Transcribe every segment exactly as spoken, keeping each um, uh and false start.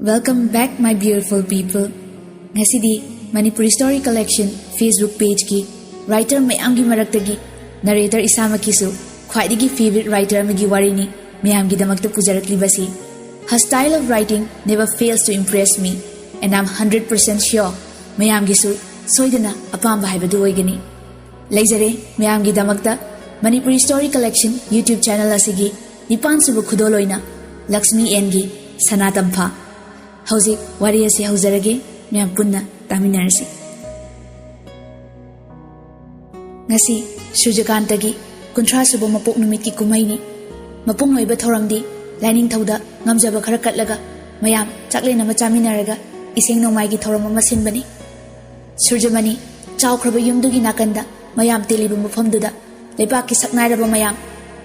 Welcome back, my beautiful people. ꯉꯁꯤꯗꯤ Manipuri Story Collection Facebook pageꯀꯤ writer ꯃꯌꯥꯝꯒꯤ ꯃꯔꯛꯇꯒꯤ narrator ꯏꯁꯥꯃꯛꯀꯤꯁꯨ ꯈ꯭ꯋꯥꯏꯗꯒꯤ favourite writer ꯑꯃꯒꯤ ꯋꯥꯔꯤꯅꯤ ꯃꯌꯥꯝꯒꯤꯗꯃꯛꯇ ꯄꯨꯖꯔꯛꯂꯤꯕꯁꯤ꯫ Her style of writing never fails to impress me, and I'm hundred percent sure ꯃꯌꯥꯝꯒꯤꯁꯨ ꯁꯣꯏꯗꯅ ꯑꯄꯥꯝꯕ ꯍꯥꯏꯕꯗꯨ ꯑꯣꯏꯒꯅꯤ꯫ ꯂꯩꯖꯔꯦ ꯃꯌꯥꯝꯒꯤꯗꯃꯛꯇ Manipuri Story Collection YouTube channel ꯑꯁꯤꯒꯤ ꯅꯤꯄꯥꯟ ꯁꯨꯕ ꯈꯨꯗꯣꯜ ꯑꯣꯏꯅ ꯂꯛꯁꯃꯤ ꯑꯦꯟꯒꯤ ꯁꯅꯥ ꯇꯝꯐꯥ꯫ ꯍꯧꯖꯤꯛ ꯋꯥꯔꯤ ꯑꯁꯤ ꯍꯧꯖꯔꯒꯦ, ꯃꯌꯥꯝ ꯄꯨꯟꯅ ꯇꯥꯃꯤꯟꯅꯔꯁꯤ꯫ ꯉꯁꯤ ꯁꯨꯔꯖꯀꯥꯟꯇꯒꯤ ꯀꯨꯟꯊ꯭ꯔꯥ ꯁꯨꯕ ꯃꯄꯣꯛ ꯅꯨꯃꯤꯠꯀꯤ ꯀꯨꯝꯍꯩꯅꯤ꯫ ꯃꯄꯨꯡ ꯑꯣꯏꯕ ꯊꯧꯔꯝꯗꯤ ꯂꯥꯏꯅꯤꯡꯊꯧꯗ ꯉꯝꯖꯕ ꯈꯔ ꯀꯠꯂꯒ ꯃꯌꯥꯝ ꯆꯥꯛꯂꯦꯟ ꯑꯃ ꯆꯥꯃꯤꯟꯅꯔꯒ ꯏꯁꯩ ꯅꯣꯡꯃꯥꯏꯒꯤ ꯊꯧꯔꯝ ꯑꯃ ꯁꯤꯟꯕꯅꯤ꯫ ꯁꯨꯔꯖꯃꯅꯤ ꯆꯥꯎꯈ꯭ꯔꯕ ꯌꯨꯝꯗꯨꯒꯤ ꯅꯥꯀꯟꯗ ꯃꯌꯥꯝ ꯇꯤꯜꯂꯤꯕ ꯃꯐꯝꯗꯨꯗ ꯂꯩꯕꯥꯛꯀꯤ ꯁꯛꯅꯥꯏꯔꯕ ꯃꯌꯥꯝ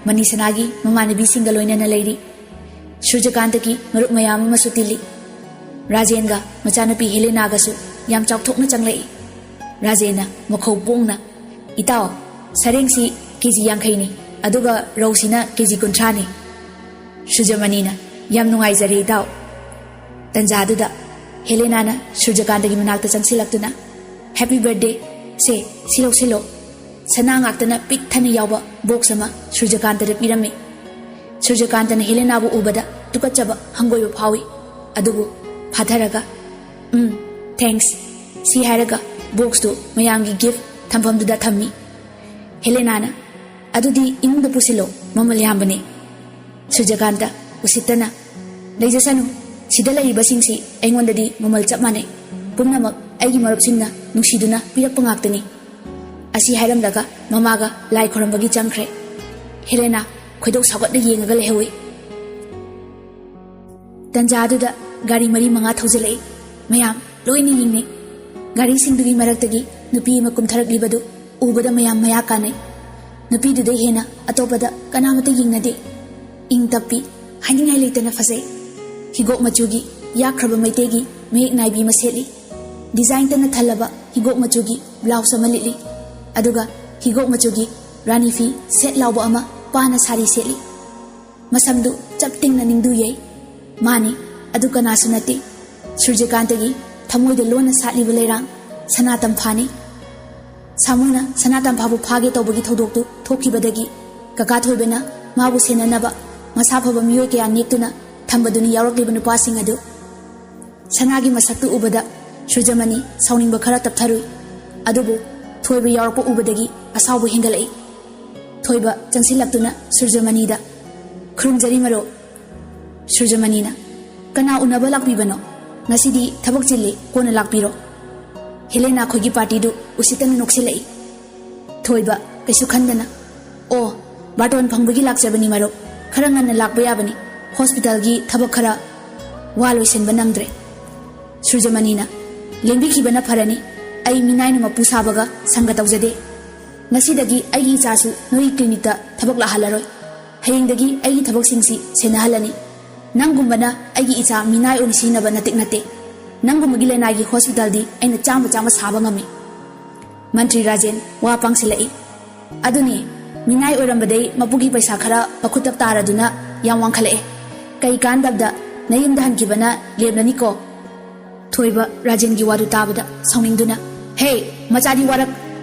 ꯃꯅꯤꯁꯅꯥꯒꯤ ꯃꯃꯥꯟꯅꯕꯤꯁꯤꯡꯒ ꯂꯣꯏꯅꯅ ꯂꯩꯔꯤ꯫ ꯁꯨꯔꯖꯀꯥꯟꯇꯒꯤ ꯃꯔꯨꯞ ꯃꯌꯥꯝ ꯑꯃꯁꯨ ꯇꯤꯜꯂꯤ꯫ ꯔꯥꯖꯦꯟꯒ ꯃꯆꯥꯅꯨꯄꯤ ꯍꯦꯂꯦꯅꯥꯒꯁꯨ ꯌꯥꯝ ꯆꯥꯎꯊꯣꯛꯅ ꯆꯪꯂꯛꯏ꯫ ꯔꯥꯖꯦꯟꯅ ꯃꯈꯧ ꯄꯣꯡꯅ, "ꯏꯇꯥꯎ, ꯁꯔꯦꯡꯁꯤ ꯀꯦ ꯖꯤ ꯌꯥꯡꯈꯩꯅꯤ, ꯑꯗꯨꯒ ꯔꯧꯁꯤꯅ ꯀꯦ ꯖꯤ ꯀꯨꯟꯊ꯭ꯔꯥꯅꯤ꯫" ꯁꯨꯔꯖꯃꯅꯤꯅ, "ꯌꯥꯝ ꯅꯨꯡꯉꯥꯏꯖꯔꯦ ꯏꯇꯥꯎ꯫" ꯇꯟꯖꯥꯗꯨꯗ ꯍꯦꯂꯦꯅꯥꯅ ꯁꯨꯔꯖꯀꯥꯟꯇꯒꯤ ꯃꯅꯥꯛꯇ ꯆꯪꯁꯤꯜꯂꯛꯇꯨꯅ, "Happy birthday, ꯁꯦ, ꯁꯤ ꯂꯧꯁꯤꯜꯂꯣ꯫" ꯁꯅꯥ ꯉꯥꯛꯇꯅ ꯄꯤꯛ ꯊꯟꯅ ꯌꯥꯎꯕ box ꯑꯃ ꯁꯨꯔꯖꯀꯥꯟꯇꯗ ꯄꯤꯔꯝꯃꯤ꯫ ꯁꯨꯔꯖꯀꯥꯟꯇꯅ ꯍꯦꯂꯦꯅꯥꯕꯨ ꯎꯕꯗ ꯇꯨꯀꯠꯆꯕ ꯍꯪꯒꯣꯏꯕ ꯐꯥꯎꯏ꯫ ꯑꯗꯨꯕꯨ ꯐꯥꯊꯔꯒ, "ꯎꯝ, thanks," ꯁꯤ ꯍꯥꯏꯔꯒ boxꯇꯨ ꯃꯌꯥꯝꯒꯤ gift ꯊꯝꯐꯝꯗꯨꯗ ꯊꯝꯃꯤ꯫ ꯍꯦꯂꯦꯅꯥꯅ, "ꯑꯗꯨꯗꯤ ꯏꯃꯨꯡꯗ ꯄꯨꯁꯤꯜꯂꯣ, ꯃꯃꯜ ꯌꯥꯝꯕꯅꯦ꯫" ꯁꯨꯔꯖꯀꯥꯟꯇ ꯎꯁꯤꯠꯇꯅ, "ꯂꯩꯖꯁꯅꯨ, ꯁꯤꯗ ꯂꯩꯔꯤꯕꯁꯤꯡꯁꯤ ꯑꯩꯉꯣꯟꯗꯗꯤ ꯃꯃꯜ ꯆꯞ ꯃꯥꯟꯅꯩ꯫ ꯄꯨꯝꯅꯃꯛ ꯑꯩꯒꯤ ꯃꯔꯨꯞꯁꯤꯡꯅ ꯅꯨꯡꯁꯤꯗꯨꯅ ꯄꯤꯔꯛꯄ ꯉꯥꯛꯇꯅꯤ꯫" ꯑꯁꯤ ꯍꯥꯏꯔꯝꯂꯒ ꯃꯃꯥꯒ ꯂꯥꯏ ꯈꯣꯏꯔꯝꯕꯒꯤ ꯆꯪꯈ꯭ꯔꯦ꯫ ꯍꯦꯂꯦꯅꯥ ꯈꯣꯏꯗꯧ ꯁꯥꯎꯒꯠꯅ ꯌꯦꯡꯉꯒ ꯂꯩꯍꯧꯏ꯫ ꯇꯟꯖꯥꯗꯨꯗ ꯒꯥꯔꯤ ꯃꯔꯤ ꯃꯉꯥ ꯊꯧꯖꯤꯜꯂꯛꯏ꯫ ꯃꯌꯥꯝ ꯂꯣꯏꯅ ꯌꯦꯡꯅꯩ꯫ ꯒꯥꯔꯤꯁꯤꯡꯗꯨꯒꯤ ꯃꯔꯛꯇꯒꯤ ꯅꯨꯄꯤ ꯑꯃ ꯀꯨꯝꯊꯔꯛꯂꯤꯕꯗꯨ ꯎꯕꯗ ꯃꯌꯥꯝ ꯃꯌꯥ ꯀꯥꯟꯅꯩ꯫ ꯅꯨꯄꯤꯗꯨꯗꯩ ꯍꯦꯟꯅ ꯑꯇꯣꯞꯄꯗ ꯀꯅꯥꯃꯠꯇ ꯌꯦꯡꯅꯗꯦ꯫ ꯏꯪ ꯇꯞꯄꯤ, ꯍꯥꯏꯅꯤꯡꯉꯥꯏ ꯂꯩꯇꯅ ꯐꯖꯩ꯫ ꯍꯤꯒꯣꯛ ꯃꯆꯨꯒꯤ ꯌꯥꯛꯈ꯭ꯔꯕ ꯃꯩꯇꯩꯒꯤ ꯃꯌꯦꯛ ꯅꯥꯏꯕꯤ ꯑꯃ ꯁꯦꯠꯂꯤ꯫ Design ꯇꯅ ꯊꯜꯂꯕ ꯍꯤꯒꯣꯛ ꯃꯆꯨꯒꯤ blouse ꯑꯃ ꯂꯤꯠꯂꯤ꯫ ꯑꯗꯨꯒ ꯍꯤꯒꯣꯛ ꯃꯆꯨꯒꯤ ꯔꯥꯅꯤ ꯐꯤ ꯁꯦꯠ ꯂꯥꯎꯕ ꯑꯃ ꯄꯥꯅ ꯁꯥꯔꯤ ꯁꯦꯠꯂꯤ꯫ ꯃꯁꯝꯗꯨ ꯆꯞ ꯇꯤꯡꯅ ꯅꯤꯡꯗꯨ ꯌꯩ꯫ ꯃꯥꯅꯤ, ꯑꯗꯨ ꯀꯅꯥꯁꯨ ꯅꯠꯇꯦ, ꯁꯨꯔꯖꯀꯥꯟꯇꯒꯤ ꯊꯃꯣꯏꯗ ꯂꯣꯟꯅ ꯁꯥꯠꯂꯤꯕ ꯂꯩꯔꯥꯡ ꯁꯅꯥ ꯇꯝꯐꯥꯅꯤ꯫ ꯁꯥꯃꯨꯅ ꯁꯅꯥ ꯇꯝꯐꯥꯕꯨ ꯐꯥꯒꯦ ꯇꯧꯕꯒꯤ ꯊꯧꯗꯣꯛꯇꯨ ꯊꯣꯛꯈꯤꯕꯗꯒꯤ ꯀꯀꯥ ꯊꯣꯏꯕꯅ ꯃꯥꯕꯨ ꯁꯦꯟꯅꯅꯕ ꯃꯁꯥ ꯐꯕ ꯃꯤꯑꯣꯏ ꯀꯌꯥ ꯅꯦꯛꯇꯨꯅ ꯊꯝꯕꯗꯨꯅ ꯌꯥꯎꯔꯛꯂꯤꯕ ꯅꯨꯄꯥꯁꯤꯡ ꯑꯗꯨ꯫ ꯁꯅꯥꯒꯤ ꯃꯁꯛꯇꯨ ꯎꯕꯗ ꯁꯨꯔꯖꯃꯅꯤ ꯁꯥꯎꯅꯤꯡꯕ ꯈꯔ ꯇꯞꯊꯔꯨꯏ꯫ ꯑꯗꯨꯕꯨ ꯊꯣꯏꯕ ꯌꯥꯎꯔꯛꯄ ꯎꯕꯗꯒꯤ ꯑꯁꯥꯎꯕ ꯍꯦꯟꯒꯠꯂꯛꯏ꯫ ꯊꯣꯏꯕ ꯆꯪꯁꯤꯜꯂꯛꯇꯨꯅ ꯁꯨꯔꯖꯃꯅꯤꯗ, "ꯈꯨꯔꯨꯝꯖꯔꯤ ꯃꯔꯨꯞ꯫" ꯁꯨꯔꯖꯃꯅꯤꯅ, "ꯀꯅꯥ ꯎꯅꯕ ꯂꯥꯛꯄꯤꯕꯅꯣ? ꯉꯁꯤꯗꯤ ꯊꯕꯛ ꯆꯤꯜꯂꯤ, ꯀꯣꯟꯅ ꯂꯥꯛꯄꯤꯔꯣ꯫" ꯍꯦꯂꯦꯅꯥ ꯈꯣꯏꯒꯤ ꯄꯥꯔꯇꯤꯗꯨ ꯎꯁꯤꯠꯇꯅ ꯅꯣꯛꯁꯤꯜꯂꯛꯏ꯫ ꯊꯣꯏꯕ ꯀꯩꯁꯨ ꯈꯟꯗꯅ, "ꯑꯣ, ꯕꯥꯔꯇꯣꯟ ꯐꯪꯕꯒꯤ ꯂꯥꯛꯆꯕꯅꯤ ꯃꯔꯨꯞ꯫ ꯈꯔ ꯉꯟꯅ ꯂꯥꯛꯄ ꯌꯥꯕꯅꯤ, ꯍꯣꯁꯄꯤꯇꯥꯜꯒꯤ ꯊꯕꯛ ꯈꯔ ꯋꯥ ꯂꯣꯏꯁꯤꯟꯕ ꯅꯪꯗ꯭ꯔꯦ꯫" ꯁꯨꯔꯖꯃꯅꯤꯅ, "ꯂꯦꯡꯕꯤꯈꯤꯕꯅ ꯐꯔꯅꯤ꯫ ꯑꯩ ꯃꯤꯅꯥꯏꯅ ꯃꯄꯨ ꯁꯥꯕꯒ ꯁꯪꯒ ꯇꯧꯖꯗꯦ꯫ ꯉꯁꯤꯗꯒꯤ ꯑꯩꯒꯤ ꯏꯆꯥꯁꯨ ꯅꯣꯏꯒꯤ ꯀ꯭ꯂꯤꯅꯤꯛꯇ ꯊꯕꯛ ꯂꯥꯛꯍꯜꯂꯔꯣꯏ꯫ ꯍꯌꯦꯡꯗꯒꯤ ꯑꯩꯒꯤ ꯊꯕꯛꯁꯤꯡꯁꯤ ꯁꯦꯟꯅꯍꯜꯂꯅꯤ꯫ ꯅꯪꯒꯨꯝꯕꯅ ꯑꯩꯒꯤ ꯏꯆꯥ ꯃꯤꯅꯥꯏ ꯑꯣꯏꯅ ꯁꯤꯖꯤꯟꯅꯕ ꯅꯇꯤꯛ ꯅꯠꯇꯦ꯫ ꯅꯪꯒꯨꯝꯕꯒꯤ ꯂꯅꯥꯏꯒꯤ ꯍꯣꯁꯄꯤꯇꯥꯜꯗꯤ ꯑꯩꯅ ꯆꯥꯝꯃ ꯆꯥꯝꯃ ꯁꯥꯕ ꯉꯝꯃꯤ꯫" ꯃꯟꯇ꯭ꯔꯤ ꯔꯥꯖꯦꯟ ꯋꯥ ꯄꯥꯡꯁꯤꯜꯂꯛꯏ꯫ "ꯑꯗꯨꯅꯤ, ꯃꯤꯅꯥꯏ ꯑꯣꯏꯔꯝꯕꯗꯩ ꯃꯄꯨꯒꯤ ꯄꯩꯁꯥ ꯈꯔ ꯃꯈꯨꯠꯇ ꯇꯥꯔꯗꯨꯅ ꯌꯥꯝ ꯋꯥꯡꯈꯠꯂꯛꯑꯦ꯫ ꯀꯩ ꯀꯥꯟꯗꯕꯗ ꯅꯌꯨꯝꯗ ꯍꯟꯈꯤꯕꯅ ꯂꯦꯝꯂꯅꯤꯀꯣ꯫" ꯊꯣꯏꯕ ꯔꯥꯖꯦꯟꯒꯤ ꯋꯥꯗꯨ ꯇꯥꯕꯗ ꯁꯥꯎꯅꯤꯡꯗꯨꯅ, "ꯍꯦ, ꯃꯆꯥꯗꯤ ꯋꯥꯔꯛ!"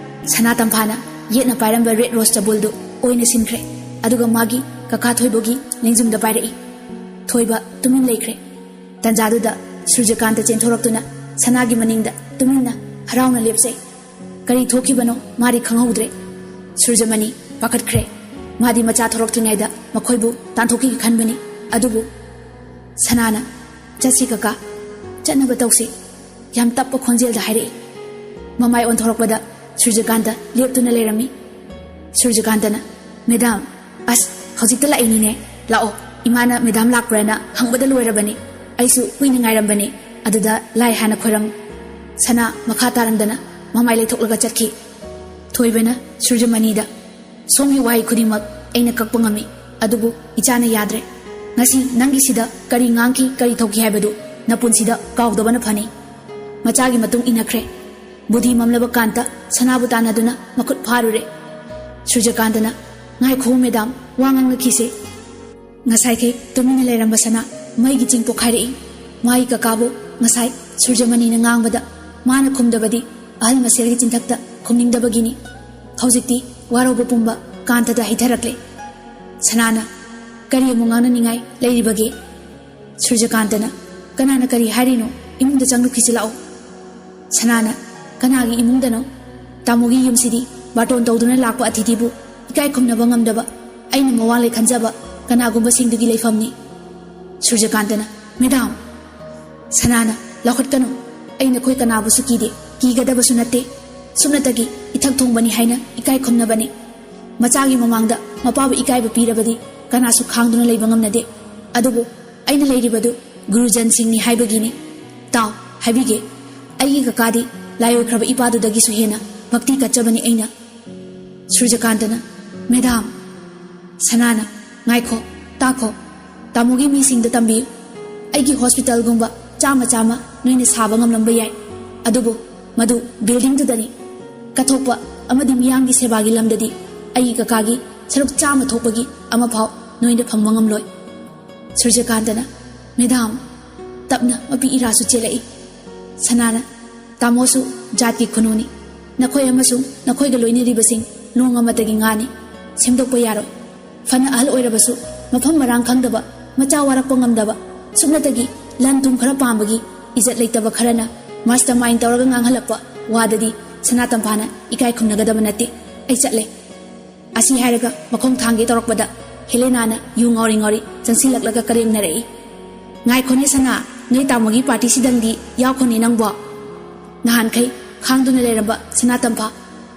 ꯁꯅꯥ ꯇꯝꯐꯥꯅ ꯌꯦꯠꯅ ꯄꯥꯏꯔꯝꯕ ꯔꯦꯗ ꯔꯣꯁ ꯆꯕꯨꯜꯗꯨ ꯑꯣꯏꯅ ꯁꯤꯟꯈ꯭ꯔꯦ꯫ ꯑꯗꯨꯒ ꯃꯥꯒꯤ ꯀꯀꯥ ꯊꯣꯏꯕꯒꯤ ꯂꯦꯡꯖꯨꯝꯗ ꯄꯥꯏꯔꯛꯏ꯫ ꯊꯣꯏꯕ ꯇꯨꯃꯤꯟ ꯂꯩꯈ꯭ꯔꯦ꯫ ꯇꯟꯖꯥꯗꯨꯗ ꯁꯨꯔꯖꯀꯥꯟꯇ ꯆꯦꯟꯊꯣꯔꯛꯇꯨꯅ ꯁꯅꯥꯒꯤ ꯃꯅꯤꯡꯗ ꯇꯨꯃꯤꯟꯅ ꯍꯔꯥꯎꯅ ꯂꯦꯞꯆꯩ꯫ ꯀꯔꯤ ꯊꯣꯛꯈꯤꯕꯅꯣ ꯃꯥꯗꯤ ꯈꯪꯍꯧꯗ꯭ꯔꯦ꯫ ꯁꯨꯔꯖꯃꯅꯤ ꯄꯥꯈꯠꯈ꯭ꯔꯦ꯫ ꯃꯥꯗꯤ ꯃꯆꯥ ꯊꯣꯔꯛꯇ꯭ꯔꯤꯉꯩꯗ ꯃꯈꯣꯏꯕꯨ ꯇꯥꯟꯊꯣꯛꯈꯤꯒꯦ ꯈꯟꯕꯅꯤ꯫ ꯑꯗꯨꯕꯨ ꯁꯅꯥꯅ, "ꯆꯠꯁꯤ ꯀꯀꯥ, ꯆꯠꯅꯕ ꯇꯧꯁꯤ," ꯌꯥꯝ ꯇꯞꯄ ꯈꯣꯟꯖꯦꯜꯗ ꯍꯥꯏꯔꯛꯏ꯫ ꯃꯃꯥꯏ ꯑꯣꯟꯊꯣꯔꯛꯄꯗ ꯁꯨꯔꯖꯀꯥꯟꯇ ꯂꯦꯞꯇꯨꯅ ꯂꯩꯔꯝꯃꯤ꯫ ꯁꯨꯔꯖꯀꯥꯟꯇꯅ, "ꯃꯦꯗꯥꯝ, ꯑꯁ, ꯍꯧꯖꯤꯛꯇ ꯂꯥꯛꯏꯅꯤꯅꯦ꯫ ꯂꯥꯛꯑꯣ, ꯏꯃꯥꯅ ꯃꯦꯗꯥꯝ ꯂꯥꯛꯄ꯭ꯔꯥꯅ ꯍꯪꯕꯗ ꯂꯣꯏꯔꯕꯅꯤ꯫ ꯑꯩꯁꯨ ꯀꯨꯏꯅ ꯉꯥꯏꯔꯝꯕꯅꯤ꯫ ꯑꯗꯨꯗ ꯂꯥꯏ ꯍꯥꯟꯅ ꯈꯣꯏꯔꯝ꯫" ꯁꯅꯥ ꯃꯈꯥ ꯇꯥꯔꯝꯗꯅ ꯃꯃꯥꯏ ꯂꯩꯊꯣꯛꯂꯒ ꯆꯠꯈꯤ꯫ ꯊꯣꯏꯕꯅ ꯁꯨꯔꯖꯃꯅꯤꯗ, "ꯁꯣꯝꯒꯤ ꯋꯥꯍꯩ ꯈꯨꯗꯤꯡꯃꯛ ꯑꯩꯅ ꯀꯛꯄ ꯉꯝꯃꯤ, ꯑꯗꯨꯕꯨ ꯏꯆꯥꯅ ꯌꯥꯗ꯭ꯔꯦ꯫ ꯉꯁꯤ ꯅꯪꯒꯤꯁꯤꯗ ꯀꯔꯤ ꯉꯥꯡꯈꯤ, ꯀꯔꯤ ꯊꯣꯛꯈꯤ ꯍꯥꯏꯕꯗꯨ ꯅꯄꯨꯟꯁꯤꯗ ꯀꯥꯎꯗꯕꯅ ꯐꯅꯤ꯫" ꯃꯆꯥꯒꯤ ꯃꯇꯨꯡ ꯏꯟꯅꯈ꯭ꯔꯦ꯫ ꯕꯨꯙꯤ ꯃꯝꯂꯕ ꯀꯥꯟꯇ ꯁꯅꯥꯕꯨ ꯇꯥꯟꯅꯗꯨꯅ ꯃꯈꯨꯠ ꯐꯥꯔꯨꯔꯦ꯫ ꯁꯨꯔꯖꯀꯥꯟꯇꯅ, "ꯉꯥꯏꯈꯣ ꯃꯦꯗꯥꯝ, ꯋꯥ ꯉꯥꯡꯅꯈꯤꯁꯦ꯫" ꯉꯁꯥꯏꯈꯩ ꯇꯨꯃꯤꯟꯅ ꯂꯩꯔꯝꯕ ꯁꯅꯥ ꯃꯩꯒꯤ ꯆꯤꯡ ꯄꯣꯛꯈꯥꯏꯔꯛꯏ꯫ ꯃꯥꯒꯤ ꯀꯀꯥꯕꯨ ꯉꯁꯥꯏ ꯁꯨꯔꯖꯃꯅꯤꯅ ꯉꯥꯡꯕꯗ ꯃꯥꯅ ꯈꯨꯝꯗꯕꯗꯤ ꯑꯍꯜ ꯃꯁꯦꯜꯒꯤ ꯆꯤꯟꯊꯛꯇ ꯈꯨꯝꯅꯤꯡꯗꯕꯒꯤꯅꯤ꯫ ꯍꯧꯖꯤꯛꯇꯤ ꯋꯥꯔꯧꯕ ꯄꯨꯝꯕ ꯀꯥꯟꯇꯗ ꯍꯩꯊꯔꯛꯂꯦ꯫ ꯁꯅꯥꯅ, "ꯀꯔꯤ ꯑꯃꯨꯛ ꯉꯥꯡꯅꯅꯤꯡꯉꯥꯏ ꯂꯩꯔꯤꯕꯒꯦ?" ꯁꯨꯔꯖꯀꯥꯟꯇꯅ, "ꯀꯅꯥꯅ ꯀꯔꯤ ꯍꯥꯏꯔꯤꯅꯣ? ꯏꯃꯨꯡꯗ ꯆꯪꯂꯨꯈꯤꯁꯤ ꯂꯥꯛꯑꯣ꯫" ꯁꯅꯥꯅ, "ꯀꯅꯥꯒꯤ ꯏꯃꯨꯡꯗꯅꯣ? ꯇꯥꯃꯣꯒꯤ ꯌꯨꯝꯁꯤꯗꯤ ꯕꯥꯔꯇꯣꯟ ꯇꯧꯗꯨꯅ ꯂꯥꯛꯄ ꯑꯇꯤꯊꯤꯕꯨ ꯏꯀꯥꯏ ꯈꯨꯝꯅꯕ ꯉꯝꯗꯕ, ꯑꯩꯅ ꯃꯋꯥ ꯂꯩ ꯈꯟꯖꯕ ꯀꯅꯥꯒꯨꯝꯕꯁꯤꯡꯗꯨꯒꯤ ꯂꯩꯐꯝꯅꯤ꯫" ꯁꯨꯔꯖꯀꯥꯟꯇꯅ, "ꯃꯦꯗꯥꯝ!" ꯁꯅꯥꯅ, "ꯂꯥꯎꯈꯠꯀꯅꯨ꯫ ꯑꯩ ꯅꯈꯣꯏ ꯀꯅꯥꯕꯨꯁꯨ ꯀꯤꯗꯦ, ꯀꯤꯒꯗꯕꯁꯨ ꯅꯠꯇꯦ꯫ ꯁꯨꯞꯅꯇꯒꯤ ꯏꯊꯛ ꯊꯣꯡꯕꯅꯤ ꯍꯥꯏꯅ ꯏꯀꯥꯏ ꯈꯨꯝꯅꯕꯅꯤ꯫ ꯃꯆꯥꯒꯤ ꯃꯃꯥꯡꯗ ꯃꯄꯥꯕꯨ ꯏꯀꯥꯏꯕ ꯄꯤꯔꯕꯗꯤ ꯀꯅꯥꯁꯨ ꯈꯥꯡꯗꯨꯅ ꯂꯩꯕ ꯉꯝꯅꯗꯦ꯫ ꯑꯗꯨꯕꯨ ꯑꯩꯅ ꯂꯩꯔꯤꯕꯗꯨ ꯒꯨꯔꯨꯖꯟꯁꯤꯡꯅꯤ ꯍꯥꯏꯕꯒꯤꯅꯤ꯫ ꯇꯥꯎ, ꯍꯥꯏꯕꯤꯒꯦ꯫ ꯑꯩꯒꯤ ꯀꯀꯥꯗꯤ ꯂꯥꯏ ꯑꯣꯏꯈ꯭ꯔꯕ ꯏꯄꯥꯗꯨꯗꯒꯤꯁꯨ ꯍꯦꯟꯅ ꯚꯛꯇꯤ ꯀꯠꯆꯕꯅꯤ ꯑꯩꯅ꯫" ꯁꯨꯔꯖꯀꯥꯟꯇꯅ, "ꯃꯦꯗꯥꯝ!" ꯁꯅꯥꯅ, "ꯉꯥꯏꯈꯣ, ꯇꯥꯈꯣ꯫ ꯇꯥꯃꯣꯒꯤ ꯃꯤꯁꯤꯡꯗ ꯇꯝꯕꯤꯌꯨ꯫ ꯑꯩꯒꯤ ꯍꯣꯁꯄꯤꯇꯥꯜꯒꯨꯝꯕ ꯆꯥꯝꯃ ꯆꯥꯝꯃ ꯅꯣꯏꯅ ꯁꯥꯕ ꯉꯝꯂꯝꯕ ꯌꯥꯏ, ꯑꯗꯨꯕꯨ ꯃꯗꯨ ꯕꯤꯜꯗꯤꯡꯗꯨꯗꯅꯤ꯫ ꯀꯠꯊꯣꯛꯄ ꯑꯃꯗꯤ ꯃꯤꯌꯥꯝꯒꯤ ꯁꯦꯕꯥꯒꯤ ꯂꯝꯗꯗꯤ ꯑꯩꯒꯤ ꯀꯀꯥꯒꯤ ꯁꯔꯨꯛ ꯆꯥꯝꯃ ꯊꯣꯛꯄꯒꯤ ꯑꯃꯐꯥꯎ ꯅꯣꯏꯅ ꯐꯪꯕ ꯉꯝꯂꯣꯏ꯫" ꯁꯨꯔꯖꯀꯥꯟꯇꯅ, "ꯃꯦꯗꯥꯝ!" ꯇꯞꯅ ꯃꯄꯤ ꯏꯔꯥꯁꯨ ꯆꯦꯜꯂꯛꯏ꯫ ꯁꯅꯥꯅ, "ꯇꯥꯃꯣꯁꯨ ꯖꯥꯠꯀꯤ ꯈꯨꯅꯨꯅꯤ꯫ ꯅꯈꯣꯏ ꯑꯃꯁꯨꯡ ꯅꯈꯣꯏꯒ ꯂꯣꯏꯅꯔꯤꯕꯁꯤꯡ ꯂꯣꯡ ꯑꯃꯠꯇꯒꯤ ꯉꯥꯅꯤ꯫ ꯁꯦꯝꯗꯣꯛꯄ ꯌꯥꯔꯣꯏ꯫ ꯐꯅ ꯑꯍꯜ ꯑꯣꯏꯔꯕꯁꯨ, ꯃꯐꯝ ꯃꯔꯥꯡ ꯈꯪꯗꯕ, ꯃꯆꯥ ꯋꯥꯔꯛꯄ ꯉꯝꯗꯕ, ꯁꯨꯞꯅꯇꯒꯤ ꯂꯟ ꯊꯨꯝ ꯈꯔ ꯄꯥꯝꯕꯒꯤ ꯏꯖꯠ ꯂꯩꯇꯕ ꯈꯔꯅ ꯃꯥꯁꯇꯔ ꯃꯥꯏꯟ ꯇꯧꯔꯒ ꯉꯥꯡꯍꯜꯂꯛꯄ ꯋꯥꯗꯗꯤ ꯁꯅꯥ ꯇꯝꯐꯥꯅ ꯏꯀꯥꯏ ꯈꯨꯝꯅꯒꯗꯕ ꯅꯠꯇꯦ꯫ ꯑꯩ ꯆꯠꯂꯦ꯫" ꯑꯁꯤ ꯍꯥꯏꯔꯒ ꯃꯈꯣꯡ ꯊꯥꯡꯒꯦ ꯇꯧꯔꯛꯄꯗ ꯍꯦꯂꯦꯅꯥꯅ ꯌꯨ ꯉꯥꯎꯔꯤ ꯉꯥꯎꯔꯤ ꯆꯪꯁꯤꯜꯂꯛꯂꯒ ꯀꯔꯦꯝꯅꯔꯛꯏ꯫ "ꯉꯥꯏꯈꯣꯅꯦ ꯁꯅꯥ, ꯅꯣꯏ ꯇꯥꯃꯣꯒꯤ ꯄꯥꯔꯇꯤꯁꯤꯗꯪꯗꯤ ꯌꯥꯎꯈꯣꯅꯦ ꯅꯪꯕꯣ꯫ ꯅꯍꯥꯟꯈꯩ ꯈꯥꯡꯗꯨꯅ ꯂꯩꯔꯝꯕ ꯁꯅꯥ ꯇꯝꯐꯥ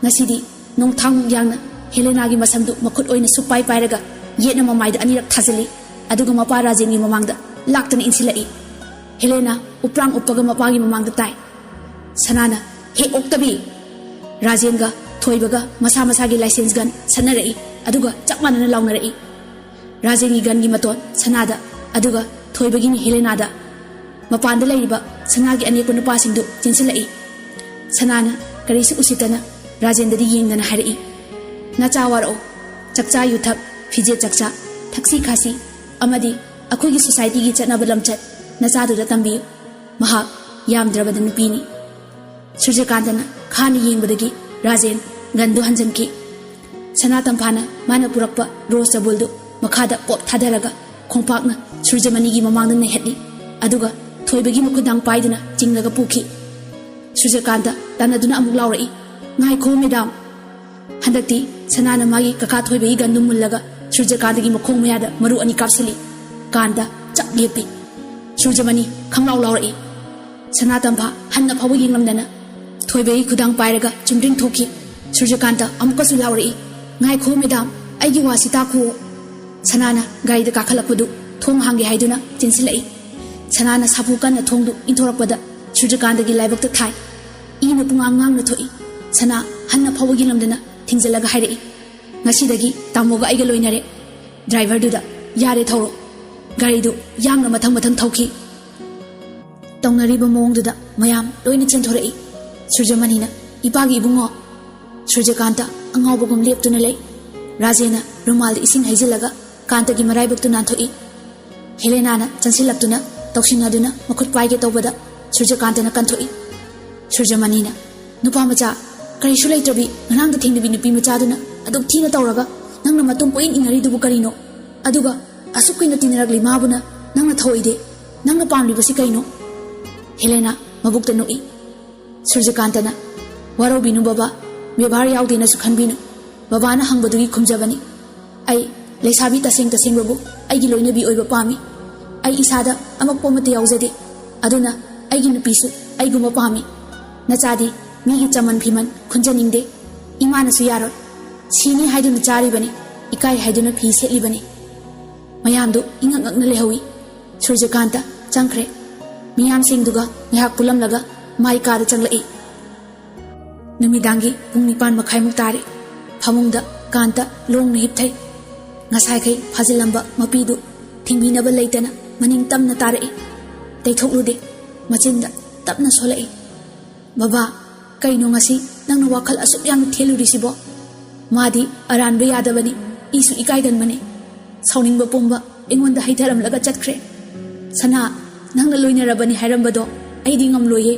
ꯉꯁꯤꯗꯤ ꯅꯣꯡꯊꯥꯡꯃꯨꯛ ꯌꯥꯡꯅ ꯍꯦꯂꯦꯅꯥꯒꯤ ꯃꯁꯝꯗꯨ ꯃꯈꯨꯠ ꯑꯣꯏꯅ ꯁꯨꯛꯄꯥꯏ ꯄꯥꯏꯔꯒ ꯌꯦꯠꯅ ꯃꯃꯥꯏꯗ ꯑꯅꯤꯔꯛ ꯊꯥꯖꯤꯜꯂꯤ꯫ ꯑꯗꯨꯒ ꯃꯄꯥ ꯔꯥꯖꯦꯟꯒꯤ ꯃꯃꯥꯡꯗ ꯂꯥꯛꯇꯅ ꯏꯟꯁꯤꯜꯂꯛꯏ꯫ ꯍꯦꯂꯦꯅꯥ ꯎꯄ꯭ꯔꯥꯡ ꯎꯞꯄꯒ ꯃꯄꯥꯒꯤ ꯃꯃꯥꯡꯗ ꯇꯥꯏ꯫" ꯁꯅꯥꯅ, "ꯍꯦꯛ ꯑꯣꯛꯇꯕꯤ!" ꯔꯥꯖꯦꯟꯒ ꯊꯣꯏꯕꯒ ꯃꯁꯥ ꯃꯁꯥꯒꯤ ꯂꯥꯏꯁꯦꯟꯁ ꯒꯟ ꯁꯠꯅꯔꯛꯏ, ꯑꯗꯨꯒ ꯆꯞ ꯃꯥꯟꯅꯅ ꯂꯥꯎꯅꯔꯛꯏ꯫ ꯔꯥꯖꯦꯟꯒꯤ ꯒꯟꯒꯤ ꯃꯇꯣꯟ ꯁꯅꯥꯗ, ꯑꯗꯨꯒ ꯊꯣꯏꯕꯒꯤꯅ ꯍꯦꯂꯦꯅꯥꯗ꯫ ꯃꯄꯥꯟꯗ ꯂꯩꯔꯤꯕ ꯁꯅꯥꯒꯤ ꯑꯅꯦꯛꯄ ꯅꯨꯄꯥꯁꯤꯡꯗꯨ ꯆꯦꯟꯁꯤꯜꯂꯛꯏ꯫ ꯁꯅꯥꯅ ꯀꯔꯤꯁꯨ ꯎꯁꯤꯠꯇꯅ ꯔꯥꯖꯦꯟꯗꯗꯤ ꯌꯦꯡꯗꯅ ꯍꯥꯏꯔꯛꯏ, "ꯅꯆꯥ ꯋꯥꯔꯛꯎ꯫ ꯆꯥꯛꯆꯥ ꯌꯨꯊꯛ, ꯐꯤꯖꯦꯠ ꯆꯥꯛꯆꯥ, ꯊꯛꯁꯤ ꯈꯥꯁꯤ ꯑꯃꯗꯤ ꯑꯩꯈꯣꯏꯒꯤ ꯁꯣꯁꯥꯏꯇꯤꯒꯤ ꯆꯠꯅꯕ ꯂꯝꯆꯠ ꯅꯆꯥꯗꯨꯗ ꯇꯝꯕꯤꯌꯨ꯫ ꯃꯍꯥꯛ ꯌꯥꯝꯗ꯭ꯔꯕꯗ ꯅꯨꯄꯤꯅꯤ꯫ ꯁꯨꯔꯖꯀꯥꯟꯇꯅ ꯈꯥꯅ ꯌꯦꯡꯕꯗꯒꯤ ꯔꯥꯖꯦꯟ ꯒꯟꯗꯨ ꯍꯟꯖꯤꯟꯈꯤ꯫ ꯁꯅꯥ ꯇꯝꯐꯥꯅ ꯃꯥꯅ ꯄꯨꯔꯛꯄ ꯔꯣꯁ ꯆꯕꯨꯜꯗꯨ ꯃꯈꯥꯗ ꯄꯣꯞ ꯊꯥꯗꯔꯒ ꯈꯣꯡꯄꯥꯛꯅ ꯁꯨꯔꯖꯃꯅꯤꯒꯤ ꯃꯃꯥꯡꯗ ꯅꯩꯍꯠꯂꯤ꯫ ꯑꯗꯨꯒ ꯊꯣꯏꯕꯒꯤ ꯃꯈꯨꯠꯗꯥꯡ ꯄꯥꯏꯗꯨꯅ ꯆꯤꯡꯂꯒ ꯄꯨꯈꯤ꯫ ꯁꯨꯔꯖꯀꯥꯟꯇ ꯇꯥꯟꯅꯗꯨꯅ ꯑꯃꯨꯛ ꯂꯥꯎꯔꯛꯏ, "ꯉꯥꯏꯈꯣ ꯃꯦꯗꯥꯝ!" ꯍꯟꯗꯛꯇꯤ ꯁꯅꯥꯅ ꯃꯥꯒꯤ ꯀꯀꯥ ꯊꯣꯏꯕꯒꯤ ꯒꯟꯗꯨ ꯃꯨꯜꯂꯒ ꯁꯨꯔꯖꯀꯥꯟꯇꯒꯤ ꯃꯈꯣꯡ ꯃꯌꯥꯗ ꯃꯔꯨ ꯑꯅꯤ ꯀꯥꯞꯁꯤꯜꯂꯤ꯫ ꯀꯥꯟꯇ ꯆꯞ ꯂꯦꯞꯄꯤ꯫ ꯁꯨꯔꯖꯃꯅꯤ ꯈꯪꯂꯥꯎ ꯂꯥꯎꯔꯛꯏ꯫ ꯁꯅꯥ ꯇꯝꯐꯥ ꯍꯟꯅ ꯐꯥꯎꯕ ꯌꯦꯡꯂꯝꯗꯅ ꯊꯣꯏꯕꯒꯤ ꯈꯨꯗꯥꯡ ꯄꯥꯏꯔꯒ ꯆꯨꯝꯗ꯭ꯔꯤꯡ ꯊꯣꯛꯈꯤ꯫ ꯁꯨꯔꯖꯀꯥꯟꯇ ꯑꯃꯨꯛꯀꯁꯨ ꯂꯥꯎꯔꯛꯏ, "ꯉꯥꯏꯈꯣ ꯃꯦꯗꯥꯝ, ꯑꯩꯒꯤ ꯋꯥꯁꯤ ꯇꯥꯈꯨꯑꯣ!" ꯁꯅꯥꯅ ꯒꯥꯔꯤꯗ ꯀꯥꯈꯠꯂꯛꯄꯗꯨ ꯊꯣꯡ ꯍꯥꯡꯒꯦ ꯍꯥꯏꯗꯨꯅ ꯆꯦꯟꯁꯤꯜꯂꯛꯏ꯫ ꯁꯅꯥꯅ ꯁꯥꯐꯨ ꯀꯟꯅ ꯊꯣꯡꯗꯨ ꯏꯟꯊꯣꯔꯛꯄꯗ ꯁꯨꯔꯖꯀꯥꯟꯇꯒꯤ ꯂꯥꯏꯕꯛꯇ ꯊꯥꯏ꯫ ꯏꯅ ꯄꯨꯡꯉꯥꯡ ꯉꯥꯡꯅ ꯊꯣꯛꯏ꯫ ꯁꯅꯥ ꯍꯟꯅ ꯐꯥꯎꯕ ꯌꯦꯡꯂꯝꯗꯅ ꯊꯤꯡꯖꯤꯜꯂꯒ ꯍꯥꯏꯔꯛꯏ, "ꯉꯁꯤꯗꯒꯤ ꯇꯥꯃꯣꯒ ꯑꯩꯒ ꯂꯣꯏꯅꯔꯦ꯫ ꯗ꯭ꯔꯥꯏꯚꯔꯗꯨꯗ, 'ꯌꯥꯔꯦ, ꯊꯧꯔꯣ꯫ ꯒꯥꯔꯤꯗꯨ ꯌꯥꯡꯅ ꯃꯊꯪ ꯃꯊꯪ ꯊꯧꯈꯤ꯫ ꯇꯧꯅꯔꯤꯕ ꯃꯑꯣꯡꯗꯨꯗ ꯃꯌꯥꯝ ꯂꯣꯏꯅ ꯆꯦꯟꯊꯣꯔꯛꯏ꯫ ꯁꯨꯔꯖꯃꯅꯤꯅ, "ꯏꯄꯥꯒꯤ ꯏꯕꯨꯡꯉꯣ!" ꯁꯨꯔꯖꯀꯥꯟꯇ ꯑꯉꯥꯎꯕꯒꯨꯝ ꯂꯦꯞꯇꯨꯅ ꯂꯩ꯫ ꯔꯥꯖꯦꯟꯅ ꯔꯨꯃꯥꯜꯗ ꯏꯁꯤꯡ ꯍꯩꯖꯤꯜꯂꯒ ꯀꯥꯟꯇꯒꯤ ꯃꯔꯥꯏꯕꯛꯇꯨ ꯅꯥꯟꯊꯣꯛꯏ꯫ ꯍꯦꯂꯦꯅꯥꯅ ꯆꯪꯁꯤꯜꯂꯛꯇꯨꯅ ꯇꯧꯁꯤꯟꯅꯗꯨꯅ ꯃꯈꯨꯠ ꯄꯥꯏꯒꯦ ꯇꯧꯕꯗ ꯁꯨꯔꯖꯀꯥꯟꯇꯅ ꯀꯟꯊꯣꯛꯏ꯫ ꯁꯨꯔꯖꯃꯅꯤꯅ, "ꯅꯨꯄꯥ ꯃꯆꯥ, ꯀꯔꯤꯁꯨ ꯂꯩꯇ꯭ꯔꯕꯤ ꯉꯔꯥꯡꯗ ꯊꯦꯡꯅꯕꯤ ꯅꯨꯄꯤ ꯃꯆꯥꯗꯨꯅ ꯑꯗꯨꯛ ꯊꯤꯅ ꯇꯧꯔꯒ ꯅꯪꯅ ꯃꯇꯨꯡ ꯀꯣꯏꯏꯟ ꯏꯟꯅꯔꯤꯗꯨꯕꯨ ꯀꯔꯤꯅꯣ? ꯑꯗꯨꯒ ꯑꯁꯨꯛ ꯀꯨꯏꯅ ꯇꯤꯟꯅꯔꯛꯂꯤ ꯃꯥꯕꯨꯅ ꯅꯪꯅ ꯊꯧꯑꯣꯏꯗꯦ꯫ ꯅꯪꯅ ꯄꯥꯝꯂꯤꯕꯁꯤ ꯀꯩꯅꯣ?" ꯍꯦꯂꯦꯅꯥ ꯃꯕꯨꯛꯇ ꯅꯣꯛꯏ꯫ ꯁꯨꯔꯖꯀꯥꯟꯇꯅ, "ꯋꯥꯔꯧꯕꯤꯅꯨ ꯕꯕꯥ, ꯕꯦꯕꯥꯔ ꯌꯥꯎꯗꯦꯅꯁꯨ ꯈꯟꯕꯤꯅꯨ꯫ ꯕꯕꯥꯅ ꯍꯪꯕꯗꯨꯒꯤ ꯈꯨꯝꯖꯕꯅꯤ꯫ ꯑꯩ ꯂꯩꯁꯥꯕꯤ ꯇꯁꯦꯡ ꯇꯁꯦꯡꯕꯕꯨ ꯑꯩꯒꯤ ꯂꯣꯏꯅꯕꯤ ꯑꯣꯏꯕ ꯄꯥꯝꯃꯤ꯫ ꯑꯩ ꯏꯁꯥꯗ ꯑꯃꯛꯄ ꯑꯃꯠꯇ ꯌꯥꯎꯖꯗꯦ꯫ ꯑꯗꯨꯅ ꯑꯩꯒꯤ ꯅꯨꯄꯤꯁꯨ ꯑꯩꯒꯨꯝꯕ ꯄꯥꯝꯃꯤ꯫ ꯅꯆꯥꯗꯤ ꯃꯤꯒꯤ ꯆꯃꯟ ꯐꯤꯃꯟ ꯈꯨꯟꯖꯅꯤꯡꯗꯦ꯫ ꯏꯃꯥꯅꯁꯨ ꯌꯥꯔꯣꯏ꯫ ꯁꯤꯅꯤ ꯍꯥꯏꯗꯨꯅ ꯆꯥꯔꯤꯕꯅꯤ, ꯏꯀꯥꯏ ꯍꯥꯏꯗꯨꯅ ꯐꯤ ꯁꯦꯠꯂꯤꯕꯅꯤ꯫" ꯃꯌꯥꯝꯗꯨ ꯏꯉꯛ ꯉꯛꯅ ꯂꯩꯍꯧꯏ꯫ ꯁꯨꯔꯖꯀꯥꯟꯇ ꯆꯪꯈ꯭ꯔꯦ꯫ ꯃꯤꯌꯥꯝꯁꯤꯡꯗꯨꯒ ꯉꯥꯏꯍꯥꯛ ꯄꯨꯜꯂꯝꯂꯒ ꯃꯥꯏ ꯀꯥꯗ ꯆꯪꯂꯛꯏ꯫ ꯅꯨꯃꯤꯗꯥꯡꯒꯤ ꯄꯨꯡ ꯅꯤꯄꯥꯟ ꯃꯈꯥꯏꯃꯨꯛ ꯇꯥꯔꯦ꯫ ꯐꯃꯨꯡꯗ ꯀꯥꯟꯇ ꯂꯣꯡꯅ ꯍꯤꯞꯊꯩ꯫ ꯉꯁꯥꯏꯈꯩ ꯐꯥꯖꯤꯜꯂꯝꯕ ꯃꯄꯤꯗꯨ ꯊꯤꯡꯕꯤꯅꯕ ꯂꯩꯇꯅ ꯃꯅꯤꯡ ꯇꯝꯅ ꯇꯥꯔꯛꯏ꯫ ꯇꯩꯊꯣꯛꯂꯨꯗꯦ꯫ ꯃꯆꯤꯟꯗ ꯇꯞꯅ ꯁꯣꯜꯂꯛꯏ, "ꯕꯕꯥ, ꯀꯩꯅꯣ ꯉꯁꯤ ꯅꯪꯅ ꯋꯥꯈꯜ ꯑꯁꯨꯛ ꯌꯥꯝꯅ ꯊꯦꯜꯂꯨꯔꯤꯁꯤꯕꯣ?" ꯃꯥꯗꯤ ꯑꯔꯥꯟꯕ ꯌꯥꯗꯕꯅꯤ, ꯏꯁꯨ ꯏꯀꯥꯏꯒꯟꯕꯅꯤ꯫ ꯁꯥꯎꯅꯤꯡꯕ ꯄꯨꯝꯕ ꯑꯩꯉꯣꯟꯗ ꯍꯩꯊꯔꯝꯂꯒ ꯆꯠꯈ꯭ꯔꯦ꯫ "ꯁꯅꯥ, ꯅꯪꯅ ꯂꯣꯏꯅꯔꯕꯅꯤ ꯍꯥꯏꯔꯝꯕꯗꯣ ꯑꯩꯗꯤ ꯉꯝꯂꯣꯏꯌꯦ"꯫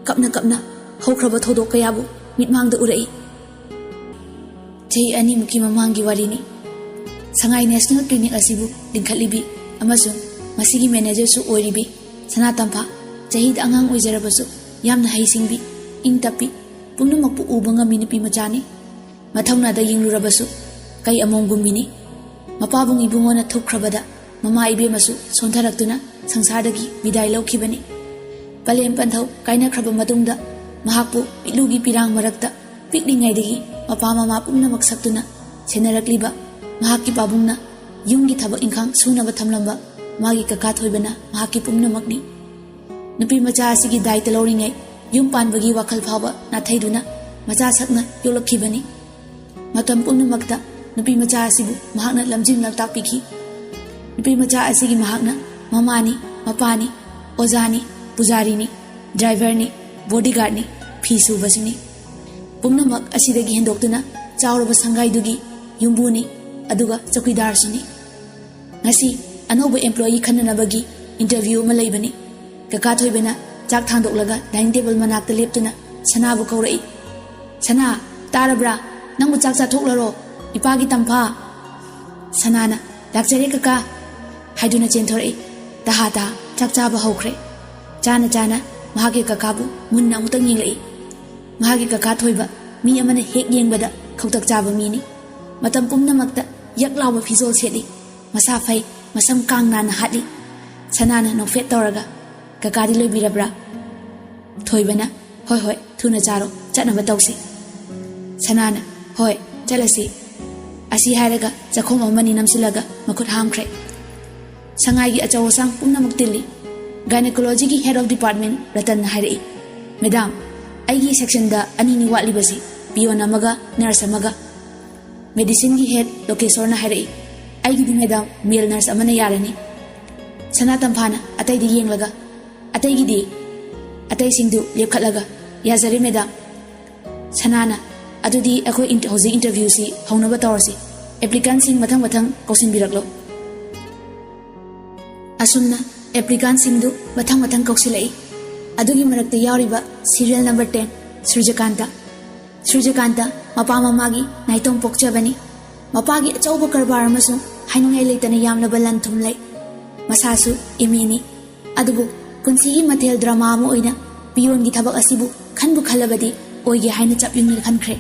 ꯀꯞꯅ ꯀꯞꯅ ꯍꯧꯈ꯭ꯔꯕ ꯊꯧꯗꯣꯛ ꯀꯌꯥꯕꯨ ꯃꯤꯠꯃꯥꯡꯗ ꯎꯔꯛꯏ꯫ ꯆꯍꯤ ꯑꯅꯤꯃꯨꯛꯀꯤ ꯃꯃꯥꯡꯒꯤ ꯋꯥꯔꯤꯅꯤ꯫ ꯁꯉꯥꯏ ꯅꯦꯁꯅꯦꯜ ꯀ꯭ꯂꯤꯅꯤꯛ ꯑꯁꯤꯕꯨ ꯂꯤꯡꯈꯠꯂꯤꯕꯤ ꯑꯃꯁꯨꯡ ꯃꯁꯤꯒꯤ ꯃꯦꯅꯦꯖꯔꯁꯨ ꯑꯣꯏꯔꯤꯕꯤ ꯁꯅꯥ ꯇꯝꯐꯥ, ꯆꯍꯤꯗ ꯑꯉꯥꯡ ꯑꯣꯏꯖꯔꯕꯁꯨ ꯌꯥꯝꯅ ꯍꯩꯁꯤꯡꯕꯤ, ꯏꯪ ꯇꯞꯄꯤ, ꯄꯨꯝꯅꯃꯛꯄꯨ ꯎꯕ ꯉꯝꯃꯤ ꯅꯨꯄꯤ ꯃꯆꯥꯅꯤ꯫ ꯃꯊꯧꯅꯥꯗ ꯌꯦꯡꯂꯨꯔꯕꯁꯨ ꯀꯩ ꯑꯃꯣꯝꯒꯨꯝꯕꯤꯅꯤ꯫ ꯃꯄꯥꯕꯨꯡ ꯏꯕꯨꯡꯉꯣꯅ ꯊꯨꯞꯈ꯭ꯔꯕꯗ ꯃꯃꯥ ꯏꯕꯦꯝꯃꯁꯨ ꯁꯣꯟꯊꯔꯛꯇꯨꯅ ꯁꯪꯁꯥꯔꯗꯒꯤ ꯕꯤꯗꯥꯏ ꯂꯧꯈꯤꯕꯅꯤ꯫ ꯄꯂꯦꯝ ꯄꯟꯊꯧ ꯀꯥꯏꯅꯈ꯭ꯔꯕ ꯃꯇꯨꯡꯗ ꯃꯍꯥꯛꯄꯨ ꯄꯤꯛꯂꯨꯒꯤ ꯄꯤꯔꯥꯡ ꯃꯔꯛꯇ ꯄꯤꯛꯂꯤꯉꯩꯗꯒꯤ ꯃꯄꯥ ꯃꯃꯥ ꯄꯨꯝꯅꯃꯛ ꯁꯛꯇꯨꯅ ꯁꯦꯟꯅꯔꯛꯂꯤꯕ ꯃꯍꯥꯛꯀꯤ ꯄꯥꯕꯨꯡꯅ ꯌꯨꯝꯒꯤ ꯊꯕꯛ ꯏꯪꯈꯥꯡ ꯁꯨꯅꯕ ꯊꯝꯂꯝꯕ ꯃꯥꯒꯤ ꯀꯀꯥ ꯊꯣꯏꯕꯅ ꯃꯍꯥꯛꯀꯤ ꯄꯨꯝꯅꯃꯛꯅꯤ꯫ ꯅꯨꯄꯤ ꯃꯆꯥ ꯑꯁꯤꯒꯤ ꯗꯥꯏꯇ ꯂꯧꯔꯤꯉꯩ ꯌꯨꯝ ꯄꯥꯟꯕꯒꯤ ꯋꯥꯈꯜ ꯐꯥꯎꯕ ꯅꯥꯊꯩꯗꯨꯅ ꯃꯆꯥ ꯁꯛꯅ ꯌꯣꯛꯂꯛꯈꯤꯕꯅꯤ꯫ ꯃꯇꯝ ꯄꯨꯝꯅꯃꯛꯇ ꯅꯨꯄꯤ ꯃꯆꯥ ꯑꯁꯤꯕꯨ ꯃꯍꯥꯛꯅ ꯂꯝꯖꯤꯡ ꯂꯝꯇꯥꯛꯄꯤꯈꯤ꯫ ꯅꯨꯄꯤ ꯃꯆꯥ ꯑꯁꯤꯒꯤ ꯃꯍꯥꯛꯅ ꯃꯃꯥꯅꯤ, ꯃꯄꯥꯅꯤ, ꯑꯣꯖꯥꯅꯤ, ꯄꯨꯖꯥꯔꯤꯅꯤ, ꯗ꯭ꯔꯥꯏꯚꯔꯅꯤ, ꯕꯣꯗꯤꯒꯥꯔꯗꯅꯤ, ꯐꯤ ꯁꯨꯕꯁꯨꯅꯤ꯫ ꯄꯨꯝꯅꯃꯛ ꯑꯁꯤꯗꯒꯤ ꯍꯦꯟꯗꯣꯛꯇꯨꯅ ꯆꯥꯎꯔꯕ ꯁꯪꯒꯥꯏꯗꯨꯒꯤ ꯌꯨꯝꯕꯨꯅꯤ, ꯑꯗꯨꯒ ꯆꯧꯀꯤꯗꯥꯔꯁꯨꯅꯤ꯫ ꯉꯁꯤ ꯑꯅꯧꯕ ꯑꯦꯝꯄ꯭ꯂꯣꯌꯤ ꯈꯟꯅꯅꯕꯒꯤ ꯏꯟꯇꯔꯚ꯭ꯌꯨ ꯑꯃ ꯂꯩꯕꯅꯤ꯫ ꯀꯀꯥ ꯊꯣꯏꯕꯅ ꯆꯥꯛ ꯊꯥꯡꯗꯣꯛꯂꯒ ꯗꯥꯏꯅꯤꯡ ꯇꯦꯕꯜ ꯃꯅꯥꯛꯇ ꯂꯦꯞꯇꯨꯅ ꯁꯅꯥꯕꯨ ꯀꯧꯔꯛꯏ꯫ "ꯁꯅꯥ, ꯇꯥꯔꯕ꯭ꯔꯥ? ꯅꯪꯕꯨ ꯆꯥꯛ ꯆꯥꯊꯣꯛꯂꯔꯣ, ꯏꯄꯥꯒꯤ ꯇꯝꯐꯥ"꯫ ꯁꯅꯥꯅ, "ꯂꯥꯛꯆꯔꯦ ꯀꯀꯥ" ꯍꯥꯏꯗꯨꯅ ꯆꯦꯟꯊꯣꯔꯛꯏ꯫ ꯇꯍꯥ ꯇꯍꯥ ꯆꯥꯛ ꯆꯥꯕ ꯍꯧꯈ꯭ꯔꯦ꯫ ꯆꯥꯅ ꯆꯥꯅ ꯃꯍꯥꯛꯀꯤ ꯀꯀꯥꯕꯨ ꯃꯨꯟꯅ ꯑꯃꯨꯛꯇꯪ ꯌꯦꯡꯂꯛꯏ꯫ ꯃꯍꯥꯛꯀꯤ ꯀꯀꯥ ꯊꯣꯏꯕ ꯃꯤ ꯑꯃꯅ ꯍꯦꯛ ꯌꯦꯡꯕꯗ ꯈꯧꯇꯛ ꯆꯥꯕ ꯃꯤꯅꯤ꯫ ꯃꯇꯝ ꯄꯨꯝꯅꯃꯛꯇ ꯌꯛ ꯂꯥꯎꯕ ꯐꯤꯖꯣꯜ ꯁꯦꯠꯂꯤ꯫ ꯃꯁꯥ ꯐꯩ, ꯃꯁꯝ ꯀꯥꯡ ꯅꯥꯟꯅ ꯍꯥꯠꯂꯤ꯫ ꯁꯅꯥꯅ ꯅꯣꯛꯐꯦꯠ ꯇꯧꯔꯒ, "ꯀꯀꯥꯗꯤ ꯂꯣꯏꯕꯤꯔꯕ꯭ꯔꯥ?" ꯊꯣꯏꯕꯅ, "ꯍꯣꯏ ꯍꯣꯏ, ꯊꯨꯅ ꯆꯥꯔꯣ, ꯆꯠꯅꯕ ꯇꯧꯁꯤ"꯫ ꯁꯅꯥꯅ, "ꯍꯣꯏ, ꯆꯠꯂꯁꯤ"꯫ ꯑꯁꯤ ꯍꯥꯏꯔꯒ ꯆꯥꯛꯈꯣꯝ ꯑꯃꯅꯤ ꯅꯝꯁꯤꯜꯂꯒ ꯃꯈꯨꯠ ꯍꯥꯝꯈ꯭ꯔꯦ꯫ ꯁꯉꯥꯏꯒꯤ ꯑꯆꯧ ꯑꯁꯥꯡ ꯄꯨꯝꯅꯃꯛ ꯇꯤꯜꯂꯤ꯫ ꯒꯥꯏꯅꯣꯀꯣꯂꯣꯖꯤꯒꯤ ꯍꯦꯗ ꯑꯣꯐ ꯗꯤꯄꯥꯔꯠꯃꯦꯟ ꯔꯇꯟꯅ ꯍꯥꯏꯔꯛꯏ, "ꯃꯦꯗꯥꯝ, ꯑꯩꯒꯤ ꯁꯦꯛꯁꯟꯗ ꯑꯅꯤꯅꯤ ꯋꯥꯠꯂꯤꯕꯁꯤ, ꯄꯤꯌꯣꯟ ꯑꯃꯒ ꯅꯔꯁ ꯑꯃꯒ"꯫ ꯃꯦꯗꯤꯁꯤꯟꯒꯤ ꯍꯦꯗ ꯂꯣꯀꯦꯁꯣꯔꯅ ꯍꯥꯏꯔꯛꯏ, "ꯑꯩꯒꯤꯗꯤ ꯃꯦꯗꯥꯝ, ꯃꯦꯜ ꯅꯔꯁ ꯑꯃꯅ ꯌꯥꯔꯅꯤ"꯫ ꯁꯅꯥ ꯇꯝꯐꯥꯅ ꯑꯇꯩꯗ ꯌꯦꯡꯂꯒ, "ꯑꯇꯩꯒꯤꯗꯤ?" ꯑꯇꯩꯁꯤꯡꯗꯨ ꯂꯦꯞꯈꯠꯂꯒ, "ꯌꯥꯖꯔꯦ ꯃꯦꯗꯥꯝ"꯫ ꯁꯅꯥꯅ, "ꯑꯗꯨꯗꯤ ꯑꯩꯈꯣꯏ ꯏꯟ-, ꯍꯧꯖꯤꯛ ꯏꯟꯇꯔꯚ꯭ꯌꯨꯁꯤ ꯍꯧꯅꯕ ꯇꯧꯔꯁꯤ꯫ ꯑꯦꯄ꯭ꯂꯤꯀꯥꯟꯁꯤꯡ ꯃꯊꯪ ꯃꯊꯪ ꯀꯧꯁꯤꯟꯕꯤꯔꯛꯂꯣ"꯫ ꯑꯁꯨꯝꯅ ꯑꯦꯄ꯭ꯂꯤꯀꯥꯟꯁꯤꯡꯗꯨ ꯃꯊꯪ ꯃꯊꯪ ꯀꯧꯁꯤꯜꯂꯛꯏ꯫ ꯑꯗꯨꯒꯤ ꯃꯔꯛꯇ ꯌꯥꯎꯔꯤꯕ ꯁꯤꯔꯤꯌꯦꯜ ꯅꯝꯕꯔ ꯇꯦꯟ, ꯁꯨꯔꯖꯀꯥꯟꯇ꯫ ꯁꯨꯔꯖꯀꯥꯟꯇ ꯃꯄꯥ ꯃꯃꯥꯒꯤ ꯅꯥꯏꯇꯣꯝ ꯄꯣꯛꯆꯕꯅꯤ꯫ ꯃꯄꯥꯒꯤ ꯑꯆꯧꯕ ꯀꯔꯕꯥꯔ ꯑꯃꯁꯨꯡ ꯍꯥꯏꯅꯤꯡꯉꯥꯏ ꯂꯩꯇꯅ ꯌꯥꯝꯂꯕ ꯂꯟ ꯊꯨꯝ ꯂꯩ꯫ ꯃꯁꯥꯁꯨ ꯑꯦꯝ ꯑꯦꯅꯤ꯫ ꯑꯗꯨꯕꯨ ꯄꯨꯟꯁꯤꯒꯤ ꯃꯊꯦꯜ ꯗ꯭ꯔꯃꯥ ꯑꯃ ꯑꯣꯏꯅ ꯄꯤꯌꯣꯟꯒꯤ ꯊꯕꯛ ꯑꯁꯤꯕꯨ ꯈꯟꯕꯨ ꯈꯜꯂꯕꯗꯤ ꯑꯣꯏꯒꯦ ꯍꯥꯏꯅ ꯆꯞ ꯌꯨꯡꯅ ꯈꯟꯈ꯭ꯔꯦ꯫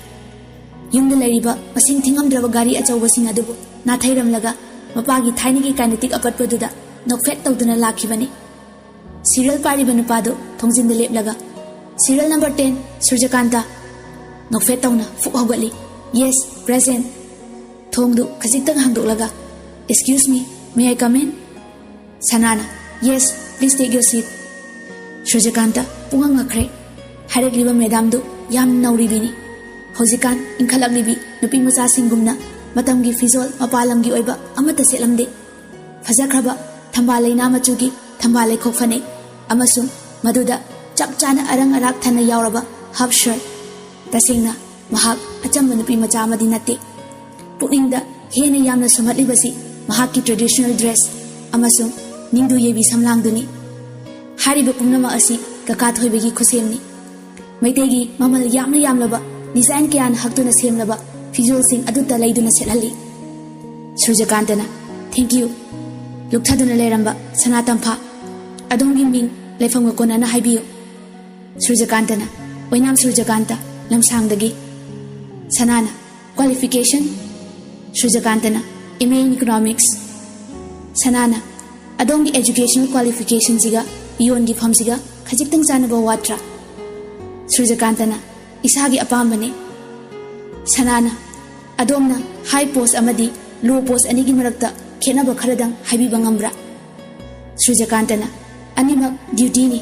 ꯌꯨꯝꯗ ꯂꯩꯔꯤꯕ ꯃꯁꯤꯡ ꯊꯤꯉꯝꯗ꯭ꯔꯕ ꯒꯥꯔꯤ ꯑꯆꯧꯕꯁꯤꯡ ꯑꯗꯨꯕꯨ ꯅꯥꯊꯩꯔꯝꯂꯒ ꯃꯄꯥꯒꯤ ꯊꯥꯏꯅꯒꯤ ꯀꯥꯏꯅꯦꯇꯤꯛ ꯑꯄꯠꯄꯗꯨꯗ ꯅꯣꯛꯐꯦꯠ ꯇꯧꯗꯨꯅ ꯂꯥꯛꯈꯤꯕꯅꯤ꯫ ꯁꯤꯔꯤꯌꯦꯜ ꯄꯥꯏꯔꯤꯕ ꯅꯨꯄꯥꯗꯨ ꯊꯣꯡꯖꯤꯟꯗ ꯂꯦꯞꯂꯒ, "ꯁꯤꯔꯤꯌꯦꯜ ꯅꯝꯕꯔ ꯇꯦꯟ, ꯁꯨꯔꯖꯀꯥꯟꯇ!" ꯅꯣꯛꯐꯦꯠ ꯇꯧꯅ ꯐꯨꯛ ꯍꯧꯒꯠꯂꯤ꯫ "Yes, present!" ꯊꯣꯡꯗꯨ ꯈꯖꯤꯛꯇꯪ ꯍꯥꯡꯗꯣꯛꯂꯒ, "Excuse me, may I come in?" ꯁꯅꯥꯅ, "Yes, please take your seat." ꯁꯨꯔꯖꯀꯥꯟꯇ ꯄꯨꯡꯉꯛ ꯉꯛꯈ꯭ꯔꯦ꯫ ꯍꯥꯏꯔꯛꯂꯤꯕ ꯃꯦꯗꯥꯝꯗꯨ ꯌꯥꯝ ꯅꯧꯔꯤꯕꯤꯅꯤ꯫ ꯍꯧꯖꯤꯛꯀꯥꯟ ꯏꯟꯈꯠꯂꯛꯂꯤꯕꯤ ꯅꯨꯄꯤ ꯃꯆꯥꯁꯤꯡꯒꯨꯝꯅ ꯃꯇꯝꯒꯤ ꯐꯤꯖꯣꯜ ꯃꯄꯥꯟ ꯂꯝꯒꯤ ꯑꯣꯏꯕ ꯑꯃꯠꯇ ꯁꯦꯠꯂꯝꯗꯦ꯫ ꯐꯖꯈ꯭ꯔꯕ ꯊꯝꯕꯥꯜ ꯂꯩꯅꯥ ꯃꯆꯨꯒꯤ ꯊꯝꯕꯥꯜ ꯂꯩꯈꯣꯛ ꯐꯅꯦꯛ ꯑꯃꯁꯨꯡ ꯃꯗꯨꯗ ꯆꯞ ꯆꯥꯅ ꯑꯔꯪ ꯑꯔꯥꯛ ꯊꯟꯅ ꯌꯥꯎꯔꯕ ꯍꯥꯐ ꯁꯔꯠ꯫ ꯇꯁꯦꯡꯅ ꯃꯍꯥꯛ ꯑꯆꯝꯕ ꯅꯨꯄꯤ ꯃꯆꯥ ꯑꯃꯗꯤ ꯅꯠꯇꯦ꯫ ꯄꯨꯛꯅꯤꯡꯗ ꯍꯦꯟꯅ ꯌꯥꯝꯅ ꯁꯨꯝꯍꯠꯂꯤꯕꯁꯤ ꯃꯍꯥꯛꯀꯤ ꯇ꯭ꯔꯦꯗꯤꯁꯅꯦꯜ ꯗ꯭ꯔꯦꯁ ꯑꯃꯁꯨꯡ ꯅꯤꯡꯗꯨ ꯌꯩꯕꯤ ꯁꯝꯂꯥꯡꯗꯨꯅꯤ꯫ ꯍꯥꯏꯔꯤꯕ ꯄꯨꯝꯅꯃꯛ ꯑꯁꯤ ꯀꯀꯥ ꯊꯣꯏꯕꯒꯤ ꯈꯨꯠꯁꯦꯝꯅꯤ꯫ ꯃꯩꯇꯩꯒꯤ ꯃꯃꯜ ꯌꯥꯝꯅ ꯌꯥꯝꯂꯕ ꯗꯤꯖꯥꯏꯟ ꯀꯌꯥꯅ ꯍꯛꯇꯨꯅ ꯁꯦꯝꯂꯕ ꯐꯤꯖꯣꯜꯁꯤꯡ ꯑꯗꯨꯇ ꯂꯩꯗꯨꯅ ꯁꯦꯠꯍꯜꯂꯤ꯫ ꯁꯨꯔꯖꯀꯥꯟꯇꯅ, "Thank you." ꯂꯨꯞꯊꯗꯨꯅ ꯂꯩꯔꯝꯕ ꯁꯅꯥ ꯇꯝꯐꯥ, "ꯑꯗꯣꯝꯒꯤ ꯃꯤꯡ, ꯂꯩꯐꯝꯒ ꯀꯣꯟꯅꯅ ꯍꯥꯏꯕꯤꯌꯨ?" ꯁꯨꯔꯖꯀꯥꯟꯇꯅ, "ꯑꯣꯏꯅꯥꯝ ꯁꯨꯔꯖꯀꯥꯟꯇ, ꯂꯝꯁꯥꯡꯗꯒꯤ꯫" ꯁꯅꯥꯅ, "Qualification?" ꯁꯨꯔꯖꯀꯥꯟꯇꯅ, "M A in Economics." ꯁꯅꯥꯅ, "ꯑꯗꯣꯝꯒꯤ educational qualificationꯁꯤꯒ ꯄꯤꯌꯣꯟꯒꯤ ꯐꯝꯁꯤꯒ ꯈꯖꯤꯛꯇꯪ ꯆꯥꯟꯅꯕ ꯋꯥꯠꯇ꯭ꯔꯥ?" ꯁꯨꯔꯖꯀꯥꯟꯇꯅ, "ꯏꯁꯥꯒꯤ ꯑꯄꯥꯝꯕꯅꯤ꯫" ꯁꯅꯥꯅ, "ꯑꯗꯣꯝꯅ ꯍꯥꯏ ꯄꯣꯁ ꯑꯃꯗꯤ ꯂꯣ ꯄꯣꯁ ꯑꯅꯤꯒꯤ ꯃꯔꯛꯇ ꯈꯦꯠꯅꯕ ꯈꯔꯗꯪ ꯍꯥꯏꯕꯤꯕ ꯉꯝꯕ꯭ꯔꯥ?" ꯁꯨꯔꯖꯀꯥꯟꯇꯅ, "ꯑꯅꯤꯃꯛ ꯗ꯭ꯌꯨꯇꯤꯅꯤ꯫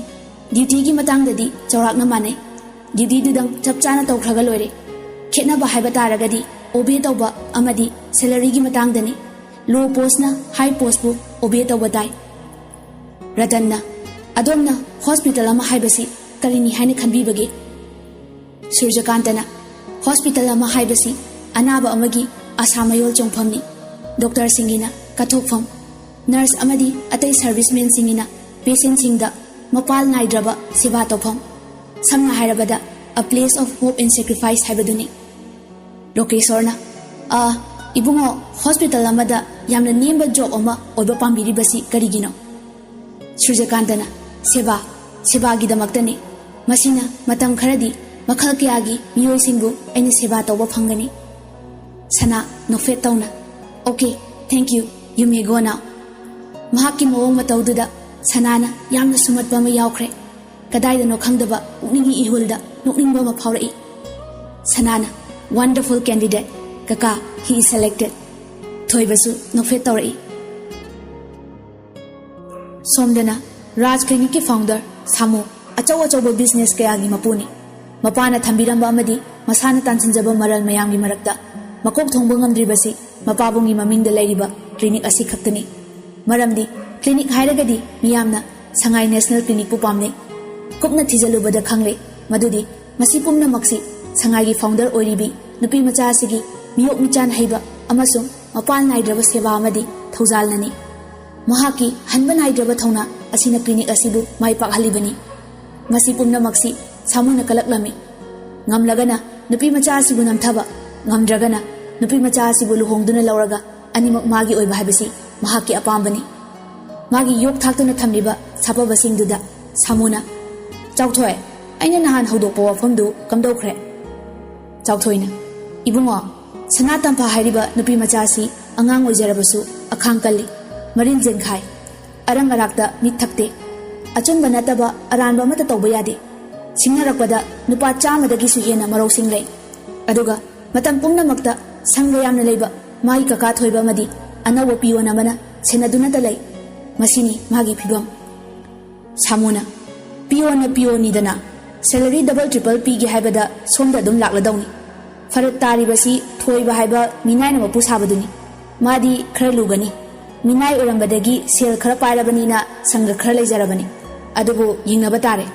ꯗ꯭ꯌꯨꯇꯤꯒꯤ ꯃꯇꯥꯡꯗꯗꯤ ꯆꯥꯎꯔꯥꯛꯅ ꯃꯥꯟꯅꯩ꯫ ꯗ꯭ꯌꯨꯇꯤꯗꯨꯗꯪ ꯆꯞ ꯆꯥꯅ ꯇꯧꯈ꯭ꯔꯒ ꯂꯣꯏꯔꯦ꯫ ꯈꯦꯠꯅꯕ ꯍꯥꯏꯕ ꯇꯥꯔꯒꯗꯤ ꯑꯣꯕꯦ ꯇꯧꯕ ꯑꯃꯗꯤ ꯁꯦꯂꯔꯤꯒꯤ ꯃꯇꯥꯡꯗꯅꯤ꯫ ꯂꯣ ꯄꯣꯁꯅ ꯍꯥꯏ ꯄꯣꯁꯄꯨ ꯑꯣꯕꯦ ꯇꯧꯕ ꯇꯥꯏ꯫" ꯔꯇꯟꯅ, "ꯑꯗꯣꯝꯅ ꯍꯣꯁꯄꯤꯇꯥꯜ ꯑꯃ ꯍꯥꯏꯕꯁꯤ ꯀꯔꯤꯅꯤ ꯍꯥꯏꯅ ꯈꯟꯕꯤꯕꯒꯦ?" ꯁꯨꯔꯖꯀꯥꯟꯇꯅ, "ꯍꯣꯁꯄꯤꯇꯥꯜ ꯑꯃ ꯍꯥꯏꯕꯁꯤ ꯑꯅꯥꯕ ꯑꯃꯒꯤ ꯑꯁꯥ ꯃꯌꯣꯜ ꯆꯣꯡꯐꯝꯅꯤ, ꯗꯣꯛꯇꯔꯁꯤꯡꯒꯤꯅ ꯀꯠꯊꯣꯛꯐꯝ꯫" ꯅꯔꯁ ꯑꯃꯗꯤ ꯑꯇꯩ ꯁꯔꯚꯤꯁꯃꯦꯟꯁꯤꯡꯒꯤꯅ ꯄꯦꯁꯦꯟꯁꯤꯡꯗ ꯃꯄꯥꯜ ꯅꯥꯏꯗ꯭ꯔꯕ ꯁꯦꯕꯥ ꯇꯧꯐꯝ, ꯁꯝꯅ ꯍꯥꯏꯔꯕꯗ, a place of hope and sacrifice ꯍꯥꯏꯕꯗꯨꯅꯤ꯫ ꯂꯣꯀꯦꯁꯣꯔꯅ, "ꯑ, ꯏꯕꯨꯡꯉꯣ, ꯍꯣꯁꯄꯤꯇꯥꯜ ꯑꯃꯗ ꯌꯥꯝꯅ ꯅꯦꯝꯕ ꯖꯣꯕ ꯑꯃ ꯑꯣꯏꯕ ꯄꯥꯝꯕꯤꯔꯤꯕꯁꯤ ꯀꯔꯤꯒꯤꯅꯣ?" ꯁꯨꯔꯖꯀꯥꯟꯇꯅ, "ꯁꯦꯕꯥ, ꯁꯦꯕꯥꯒꯤꯗꯃꯛꯇꯅꯤ꯫ ꯃꯁꯤꯅ ꯃꯇꯝ ꯈꯔꯗꯤ ꯃꯈꯜ ꯀꯌꯥꯒꯤ ꯃꯤꯑꯣꯏꯁꯤꯡꯕꯨ ꯑꯩꯅ ꯁꯦꯕꯥ ꯇꯧꯕ ꯐꯪꯒꯅꯤ꯫" ꯁꯅꯥ ꯅꯣꯛꯐꯦꯠ ꯇꯧꯅ, "Okay, thank you, you may go now." ꯃꯍꯥꯛꯀꯤ ꯃꯑꯣꯡ ꯃꯇꯧꯗꯨꯗ ꯁꯅꯥꯅ ꯌꯥꯝꯅ ꯁꯨꯝꯍꯠꯄ ꯑꯃ ꯌꯥꯎꯈ꯭ꯔꯦ꯫ ꯀꯗꯥꯏꯗꯅꯣ ꯈꯪꯗꯕ ꯄꯨꯛꯅꯤꯡꯒꯤ ꯏꯍꯨꯜꯗ ꯅꯣꯛꯅꯤꯡꯕ ꯑꯃ ꯐꯥꯎꯔꯛꯏ꯫ ꯁꯅꯥꯅ, "Wonderful candidate, ꯀꯀꯥ, he is selected." ꯊꯣꯏꯕꯁꯨ ꯅꯣꯛꯐꯦꯠ ꯇꯧꯔꯛꯏ꯫ ꯁꯣꯝꯗꯅ ꯔꯥꯖ ꯀ꯭ꯂꯤꯅꯤꯛꯀꯤ ꯐꯥꯎꯟꯗꯔ ꯁꯥꯃꯨ ꯑꯆꯧ ꯑꯆꯧꯕ ꯕꯤꯖꯤꯅꯦꯁ ꯀꯌꯥꯒꯤ ꯃꯄꯨꯅꯤ꯫ ꯃꯄꯥꯅ ꯊꯝꯕꯤꯔꯝꯕ ꯑꯃꯗꯤ ꯃꯁꯥꯅ ꯇꯥꯟꯁꯤꯟꯖꯕ ꯃꯔꯜ ꯃꯌꯥꯝꯒꯤ ꯃꯔꯛꯇ ꯃꯀꯣꯛ ꯊꯣꯡꯕ ꯉꯝꯗ꯭ꯔꯤꯕꯁꯤ ꯃꯄꯥꯕꯨꯡꯒꯤ ꯃꯃꯤꯡꯗ ꯂꯩꯔꯤꯕ ꯀ꯭ꯂꯤꯅꯤꯛ ꯑꯁꯤ ꯈꯛꯇꯅꯤ꯫ ꯃꯔꯝꯗꯤ ꯀ꯭ꯂꯤꯅꯤꯛ ꯍꯥꯏꯔꯒꯗꯤ ꯃꯤꯌꯥꯝꯅ ꯁꯉꯥꯏ ꯅꯦꯁꯅꯦꯜ ꯀ꯭ꯂꯤꯅꯤꯛꯄꯨ ꯄꯥꯝꯅꯩ꯫ ꯀꯨꯞꯅ ꯊꯤꯖꯤꯜꯂꯨꯕꯗ ꯈꯪꯂꯦ ꯃꯗꯨꯗꯤ ꯃꯁꯤ ꯄꯨꯝꯅꯃꯛꯁꯤ ꯁꯉꯥꯏꯒꯤ ꯐꯥꯎꯟꯗꯔ ꯑꯣꯏꯔꯤꯕꯤ ꯅꯨꯄꯤ ꯃꯆꯥ ꯑꯁꯤꯒꯤ ꯃꯤꯑꯣꯛ ꯃꯤꯆꯥꯟ ꯍꯩꯕ ꯑꯃꯁꯨꯡ ꯃꯄꯥꯜ ꯅꯥꯏꯗ꯭ꯔꯕ ꯁꯦꯕꯥ ꯑꯃꯗꯤ ꯊꯧꯖꯥꯜꯅꯅꯤ꯫ ꯃꯍꯥꯛꯀꯤ ꯍꯟꯕ ꯅꯥꯏꯗ꯭ꯔꯕ ꯊꯧꯅꯥ ꯑꯁꯤꯅ ꯀ꯭ꯂꯤꯅꯤꯛ ꯑꯁꯤꯕꯨ ꯃꯥꯏ ꯄꯥꯛꯍꯜꯂꯤꯕꯅꯤ꯫ ꯃꯁꯤ ꯄꯨꯝꯅꯃꯛꯁꯤ ꯁꯥꯃꯨꯅ ꯀꯂꯛꯂꯝꯃꯤ꯫ ꯉꯝꯂꯒꯅ ꯅꯨꯄꯤ ꯃꯆꯥ ꯑꯁꯤꯕꯨ ꯅꯝꯊꯕ, ꯉꯝꯗ꯭ꯔꯒꯅ ꯅꯨꯄꯤ ꯃꯆꯥ ꯑꯁꯤꯕꯨ ꯂꯨꯍꯣꯡꯗꯨꯅ ꯂꯧꯔꯒ ꯑꯅꯤꯃꯛ ꯃꯥꯒꯤ ꯑꯣꯏꯕ ꯍꯥꯏꯕꯁꯤ ꯃꯍꯥꯛꯀꯤ ꯑꯄꯥꯝꯕꯅꯤ꯫ ꯃꯥꯒꯤ ꯌꯣꯛ ꯊꯥꯛꯇꯨꯅ ꯊꯝꯂꯤꯕ ꯁꯥꯐꯕꯁꯤꯡꯗꯨꯗ ꯁꯥꯃꯨꯅ, "ꯆꯥꯎꯊꯣꯏ, ꯑꯩꯅ ꯅꯍꯥꯟ ꯍꯧꯗꯣꯛꯄ ꯋꯥꯐꯝꯗꯨ ꯀꯝꯗꯧꯈ꯭ꯔꯦ?" ꯆꯥꯎꯊꯣꯏꯅ, "ꯏꯕꯨꯡꯉꯣ, ꯁꯅꯥ ꯇꯝꯐꯥ ꯍꯥꯏꯔꯤꯕ ꯅꯨꯄꯤ ꯃꯆꯥ ꯑꯁꯤ ꯑꯉꯥꯡ ꯑꯣꯏꯖꯔꯕꯁꯨ ꯑꯈꯥꯡ ꯀꯜꯂꯤ, ꯃꯔꯤꯟ ꯖꯦꯟꯈꯥꯏ, ꯑꯔꯪ ꯑꯔꯥꯛꯇ ꯃꯤꯠ ꯊꯛꯇꯦ꯫ ꯑꯆꯨꯝꯕ ꯅꯠꯇꯕ ꯑꯔꯥꯟꯕ ꯑꯃꯠꯇ ꯇꯧꯕ ꯌꯥꯗꯦ꯫ ꯁꯤꯡꯅꯔꯛꯄꯗ ꯅꯨꯄꯥ ꯆꯥꯝꯃꯗꯒꯤꯁꯨ ꯍꯦꯟꯅ ꯃꯔꯧꯁꯤꯡ ꯂꯩ꯫ ꯑꯗꯨꯒ ꯃꯇꯝ ꯄꯨꯝꯅꯃꯛꯇ ꯁꯪꯒ ꯌꯥꯝꯅ ꯂꯩꯕ ꯃꯥꯒꯤ ꯀꯀꯥ ꯊꯣꯏꯕ ꯑꯃꯗꯤ ꯑꯅꯧꯕ ꯄꯤꯌꯣꯟ ꯑꯃꯅ ꯁꯦꯟꯅꯗꯨꯅꯇ ꯂꯩ꯫ ꯃꯁꯤꯅꯤ ꯃꯥꯒꯤ ꯐꯤꯕꯝ꯫" ꯁꯥꯃꯨꯅ, "ꯄꯤꯌꯣꯟꯅ ꯄꯤꯌꯣꯟꯅꯤꯗꯅ, ꯁꯦꯂꯔꯤ ꯗꯕꯜ ꯇ꯭ꯔꯤꯄꯜ ꯄꯤꯒꯦ ꯍꯥꯏꯕꯗ ꯁꯣꯝꯗ ꯑꯗꯨꯝ ꯂꯥꯛꯂꯗꯧꯅꯤ꯫ ꯐꯔꯛ ꯇꯥꯔꯤꯕꯁꯤ ꯊꯣꯏꯕ ꯍꯥꯏꯕ ꯃꯤꯅꯥꯏꯅ ꯃꯄꯨ ꯁꯥꯕꯗꯨꯅꯤ꯫ ꯃꯥꯗꯤ ꯈꯔ ꯂꯨꯒꯅꯤ꯫ ꯃꯤꯅꯥꯏ ꯑꯣꯏꯔꯝꯕꯗꯒꯤ ꯁꯦꯜ ꯈꯔ ꯄꯥꯏꯔꯕꯅꯤꯅ ꯁꯪꯒ ꯈꯔ ꯂꯩꯖꯔꯕꯅꯤ꯫ ꯑꯗꯨꯕꯨ ꯌꯦꯡꯅꯕ ꯇꯥꯔꯦ꯫"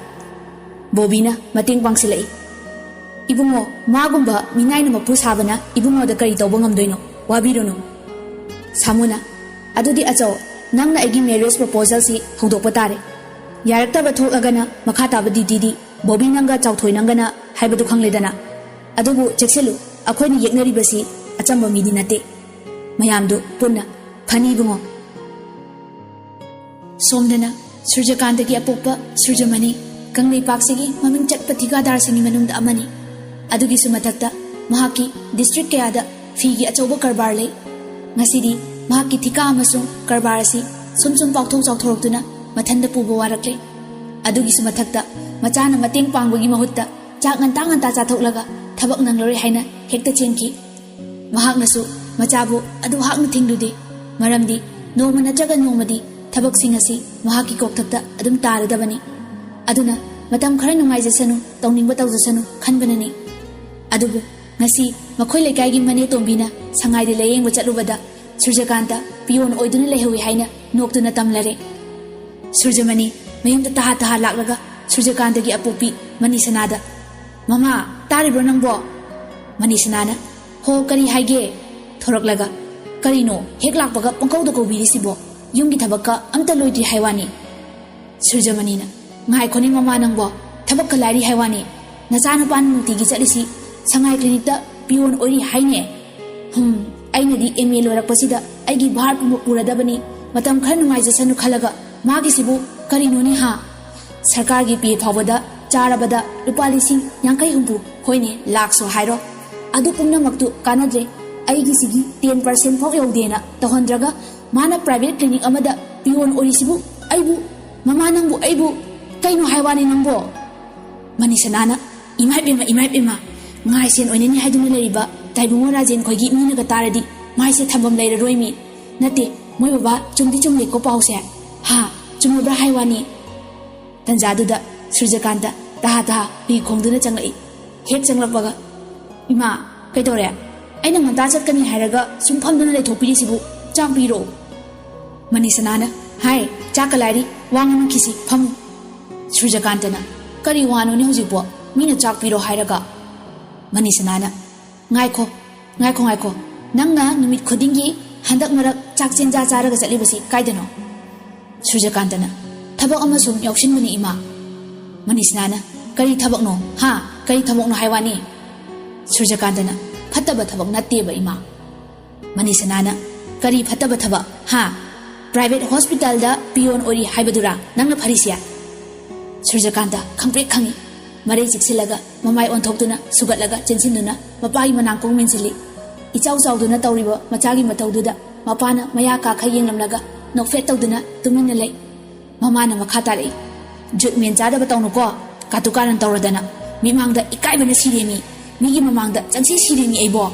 ꯕꯣꯕꯤꯅ ꯃꯇꯦꯡ ꯄꯥꯡꯁꯤꯜꯂꯛꯏ꯫ "ꯏꯕꯨꯡꯉꯣ, ꯃꯥꯒꯨꯝꯕ ꯃꯤꯅꯥꯏꯅ ꯃꯄꯨ ꯁꯥꯕꯅ ꯏꯕꯨꯡꯉꯣꯗ ꯀꯔꯤ ꯇꯧꯕ ꯉꯝꯗꯣꯏꯅꯣ? ꯋꯥꯕꯤꯔꯨꯅꯨ꯫" ꯁꯥꯃꯨꯅ, "ꯑꯗꯨꯗꯤ ꯑꯆꯧ, ꯅꯪꯅ ꯑꯩꯒꯤ ꯃꯦꯔꯦꯖ ꯄ꯭ꯔꯣꯄꯣꯖꯦꯜꯁꯤ ꯍꯧꯗꯣꯛꯄ ꯇꯥꯔꯦ꯫ ꯌꯥꯔꯛꯇꯕ ꯊꯣꯛꯂꯒꯅ ꯃꯈꯥ ꯇꯥꯕ ꯗ꯭ꯌꯨꯇꯤꯗꯤ ꯕꯣꯕꯤ ꯅꯪꯒ ꯆꯥꯎꯊꯣꯏ ꯅꯪꯒꯅ ꯍꯥꯏꯕꯗꯨ ꯈꯪꯂꯦꯗꯅ꯫ ꯑꯗꯨꯕꯨ ꯆꯦꯛꯁꯤꯜꯂꯨ, ꯑꯩꯈꯣꯏꯅ ꯌꯦꯛꯅꯔꯤꯕꯁꯤ ꯑꯆꯝꯕ ꯃꯤꯗꯤ ꯅꯠꯇꯦ꯫ ꯃꯌꯥꯝꯗꯨ ꯄꯨꯟꯅ ꯐꯅꯤ ꯏꯕꯨꯡꯉꯣ꯫ ꯁꯣꯝꯗꯅ ꯁꯨꯔꯖꯀꯥꯟꯇꯒꯤ ꯑꯄꯣꯛꯄ ꯁꯨꯔꯖꯃꯅꯤ ꯀꯪꯂꯩꯄꯥꯛꯁꯤꯒꯤ ꯃꯃꯤꯡ ꯆꯠꯄ ꯊꯤꯀꯥꯗꯥꯔꯁꯤꯡꯒꯤ ꯃꯅꯨꯡꯗ ꯑꯃꯅꯤ꯫ ꯑꯗꯨꯒꯤꯁꯨ ꯃꯊꯛꯇ ꯃꯍꯥꯛꯀꯤ ꯗꯤꯁꯇ꯭ꯔꯤꯛ ꯀꯌꯥꯗ ꯐꯤꯒꯤ ꯑꯆꯧꯕ ꯀꯔꯕꯥꯔ ꯂꯩ꯫ ꯉꯁꯤꯗꯤ ꯃꯍꯥꯛꯀꯤ ꯊꯤꯀꯥ ꯑꯃꯁꯨꯡ ꯀꯔꯕꯥꯔ ꯑꯁꯤ ꯁꯨꯝ ꯁꯨꯝ ꯄꯥꯛꯊꯣꯛ ꯆꯥꯎꯊꯣꯔꯛꯇꯨꯅ ꯃꯊꯟꯇ ꯄꯨꯕ ꯋꯥꯔꯛꯂꯦ꯫ ꯑꯗꯨꯒꯤꯁꯨ ꯃꯊꯛꯇ ꯃꯆꯥꯅ ꯃꯇꯦꯡ ꯄꯥꯡꯕꯒꯤ ꯃꯍꯨꯠꯇ ꯆꯥꯛ ꯉꯟꯇꯥ ꯉꯟꯇꯥ ꯆꯥꯊꯣꯛꯂꯒ ꯊꯕꯛ ꯅꯪꯂꯔꯣꯏ ꯍꯥꯏꯅ ꯍꯦꯛꯇ ꯆꯦꯟꯈꯤ꯫ ꯃꯍꯥꯛꯅꯁꯨ ꯃꯆꯥꯕꯨ ꯑꯗꯨ ꯍꯥꯛꯅ ꯊꯤꯡꯂꯨꯗꯦ꯫ ꯃꯔꯝꯗꯤ ꯅꯣꯡꯃ ꯅꯠꯇ꯭ꯔꯒ ꯅꯣꯡꯃꯗꯤ ꯊꯕꯛꯁꯤꯡ ꯑꯁꯤ ꯃꯍꯥꯛꯀꯤ ꯀꯣꯛꯊꯛꯇ ꯑꯗꯨꯝ ꯇꯥꯔꯗꯕꯅꯤ꯫ ꯑꯗꯨꯅ ꯃꯇꯝ ꯈꯔ ꯅꯨꯡꯉꯥꯏꯖꯁꯅꯨ, ꯇꯧꯅꯤꯡꯕ ꯇꯧꯖꯁꯅꯨ ꯈꯟꯕꯅꯅꯤ꯫ ꯑꯗꯨꯕꯨ ꯉꯁꯤ ꯃꯈꯣꯏ ꯂꯩꯀꯥꯏꯒꯤ ꯃꯅꯦ ꯇꯣꯝꯕꯤꯅ ꯁꯉꯥꯏꯗ ꯂꯥꯌꯦꯡꯕ ꯆꯠꯂꯨꯕꯗ ꯁꯨꯔꯖꯀꯥꯟꯇ ꯄꯤꯌꯣꯟ ꯑꯣꯏꯗꯨꯅ ꯂꯩꯍꯧꯏ ꯍꯥꯏꯅ ꯅꯣꯛꯇꯨꯅ ꯇꯝꯂꯔꯦ꯫ ꯁꯨꯔꯖꯃꯅꯤ ꯃꯌꯨꯝꯗ ꯇꯍꯥ ꯇꯍꯥ ꯂꯥꯛꯂꯒ ꯁꯨꯔꯖꯀꯥꯟꯇꯒꯤ ꯑꯄꯣꯛꯄꯤ ꯃꯅꯤꯁꯅꯥꯗ, "ꯃꯃꯥ, ꯇꯥꯔꯤꯕ꯭ꯔꯣ ꯅꯪꯕꯣ?" ꯃꯅꯤꯁꯅꯥꯅ, "ꯍꯣ, ꯀꯔꯤ ꯍꯥꯏꯒꯦ?" ꯊꯣꯔꯛꯂꯒ, "ꯀꯔꯤꯅꯣ ꯍꯦꯛ ꯂꯥꯛꯄꯒ ꯄꯪꯀꯧꯗ ꯀꯧꯕꯤꯔꯤꯁꯤꯕꯣ? ꯌꯨꯝꯒꯤ ꯊꯕꯛꯀ ꯑꯝꯇ ꯂꯣꯏꯗ꯭ꯔꯤ ꯍꯥꯏ ꯋꯥꯅꯤ?" ꯁꯨꯔꯖꯃꯅꯤꯅ, "ꯉꯥꯏꯈꯣꯅꯦ ꯃꯃꯥ ꯅꯪꯕꯣ, ꯊꯕꯛꯀ ꯂꯥꯏꯔꯤ ꯍꯥꯏ ꯋꯥꯅꯤ꯫ ꯅꯆꯥꯅꯨꯄꯥꯅ ꯅꯨꯡꯇꯤꯒꯤ ꯆꯠꯂꯤꯁꯤ ꯁꯉꯥꯏ ꯀ꯭ꯂꯤꯅꯤꯛꯇ ꯄꯤꯌꯣꯟ ꯑꯣꯏꯔꯤ ꯍꯥꯏꯅꯦ꯫ ꯍꯨꯝ, ꯑꯩꯅꯗꯤ ꯑꯦꯝ ꯑꯦ ꯂꯣꯏꯔꯛꯄꯁꯤꯗ ꯑꯩꯒꯤ ꯚꯥꯔ ꯄꯨꯝꯕ ꯄꯨꯔꯗꯕꯅꯤ, ꯃꯇꯝ ꯈꯔ ꯅꯨꯡꯉꯥꯏꯖꯁꯅꯨ ꯈꯜꯂꯒ ꯃꯥꯒꯤꯁꯤꯕꯨ ꯀꯔꯤꯅꯣꯅꯦ ꯍꯥ? ꯁꯔꯀꯥꯔꯒꯤ ꯄꯦ ꯐꯥꯎꯕꯗ ꯆꯥꯔꯕꯗ ꯂꯨꯄꯥ ꯂꯤꯁꯤꯡ ꯌꯥꯡꯈꯩ ꯍꯨꯝꯐꯨ, ꯍꯣꯏꯅꯦ, ꯂꯥꯛꯁꯨ ꯍꯥꯏꯔꯣ꯫ ꯑꯗꯨ ꯄꯨꯝꯅꯃꯛꯇꯨ ꯀꯥꯟꯅꯗ꯭ꯔꯦ꯫ ꯑꯩꯒꯤꯁꯤꯒꯤ ꯇꯦꯟ ꯄꯥꯔꯁꯦꯟ ꯐꯥꯎ ꯌꯧꯗꯦꯅ ꯇꯧꯍꯟꯗ꯭ꯔꯒ ꯃꯥꯅ ꯄ꯭ꯔꯥꯏꯚꯦꯠ ꯀ꯭ꯂꯤꯅꯤꯛ ꯑꯃꯗ ꯄꯤꯌꯣꯟ ꯑꯣꯏꯔꯤꯁꯤꯕꯨ ꯑꯩꯕꯨ, ꯃꯃꯥ ꯅꯪꯕꯨ ꯑꯩꯕꯨ ꯀꯩꯅꯣ ꯍꯥꯏ ꯋꯥꯅꯤ ꯅꯪꯕꯣ?" ꯃꯅꯤꯁꯅꯥꯅ, "ꯏꯃꯥ ꯏꯕꯦꯝꯃ, ꯏꯃꯥ ꯏꯕꯦꯝꯃ, ꯉꯥꯏꯁꯦꯟ ꯑꯣꯏꯅꯅꯤ ꯍꯥꯏꯗꯨꯅ ꯂꯩꯔꯤꯕ ꯇꯥꯏꯕꯨꯡꯉꯣ ꯔꯥꯖꯦꯟ ꯈꯣꯏꯒꯤ ꯃꯤꯅꯒ ꯇꯥꯔꯗꯤ ꯃꯥꯏꯁꯦ ꯊꯝꯐꯝ ꯂꯩꯔꯔꯣꯏ ꯃꯤ꯫ ꯅꯠꯇꯦ, ꯃꯣꯏ ꯕꯕꯥ ꯆꯨꯝꯗꯤ ꯆꯨꯝꯂꯦꯀꯣ ꯄꯥꯎꯁꯦ꯫ ꯍꯥ, ꯆꯨꯝꯃꯕ꯭ꯔꯥ ꯍꯥꯏ ꯋꯥꯅꯤ?" ꯇꯟꯖꯥꯗꯨꯗ ꯁꯨꯔꯖꯀꯥꯟꯇ ꯇꯍꯥ ꯇꯍꯥ ꯍꯨꯏ ꯈꯣꯡꯗꯨꯅ ꯆꯪꯂꯛꯏ꯫ ꯍꯦꯛ ꯆꯪꯂꯛꯄꯒ, "ꯏꯃꯥ, ꯀꯩꯗꯧꯔꯦ? ꯑꯩꯅ ꯉꯟꯇꯥ ꯆꯠꯀꯅꯤ ꯍꯥꯏꯔꯒ ꯁꯨꯝ ꯐꯝꯗꯨꯅ ꯂꯩꯊꯣꯛꯄꯤꯔꯤꯁꯤꯕꯨ? ꯆꯥꯛ ꯄꯤꯔꯣ?" ꯃꯅꯤꯁꯅꯥꯅ, "ꯍꯥꯏ, ꯆꯥꯛꯀ ꯂꯥꯏꯔꯤ, ꯋꯥ ꯉꯥꯡꯅꯈꯤꯁꯤ, ꯐꯝꯃꯨ꯫" ꯁꯨꯔꯖꯀꯥꯟꯇꯅ, "ꯀꯔꯤ ꯋꯥꯅꯣꯅꯦ ꯍꯧꯖꯤꯛꯄꯣ? ꯃꯤꯅ ꯆꯥꯛ ꯄꯤꯔꯣ ꯍꯥꯏꯔꯒ?" ꯃꯅꯤꯁꯅꯥꯅ, "ꯉꯥꯏꯈꯣ, ꯉꯥꯏꯈꯣ, ꯉꯥꯏꯈꯣ꯫ ꯅꯪꯅ ꯅꯨꯃꯤꯠ ꯈꯨꯗꯤꯡꯒꯤ ꯍꯟꯗꯛ ꯃꯔꯛ ꯆꯥꯛ ꯆꯦꯟꯖꯥ ꯆꯥꯔꯒ ꯆꯠꯂꯤꯕꯁꯤ ꯀꯥꯏꯗꯅꯣ?" ꯁꯨꯔꯖꯀꯥꯟꯇꯅ, "ꯊꯕꯛ ꯑꯃ ꯁꯨꯝ ꯌꯥꯎꯁꯤꯟꯕꯅꯤ, ꯏꯃꯥ꯫" ꯃꯅꯤꯁꯅꯥꯅ, "ꯀꯔꯤ ꯊꯕꯛꯅꯣ? ꯍꯥ? ꯀꯔꯤ ꯊꯕꯛꯅꯣ ꯍꯥꯏ ꯋꯥꯅꯤ?" ꯁꯨꯔꯖꯀꯥꯟꯇꯅ, "ꯐꯠꯇꯕ ꯊꯕꯛ ꯅꯠꯇꯦꯕ, ꯏꯃꯥ꯫" ꯃꯅꯤꯁꯅꯥꯅ, "ꯀꯔꯤ ꯐꯠꯇꯕ ꯊꯕꯛ? ꯍꯥ? ꯄ꯭ꯔꯥꯏꯚꯦꯠ ꯍꯣꯁꯄꯤꯇꯥꯜꯗ ꯄꯤꯌꯣꯟ ꯑꯣꯏꯔꯤ ꯍꯥꯏꯕꯗꯨꯔꯥ ꯅꯪꯅ ꯐꯔꯤꯁꯦ?" ꯁꯨꯔꯖꯀꯥꯟꯇ ꯈꯪꯄ꯭ꯔꯦꯛ ꯈꯪꯉꯤ꯫ ꯃꯔꯩ ꯆꯤꯛꯁꯤꯜꯂꯒ, ꯃꯃꯥꯏ ꯑꯣꯟꯊꯣꯛꯇꯨꯅ, ꯁꯨꯒꯠꯂꯒ ꯆꯦꯟꯁꯤꯟꯗꯨꯅ ꯃꯄꯥꯒꯤ ꯃꯅꯥꯀꯣꯡ ꯃꯦꯟꯁꯤꯜꯂꯤ꯫ ꯏꯆꯥꯎ ꯆꯥꯎꯗꯨꯅ ꯇꯧꯔꯤꯕ ꯃꯆꯥꯒꯤ ꯃꯇꯧꯗꯨꯗ ꯃꯄꯥꯅ ꯃꯌꯥ ꯀꯥꯈꯩ ꯌꯦꯡꯂꯝꯂꯒ ꯅꯣꯛꯐꯦꯠ ꯇꯧꯗꯨꯅ ꯇꯨꯃꯤꯟꯅ ꯂꯩ꯫ ꯃꯃꯥꯅ ꯃꯈꯥ ꯇꯥꯔꯛꯏ, "ꯖꯨꯠ ꯃꯦꯟ ꯆꯥꯗꯕ ꯇꯧꯅꯨꯀꯣ꯫ ꯀꯥꯇꯨ ꯀꯥꯔꯟ ꯇꯧꯔꯗꯅ꯫ ꯃꯤꯃꯥꯡꯗ ꯏꯀꯥꯏꯕꯅ ꯁꯤꯔꯦꯃꯤ꯫ ꯃꯤꯒꯤ ꯃꯃꯥꯡꯗ ꯆꯪꯁꯤ ꯁꯤꯔꯦꯃꯤ ꯑꯩꯕꯣ꯫"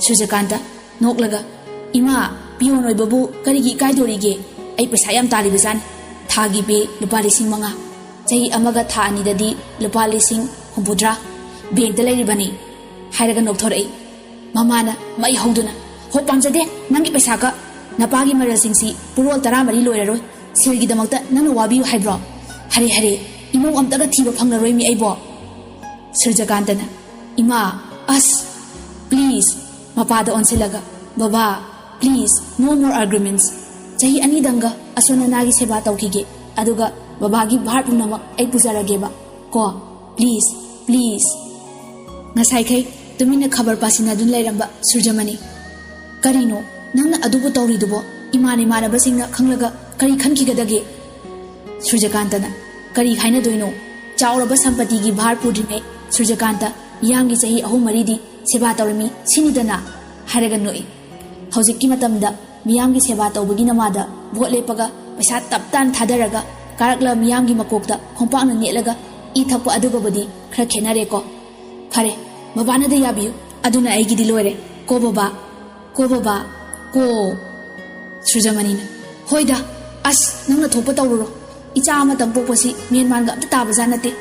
ꯁꯨꯔꯖꯀꯥꯟꯇ ꯅꯣꯛꯂꯒ, "ꯏꯃꯥ, ꯄꯤꯌꯣꯟ ꯑꯣꯏꯕꯕꯨ ꯀꯔꯤꯒꯤ ꯏꯀꯥꯏꯗꯣꯔꯤꯒꯦ? ꯑꯩ ꯄꯩꯁꯥ ꯌꯥꯝ ꯇꯥꯜꯂꯤꯕꯖꯥꯠꯅꯤ꯫ ꯊꯥꯒꯤ ꯄꯦ ꯂꯨꯄꯥ ꯂꯤꯁꯤꯡ ꯃꯉꯥ꯫ ꯆꯍꯤ ꯑꯃꯒ ꯊꯥ ꯑꯅꯤꯗꯗꯤ ꯂꯨꯄꯥ ꯂꯤꯁꯤꯡ ꯍꯨꯝꯐꯨꯇꯔꯥ ꯕꯦꯡꯛꯇ ꯂꯩꯔꯤꯕꯅꯤ," ꯍꯥꯏꯔꯒ ꯅꯣꯛꯊꯣꯔꯛꯏ꯫ ꯃꯃꯥꯅ ꯃꯩ ꯍꯧꯗꯨꯅ, "ꯍꯣ, ꯄꯥꯝꯖꯗꯦ ꯅꯪꯒꯤ ꯄꯩꯁꯥꯒ꯫ ꯅꯄꯥꯒꯤ ꯃꯔꯜꯁꯤꯡꯁꯤ ꯄꯨꯔꯣꯜ ꯇꯔꯥꯃꯔꯤ ꯂꯣꯏꯔꯔꯣꯏ꯫ ꯁꯦꯜꯒꯤꯗꯃꯛꯇ ꯅꯪꯅ ꯋꯥꯕꯤꯌꯨ ꯍꯥꯏꯕ꯭ꯔꯣ? ꯍꯔꯦ, ꯍꯔꯦ, ꯏꯃꯧ ꯑꯝꯇꯒ ꯊꯤꯕ ꯐꯪꯂꯔꯣꯏꯃꯤ ꯑꯩꯕꯣ꯫" ꯁꯨꯔꯖꯀꯥꯟꯇꯅ, "ꯏꯃꯥ, ꯑꯁ, please꯫" ꯃꯄꯥꯗ ꯑꯣꯟꯁꯤꯜꯂꯒ, "ꯕꯕꯥ, please, no more arguments꯫ ꯆꯍꯤ ꯑꯅꯤꯗꯪꯒ ꯑꯁꯣꯟ ꯑꯅꯥꯒꯤ ꯁꯦꯕꯥ ꯇꯧꯈꯤꯒꯦ, ꯑꯗꯨꯒ ꯕꯕꯥꯒꯤ ꯚꯥꯔ ꯄꯨꯝꯅꯃꯛ ꯑꯩ ꯄꯨꯖꯔꯒꯦꯕ꯫ ꯀꯣ, please, please꯫" ꯉꯁꯥꯏꯈꯩ ꯇꯨꯃꯤꯟꯅ ꯈꯕꯔ ꯄꯥꯁꯤꯟꯅꯗꯨꯅ ꯂꯩꯔꯝꯕ ꯁꯨꯔꯖꯃꯅꯤ, "ꯀꯔꯤꯅꯣ ꯅꯪꯅ ꯑꯗꯨꯕꯨ ꯇꯧꯔꯤꯗꯨꯕꯣ? ꯏꯃꯥꯟ ꯏꯃꯥꯟꯅꯕꯁꯤꯡꯅ ꯈꯪꯂꯒ ꯀꯔꯤ ꯈꯟꯈꯤꯒꯗꯒꯦ?" ꯁꯨꯔꯖꯀꯥꯟꯇꯅ, "ꯀꯔꯤ ꯍꯥꯏꯅꯗꯣꯏꯅꯣ? ꯆꯥꯎꯔꯕ ꯁꯝꯄꯇꯤꯒꯤ ꯚꯥꯔ ꯄꯨꯗ꯭ꯔꯤꯉꯩ ꯁꯨꯔꯖꯀꯥꯟꯇ ꯃꯤꯌꯥꯝꯒꯤ ꯆꯍꯤ ꯑꯍꯨꯝ ꯃꯔꯤꯗꯤ ꯁꯦꯕꯥ ꯇꯧꯔꯝꯃꯤ ꯁꯤꯅꯤꯗꯅ?" ꯍꯥꯏꯔꯒ ꯅꯣꯛꯏ꯫ ꯍꯧꯖꯤꯛꯀꯤ ꯃꯇꯝꯗ ꯃꯤꯌꯥꯝꯒꯤ ꯁꯦꯕꯥ ꯇꯧꯕꯒꯤ ꯅꯃꯥꯗ ꯚꯣꯠ ꯂꯦꯞꯄꯒ ꯄꯩꯁꯥ ꯇꯞ ꯇꯥꯅ ꯊꯥꯗꯔꯒ ꯀꯥꯔꯛꯂ ꯃꯤꯌꯥꯝꯒꯤ ꯃꯀꯣꯛꯇ ꯈꯣꯡꯄꯥꯛꯅ ꯅꯦꯠꯂꯒ ꯏ ꯊꯛꯄ ꯑꯗꯨꯒꯕꯨꯗꯤ ꯈꯔ ꯈꯦꯠꯅꯔꯦꯀꯣ꯫ ꯐꯔꯦ, ꯕꯕꯥꯅꯗ ꯌꯥꯕꯤꯌꯨ, ꯑꯗꯨꯅ ꯑꯩꯒꯤꯗꯤ ꯂꯣꯏꯔꯦ꯫ ꯀꯣ ꯕꯕꯥ, ꯀꯣ ꯕꯕꯥ, ꯀꯣ꯫ ꯁꯨꯔꯖꯃꯅꯤꯅ, "ꯍꯣꯏꯗ, ꯑꯁ, ꯅꯪꯅ ꯊꯣꯛꯄ ꯇꯧꯔꯨꯔꯣ꯫ ꯏꯆꯥ ꯑꯃꯇꯪ ꯄꯣꯛꯄꯁꯤ ꯃꯦꯟꯃꯥꯟꯒ ꯑꯝꯇ ꯇꯥꯕꯖꯥꯠ ꯅꯠꯇꯦ꯫"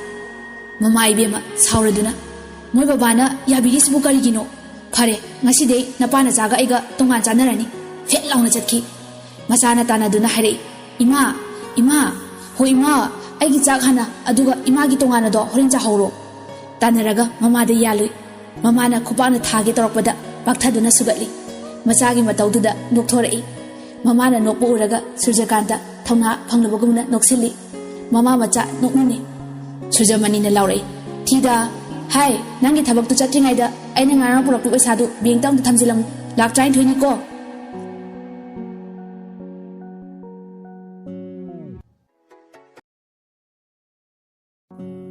ꯃꯃꯥ ꯏꯕꯦꯝꯃ ꯁꯥꯎꯔꯗꯨꯅ, "ꯃꯣꯏ ꯕꯕꯥꯅ ꯌꯥꯕꯤꯔꯤꯁꯤꯕꯨ ꯀꯔꯤꯒꯤꯅꯣ? ꯐꯔꯦ, ꯉꯁꯤꯗꯩ ꯅꯄꯥ ꯅꯆꯥꯒ ꯑꯩꯒ ꯇꯣꯉꯥꯟ ꯆꯥꯅꯔꯅꯤ꯫" ꯐꯦꯠ ꯂꯥꯎꯅ ꯆꯠꯈꯤ꯫ ꯃꯆꯥꯅ ꯇꯥꯟꯅꯗꯨꯅ ꯍꯥꯏꯔꯛꯏ, "ꯏꯃꯥ, ꯏꯃꯥ, ꯍꯣ ꯏꯃꯥ, ꯑꯩꯒꯤ ꯆꯥꯛ ꯍꯥꯟꯅ, ꯑꯗꯨꯒ ꯏꯃꯥꯒꯤ ꯇꯣꯉꯥꯟꯅꯗꯣ ꯍꯣꯔꯦꯟ ꯆꯥꯍꯧꯔꯣ꯫" ꯇꯥꯟꯅꯔꯒ ꯃꯃꯥꯗ ꯌꯥꯜꯂꯨꯏ꯫ ꯃꯃꯥꯅ ꯈꯨꯄꯥꯛꯅ ꯊꯥꯒꯦ ꯇꯧꯔꯛꯄꯗ ꯄꯥꯛꯊꯗꯨꯅ ꯁꯨꯒꯠꯂꯤ꯫ ꯃꯆꯥꯒꯤ ꯃꯇꯧꯗꯨꯗ ꯅꯣꯛꯊꯣꯔꯛꯏ꯫ ꯃꯃꯥꯅ ꯅꯣꯛꯄ ꯎꯔꯒ ꯁꯨꯔꯖꯀꯥꯟꯇ ꯊꯧꯅꯥ ꯐꯪꯂꯕꯒꯨꯝꯅ ꯅꯣꯛꯁꯤꯜꯂꯤ꯫ ꯃꯃꯥ ꯃꯆꯥ ꯅꯣꯛꯃꯤꯟꯅꯩ꯫ ꯁꯨꯔꯖꯃꯅꯤꯅ ꯂꯥꯎꯔꯛꯏ, "ꯊꯤꯗ, ꯍꯥꯏ, ꯅꯪꯒꯤ ꯊꯕꯛꯇꯨ ꯆꯠꯇ꯭ꯔꯤꯉꯩꯗ ꯑꯩꯅ ꯉꯔꯥꯡ ꯄꯨꯔꯛꯄ ꯄꯩꯁꯥꯗꯨ ꯕꯦꯡꯇ ꯑꯃꯨꯛꯇ ꯊꯝꯖꯤꯜꯂꯝꯃꯨ꯫ ꯂꯥꯛ ꯇꯔꯥꯅꯤꯊꯣꯏꯅꯤꯀꯣ?"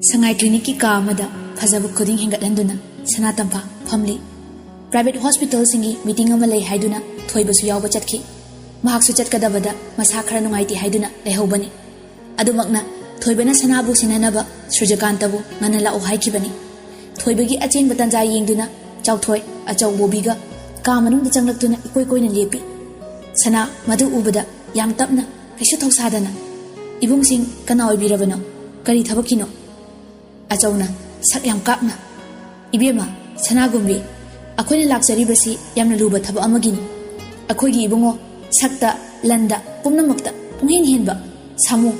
ꯁꯉꯥꯏ ꯀ꯭ꯂꯤꯅꯤꯛꯀꯤ ꯀꯥ ꯑꯃꯗ ꯐꯖꯕ ꯈꯨꯗꯤꯡ ꯍꯦꯟꯒꯠꯍꯟꯗꯨꯅ ꯁꯅꯥ ꯇꯝꯐꯥ ꯐꯝꯂꯤ꯫ ꯄ꯭ꯔꯥꯏꯚꯦꯠ ꯍꯣꯁꯄꯤꯇꯥꯜꯁꯤꯡꯒꯤ ꯃꯤꯇꯤꯡ ꯑꯃ ꯂꯩ ꯍꯥꯏꯗꯨꯅ ꯊꯣꯏꯕꯁꯨ ꯌꯥꯎꯕ ꯆꯠꯈꯤ꯫ ꯃꯍꯥꯛꯁꯨ ꯆꯠꯀꯗꯕꯗ ꯃꯁꯥ ꯈꯔ ꯅꯨꯡꯉꯥꯏꯇꯦ ꯍꯥꯏꯗꯨꯅ ꯂꯩꯍꯧꯕꯅꯤ꯫ ꯑꯗꯨꯃꯛꯅ ꯊꯣꯏꯕꯅ ꯁꯅꯥꯕꯨ ꯁꯤꯟꯅꯅꯕ ꯁꯨꯔꯖꯀꯥꯟꯇꯕꯨ ꯉꯟꯅ ꯂꯥꯛꯎ ꯍꯥꯏꯈꯤꯕꯅꯤ꯫ ꯊꯣꯏꯕꯒꯤ ꯑꯆꯦꯟꯕ ꯇꯥꯟꯖꯥ ꯌꯦꯡꯗꯨꯅ ꯆꯥꯎꯊꯣꯏ, ꯑꯆꯧ, ꯕꯣꯕꯤꯒ ꯀꯥ ꯃꯅꯨꯡꯗ ꯆꯪꯂꯛꯇꯨꯅ ꯏꯀꯣꯏ ꯀꯣꯏꯅ ꯂꯦꯞꯄꯤ꯫ ꯁꯅꯥ ꯃꯗꯨ ꯎꯕꯗ ꯌꯥꯝ ꯇꯞꯅ, ꯀꯩꯁꯨ ꯊꯧꯁꯥꯗꯅ, "ꯏꯕꯨꯡꯁꯤꯡ, ꯀꯅꯥ ꯑꯣꯏꯕꯤꯔꯕꯅꯣ? ꯀꯔꯤ ꯊꯕꯛꯀꯤꯅꯣ?" ꯑꯆꯧꯅ ꯁꯛ ꯌꯥꯝ ꯀꯥꯛꯅ, "ꯏꯕꯦꯝꯃ, ꯁꯅꯥꯒꯨꯝꯕꯤ, ꯑꯩꯈꯣꯏꯅ ꯂꯥꯛꯆꯔꯤꯕꯁꯤ ꯌꯥꯝꯅ ꯂꯨꯕ ꯊꯕꯛ ꯑꯃꯒꯤꯅꯤ꯫ ꯑꯩꯈꯣꯏꯒꯤ ꯏꯕꯨꯡꯉꯣ ꯁꯛꯇ, ꯂꯟꯗ, ꯄꯨꯝꯅꯃꯛꯇ ꯄꯨꯡꯍꯦꯟ ꯍꯦꯟꯕ ꯁꯥꯃꯨ,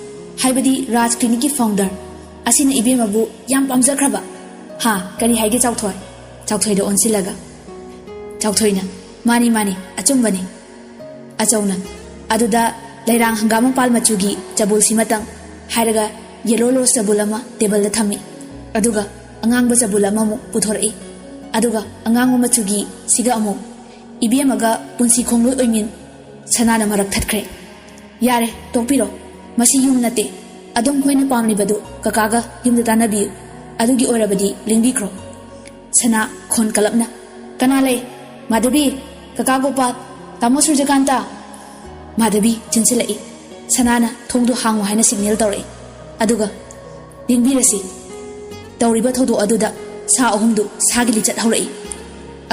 ꯍꯥꯏꯕꯗꯤ ꯔꯥꯖ ꯀ꯭ꯂꯤꯅꯤꯛꯀꯤ ꯐꯥꯎꯟꯗꯔ ꯑꯁꯤꯅ ꯏꯕꯦꯝꯃꯕꯨ ꯌꯥꯝ ꯄꯥꯝꯖꯈ꯭ꯔꯕ꯫ ꯍꯥ, ꯀꯔꯤ ꯍꯥꯏꯒꯦ ꯆꯥꯎꯊꯣꯏ?" ꯆꯥꯎꯊꯣꯏꯗ ꯑꯣꯟꯁꯤꯜꯂꯒ꯫ ꯆꯥꯎꯊꯣꯏꯅ, "ꯃꯥꯅꯤ, ꯃꯥꯅꯤ, ꯑꯆꯨꯝꯕꯅꯤ꯫" ꯑꯆꯧꯅ, "ꯑꯗꯨꯗ ꯂꯩꯔꯥꯡ ꯍꯪꯒꯥꯝ ꯃꯄꯥꯜ ꯃꯆꯨꯒꯤ ꯆꯕꯨꯜꯁꯤꯃꯇꯪ" ꯍꯥꯏꯔꯒ ꯌꯦꯂꯣ ꯂꯣꯁ ꯆꯕꯨꯜ ꯑꯃ ꯇꯦꯕꯜꯗ ꯊꯝꯃꯤ꯫ ꯑꯗꯨꯒ ꯑꯉꯥꯡꯕ ꯆꯕꯨꯜ ꯑꯃꯃꯨꯛ ꯄꯨꯊꯣꯔꯛꯏ꯫ ꯑꯗꯨꯒ ꯑꯉꯥꯡꯕ ꯃꯆꯨꯒꯤ ꯁꯤꯒ ꯑꯃꯨꯛ ꯏꯕꯦꯝꯃꯒ ꯄꯨꯟꯁꯤ ꯈꯣꯡꯂꯣꯏ ꯑꯣꯏꯃꯤꯟ꯫ ꯁꯅꯥꯅ ꯃꯔꯛ ꯊꯠꯈ꯭ꯔꯦ꯫ "ꯌꯥꯔꯦ, ꯇꯣꯛꯄꯤꯔꯣ꯫ ꯃꯁꯤ ꯌꯨꯝ ꯅꯠꯇꯦ꯫ ꯑꯗꯣꯝ ꯈꯣꯏꯅ ꯄꯥꯝꯂꯤꯕꯗꯨ ꯀꯀꯥꯒ ꯌꯨꯝꯗ ꯇꯥꯟꯅꯕꯤꯌꯨ꯫ ꯑꯗꯨꯒꯤ ꯑꯣꯏꯔꯕꯗꯤ ꯂꯦꯡꯕꯤꯈ꯭ꯔꯣ꯫" ꯁꯅꯥ ꯈꯣꯟ ꯀꯂꯞꯅ, "ꯀꯅꯥ ꯂꯩ? ꯃꯥꯙꯕꯤ, ꯀꯀꯥ ꯒꯣꯄꯥꯜ, ꯇꯥꯃꯣ ꯁꯨꯔꯖꯀꯥꯟꯇ!" ꯃꯥꯙꯕꯤ ꯆꯦꯟꯁꯤꯜꯂꯛꯏ꯫ ꯁꯅꯥꯅ ꯊꯣꯡꯗꯨ ꯍꯥꯡꯉꯨ ꯍꯥꯏꯅ ꯁꯤꯒꯅꯦꯜ ꯇꯧꯔꯛꯏ꯫ ꯑꯗꯨꯒ, "ꯂꯦꯡꯕꯤꯔꯁꯤ꯫" ꯇꯧꯔꯤꯕ ꯊꯧꯗꯣꯛ ꯑꯗꯨꯗ ꯁꯥ ꯑꯍꯨꯝꯗꯨ ꯁꯥꯒꯤ ꯂꯤꯆꯠ ꯍꯧꯔꯛꯏ꯫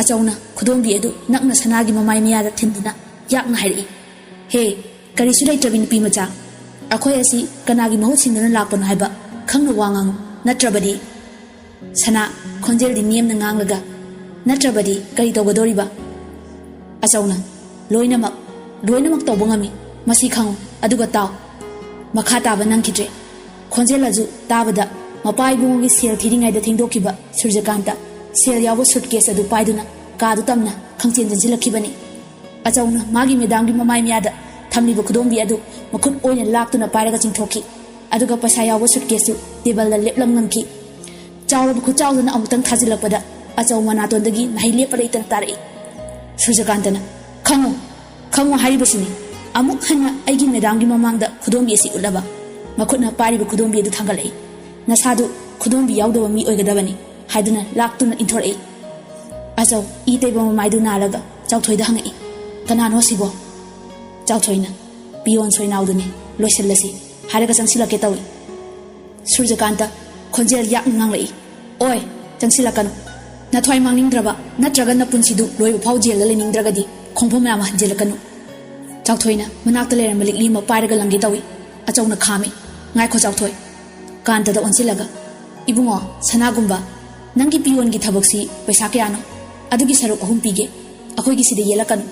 ꯑꯆꯧꯅ ꯈꯨꯗꯣꯝꯕꯤ ꯑꯗꯨ ꯅꯛꯅ ꯁꯅꯥꯒꯤ ꯃꯃꯥꯏ ꯃꯌꯥꯗ ꯊꯤꯟꯗꯨꯅ ꯌꯥꯛꯅ ꯍꯥꯏꯔꯛꯏ, "ꯍꯦ, ꯀꯔꯤꯁꯨ ꯂꯩꯇ꯭ꯔꯕꯤ ꯅꯨꯄꯤ ꯃꯆꯥ, ꯑꯩꯈꯣꯏ ꯑꯁꯤ ꯀꯅꯥꯒꯤ ꯃꯍꯨꯠ ꯁꯤꯟꯗꯨꯅ ꯂꯥꯛꯄꯅꯣ ꯍꯥꯏꯕ ꯈꯪꯅ ꯋꯥ ꯉꯥꯡꯉꯨ, ꯅꯠꯇ꯭ꯔꯕꯗꯤ꯫" ꯁꯅꯥ ꯈꯣꯟꯖꯦꯜꯗꯤ ꯅꯦꯝꯅ ꯉꯥꯡꯂꯒ, "ꯅꯠꯇ꯭ꯔꯕꯗꯤ ꯀꯔꯤ ꯇꯧꯒꯗꯧꯔꯤꯕ?" ꯑꯆꯧꯅ, "ꯂꯣꯏꯅꯃꯛ, ꯂꯣꯏꯅꯃꯛ ꯇꯧꯕ ꯉꯝꯃꯤ꯫ ꯃꯁꯤ ꯈꯪꯉꯨ, ꯑꯗꯨꯒ ꯇꯥꯎ꯫ ꯃꯈꯥ ꯇꯥꯕ ꯅꯪꯈꯤꯗ꯭ꯔꯦ꯫" ꯈꯣꯟꯖꯦꯜ ꯑꯗꯨ ꯇꯥꯕꯗ ꯃꯄꯥ ꯏꯕꯨꯡꯉꯣꯒꯤ ꯁꯦꯜ ꯊꯤꯔꯤꯉꯩꯗ ꯊꯦꯡꯗꯣꯛꯈꯤꯕ ꯁꯨꯔꯖꯀꯥꯟꯇ ꯁꯦꯜ ꯌꯥꯎꯕ ꯁꯨꯠꯀꯦꯁ ꯑꯗꯨ ꯄꯥꯏꯗꯨꯅ ꯀꯥꯗꯨ ꯇꯝꯅ ꯈꯪꯆꯦꯟ ꯆꯦꯟꯁꯤꯜꯂꯛꯈꯤꯕꯅꯤ꯫ ꯑꯆꯧꯅ ꯃꯥꯒꯤ ꯃꯦꯗꯥꯝꯒꯤ ꯃꯃꯥꯏ ꯃꯌꯥꯗ ꯊꯝꯂꯤꯕ ꯈꯨꯗꯣꯝꯕꯤ ꯑꯗꯨ ꯃꯈꯨꯠ ꯑꯣꯏꯅ ꯂꯥꯛꯇꯨꯅ ꯄꯥꯏꯔꯒ ꯆꯤꯡꯊꯣꯛꯈꯤ꯫ ꯑꯗꯨꯒ ꯄꯩꯁꯥ ꯌꯥꯎꯕ ꯁꯨꯠꯀꯦꯁꯇꯨ ꯇꯦꯕꯜꯗ ꯂꯦꯞꯂꯝ ꯉꯝꯈꯤ꯫ ꯆꯥꯎꯔꯕ ꯈꯨꯠꯆꯥꯎꯗꯨꯅ ꯑꯃꯨꯛꯇꯪ ꯊꯥꯖꯤꯜꯂꯛꯄꯗ ꯑꯆꯧ ꯃꯅꯥꯇꯣꯟꯗꯒꯤ ꯃꯍꯩ ꯂꯦꯞꯄ ꯂꯩꯇꯅ ꯇꯥꯔꯛꯏ꯫ ꯁꯨꯔꯖꯀꯥꯟꯇꯅ, "ꯈꯪꯉꯨ, ꯈꯪꯉꯨ ꯍꯥꯏꯔꯤꯕꯁꯤꯅꯤ꯫ ꯑꯃꯨꯛ ꯍꯟꯅ ꯑꯩꯒꯤ ꯃꯦꯗꯥꯝꯒꯤ ꯃꯃꯥꯡꯗ ꯈꯨꯗꯣꯝꯕꯤ ꯑꯁꯤ ꯎꯠꯂꯕ?" ꯃꯈꯨꯠꯅ ꯄꯥꯏꯔꯤꯕ ꯈꯨꯗꯣꯝꯕꯤ ꯑꯗꯨ ꯊꯥꯡꯒꯠꯂꯛꯏ꯫ "ꯅꯁꯥꯗꯨ ꯈꯨꯗꯣꯝꯕꯤ ꯌꯥꯎꯗꯕ ꯃꯤ ꯑꯣꯏꯒꯗꯕꯅꯤ" ꯍꯥꯏꯗꯨꯅ ꯂꯥꯛꯇꯨꯅ ꯏꯟꯊꯣꯔꯛꯏ꯫ ꯑꯆꯧ ꯏ ꯇꯩꯕ ꯃꯃꯥꯏꯗꯨ ꯅꯥꯜꯂꯒ ꯆꯥꯎꯊꯣꯏꯗ ꯍꯪꯉꯛꯏ, "ꯀꯅꯥꯅꯣ ꯁꯤꯕꯣ?" ꯆꯥꯎꯊꯣꯏꯅ, "ꯄꯤꯌꯣꯟ ꯁꯣꯏꯅꯥꯎꯗꯨꯅꯤ, ꯂꯣꯏꯁꯤꯜꯂꯁꯤ" ꯍꯥꯏꯔꯒ ꯆꯪꯁꯤꯜꯂꯛꯀꯦ ꯇꯧꯏ꯫ ꯁꯨꯔꯖꯀꯥꯟꯇ ꯈꯣꯟꯖꯦꯜ ꯌꯥꯛꯅ ꯉꯥꯡꯂꯛꯏ, "ꯑꯣꯏ, ꯆꯪꯁꯤꯜꯂꯛꯀꯅꯨ꯫ ꯅꯊ꯭ꯋꯥꯏ ꯃꯥꯡꯅꯤꯡꯗ꯭ꯔꯕ ꯅꯠꯇ꯭ꯔꯒ ꯅꯄꯨꯟꯁꯤꯗꯨ ꯂꯣꯏꯕ ꯐꯥꯎ ꯖꯦꯜꯗ ꯂꯩꯅꯤꯡꯗ꯭ꯔꯒꯗꯤ ꯈꯣꯡꯐꯝ ꯃꯌꯥꯝ ꯍꯟꯖꯤꯜꯂꯛꯀꯅꯨ꯫" ꯆꯥꯎꯊꯣꯏꯅ ꯃꯅꯥꯛꯇ ꯂꯩꯔꯝꯕ ꯂꯤꯛꯂꯤ ꯑꯃ ꯄꯥꯏꯔꯒ ꯂꯪꯒꯦ ꯇꯧꯏ꯫ ꯑꯆꯧꯅ ꯈꯥꯝꯃꯤ, "ꯉꯥꯏꯈꯣ ꯆꯥꯎꯊꯣꯏ꯫" ꯀꯥꯟꯇꯗ ꯑꯣꯟꯁꯤꯜꯂꯒ, "ꯏꯕꯨꯡꯉꯣ ꯁꯅꯥꯒꯨꯝꯕ, ꯅꯪꯒꯤ ꯄꯤꯌꯣꯟꯒꯤ ꯊꯕꯛꯁꯤ ꯄꯩꯁꯥ ꯀꯌꯥꯅꯣ? ꯑꯗꯨꯒꯤ ꯁꯔꯨꯛ ꯑꯍꯨꯝ ꯄꯤꯒꯦ꯫ ꯑꯩꯈꯣꯏꯒꯤ ꯁꯤꯗ ꯌꯦꯜꯂꯛꯀꯅꯨ꯫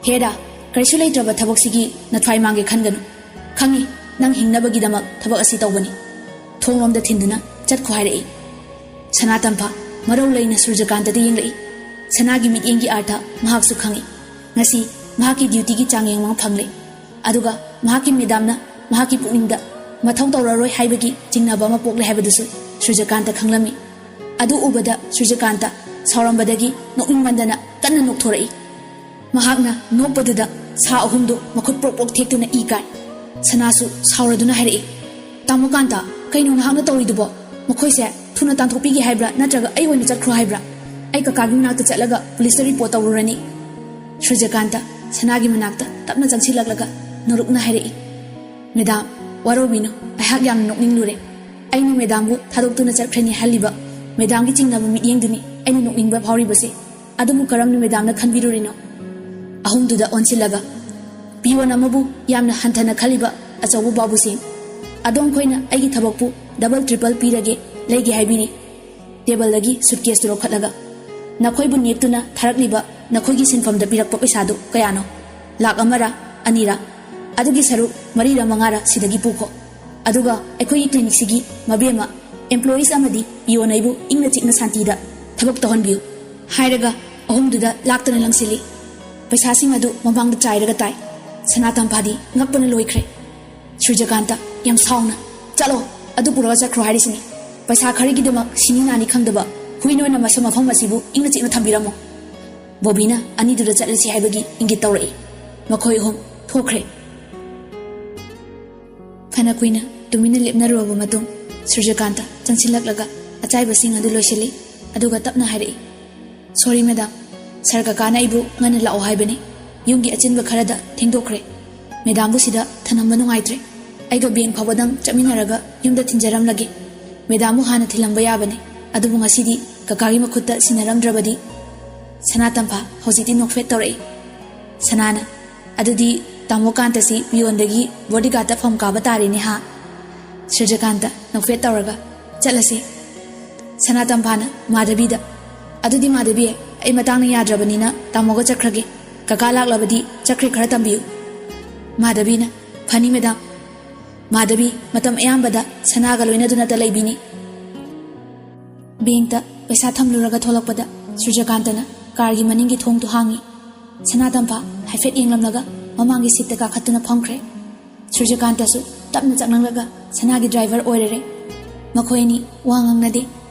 ꯍꯦꯔꯥ, ꯀꯔꯤꯁꯨ ꯂꯩꯇ꯭ꯔꯕ ꯊꯕꯛꯁꯤꯒꯤ ꯅꯊ꯭ꯋꯥꯏ ꯃꯥꯡꯒꯦ ꯈꯟꯒꯅꯨ꯫ ꯈꯪꯉꯤ, ꯅꯪ ꯍꯤꯡꯅꯕꯒꯤꯗꯃꯛ ꯊꯕꯛ ꯑꯁꯤ ꯇꯧꯕꯅꯤ꯫" ꯊꯣꯡꯂꯣꯝꯗ ꯊꯤꯟꯗꯨꯅ ꯆꯠꯈꯣ ꯍꯥꯏꯔꯛꯏ꯫ ꯁꯅꯥꯇꯝꯐꯥ ꯃꯔꯧ ꯂꯩꯅ ꯁꯨꯔꯖꯀꯥꯟꯇꯗ ꯌꯦꯡꯂꯛꯏ꯫ ꯁꯅꯥꯒꯤ ꯃꯤꯠꯌꯦꯡꯒꯤ ꯑꯥꯔꯊ ꯃꯍꯥꯛꯁꯨ ꯈꯪꯏ꯫ ꯉꯁꯤ ꯃꯍꯥꯛꯀꯤ ꯗ꯭ꯌꯨꯇꯤꯒꯤ ꯆꯥꯡꯌꯦꯡ ꯑꯃ ꯐꯪꯂꯦ꯫ ꯑꯗꯨꯒ ꯃꯍꯥꯛꯀꯤ ꯃꯦꯗꯥꯝꯅ ꯃꯍꯥꯛꯀꯤ ꯄꯨꯛꯅꯤꯡꯗ ꯃꯊꯧ ꯇꯧꯔꯔꯣꯏ ꯍꯥꯏꯕꯒꯤ ꯆꯤꯡꯅꯕ ꯑꯃ ꯄꯣꯛꯂꯦ ꯍꯥꯏꯕꯗꯨꯁꯨ ꯁꯨꯔꯖꯀꯥꯟꯇ ꯈꯪꯂꯝꯃꯤ꯫ ꯑꯗꯨ ꯎꯕꯗ ꯁꯨꯔꯖꯀꯥꯟꯇ ꯁꯥꯎꯔꯝꯕꯗꯒꯤ ꯅꯣꯛꯅꯤꯡꯃꯟꯗꯅ ꯀꯟꯅ ꯅꯣꯛꯊꯣꯔꯛꯏ꯫ ꯃꯍꯥꯛꯅ ꯅꯣꯛꯄꯗꯨꯗ ꯁꯥ ꯑꯍꯨꯝꯗꯨ ꯃꯈꯨꯠ ꯄ꯭ꯔꯣꯛ ꯄ꯭ꯔꯣꯛ ꯊꯦꯛꯇꯨꯅ ꯏ ꯀꯥꯏ꯫ ꯁꯅꯥꯁꯨ ꯁꯥꯎꯔꯗꯨꯅ ꯍꯥꯏꯔꯛꯏ, "ꯇꯥꯃꯣ ꯀꯥꯟꯇ, ꯀꯩꯅꯣ ꯅꯍꯥꯛꯅ ꯇꯧꯔꯤꯗꯨꯕꯣ? ꯃꯈꯣꯏꯁꯦ ꯊꯨꯅ ꯇꯥꯟꯊꯣꯛꯄꯤꯒꯦ ꯍꯥꯏꯕ꯭ꯔꯥ ꯅꯠꯇ꯭ꯔꯒ ꯑꯩ ꯑꯣꯏꯅ ꯆꯠꯈ꯭ꯔꯣ ꯍꯥꯏꯕ꯭ꯔꯥ? ꯑꯩ ꯀꯀꯥꯒꯤ ꯃꯅꯥꯛꯇ ꯆꯠꯂꯒ ꯄꯨꯂꯤꯁꯇ ꯔꯤꯄꯣꯔꯠ ꯇꯧꯔꯨꯔꯅꯤ꯫" ꯁꯨꯔꯖꯀꯥꯟꯇ ꯁꯅꯥꯒꯤ ꯃꯅꯥꯛꯇ ꯇꯞꯅ ꯆꯪꯁꯤꯜꯂꯛꯂꯒ ꯅꯣꯔꯨꯛꯅ ꯍꯥꯏꯔꯛꯏ, "ꯃꯦꯗꯥꯝ, ꯋꯥꯔꯧꯕꯤꯅꯨ, ꯑꯩꯍꯥꯛ ꯌꯥꯝꯅ ꯅꯣꯛꯅꯤꯡꯂꯨꯔꯦ꯫ ꯑꯩꯅ ꯃꯦꯗꯥꯝꯕꯨ ꯊꯥꯗꯣꯛꯇꯨꯅ ꯆꯠꯈ꯭ꯔꯅꯤ ꯍꯜꯂꯤꯕ ꯃꯦꯗꯥꯝꯒꯤ ꯆꯤꯡꯅꯕ ꯃꯤꯠꯌꯦꯡꯗꯨꯅꯤ ꯑꯩꯅ ꯅꯣꯛꯅꯤꯡꯕ ꯐꯥꯎꯔꯤꯕꯁꯦ꯫ ꯑꯗꯨꯕꯨ ꯀꯔꯝꯅ ꯃꯦꯗꯥꯝꯅ ꯈꯟꯕꯤꯔꯨꯔꯤꯅꯣ?" ꯑꯍꯨꯝꯗꯨꯗ ꯑꯣꯟꯁꯤꯜꯂꯒ, "ꯄꯤꯌꯣꯟ ꯑꯃꯕꯨ ꯌꯥꯝꯅ ꯍꯟꯊꯅ ꯈꯜꯂꯤꯕ ꯑꯆꯧꯕ ꯕꯥꯕꯨꯁꯦꯟ꯫ ꯑꯗꯣꯝꯈꯣꯏꯅ ꯑꯩꯒꯤ ꯊꯕꯛꯄꯨ ꯗꯕꯜ ꯇ꯭ꯔꯤꯄꯜ ꯄꯤꯔꯒꯦ, ꯂꯩꯒꯦ ꯍꯥꯏꯕꯤꯔꯤ꯫" ꯇꯦꯕꯜꯗꯒꯤ ꯁꯨꯠꯀꯦꯁꯇꯨ ꯂꯧꯈꯠꯂꯒ, "ꯅꯈꯣꯏꯕꯨ ꯅꯦꯛꯇꯨꯅ ꯊꯥꯔꯛꯂꯤꯕ ꯅꯈꯣꯏꯒꯤ ꯁꯤꯟꯐꯝꯗ ꯄꯤꯔꯛꯄ ꯄꯩꯁꯥꯗꯨ ꯀꯌꯥꯅꯣ? ꯂꯥꯛ ꯑꯃꯔ, ꯑꯅꯤꯔ? ꯑꯗꯨꯒꯤ ꯁꯔꯨꯛ ꯃꯔꯤꯔ ꯃꯉꯥꯔ ꯁꯤꯗꯒꯤ ꯄꯨꯈꯣ꯫ ꯑꯗꯨꯒ ꯑꯩꯈꯣꯏꯒꯤ ꯀ꯭ꯂꯤꯅꯤꯛꯁꯤꯒꯤ ꯃꯕꯦꯝꯃ, ꯑꯦꯝꯄ꯭ꯂꯣꯌꯤꯁ ꯑꯃꯗꯤ ꯄꯤꯌꯣꯟ ꯑꯩꯕꯨ ꯏꯪꯅ ꯆꯤꯛꯅ ꯁꯥꯟꯇꯤꯗ ꯊꯕꯛ ꯇꯧꯍꯟꯕꯤꯌꯨ" ꯍꯥꯏꯔꯒ ꯑꯍꯨꯝꯗꯨꯗ ꯂꯥꯛꯇꯅ ꯂꯪꯁꯤꯜꯂꯤ꯫ ꯄꯩꯁꯥꯁꯤꯡ ꯑꯗꯨ ꯃꯃꯥꯡꯗ ꯆꯥꯏꯔꯒ ꯇꯥꯏ꯫ ꯁꯅꯥꯇꯝꯐꯥꯗꯤ ꯉꯛꯄꯅ ꯂꯣꯏꯈ꯭ꯔꯦ꯫ ꯁꯨꯔꯖꯀꯥꯟꯇ ꯌꯥꯝ ꯁꯥꯎꯅ, "ꯆꯠꯂꯣ, ꯑꯗꯨ ꯄꯨꯔꯒ ꯆꯠꯈ꯭ꯔꯣ ꯍꯥꯏꯔꯤꯁꯤꯅꯤ꯫ ꯄꯩꯁꯥ ꯈꯔꯒꯤꯗꯃꯛ ꯁꯤꯅꯤ ꯅꯥꯅꯤ ꯈꯪꯗꯕ ꯍꯨꯏ ꯅꯣꯏꯅ ꯃꯁ-, ꯃꯐꯝ ꯑꯁꯤꯕꯨ ꯏꯪꯅ ꯆꯤꯛꯅ ꯊꯝꯕꯤꯔꯝꯃꯣ꯫" ꯕꯣꯕꯤꯅ ꯑꯅꯤꯗꯨꯗ ꯆꯠꯂꯁꯤ ꯍꯥꯏꯕꯒꯤ ꯏꯪꯒꯤꯠ ꯇꯧꯔꯛꯏ꯫ ꯃꯈꯣꯏ ꯑꯍꯨꯝ ꯊꯣꯛꯈ꯭ꯔꯦ꯫ ꯐꯅ ꯀꯨꯏꯅ ꯇꯨꯃꯤꯟꯅ ꯂꯦꯞꯅꯔꯨꯔꯕ ꯃꯇꯨꯡ, ꯁꯨꯔꯖꯀꯥꯟꯇ ꯆꯪꯁꯤꯜꯂꯛꯂꯒ ꯑꯆꯥꯏꯕꯁꯤꯡ ꯑꯗꯨ ꯂꯣꯏꯁꯤꯜꯂꯤ, ꯑꯗꯨꯒ ꯇꯞꯅ ꯍꯥꯏꯔꯛꯏ, "ꯁꯣꯔꯤ ꯃꯦꯗꯥꯝ, ꯁꯥꯔ ꯀꯀꯥꯅ ꯑꯩꯕꯨ ꯉꯟꯅ ꯂꯥꯛꯑꯣ ꯍꯥꯏꯕꯅꯤ꯫ ꯌꯨꯝꯒꯤ ꯑꯆꯤꯟꯕ ꯈꯔꯗ ꯊꯦꯡꯗꯣꯛꯈ꯭ꯔꯦ꯫ ꯃꯦꯗꯥꯝꯕꯨ ꯁꯤꯗ ꯊꯅꯝꯕ ꯅꯨꯡꯉꯥꯏꯇ꯭ꯔꯦ꯫ ꯑꯩꯒ ꯕꯦꯡ ꯐꯥꯎꯕꯗꯪ ꯆꯠꯃꯤꯟꯅꯔꯒ ꯌꯨꯝꯗ ꯊꯤꯟꯖꯔꯝꯂꯒꯦ꯫ ꯃꯦꯗꯥꯝꯕꯨ ꯍꯥꯟꯅ ꯊꯤꯜꯂꯝꯕ ꯌꯥꯕꯅꯤ, ꯑꯗꯨꯕꯨ ꯉꯁꯤꯗꯤ ꯀꯀꯥꯒꯤ ꯃꯈꯨꯠꯇ ꯁꯤꯟꯅꯔꯝꯗ꯭ꯔꯕꯗꯤ꯫" ꯁꯅꯥꯇꯝꯐꯥ ꯍꯧꯖꯤꯛꯇꯤ ꯅꯣꯛꯐꯦꯠ ꯇꯧꯔꯛꯏ꯫ ꯁꯅꯥꯅ, "ꯑꯗꯨꯗꯤ ꯇꯥꯃꯣ ꯀꯥꯟꯇꯁꯤ ꯄꯤꯌꯣꯟꯗꯒꯤ ꯕꯣꯗꯤꯒꯥꯔꯗꯇ ꯐꯝ ꯀꯥꯕ ꯇꯥꯔꯦꯅꯦ ꯍꯥ?" ꯁꯨꯔꯖꯀꯥꯟꯇ ꯅꯣꯛꯐꯦꯠ ꯇꯧꯔꯒ, "ꯆꯠꯂꯁꯤ꯫" ꯁꯅꯥꯇꯝꯐꯥꯅ ꯃꯥꯙꯕꯤꯗ, "ꯑꯗꯨꯗꯤ ꯃꯥꯙꯕꯤ, ꯑꯩ ꯃꯇꯥꯡꯅ ꯌꯥꯗ꯭ꯔꯕꯅꯤꯅ ꯇꯥꯃꯣꯒ ꯆꯠꯈ꯭ꯔꯒꯦ꯫ ꯀꯀꯥ ꯂꯥꯛꯂꯕꯗꯤ ꯆꯠꯈ꯭ꯔꯦ ꯈꯔ ꯇꯝꯕꯤꯌꯨ꯫" ꯃꯥꯙꯕꯤꯅ, "ꯐꯅꯤ ꯃꯦꯗꯥꯝ꯫" ꯃꯥꯙꯕꯤ ꯃꯇꯝ ꯑꯌꯥꯝꯕꯗ ꯁꯅꯥꯒ ꯂꯣꯏꯅꯗꯨꯅꯇ ꯂꯩꯕꯤꯅꯤ꯫ ꯕꯦꯡꯛꯇ ꯄꯩꯁꯥ ꯊꯝꯂꯨꯔꯒ ꯊꯣꯛꯂꯛꯄꯗ ꯁꯨꯔꯖꯀꯥꯟꯇꯅ ꯀꯥꯔꯒꯤ ꯃꯅꯤꯡꯒꯤ ꯊꯣꯡꯗꯨ ꯍꯥꯡꯉꯤ꯫ ꯁꯅꯥꯇꯝꯐꯥ ꯍꯥꯏꯐꯦꯠ ꯌꯦꯡꯂꯝꯂꯒ ꯃꯃꯥꯡꯒꯤ ꯁꯤꯠꯇ ꯀꯥꯈꯠꯇꯨꯅ ꯐꯝꯈ꯭ꯔꯦ꯫ ꯁꯨꯔꯖꯀꯥꯟꯇꯁꯨ ꯇꯞꯅ ꯆꯪꯂꯛꯂꯒ ꯁꯅꯥꯒꯤ ꯗ꯭ꯔꯥꯏꯚꯔ ꯑꯣꯏꯔꯔꯦ꯫ ꯃꯈꯣꯏ ꯑꯅꯤ ꯋꯥ ꯉꯥꯡꯅꯗꯦ꯫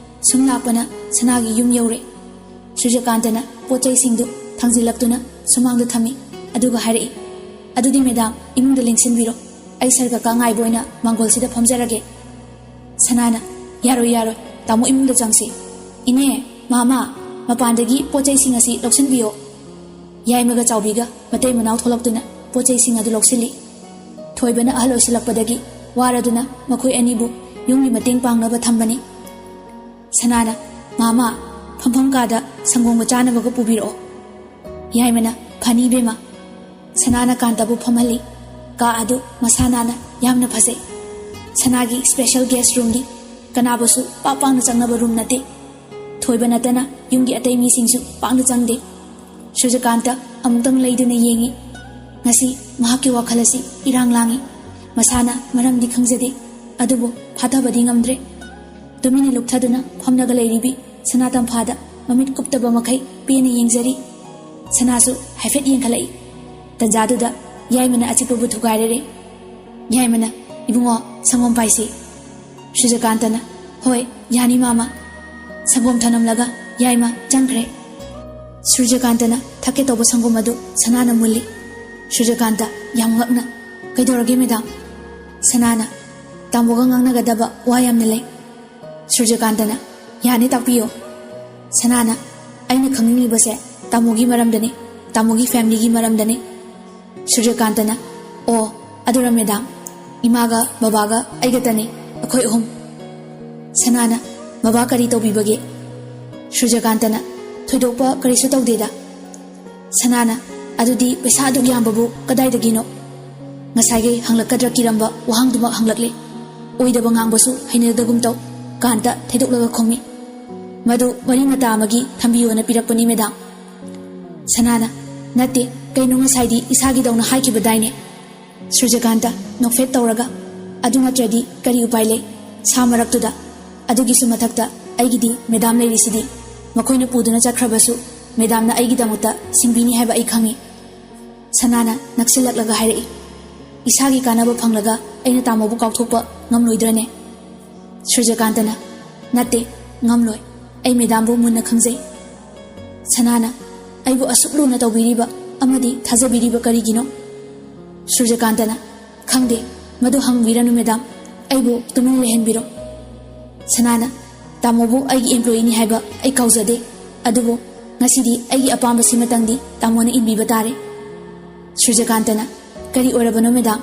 ꯁꯨꯝ ꯂꯥꯛꯄꯅ ꯁꯅꯥꯒꯤ ꯌꯨꯝ ꯌꯧꯔꯦ꯫ ꯁꯨꯔꯖꯀꯥꯟꯇꯅ ꯄꯣꯠ ꯆꯩꯁꯤꯡꯗꯨ ꯊꯥꯡꯖꯤꯜꯂꯛꯇꯨꯅ ꯁꯨꯃꯥꯡꯗ ꯊꯝꯃꯤ꯫ ꯑꯗꯨꯒ ꯍꯥꯏꯔꯛꯏ, "ꯑꯗꯨꯗꯤ ꯃꯦꯗꯥꯝ, ꯏꯃꯨꯡꯗ ꯂꯦꯡꯁꯤꯟꯕꯤꯔꯣ꯫ ꯑꯩ ꯁꯥꯔ ꯀꯀꯥ ꯉꯥꯏꯕ ꯑꯣꯏꯅ ꯃꯥꯡꯒꯣꯜꯁꯤꯗ ꯐꯝꯖꯔꯒꯦ꯫" ꯁꯅꯥꯅ, "ꯌꯥꯔꯣꯏ, ꯌꯥꯔꯣꯏ, ꯇꯥꯃꯣ ꯏꯃꯨꯡꯗ ꯆꯪꯁꯤ꯫" "ꯏꯅꯦ, ꯃꯥꯃ, ꯃꯄꯥꯟꯗꯒꯤ ꯄꯣꯠ ꯆꯩꯁꯤꯡ ꯑꯁꯤ ꯂꯧꯁꯤꯟꯕꯤꯌꯣ꯫" ꯌꯥꯏꯃꯒ ꯆꯥꯎꯕꯤꯒ ꯃꯇꯩ ꯃꯅꯥꯎ ꯊꯣꯛꯂꯛꯇꯨꯅ ꯄꯣꯠ ꯆꯩꯁꯤꯡ ꯑꯗꯨ ꯂꯧꯁꯤꯜꯂꯤ꯫ ꯊꯣꯏꯕꯅ ꯑꯍꯜ ꯑꯣꯏꯁꯤꯜꯂꯛꯄꯗꯒꯤ ꯋꯥꯔꯗꯨꯅ ꯃꯈꯣꯏ ꯑꯅꯤꯕꯨ ꯌꯨꯝꯒꯤ ꯃꯇꯦꯡ ꯄꯥꯡꯅꯕ ꯊꯝꯕꯅꯤ꯫ ꯁꯅꯥꯅ, "ꯃꯥꯃ, ꯐꯝꯐꯝ ꯀꯥꯗ ꯁꯪꯒꯣꯝꯒ ꯆꯥꯅꯕꯒ ꯄꯨꯕꯤꯔꯛꯑꯣ꯫" ꯌꯥꯏꯃꯅ, "ꯐꯅꯤ ꯏꯕꯦꯝꯃ꯫" ꯁꯅꯥꯅ ꯀꯥꯟꯇꯕꯨ ꯐꯝꯍꯜꯂꯤ꯫ ꯀꯥ ꯑꯗꯨ ꯃꯁꯥ ꯅꯥꯟꯅ ꯌꯥꯝꯅ ꯐꯖꯩ꯫ ꯁꯅꯥꯒꯤ ꯁ꯭ꯄꯦꯁꯦꯜ ꯒꯦꯁ ꯔꯨꯝꯅꯤ꯫ ꯀꯅꯥꯕꯨꯁꯨ ꯄꯥꯛ ꯄꯥꯛꯅ ꯆꯪꯅꯕ ꯔꯨꯝ ꯅꯠꯇꯦ꯫ ꯊꯣꯏꯕ ꯅꯠꯇꯅ ꯌꯨꯝꯒꯤ ꯑꯇꯩ ꯃꯤꯁꯤꯡꯁꯨ ꯄꯥꯛꯅ ꯆꯪꯗꯦ꯫ ꯁꯨꯔꯖꯀꯥꯟꯇ ꯑꯃꯨꯛꯇꯪ ꯂꯩꯗꯨꯅ ꯌꯦꯡꯉꯤ꯫ ꯉꯁꯤ ꯃꯍꯥꯛꯀꯤ ꯋꯥꯈꯜ ꯑꯁꯤ ꯏꯔꯥꯡ ꯂꯥꯡꯉꯤ꯫ ꯃꯁꯥꯅ ꯃꯔꯝꯗꯤ ꯈꯪꯖꯗꯦ, ꯑꯗꯨꯕꯨ ꯐꯥꯊꯕꯗꯤ ꯉꯝꯗ꯭ꯔꯦ꯫ ꯇꯨꯃꯤꯟꯅ ꯂꯨꯞꯊꯗꯨꯅ ꯐꯝꯂꯒ ꯂꯩꯔꯤꯕꯤ ꯁꯅꯥꯇꯝꯐꯥꯗ ꯃꯃꯤꯠ ꯀꯨꯞꯇꯕ ꯃꯈꯩ ꯄꯦꯟꯅ ꯌꯦꯡꯖꯔꯤ꯫ ꯁꯅꯥꯁꯨ ꯍꯥꯏꯐꯦꯠ ꯌꯦꯡꯈꯠꯂꯛꯏ꯫ ꯇꯟꯖꯥꯗꯨꯗ ꯌꯥꯏꯃꯅ ꯑꯆꯤꯛꯄꯕꯨ ꯊꯨꯒꯥꯏꯔꯔꯦ꯫ ꯌꯥꯏꯃꯅ, "ꯏꯕꯨꯡꯉꯣ, ꯁꯪꯒꯣꯝ ꯄꯥꯏꯁꯤ꯫" ꯁꯨꯔꯖꯀꯥꯟꯇꯅ, "ꯍꯣꯏ, ꯌꯥꯅꯤ ꯃꯥꯃ꯫" ꯁꯪꯒꯣꯝ ꯊꯅꯝꯂꯒ ꯌꯥꯏꯃ ꯆꯪꯈ꯭ꯔꯦ꯫ ꯁꯨꯔꯖꯀꯥꯟꯇꯅ ꯊꯛꯀꯦ ꯇꯧꯕ ꯁꯪꯒꯣꯝ ꯑꯗꯨ ꯁꯅꯥꯅ ꯃꯨꯜꯂꯤ꯫ ꯁꯨꯔꯖꯀꯥꯟꯇ ꯌꯥꯝ ꯉꯛꯅ, "ꯀꯩꯗꯧꯔꯒꯦ ꯃꯦꯗꯥꯝ?" ꯁꯅꯥꯅ, "ꯇꯥꯃꯣꯒ ꯉꯥꯡꯅꯒꯗꯕ ꯋꯥ ꯌꯥꯝꯅ ꯂꯩ꯫" ꯁꯨꯔꯖꯀꯥꯟꯇꯅ, "ꯌꯥꯅꯤ, ꯇꯥꯛꯄꯤꯌꯨ꯫" ꯁꯅꯥꯅ, "ꯑꯩꯅ ꯈꯪꯅꯤꯡꯂꯤꯕꯁꯦ ꯇꯥꯃꯣꯒꯤ ꯃꯔꯝꯗꯅꯤ, ꯇꯥꯃꯣꯒꯤ ꯐꯦꯃꯤꯂꯤꯒꯤ ꯃꯔꯝꯗꯅꯤ꯫" ꯁꯨꯔꯖꯀꯥꯟꯇꯅ, "ꯑꯣ, ꯑꯗꯨꯔ ꯃꯦꯗꯥꯝ, ꯏꯃꯥꯒ ꯕꯕꯥꯒ ꯑꯩꯒꯇꯅꯤ, ꯑꯩꯈꯣꯏ ꯑꯍꯨꯝ꯫" ꯁꯅꯥꯅ, "ꯕꯕꯥ ꯀꯔꯤ ꯇꯧꯕꯤꯕꯒꯦ?" ꯁꯨꯔꯖꯀꯥꯟꯇꯅ, "ꯊꯣꯏꯗꯣꯛꯄ ꯀꯔꯤꯁꯨ ꯇꯧꯗꯦꯗ꯫" ꯁꯅꯥꯅ, "ꯑꯗꯨꯗꯤ ꯄꯩꯁꯥ ꯑꯗꯨꯛ ꯌꯥꯝꯕꯕꯨ ꯀꯗꯥꯏꯗꯒꯤꯅꯣ? ꯉꯁꯥꯏꯒꯩ ꯍꯪꯂꯛꯀꯗ꯭ꯔꯥ ꯀꯤꯔꯝꯕ ꯋꯥꯍꯪꯗꯨꯃꯛ ꯍꯪꯂꯛꯂꯦ꯫ ꯑꯣꯏꯗꯕ ꯉꯥꯡꯕꯁꯨ ꯍꯩꯅꯗꯒꯨꯝ ꯇꯧ꯫" ꯀꯥꯟꯇ ꯊꯩꯗꯣꯛꯂꯒ ꯈꯨꯝꯃꯤ, "ꯃꯗꯨ ꯃꯔꯤ ꯃꯇꯥ ꯑꯃꯒꯤ ꯊꯝꯕꯤꯌꯣꯅ ꯄꯤꯔꯛꯄꯅꯤ ꯃꯦꯗꯥꯝ꯫" ꯁꯅꯥꯅ, "ꯅꯠꯇꯦ, ꯀꯩꯅꯣ ꯉꯁꯥꯏꯗꯤ ꯏꯁꯥꯒꯤꯗꯧꯅ ꯍꯥꯏꯈꯤꯕꯗꯥꯏꯅꯦ?" ꯁꯨꯔꯖꯀꯥꯟꯇ ꯅꯣꯛꯐꯦꯠ ꯇꯧꯔꯒ, "ꯑꯗꯨ ꯅꯠꯇ꯭ꯔꯗꯤ ꯀꯔꯤ ꯎꯄꯥꯏ ꯂꯩ? ꯁꯥ ꯃꯔꯛꯇꯨꯗ꯫ ꯑꯗꯨꯒꯤꯁꯨ ꯃꯊꯛꯇ ꯑꯩꯒꯤꯗꯤ ꯃꯦꯗꯥꯝ ꯂꯩꯔꯤꯁꯤꯗꯤ꯫ ꯃꯈꯣꯏꯅ ꯄꯨꯗꯨꯅ ꯆꯠꯈ꯭ꯔꯕꯁꯨ ꯃꯦꯗꯥꯝꯅ ꯑꯩꯒꯤꯗꯃꯛꯇ ꯁꯤꯡꯕꯤꯅꯤ ꯍꯥꯏꯕ ꯑꯩ ꯈꯪꯏ꯫" ꯁꯅꯥꯅ ꯅꯛꯁꯤꯜꯂꯛꯂꯒ ꯍꯥꯏꯔꯛꯏ, "ꯏꯁꯥꯒꯤ ꯀꯥꯟꯅꯕ ꯐꯪꯂꯒ ꯑꯩꯅ ꯇꯥꯃꯣꯕꯨ ꯀꯥꯎꯊꯣꯛꯄ ꯉꯝꯂꯣꯏꯗ꯭ꯔꯅꯦ?" ꯁꯨꯔꯖꯀꯥꯟꯇꯅ, "ꯅꯠꯇꯦ, ꯉꯝꯂꯣꯏ꯫ ꯑꯩ ꯃꯦꯗꯥꯝꯕꯨ ꯃꯨꯟꯅ ꯈꯪꯖꯩ꯫" ꯁꯅꯥꯅ, "ꯑꯩꯕꯨ ꯑꯁꯨꯛ ꯂꯨꯅ ꯇꯧꯕꯤꯔꯤꯕ ꯑꯃꯗꯤ ꯊꯥꯖꯕꯤꯔꯤꯕ ꯀꯔꯤꯒꯤꯅꯣ?" ꯁꯨꯔꯖꯀꯥꯟꯇꯅ, "ꯈꯪꯗꯦ, ꯃꯗꯨ ꯍꯪꯕꯤꯔꯅꯨ ꯃꯦꯗꯥꯝ, ꯑꯩꯕꯨ ꯇꯨꯃꯤꯟꯅ ꯂꯩꯍꯟꯕꯤꯔꯣ꯫" ꯁꯅꯥꯅ, "ꯇꯥꯃꯣꯕꯨ ꯑꯩꯒꯤ ꯑꯦꯝꯄ꯭ꯂꯣꯌꯤꯅꯤ ꯍꯥꯏꯕ ꯑꯩ ꯀꯥꯎꯖꯗꯦ, ꯑꯗꯨꯕꯨ ꯉꯁꯤꯗꯤ ꯑꯩꯒꯤ ꯑꯄꯥꯝꯕꯁꯤꯃꯇꯪꯗꯤ ꯇꯥꯃꯣꯅ ꯏꯟꯕꯤꯕ ꯇꯥꯔꯦ꯫" ꯁꯨꯔꯖꯀꯥꯟꯇꯅ, "ꯀꯔꯤ ꯑꯣꯏꯔꯕꯅꯣ ꯃꯦꯗꯥꯝ?"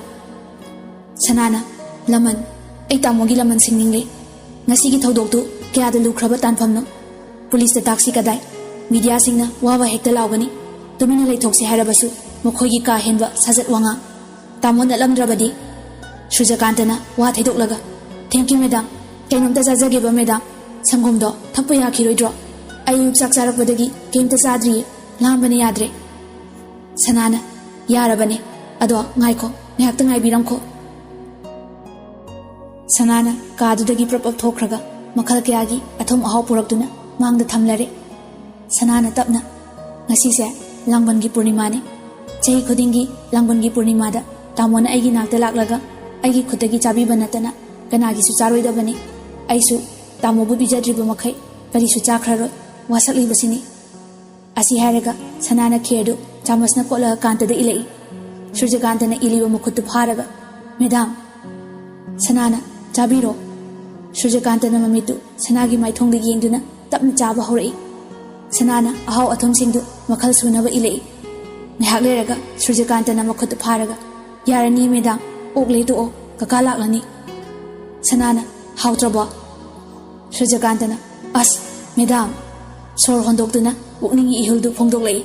ꯁꯅꯥꯅ, "ꯂꯃꯟ, ꯑꯩ ꯇꯥꯃꯣꯒꯤ ꯂꯃꯟ ꯁꯤꯡꯅꯤꯡꯂꯦ꯫ ꯉꯁꯤꯒꯤ ꯊꯧꯗꯣꯛꯇꯨ ꯀꯌꯥꯗ ꯂꯨꯈ꯭ꯔꯕ ꯇꯥꯟꯐꯝꯅꯣ? ꯄꯨꯂꯤꯁꯇ ꯇꯥꯛꯁꯤ ꯀꯗꯥꯏ? ꯃꯤꯗꯤꯌꯥꯁꯤꯡꯅ ꯋꯥ ꯋꯥ ꯍꯦꯛꯇ ꯂꯥꯎꯒꯅꯤ꯫ ꯇꯨꯃꯤꯟꯅ ꯂꯩꯊꯣꯛꯁꯤ ꯍꯥꯏꯔꯕꯁꯨ ꯃꯈꯣꯏꯒꯤ ꯀꯥ ꯍꯦꯟꯕ ꯁꯥꯖꯠ ꯋꯥꯉꯥꯡ꯫ ꯇꯥꯃꯣ ꯅꯠꯂꯝꯗ꯭ꯔꯕꯗꯤ?" ꯁꯨꯔꯖꯀꯥꯟꯇꯅ ꯋꯥ ꯊꯩꯗꯣꯛꯂꯒ, "Thank you ꯃꯦꯗꯥꯝ꯫ ꯀꯩꯅꯣꯝꯇ ꯆꯥꯖꯒꯦꯕ ꯃꯦꯗꯥꯝ꯫ ꯁꯪꯒꯣꯝꯗꯣ ꯊꯛꯄ ꯌꯥꯈꯤꯔꯣꯏꯗ꯭ꯔꯣ? ꯑꯩ ꯑꯌꯨꯛ ꯆꯥꯛ ꯆꯥꯔꯛꯄꯗꯒꯤ ꯀꯩꯝꯇ ꯆꯥꯗ꯭ꯔꯤꯌꯦ꯫ ꯂꯥꯝꯕꯅ ꯌꯥꯗ꯭ꯔꯦ꯫" ꯁꯅꯥꯅ, "ꯌꯥꯔꯕꯅꯦ꯫ ꯑꯗꯣ ꯉꯥꯏꯈꯣ, ꯉꯥꯏꯍꯥꯛꯇ ꯉꯥꯏꯕꯤꯔꯝꯈꯣ꯫" ꯁꯅꯥꯅ ꯀꯥꯗꯨꯗꯒꯤ ꯄ꯭ꯔꯞ ꯄ꯭ꯔꯞ ꯊꯣꯛꯈ꯭ꯔꯒ ꯃꯈꯜ ꯀꯌꯥꯒꯤ ꯑꯊꯨꯝ ꯑꯍꯥꯎ ꯄꯨꯔꯛꯇꯨꯅ ꯃꯥꯡꯗ ꯊꯝꯂꯔꯦ꯫ ꯁꯅꯥꯅ ꯇꯞꯅ, "ꯉꯁꯤꯁꯦ ꯂꯥꯡꯕꯟꯒꯤ ꯄꯨꯔꯅꯤꯃꯥꯅꯤ꯫ ꯆꯍꯤ ꯈꯨꯗꯤꯡꯒꯤ ꯂꯥꯡꯕꯟꯒꯤ ꯄꯨꯔꯅꯤꯃꯥꯗ ꯇꯥꯃꯣꯅ ꯑꯩꯒꯤ ꯅꯥꯛꯇ ꯂꯥꯛꯂꯒ ꯑꯩꯒꯤ ꯈꯨꯠꯇꯒꯤ ꯆꯥꯕꯤꯕ ꯅꯠꯇꯅ ꯀꯅꯥꯒꯤꯁꯨ ꯆꯥꯔꯣꯏꯗꯕꯅꯤ꯫ ꯑꯩꯁꯨ ꯇꯥꯃꯣꯕꯨ ꯄꯤꯖꯗ꯭ꯔꯤꯕ ꯃꯈꯩ ꯀꯔꯤꯁꯨ ꯆꯥꯈ꯭ꯔꯔꯣꯏ꯫ ꯋꯥꯁꯛꯂꯤꯕꯁꯤꯅꯤ꯫ ꯑꯁꯤ ꯍꯥꯏꯔꯒ ꯁꯅꯥꯅ ꯈꯦꯔꯗꯨ ꯆꯥꯃꯁꯅ ꯀꯣꯠꯂꯒ ꯀꯥꯟꯇꯗ ꯏꯜꯂꯛꯏ꯫ ꯁꯨꯔꯖꯀꯥꯟꯇꯅ ꯏꯜꯂꯤꯕ ꯃꯈꯨꯠꯇꯨ ꯐꯥꯔꯒ, "ꯃꯦꯗꯥꯝ!" ꯁꯅꯥꯅ, "ꯆꯥꯕꯤꯔꯣ꯫" ꯁꯨꯔꯖꯀꯥꯟꯇꯅ ꯃꯃꯤꯠꯇꯨ ꯁꯅꯥꯒꯤ ꯃꯥꯏꯊꯣꯡꯗ ꯌꯦꯡꯗꯨꯅ ꯇꯞꯅ ꯆꯥꯕ ꯍꯧꯔꯛꯏ꯫ ꯁꯅꯥꯅ ꯑꯍꯥꯎ ꯑꯊꯨꯝꯁꯤꯡꯗꯨ ꯃꯈꯜ ꯁꯨꯅꯕ ꯏꯜꯂꯛꯏ꯫ ꯉꯥꯏꯍꯥꯛ ꯂꯩꯔꯒ ꯁꯨꯔꯖꯀꯥꯟꯇꯅ ꯃꯈꯨꯠꯇꯨ ꯐꯥꯔꯒ, "ꯌꯥꯔꯅꯤ ꯃꯦꯗꯥꯝ, ꯑꯣꯛꯂꯦ ꯇꯣꯛꯑꯣ, ꯀꯀꯥ ꯂꯥꯛꯂꯅꯤ꯫" ꯁꯅꯥꯅ, "ꯍꯥꯎꯇ꯭ꯔꯕꯣ?" ꯁꯨꯔꯖꯀꯥꯟꯇꯅ, "ꯑꯁ, ꯃꯦꯗꯥꯝ!" ꯁꯣꯔ ꯍꯣꯟꯗꯣꯛꯇꯨꯅ ꯄꯨꯛꯅꯤꯡꯒꯤ ꯏꯍꯨꯜꯗꯨ ꯐꯣꯡꯗꯣꯛꯂꯛꯏ꯫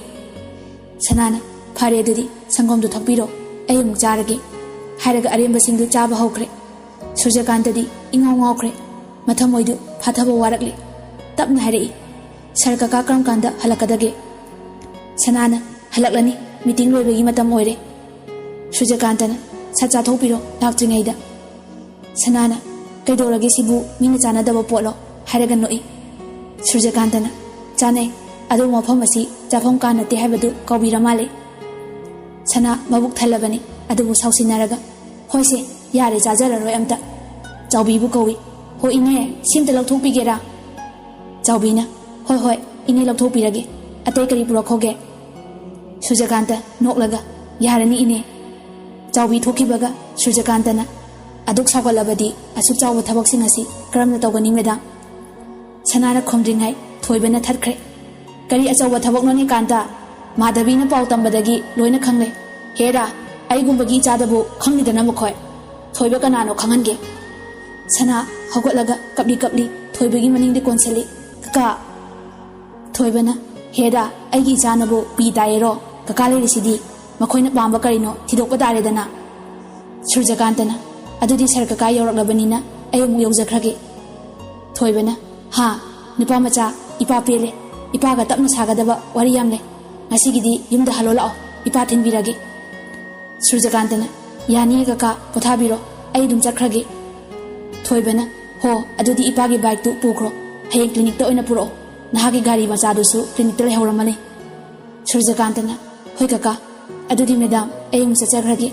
ꯁꯅꯥꯅ, "ꯐꯔꯦ ꯑꯗꯨꯗꯤ, ꯁꯪꯒꯣꯝꯗꯨ ꯊꯛꯄꯤꯔꯣ, ꯑꯩ ꯑꯃꯨꯛ ꯆꯥꯔꯒꯦ꯫" ꯍꯥꯏꯔꯒ ꯑꯔꯦꯝꯕꯁꯤꯡꯗꯨ ꯆꯥꯕ ꯍꯧꯈ꯭ꯔꯦ꯫ ꯁꯨꯔꯖꯀꯥꯟꯇꯗꯤ ꯏꯉꯥꯎ ꯉꯥꯎꯈ꯭ꯔꯦ꯫ ꯃꯊꯃꯣꯏꯗꯨ ꯐꯥꯊꯕ ꯋꯥꯔꯛꯂꯦ꯫ ꯇꯞꯅ ꯍꯥꯏꯔꯛꯏ, "ꯁꯔ ꯀꯀꯥ ꯀꯔꯝ ꯀꯥꯟꯗ ꯍꯜꯂꯛꯀꯗꯒꯦ?" ꯁꯅꯥꯅ, "ꯍꯜꯂꯛꯂꯅꯤ, ꯃꯤꯇꯤꯡ ꯂꯣꯏꯕꯒꯤ ꯃꯇꯝ ꯑꯣꯏꯔꯦ꯫" ꯁꯨꯔꯖꯀꯥꯟꯇꯅ, "ꯁꯠ ꯆꯥꯊꯣꯛꯄꯤꯔꯣ ꯂꯥꯛꯇ꯭ꯔꯤꯉꯩꯗ꯫" ꯁꯅꯥꯅ, "ꯀꯩꯗꯧꯔꯒꯦ ꯁꯤꯕꯨ, ꯃꯤꯅ ꯆꯥꯅꯗꯕ ꯄꯣꯠꯂꯣ?" ꯍꯥꯏꯔꯒ ꯅꯣꯛꯏ꯫ ꯁꯨꯔꯖꯀꯥꯟꯇꯅ, "ꯆꯥꯅꯩ, ꯑꯗꯨꯕꯨ ꯃꯐꯝ ꯑꯁꯤ ꯆꯥꯐꯝ ꯀꯥ ꯅꯠꯇꯦ ꯍꯥꯏꯕꯗꯨ ꯀꯥꯎꯕꯤꯔ ꯃꯥꯜꯂꯦ꯫" ꯁꯅꯥ ꯃꯕꯨꯛ ꯊꯜꯂꯕꯅꯤ, ꯑꯗꯨꯕꯨ ꯁꯥꯎꯁꯤꯟꯅꯔꯒ, "ꯍꯣꯏꯁꯦ, ꯌꯥꯔꯦ, ꯆꯥꯖꯔꯔꯣꯏ ꯑꯝꯇ꯫" ꯆꯥꯎꯕꯤꯕꯨ ꯀꯧꯏ꯫ "ꯍꯣ ꯏꯅꯦ, ꯁꯤꯝꯇ ꯂꯧꯊꯣꯛꯄꯤꯒꯦꯔꯥ?" ꯆꯥꯎꯕꯤꯅ, "ꯍꯣꯏ ꯍꯣꯏ ꯏꯅꯦ, ꯂꯧꯊꯣꯛꯄꯤꯔꯒꯦ꯫ ꯑꯇꯩ ꯀꯔꯤ ꯄꯨꯔꯛꯈꯣꯒꯦ?" ꯁꯨꯔꯖꯀꯥꯟꯇ ꯅꯣꯛꯂꯒ, "ꯌꯥꯔꯅꯤ ꯏꯅꯦ꯫" ꯆꯥꯎꯕꯤ ꯊꯣꯛꯈꯤꯕꯒ ꯁꯨꯔꯖꯀꯥꯟꯇꯅ, "ꯑꯗꯨꯛ ꯁꯥꯎꯒꯠꯂꯕꯗꯤ ꯑꯁꯨꯛ ꯆꯥꯎꯕ ꯊꯕꯛꯁꯤꯡ ꯑꯁꯤ ꯀꯔꯝꯅ ꯇꯧꯒꯅꯤ ꯃꯦꯗꯥꯝ?" ꯁꯅꯥꯅ ꯈꯨꯝꯗ꯭ꯔꯤꯉꯩ ꯊꯣꯏꯕꯅ ꯊꯠꯈ꯭ꯔꯦ꯫ "ꯀꯔꯤ ꯑꯆꯧꯕ ꯊꯕꯛꯅꯣꯅꯦ ꯀꯥꯟꯇ? ꯃꯥꯙꯕꯤꯅ ꯄꯥꯎ ꯇꯝꯕꯗꯒꯤ ꯂꯣꯏꯅ ꯈꯪꯂꯦ꯫ ꯍꯦꯔꯥ, ꯑꯩꯒꯨꯝꯕꯒꯤ ꯏꯆꯥꯗꯕꯨ ꯈꯪꯂꯤꯗꯅ ꯃꯈꯣꯏ꯫ ꯊꯣꯏꯕ ꯀꯅꯥꯅꯣ ꯈꯪꯍꯟꯒꯦ꯫" ꯁꯅꯥ ꯍꯧꯒꯠꯂꯒ ꯀꯞꯂꯤ ꯀꯞꯂꯤ ꯊꯣꯏꯕꯒꯤ ꯃꯅꯤꯡꯗ ꯀꯣꯟꯁꯤꯜꯂꯤ꯫ "ꯀꯀꯥ!" ꯊꯣꯏꯕꯅ, "ꯍꯦꯔꯥ, ꯑꯩꯒꯤ ꯏꯆꯥꯅꯕꯨ ꯄꯤ ꯇꯥꯏꯌꯦꯔꯣ? ꯀꯀꯥ ꯂꯩꯔꯤꯁꯤꯗꯤ꯫ ꯃꯈꯣꯏꯅ ꯄꯥꯝꯕ ꯀꯔꯤꯅꯣ ꯊꯤꯗꯣꯛꯄ ꯇꯥꯔꯦꯗꯅ꯫" ꯁꯨꯔꯖꯀꯥꯟꯇꯅ, "ꯑꯗꯨꯗꯤ ꯁꯔ ꯀꯀꯥ ꯌꯧꯔꯛꯂꯕꯅꯤꯅ ꯑꯩ ꯑꯃꯨꯛ ꯌꯧꯖꯈ꯭ꯔꯒꯦ꯫" ꯊꯣꯏꯕꯅ, "ꯍꯥ, ꯅꯨꯄꯥ ꯃꯆꯥ, ꯏꯄꯥ ꯄꯦꯜꯂꯦ꯫ ꯏꯄꯥꯒ ꯇꯞꯅ ꯁꯥꯒꯗꯕ ꯋꯥꯔꯤ ꯌꯥꯝ ꯂꯩ꯫ ꯉꯁꯤꯒꯤꯗꯤ ꯌꯨꯝꯗ ꯍꯜꯂꯣ ꯂꯥꯛꯑꯣ, ꯏꯄꯥ ꯊꯤꯟꯕꯤꯔꯒꯦ꯫" ꯁꯨꯔꯖꯀꯥꯟꯇꯅ, "ꯌꯥꯅꯤꯌꯦ ꯀꯀꯥ, ꯄꯣꯊꯥꯕꯤꯔꯣ, ꯑꯩ ꯑꯗꯨꯝ ꯆꯠꯈ꯭ꯔꯒꯦ꯫" ꯊꯣꯏꯕꯅ, "ꯍꯣ, ꯑꯗꯨꯗꯤ ꯏꯄꯥꯒꯤ ꯕꯥꯏꯛꯇꯨ ꯄꯨꯈ꯭ꯔꯣ, ꯍꯌꯦꯡ ꯀ꯭ꯂꯤꯅꯤꯛꯇ ꯑꯣꯏꯅ ꯄꯨꯔꯛꯑꯣ꯫ ꯅꯍꯥꯛꯀꯤ ꯒꯥꯔꯤ ꯃꯆꯥꯗꯨꯁꯨ ꯀ꯭ꯂꯤꯅꯤꯛꯇ ꯂꯩꯍꯧꯔꯝꯃꯅꯤ꯫" ꯁꯨꯔꯖꯀꯥꯟꯇꯅ, "ꯍꯣꯏ ꯀꯀꯥ, ꯑꯗꯨꯗꯤ ꯃꯦꯗꯥꯝ, ꯑꯩ ꯑꯃꯨꯛ ꯆꯠꯆꯈ꯭ꯔꯒꯦ꯫"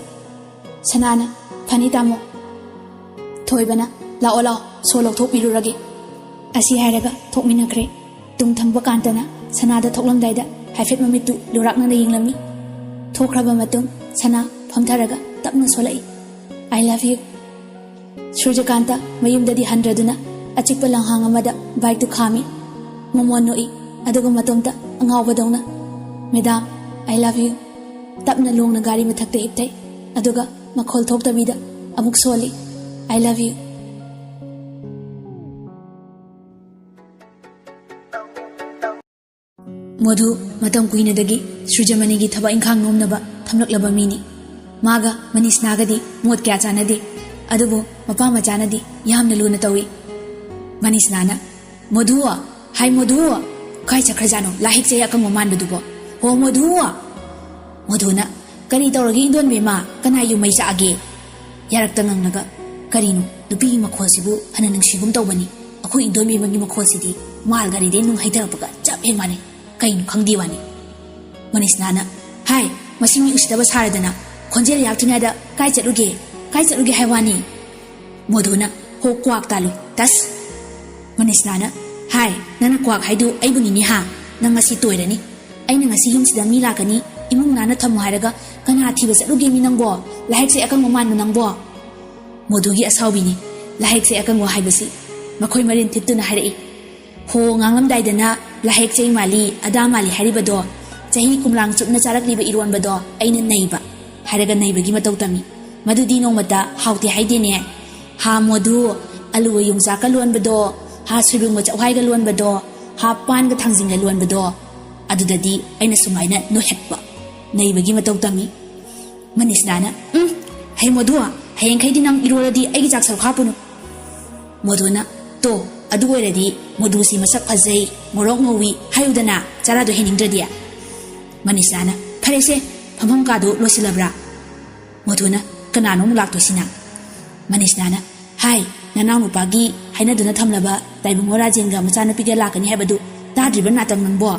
ꯁꯅꯥꯅ, "ꯐꯅꯤ ꯇꯥꯃꯣ꯫" ꯊꯣꯏꯕꯅ, "ꯂꯥꯛꯑꯣ ꯂꯥꯛꯑꯣ, ꯁꯣ ꯂꯧꯊꯣꯛꯄꯤꯔꯨꯔꯒꯦ꯫" ꯑꯁꯤ ꯍꯥꯏꯔꯒ ꯊꯣꯛꯃꯤꯟꯅꯈ꯭ꯔꯦ꯫ ꯇꯨꯡ ꯊꯪꯕ ꯀꯥꯟꯇꯅ ꯁꯅꯥꯗ ꯊꯣꯛꯂꯝꯗꯥꯏꯗ ꯍꯥꯏꯐꯦꯠ ꯃꯃꯤꯠꯇꯨ ꯂꯨꯔꯥꯛꯅꯅ ꯌꯦꯡꯂꯝꯃꯤ꯫ ꯊꯣꯛꯈ꯭ꯔꯕ ꯃꯇꯨꯡ ꯁꯅꯥ ꯐꯝꯊꯔꯒ ꯇꯞꯅ ꯁꯣꯜꯂꯛꯏ, "I love you꯫" ꯁꯨꯔꯖꯀꯥꯟꯇ ꯃꯌꯨꯝꯗꯗꯤ ꯍꯟꯗ꯭ꯔꯗꯨꯅ ꯑꯆꯤꯛꯄ ꯂꯪꯍꯥꯡ ꯑꯃꯗ ꯕꯥꯏꯛꯇꯨ ꯈꯥꯝꯃꯤ꯫ ꯃꯃꯣꯟ ꯅꯣꯛꯏ, ꯑꯗꯨꯒ ꯃꯇꯣꯝꯇ ꯑꯉꯥꯎꯕꯗꯧꯅ, "ꯃꯦꯗꯥꯝ, I love you꯫" ꯇꯞꯅ ꯂꯣꯡꯅ ꯒꯥꯔꯤ ꯃꯊꯛꯇ ꯍꯤꯞꯊꯩ꯫ ꯑꯗꯨꯒ ꯃꯈꯣꯜ ꯊꯣꯛꯇꯕꯤꯗ ꯑꯃꯨꯛ ꯁꯣꯜꯂꯤ, "I love you꯫" ꯃꯣꯙꯨ ꯃꯇꯝ ꯀꯨꯏꯅꯗꯒꯤ ꯁ꯭ꯔꯤꯖꯃꯅꯤꯒꯤ ꯊꯕꯛ ꯏꯪꯈꯥꯡ ꯅꯣꯝꯅꯕ ꯊꯝꯂꯛꯂꯕ ꯃꯤꯅꯤ꯫ ꯃꯥꯒ ꯃꯅꯤꯁꯅꯥꯒꯗꯤ ꯃꯣꯠ ꯀꯌꯥ ꯆꯥꯟꯅꯗꯦ꯫ ꯑꯗꯨꯕꯨ ꯃꯄꯥ ꯃꯆꯥꯅꯗꯤ ꯌꯥꯝꯅ ꯂꯨꯅ ꯇꯧꯏ꯫ ꯃꯅꯤꯁꯅꯥꯅ, "ꯃꯣꯙꯨ, ꯍꯥꯏ ꯃꯣꯙꯨ, ꯀꯥꯏ ꯆꯠꯈ꯭ꯔꯖꯥꯠꯅꯣ ꯂꯥꯏꯍꯦꯛꯆꯩ ꯑꯀꯪꯕ ꯃꯥꯟꯕꯗꯨꯕꯣ? ꯍꯣ ꯃꯣꯙꯨ!" ꯃꯣꯙꯨꯅ, "ꯀꯔꯤ ꯇꯧꯔꯒꯦ ꯏꯟꯗꯣꯟꯕꯤꯃ? ꯀꯅꯥ ꯌꯨꯝ ꯃꯩ ꯆꯥꯛꯑꯒꯦ?" ꯌꯥꯔꯛꯇ ꯉꯪꯂꯒ, "ꯀꯔꯤꯅꯣ ꯅꯨꯄꯤꯒꯤ ꯃꯈꯣꯜꯁꯤꯕꯨ ꯐꯅ ꯅꯨꯡꯁꯤꯒꯨꯝ ꯇꯧꯕꯅꯤ꯫ ꯑꯩꯈꯣꯏ ꯏꯟꯗꯣꯟꯕꯤꯃꯒꯤ ꯃꯈꯣꯜꯁꯤꯗꯤ ꯃꯥꯜ ꯒꯥꯔꯤꯗꯩ ꯅꯨꯡ ꯍꯩꯊꯔꯛꯄꯒ ꯆꯞ ꯍꯦꯛ ꯃꯥꯟꯅꯩ꯫ ꯀꯩꯅꯣ ꯈꯪꯗꯦ ꯋꯥꯅꯤ꯫" ꯃꯅꯤꯁꯅꯥꯅ, "ꯍꯥꯏ, ꯃꯁꯤ ꯃꯤ ꯎꯁꯤꯠꯇꯕ ꯁꯥꯔꯗꯅ, ꯈꯣꯟꯖꯦꯜ ꯌꯥꯛꯇ꯭ꯔꯤꯉꯩꯗ ꯀꯥꯏ ꯆꯠꯂꯨꯒꯦ? ꯀꯥꯏ ꯆꯠꯂꯨꯒꯦ ꯍꯥꯏ ꯋꯥꯅꯤ?" ꯃꯣꯙꯨꯅ, "ꯍꯣ ꯀ꯭ꯋꯥꯛ ꯇꯥꯂꯨ, ꯇꯁ!" ꯃꯅꯤꯁꯅꯥꯅ, "ꯍꯥꯏ, ꯅꯪꯅ ꯀ꯭ꯋꯥꯛ ꯍꯥꯏꯗꯨ ꯑꯩꯕꯨꯅꯤꯅꯦ ꯍꯥ? ꯅꯪ ꯉꯁꯤ ꯇꯣꯏꯔꯅꯤ꯫ ꯑꯩꯅ ꯉꯁꯤ ꯌꯨꯝꯁꯤꯗ ꯃꯤ ꯂꯥꯛꯀꯅꯤ, ꯏꯃꯨꯡ ꯅꯥꯟꯅ ꯊꯝꯃꯨ ꯍꯥꯏꯔꯒ ꯀꯅꯥ ꯊꯤꯕ ꯆꯠꯂꯨꯒꯦ ꯃꯤ ꯅꯪꯕꯣ? ꯂꯥꯏꯍꯦꯛꯁꯦ ꯑꯀꯪꯕ ꯃꯥꯟꯕ ꯅꯪꯕꯣ?" ꯃꯣꯙꯨꯒꯤ ꯑꯁꯥꯎꯕꯤꯅꯤ ꯂꯥꯏꯍꯦꯛꯁꯦ ꯑꯀꯪꯕ ꯍꯥꯏꯕꯁꯤ꯫ ꯃꯈꯣꯏ ꯃꯔꯤꯟ ꯊꯤꯠꯇꯨꯅ ꯍꯥꯏꯔꯛꯏ, "ꯍꯣ, ꯉꯥꯡꯂꯝꯗꯥꯏꯗꯅ ꯂꯥꯏꯍꯦꯛꯆꯩ ꯃꯥꯜꯂꯤ, ꯑꯗꯥ ꯃꯥꯜꯂꯤ ꯍꯥꯏꯔꯤꯕꯗꯣ, ꯆꯍꯤ ꯀꯨꯝꯂꯥꯡ ꯆꯨꯞꯅ ꯆꯥꯔꯛꯂꯤꯕ ꯏꯔꯣꯟꯕꯗꯣ ꯑꯩꯅ ꯅꯩꯕ ꯍꯥꯏꯔꯒ ꯅꯩꯕꯒꯤ ꯃꯇꯧ ꯇꯝꯃꯤ꯫ ꯃꯗꯨꯗꯤ ꯅꯣꯡꯃꯇ ꯍꯥꯎꯇꯦ ꯍꯥꯏꯗꯦꯅꯦ꯫ ꯍꯥ ꯃꯣꯙꯨ, ꯑꯂꯨꯒ ꯌꯣꯡꯆꯥꯛꯀ ꯂꯣꯟꯕꯗꯣ, ꯍꯥ ꯁꯣꯏꯕꯨꯝꯒ ꯆꯥꯛꯍꯋꯥꯏꯒ ꯂꯣꯟꯕꯗꯣ, ꯍꯥ ꯄꯥꯟꯒ ꯊꯥꯡꯖꯤꯡꯒ ꯂꯣꯟꯕꯗꯣ, ꯑꯗꯨꯗꯗꯤ ꯑꯩꯅ ꯁꯨꯃꯥꯏꯅ ꯅꯣꯏꯍꯠꯄ, ꯅꯩꯕꯒꯤ ꯃꯇꯧ ꯇꯝꯃꯤ꯫" ꯃꯅꯤꯁꯅꯥꯅ, "ꯎꯝ, ꯍꯩ ꯃꯣꯙꯨ, ꯍꯌꯦꯡꯈꯩꯗꯤ ꯅꯪ ꯏꯔꯣꯜꯂꯗꯤ ꯑꯩꯒꯤ ꯆꯥꯛ ꯁꯔꯨꯛ ꯍꯥꯞꯄꯨꯅꯨ꯫" ꯃꯣꯙꯨꯅ, "ꯇꯣ, ꯑꯗꯨ ꯑꯣꯏꯔꯗꯤ ꯃꯣꯙꯨꯁꯤ ꯃꯁꯛ ꯐꯖꯩ, ꯉꯧꯔꯣꯛ ꯉꯧꯏ ꯍꯥꯏꯌꯨꯗꯅ, ꯆꯔꯥꯗꯣ ꯍꯦꯟꯅꯤꯡꯗ꯭ꯔꯗꯤ꯫" ꯃꯅꯤꯁꯅꯥꯅ, "ꯐꯔꯦꯁꯦ, ꯐꯝꯐꯝ ꯀꯥꯗꯨ ꯂꯣꯏꯁꯤꯜꯂꯕ꯭ꯔꯥ?" ꯃꯣꯙꯨꯅ, "ꯀꯅꯥꯅꯣ ꯑꯃꯨꯛ ꯂꯥꯛꯇꯣꯏꯁꯤꯅ?" ꯃꯅꯤꯁꯅꯥꯅ, "ꯍꯥꯏ, ꯅꯅꯥꯎ ꯅꯨꯄꯥꯒꯤ ꯍꯥꯏꯅꯗꯨꯅ ꯊꯝꯂꯕ ꯇꯥꯏꯕꯪ ꯔꯥꯖꯦꯟꯒ ꯃꯆꯥꯅꯨꯄꯤꯒ ꯂꯥꯛꯀꯅꯤ ꯍꯥꯏꯕꯗꯨ ꯇꯥꯗ꯭ꯔꯤꯕ ꯅꯥꯇꯪ ꯅꯪꯕꯣ?"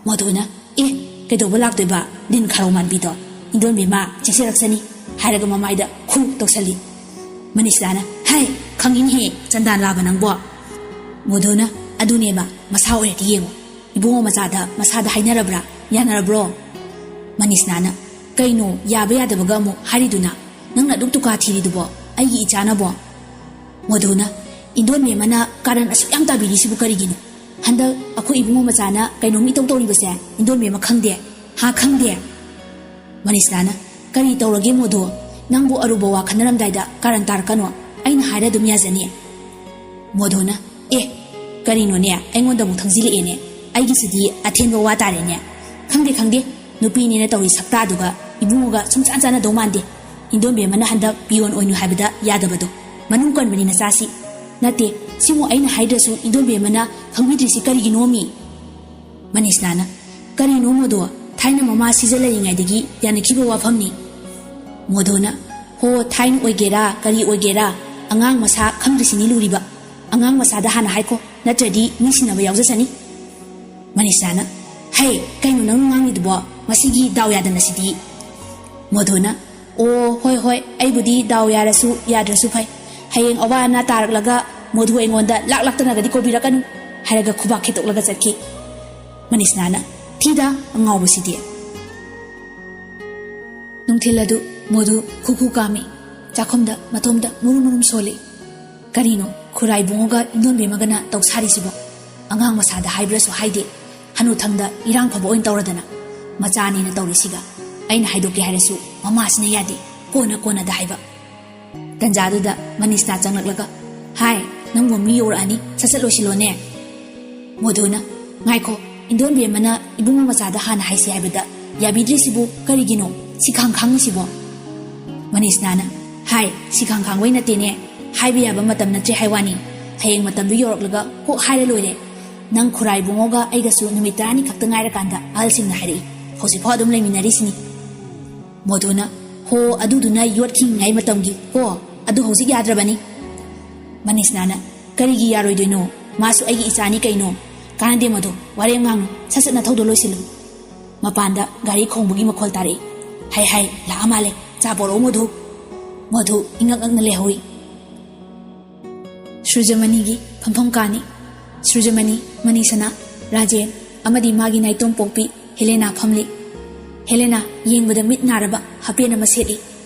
ꯃꯣꯙꯨꯅ, "ꯑꯦ, ꯀꯩꯗꯧꯕ ꯂꯥꯛꯇꯣꯏꯕ? ꯂꯤꯟ ꯈꯥꯔꯧ ꯃꯥꯟꯕꯤꯗꯣ꯫ ꯏꯟꯗꯣꯟꯕꯤ ꯃꯥ ꯆꯦꯛꯁꯤꯜꯂꯛꯁꯅꯤ," ꯍꯥꯏꯔꯒ ꯃꯃꯥꯏꯗ ꯈꯨ ꯇꯧꯁꯜꯂꯤ꯫ ꯃꯅꯤꯁꯅꯥꯅ, "ꯍꯥꯏ, ꯈꯪꯉꯤꯅꯦꯍꯦ, ꯆꯟꯗꯥꯟ ꯂꯥꯕ ꯅꯪꯕꯣ?" ꯃꯣꯗꯨꯅ, "ꯑꯗꯨꯅꯦꯕ, ꯃꯁꯥ ꯑꯣꯏꯔꯗꯤ ꯌꯦꯡꯉꯨ꯫ ꯏꯕꯨꯡꯉꯣ ꯃꯆꯥꯗ ꯃꯁꯥꯗ ꯍꯥꯏꯅꯔꯕ꯭ꯔꯥ? ꯌꯥꯅꯔꯕ꯭ꯔꯣ?" ꯃꯅꯤꯁꯅꯥꯅ, "ꯀꯩꯅꯣ ꯌꯥꯕ ꯌꯥꯗꯕꯒ ꯑꯃꯨꯛ ꯍꯥꯏꯔꯤꯗꯨꯅ? ꯅꯪꯅ ꯑꯗꯨꯛ ꯇꯨꯀꯥ ꯊꯤꯔꯤꯗꯨꯕꯣ ꯑꯩꯒꯤ ꯏꯆꯥꯅꯕꯣ?" ꯃꯣꯗꯨꯅ, "ꯏꯟꯗꯣꯟꯕꯤ ꯑꯃꯅ ꯀꯥꯔꯟ ꯑꯁꯨꯛ ꯌꯥꯝ ꯇꯥꯕꯤꯔꯤꯁꯤꯕꯨ ꯀꯔꯤꯒꯤꯅꯣ? ꯍꯟꯗꯛ ꯑꯩꯈꯣꯏ ꯏꯕꯨꯡꯉꯣ ꯃꯆꯥꯅ ꯀꯩꯅꯣꯝ ꯏꯇꯧ ꯇꯧꯔꯤꯕꯁꯦ ꯏꯟꯗꯣꯟꯕꯤ ꯑꯃ ꯈꯪꯗꯦ? ꯍꯥ, ꯈꯪꯗꯦ?" ꯃꯅꯤꯁꯅꯥꯅ, "ꯀꯔꯤ ꯇꯧꯔꯒꯦ ꯃꯣꯗꯨ? ꯅꯪꯕꯨ ꯑꯔꯨꯕ ꯋꯥ ꯈꯟꯅꯔꯝꯗꯥꯏꯗ ꯀꯥꯔꯟ ꯇꯥꯔꯛꯀꯅꯣ꯫ ꯑꯩꯅ ꯍꯥꯏꯔ ꯑꯗꯨꯝ ꯌꯥꯖꯅꯤ꯫" ꯃꯣꯗꯨꯅ, "ꯑꯦ, ꯀꯔꯤꯅꯣꯅꯦ, ꯑꯩꯉꯣꯟꯗ ꯑꯃꯨꯛ ꯊꯪꯖꯤꯜꯂꯛꯑꯦꯅꯦ꯫ ꯑꯩꯒꯤꯁꯤꯗꯤ ꯑꯊꯦꯟꯕ ꯋꯥ ꯇꯥꯔꯦꯅꯦ꯫ ꯈꯪꯗꯦ, ꯈꯪꯗꯦ, ꯅꯨꯄꯤꯅꯦꯅ ꯇꯧꯔꯤ ꯁꯛꯇꯥꯗꯨꯒ ꯏꯕꯨꯡꯉꯣꯒ ꯁꯨꯡꯆꯥꯟ ꯆꯥꯟꯅꯗꯧ ꯃꯥꯟꯗꯦ꯫ ꯏꯟꯗꯣꯟꯕꯤ ꯑꯃꯅ ꯍꯟꯗꯛ ꯄꯤꯌꯣꯟ ꯑꯣꯏꯅꯨ ꯍꯥꯏꯕꯗ ꯌꯥꯗꯕꯗꯣ꯫ ꯃꯅꯨꯡ ꯀꯟꯕꯅꯤ ꯅꯆꯥꯁꯤ꯫ ꯅꯠꯇꯦ, ꯁꯤꯃꯨꯛ ꯑꯩꯅ ꯍꯥꯏꯗ꯭ꯔꯁꯨ ꯏꯟꯗꯣꯟꯕꯤ ꯑꯃꯅ ꯈꯪꯕꯤꯗ꯭ꯔꯤꯁꯤ ꯀꯔꯤꯒꯤꯅꯣꯃꯤ?" ꯃꯅꯤꯁꯅꯥꯅ, "ꯀꯔꯤꯅꯣ ꯃꯣꯗꯣ? ꯊꯥꯏꯅ ꯃꯃꯥ ꯁꯤꯖ ꯂꯩꯔꯤꯉꯩꯗꯒꯤ ꯌꯥꯅꯈꯤꯕ ꯋꯥꯐꯝꯅꯤ꯫" ꯃꯣꯗꯣꯅ, "ꯍꯣ, ꯊꯥꯏꯅ ꯑꯣꯏꯒꯦꯔꯥ ꯀꯔꯤ ꯑꯣꯏꯒꯦꯔꯥ, ꯑꯉꯥꯡ ꯃꯁꯥ ꯈꯪꯗ꯭ꯔꯤꯁꯤꯅꯤ ꯂꯨꯔꯤꯕ꯫ ꯑꯉꯥꯡ ꯃꯁꯥꯗ ꯍꯥꯟꯅ ꯍꯥꯏꯈꯣ, ꯅꯠꯇ꯭ꯔꯗꯤ ꯃꯤ ꯁꯤꯟꯅꯕ ꯌꯥꯎꯖꯁꯅꯤ꯫" ꯃꯅꯤꯁꯅꯥꯅ, "ꯍꯩ, ꯀꯩꯅꯣ ꯅꯪꯅ ꯉꯥꯡꯉꯤꯗꯨꯕꯣ? ꯃꯁꯤꯒꯤ ꯗꯥꯎ ꯌꯥꯗꯅ ꯁꯤꯗꯤ꯫" ꯃꯣꯗꯣꯅ, "ꯑꯣ, ꯍꯣꯏ, ꯍꯣꯏ, ꯑꯩꯕꯨꯗꯤ ꯗꯥꯎ ꯌꯥꯔꯁꯨ ꯌꯥꯗ꯭ꯔꯁꯨ ꯐꯩ꯫ ꯍꯌꯦꯡ ꯑꯋꯥ ꯑꯅꯥ ꯇꯥꯔꯛꯂꯒ ꯃꯣꯗꯨ ꯑꯩꯉꯣꯟꯗ ꯂꯥꯛ ꯂꯥꯛꯇꯅꯒꯗꯤ ꯀꯧꯕꯤꯔꯛꯀꯅꯨ," ꯍꯥꯏꯔꯒ ꯈꯨꯕꯥꯛ ꯈꯦꯠꯇꯣꯛꯂꯒ ꯆꯠꯈꯤ꯫ ꯃꯅꯤꯁꯅꯥꯅ, "ꯊꯤꯗ ꯑꯉꯥꯎꯕꯁꯤꯗꯤ!" ꯅꯨꯡꯊꯤꯜ ꯑꯗꯨ ꯃꯣꯗꯨ ꯈꯨꯈꯨ ꯀꯥꯝꯃꯤ꯫ ꯆꯥꯛꯈꯨꯝꯗ ꯃꯇꯣꯝꯗ ꯃꯨꯔꯨꯝ ꯃꯨꯔꯨꯝ ꯁꯣꯜꯂꯤ꯫ ꯀꯔꯤꯅꯣ ꯈꯨꯔꯥꯏ ꯏꯕꯨꯡꯉꯣꯒ ꯏꯟꯗꯣꯟꯕꯤ ꯑꯃꯒꯅ ꯇꯧ ꯁꯥꯔꯤꯁꯤꯕꯣ? ꯑꯉꯥꯡ ꯃꯁꯥꯗ ꯍꯥꯏꯕ꯭ꯔꯁꯨ ꯍꯥꯏꯗꯦ꯫ ꯍꯅꯨꯊꯪꯗ ꯏꯔꯥꯡ ꯐꯕ ꯑꯣꯏꯅ ꯇꯧꯔꯗꯅ꯫ ꯃꯆꯥꯅꯦꯅ ꯇꯧꯔꯤꯁꯤꯒ꯫ ꯑꯩꯅ ꯍꯥꯏꯗꯣꯛꯀꯦ ꯍꯥꯏꯔꯁꯨ ꯃꯃꯥꯁꯤꯅ ꯌꯥꯗꯦ꯫ ꯀꯣꯟꯅ ꯀꯣꯟꯅꯗ ꯍꯥꯏꯕ꯫ ꯇꯟꯖꯥꯗꯨꯗ ꯃꯅꯤꯁꯅꯥ ꯆꯪꯂꯛꯂꯒ, "ꯍꯥꯏ, ꯅꯪꯕꯨ ꯃꯤ ꯌꯧꯔꯛꯑꯅꯤ, ꯁꯠ ꯁꯠ ꯂꯣꯏꯁꯤꯜꯂꯣꯅꯦ꯫" ꯃꯣꯗꯨꯅ, "ꯉꯥꯏꯈꯣ, ꯏꯟꯗꯣꯟꯕꯤ ꯑꯃꯅ ꯏꯕꯨꯡꯉꯣ ꯃꯆꯥꯗ ꯍꯥꯟꯅ ꯍꯥꯏꯁꯤ ꯍꯥꯏꯕꯗ ꯌꯥꯕꯤꯗ꯭ꯔꯤꯁꯤꯕꯨ ꯀꯔꯤꯒꯤꯅꯣ? ꯁꯤꯈꯥꯡ ꯈꯥꯡꯉꯤꯁꯤꯕꯣ?" ꯃꯅꯤꯁꯅꯥꯅ, "ꯍꯥꯏ, ꯁꯤꯈꯥꯡ ꯈꯥꯡꯕꯩ ꯅꯠꯇꯦꯅꯦ, ꯍꯥꯏꯕ ꯌꯥꯕ ꯃꯇꯝ ꯅꯠꯇ꯭ꯔꯦ ꯍꯥꯏ ꯋꯥꯅꯤ꯫ ꯍꯌꯦꯡ ꯃꯇꯝꯗꯨ ꯌꯧꯔꯛꯂꯒ ꯀꯣꯛ ꯍꯥꯏꯔ ꯂꯣꯏꯔꯦ꯫ ꯅꯪ ꯈꯨꯔꯥꯏ ꯏꯕꯨꯡꯉꯣꯒ ꯑꯩꯒꯁꯨ ꯅꯨꯃꯤꯠ ꯇꯔꯥꯅꯤ ꯈꯛꯇ ꯉꯥꯏꯔꯀꯥꯟꯗ ꯑꯍꯜꯁꯤꯡꯅ ꯍꯥꯏꯔꯛꯏ꯫ ꯍꯧꯖꯤꯛꯐꯥꯎ ꯑꯗꯨꯝ ꯂꯩꯃꯤꯟꯅꯔꯤꯁꯤꯅꯤ꯫" ꯃꯣꯗꯨꯅ, "ꯍꯣ, ꯑꯗꯨꯗꯨꯅ ꯌꯣꯠꯈꯤꯉꯩ ꯃꯇꯝꯒꯤ ꯀꯣ, ꯑꯗꯨ ꯍꯧꯖꯤꯛ ꯌꯥꯗ꯭ꯔꯕꯅꯤ꯫" ꯃꯅꯤꯁꯅꯥꯅ, "ꯀꯔꯤꯒꯤ ꯌꯥꯔꯣꯏꯗꯣꯏꯅꯣ? ꯃꯥꯁꯨ ꯑꯩꯒꯤ ꯏꯆꯥꯅꯤ ꯀꯩꯅꯣ꯫ ꯀꯥꯟꯅꯗꯦ ꯃꯗꯨ, ꯋꯥꯔꯦꯝ ꯉꯥꯡꯅꯨ, ꯁꯠ ꯁꯠ ꯅꯊꯧꯗꯣ ꯂꯣꯏꯁꯤꯜꯂꯨ꯫" ꯃꯄꯥꯟꯗ ꯒꯥꯔꯤ ꯈꯣꯡꯕꯒꯤ ꯃꯈꯣꯜ ꯇꯥꯔꯛꯏ꯫ "ꯍꯥꯏ ꯍꯥꯏ, ꯂꯥꯛꯑ ꯃꯥꯜꯂꯦ, ꯆꯥ ꯄꯣꯔꯛꯑꯣ ꯃꯣꯙꯨ꯫" ꯃꯣꯙꯨ ꯏꯉꯛ ꯉꯛꯅ ꯂꯩꯍꯧꯏ꯫ ꯁꯨꯔꯖꯃꯅꯤꯒꯤ ꯐꯝꯐꯝ ꯀꯥꯅꯤ꯫ ꯁꯨꯔꯖꯃꯅꯤ, ꯃꯅꯤꯁꯅꯥ, ꯔꯥꯖꯦꯟ ꯑꯃꯗꯤ ꯃꯥꯒꯤ ꯅꯥꯏꯇꯣꯝ ꯄꯣꯛꯄꯤ ꯍꯦꯂꯦꯅꯥ ꯐꯝꯂꯤ꯫ ꯍꯦꯂꯦꯅꯥ ꯌꯦꯡꯕꯗ ꯃꯤꯠ ꯅꯥꯔꯕ ꯍꯥꯄꯦꯟ ꯑꯃ ꯁꯦꯠꯂꯤ꯫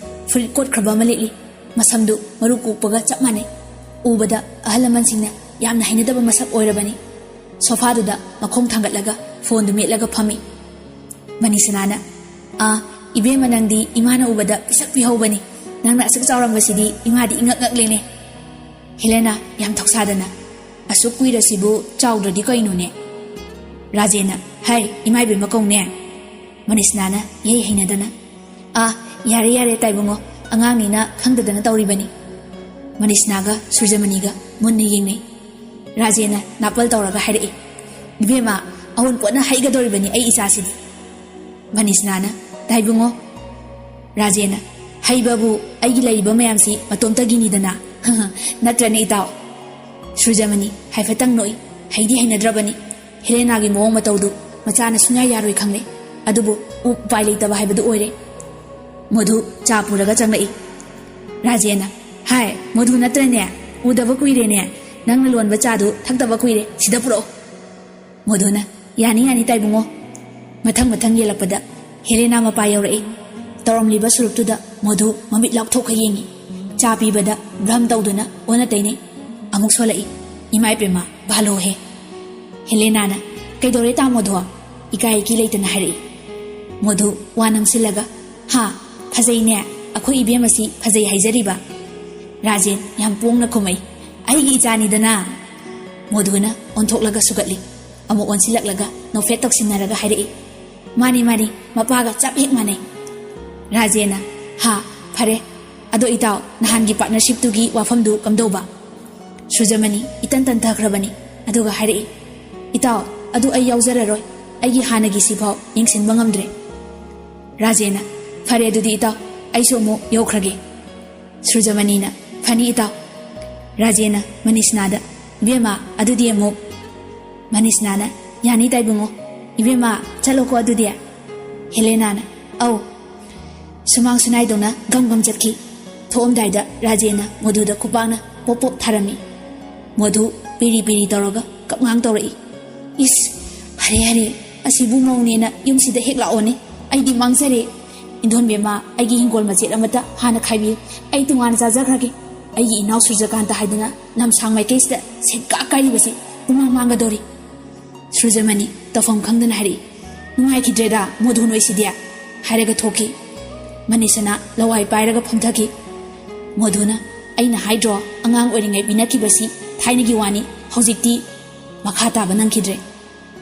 ꯐꯨꯔꯤꯠ ꯀꯣꯠꯈ꯭ꯔꯕ ꯑꯃ ꯂꯤꯠꯂꯤ꯫ ꯃꯁꯝꯗꯨ ꯃꯔꯨ ꯀꯣꯛꯄꯒ ꯆꯞ ꯃꯥꯟꯅꯩ꯫ ꯎꯕꯗ ꯑꯍꯜ ꯂꯃꯟꯁꯤꯡꯅ ꯌꯥꯝꯅ ꯍꯩꯅꯗꯕ ꯃꯁꯛ ꯑꯣꯏꯔꯕꯅꯤ꯫ ꯁꯣꯐꯥꯗꯨꯗ ꯃꯈꯣꯡ ꯊꯥꯡꯒꯠꯂꯒ ꯐꯣꯟꯗꯨ ꯃꯦꯠꯂꯒ ꯐꯝꯃꯤ꯫ ꯃꯅꯤꯁꯅꯥꯅ, "ꯑꯥ, ꯏꯕꯦꯝꯃ, ꯅꯪꯗꯤ ꯏꯃꯥꯅ ꯎꯕꯗ ꯄꯤꯁꯛ ꯄꯤꯍꯧꯕꯅꯤ꯫ ꯅꯪꯅ ꯑꯁꯨꯛ ꯆꯥꯎꯔꯝꯕꯁꯤꯗꯤ ꯏꯃꯥꯗꯤ ꯏꯉꯛ ꯉꯛꯂꯦꯅꯦ꯫" ꯍꯦꯂꯦꯅꯥ ꯌꯥꯝ ꯊꯧꯁꯥꯗꯅ, "ꯑꯁꯨꯛ ꯀꯨꯏꯔꯁꯤꯕꯨ ꯆꯥꯎꯗ꯭ꯔꯗꯤ ꯀꯩꯅꯣꯅꯦ?" ꯔꯥꯖꯦꯟꯅ, "ꯍꯥꯏ, ꯏꯃꯥ ꯏꯕꯦꯝꯃ ꯀꯧꯅꯦ꯫" ꯃꯅꯤꯁꯅꯥꯅ ꯏꯍꯩ ꯍꯩꯅꯗꯅ, "ꯑꯥ, ꯌꯥꯔꯦ ꯌꯥꯔꯦ ꯇꯥꯏꯕꯨꯡꯉꯣ, ꯑꯉꯥꯡꯅꯤꯅ ꯈꯪꯗꯗꯅ ꯇꯧꯔꯤꯕꯅꯤ꯫" ꯃꯅꯤꯁꯅꯥꯒ ꯁꯨꯔꯖꯃꯅꯤꯒ ꯃꯨꯟꯅ ꯌꯦꯡꯅꯩ꯫ ꯔꯥꯖꯦꯟꯅ ꯅꯥꯄꯜ ꯇꯧꯔꯒ ꯍꯥꯏꯔꯛꯏ, "ꯏꯕꯦꯝꯃ, ꯑꯑꯣꯟꯄꯣꯠꯅ ꯍꯩꯒꯗꯧꯔꯤꯕꯅꯤ ꯑꯩ ꯏꯆꯥꯁꯤꯗꯤ꯫" ꯃꯅꯤꯁꯅꯥꯅ, "ꯇꯥꯏꯕꯨꯡꯉꯣ꯫" ꯔꯥꯖꯦꯟꯅ, "ꯍꯩꯕꯕꯨ ꯑꯩꯒꯤ ꯂꯩꯔꯤꯕ ꯃꯌꯥꯝꯁꯤ ꯃꯇꯣꯝꯇꯒꯤꯅꯤꯗꯅ꯫ ꯅꯠꯇ꯭ꯔꯅꯦ ꯏꯇꯥꯎ?" ꯁꯨꯔꯖꯃꯅꯤ ꯍꯥꯏꯐꯦꯠꯇꯪ ꯅꯣꯛꯏ꯫ ꯍꯩꯗꯤ ꯍꯩꯅꯗ꯭ꯔꯕꯅꯤ꯫ ꯍꯦꯂꯦꯅꯥꯒꯤ ꯃꯑꯣꯡ ꯃꯇꯧꯗꯨ ꯃꯆꯥꯅ ꯁꯨꯡꯌꯥ ꯌꯥꯔꯣꯏ ꯈꯪꯂꯦ꯫ ꯑꯗꯨꯕꯨ ꯎꯄꯥꯏ ꯂꯩꯇꯕ ꯍꯥꯏꯕꯗꯨ ꯑꯣꯏꯔꯦ꯫ ꯃꯣꯙꯨ ꯆꯥ ꯄꯨꯔꯒ ꯆꯪꯂꯛꯏ꯫ ꯔꯥꯖꯦꯟꯅ, "ꯍꯥꯏ, ꯃꯣꯙꯨ ꯅꯠꯇ꯭ꯔꯅꯦ? ꯎꯗꯕ ꯀꯨꯏꯔꯦꯅꯦ꯫ ꯅꯪꯅ ꯂꯣꯟꯕ ꯆꯥꯗꯨ ꯊꯛꯇꯕ ꯀꯨꯏꯔꯦ꯫ ꯁꯤꯗ ꯄꯨꯔꯛꯑꯣ꯫" ꯃꯣꯙꯨꯅ, "ꯌꯥꯅꯤ, ꯌꯥꯅꯤ, ꯇꯥꯏꯕꯨꯡꯉꯣ꯫" ꯃꯊꯪ ꯃꯊꯪ ꯌꯦꯜꯂꯛꯄꯗ ꯍꯦꯂꯦꯅꯥ ꯃꯄꯥ ꯌꯧꯔꯛꯏ꯫ ꯇꯧꯔꯝꯂꯤꯕ ꯁꯨꯔꯨꯞꯇꯨꯗ ꯃꯣꯙꯨ ꯃꯃꯤꯠ ꯂꯥꯎꯊꯣꯛꯈ ꯌꯦꯡꯉꯤ꯫ ꯆꯥ ꯄꯤꯕꯗ ꯚ꯭ꯔꯝ ꯇꯧꯗꯨꯅ ꯑꯣꯟꯅ ꯇꯩꯅꯩ꯫ ꯑꯃꯨꯛ ꯁꯣꯜꯂꯛꯏ꯫ "ꯏꯃꯥ ꯏꯄꯦꯝꯃ, ꯚꯥꯂꯣꯍꯦ꯫" ꯍꯦꯂꯦꯅꯥꯅ, "ꯀꯩꯗꯧꯔꯦ ꯇꯥ ꯃꯣꯙꯨ?" ꯏꯀꯥꯏ ꯏꯀꯤ ꯂꯩꯇꯅ ꯍꯥꯏꯔꯛꯏ꯫ ꯃꯣꯙꯨ ꯋꯥ ꯅꯝꯁꯤꯜꯂꯒ, "ꯍꯥ, ꯐꯖꯩꯅꯦ꯫ ꯑꯩꯈꯣꯏ ꯏꯕꯦꯝ ꯑꯁꯤ ꯐꯖꯩ ꯍꯥꯏꯖꯔꯤꯕ?" ꯔꯥꯖꯦꯟ ꯌꯥꯝ ꯄꯣꯡꯅ ꯈꯨꯝꯃꯛꯏ, "ꯑꯩꯒꯤ ꯏꯆꯥꯅꯤꯗꯅ꯫" ꯃꯣꯙꯨꯅ ꯑꯣꯟꯊꯣꯛꯂꯒ ꯁꯨꯒꯠꯂꯤ꯫ ꯑꯃꯨꯛ ꯑꯣꯟꯁꯤꯜꯂꯛꯂꯒ ꯅꯣꯛꯐꯦꯠ ꯇꯧꯁꯤꯟꯅꯔꯒ ꯍꯥꯏꯔꯛꯏ, "ꯃꯥꯅꯤ, ꯃꯥꯅꯤ, ꯃꯄꯥꯒ ꯆꯞ ꯍꯦꯛ ꯃꯥꯟꯅꯩ꯫" ꯔꯥꯖꯦꯟꯅ, "ꯍꯥ, ꯐꯔꯦ꯫ ꯑꯗꯣ ꯏꯇꯥꯎ, ꯅꯍꯥꯟꯒꯤ ꯄꯥꯔꯠꯅꯔꯁꯤꯞꯇꯨꯒꯤ ꯋꯥꯐꯝꯗꯨ ꯀꯝꯗꯧꯕ?" ꯁꯨꯔꯖꯃꯅꯤ ꯏꯇꯟ ꯇꯟꯊꯈ꯭ꯔꯕꯅꯤ꯫ ꯑꯗꯨꯒ ꯍꯥꯏꯔꯛꯏ, "ꯏꯇꯥꯎ, ꯑꯗꯨ ꯑꯩ ꯌꯥꯎꯖꯔꯔꯣꯏ꯫ ꯑꯩꯒꯤ ꯍꯥꯟꯅꯒꯤ ꯁꯤꯐꯥꯎ ꯌꯦꯡꯁꯤꯟꯕ ꯉꯝꯗ꯭ꯔꯦ꯫" ꯔꯥꯖꯦꯟꯅ, "ꯐꯔꯦ ꯑꯗꯨꯗꯤ ꯏꯇꯥꯎ, ꯑꯩꯁꯨ ꯑꯃꯨꯛ ꯌꯧꯈ꯭ꯔꯒꯦ꯫" ꯁꯨꯔꯖꯃꯅꯤꯅ, "ꯐꯅꯤ ꯏꯇꯥꯎ꯫" ꯔꯥꯖꯦꯟꯅ ꯃꯅꯤꯁꯅꯥꯗ, "ꯏꯕꯦꯝꯃ, ꯑꯗꯨꯗꯤ ꯑꯃꯨꯛ꯫" ꯃꯅꯤꯁꯅꯥꯅ, "ꯌꯥꯅꯤ ꯇꯥꯏꯕꯨꯡꯉꯣ꯫" "ꯏꯕꯦꯝꯃ, ꯆꯠꯂꯣꯀꯣ ꯑꯗꯨꯗꯤ꯫" ꯍꯦꯂꯦꯅꯥꯅ, "ꯑꯧ꯫" ꯁꯨꯃꯥꯡ ꯁꯨꯅꯥꯏꯗꯧꯅ ꯒꯝ ꯒꯝ ꯆꯠꯈꯤ꯫ ꯊꯣꯛꯑꯝꯗꯥꯏꯗ ꯔꯥꯖꯦꯟꯅ ꯃꯣꯗꯨꯗ ꯈꯨꯄꯥꯛꯅ ꯄꯣꯞ ꯄꯣꯞ ꯊꯥꯔꯝꯃꯤ꯫ ꯃꯣꯗꯨ ꯄꯤꯔꯤ ꯄꯤꯔꯤ ꯇꯧꯔꯒ ꯀꯞꯉꯥꯡ ꯇꯧꯔꯛꯏ꯫ "ꯏꯁ, ꯍꯔꯦ ꯍꯔꯦ, ꯑꯁꯤꯕꯨ ꯃꯧꯅꯦꯅ ꯌꯨꯝꯁꯤꯗ ꯍꯦꯛ ꯂꯥꯛꯑꯣꯅꯦ꯫ ꯑꯩꯗꯤ ꯃꯥꯡꯖꯔꯦ꯫ ꯏꯟꯗꯣꯟꯕꯦꯝꯃ, ꯑꯩꯒꯤ ꯍꯤꯡꯒꯣꯜ ꯃꯆꯦꯠ ꯑꯃꯇ ꯍꯥꯟꯅ ꯈꯥꯏꯕꯤꯌꯨ꯫ ꯑꯩ ꯇꯣꯉꯥꯟꯅ ꯆꯥꯖꯈ꯭ꯔꯒꯦ꯫ ꯑꯩꯒꯤ ꯏꯅꯥꯎ ꯁꯨꯔꯖꯀꯥꯟꯇ ꯍꯥꯏꯗꯅ ꯂꯝꯁꯥꯡ ꯃꯥꯏꯀꯩꯁꯤꯗ ꯁꯦꯟꯀꯥ ꯀꯥꯏꯔꯤꯕꯁꯤ ꯄꯨꯡꯃꯥꯡ ꯃꯥꯡꯒꯗꯧꯔꯤ꯫" ꯁꯨꯔꯖꯃꯅꯤ ꯇꯧꯐꯝ ꯈꯪꯗꯅ ꯍꯥꯏꯔꯛꯏ꯫ "ꯅꯨꯡꯉꯥꯏꯈꯤꯗ꯭ꯔꯦꯗ ꯃꯣꯗꯨ ꯅꯣꯏꯁꯤꯗꯤ," ꯍꯥꯏꯔꯒ ꯊꯣꯛꯈꯤ꯫ ꯃꯅꯤꯁꯅ ꯂꯋꯥꯏ ꯄꯥꯏꯔꯒ ꯐꯝꯊꯈꯤ꯫ ꯃꯣꯗꯨꯅ, "ꯑꯩꯅ ꯍꯥꯏꯗ꯭ꯔꯣ, ꯑꯉꯥꯡ ꯑꯣꯏꯔꯤꯉꯩ ꯄꯤꯅꯈꯤꯕꯁꯤ ꯊꯥꯏꯅꯒꯤ ꯋꯥꯅꯤ, ꯍꯧꯖꯤꯛꯇꯤ ꯃꯈꯥ ꯇꯥꯕ ꯅꯪꯈꯤꯗ꯭ꯔꯦ꯫"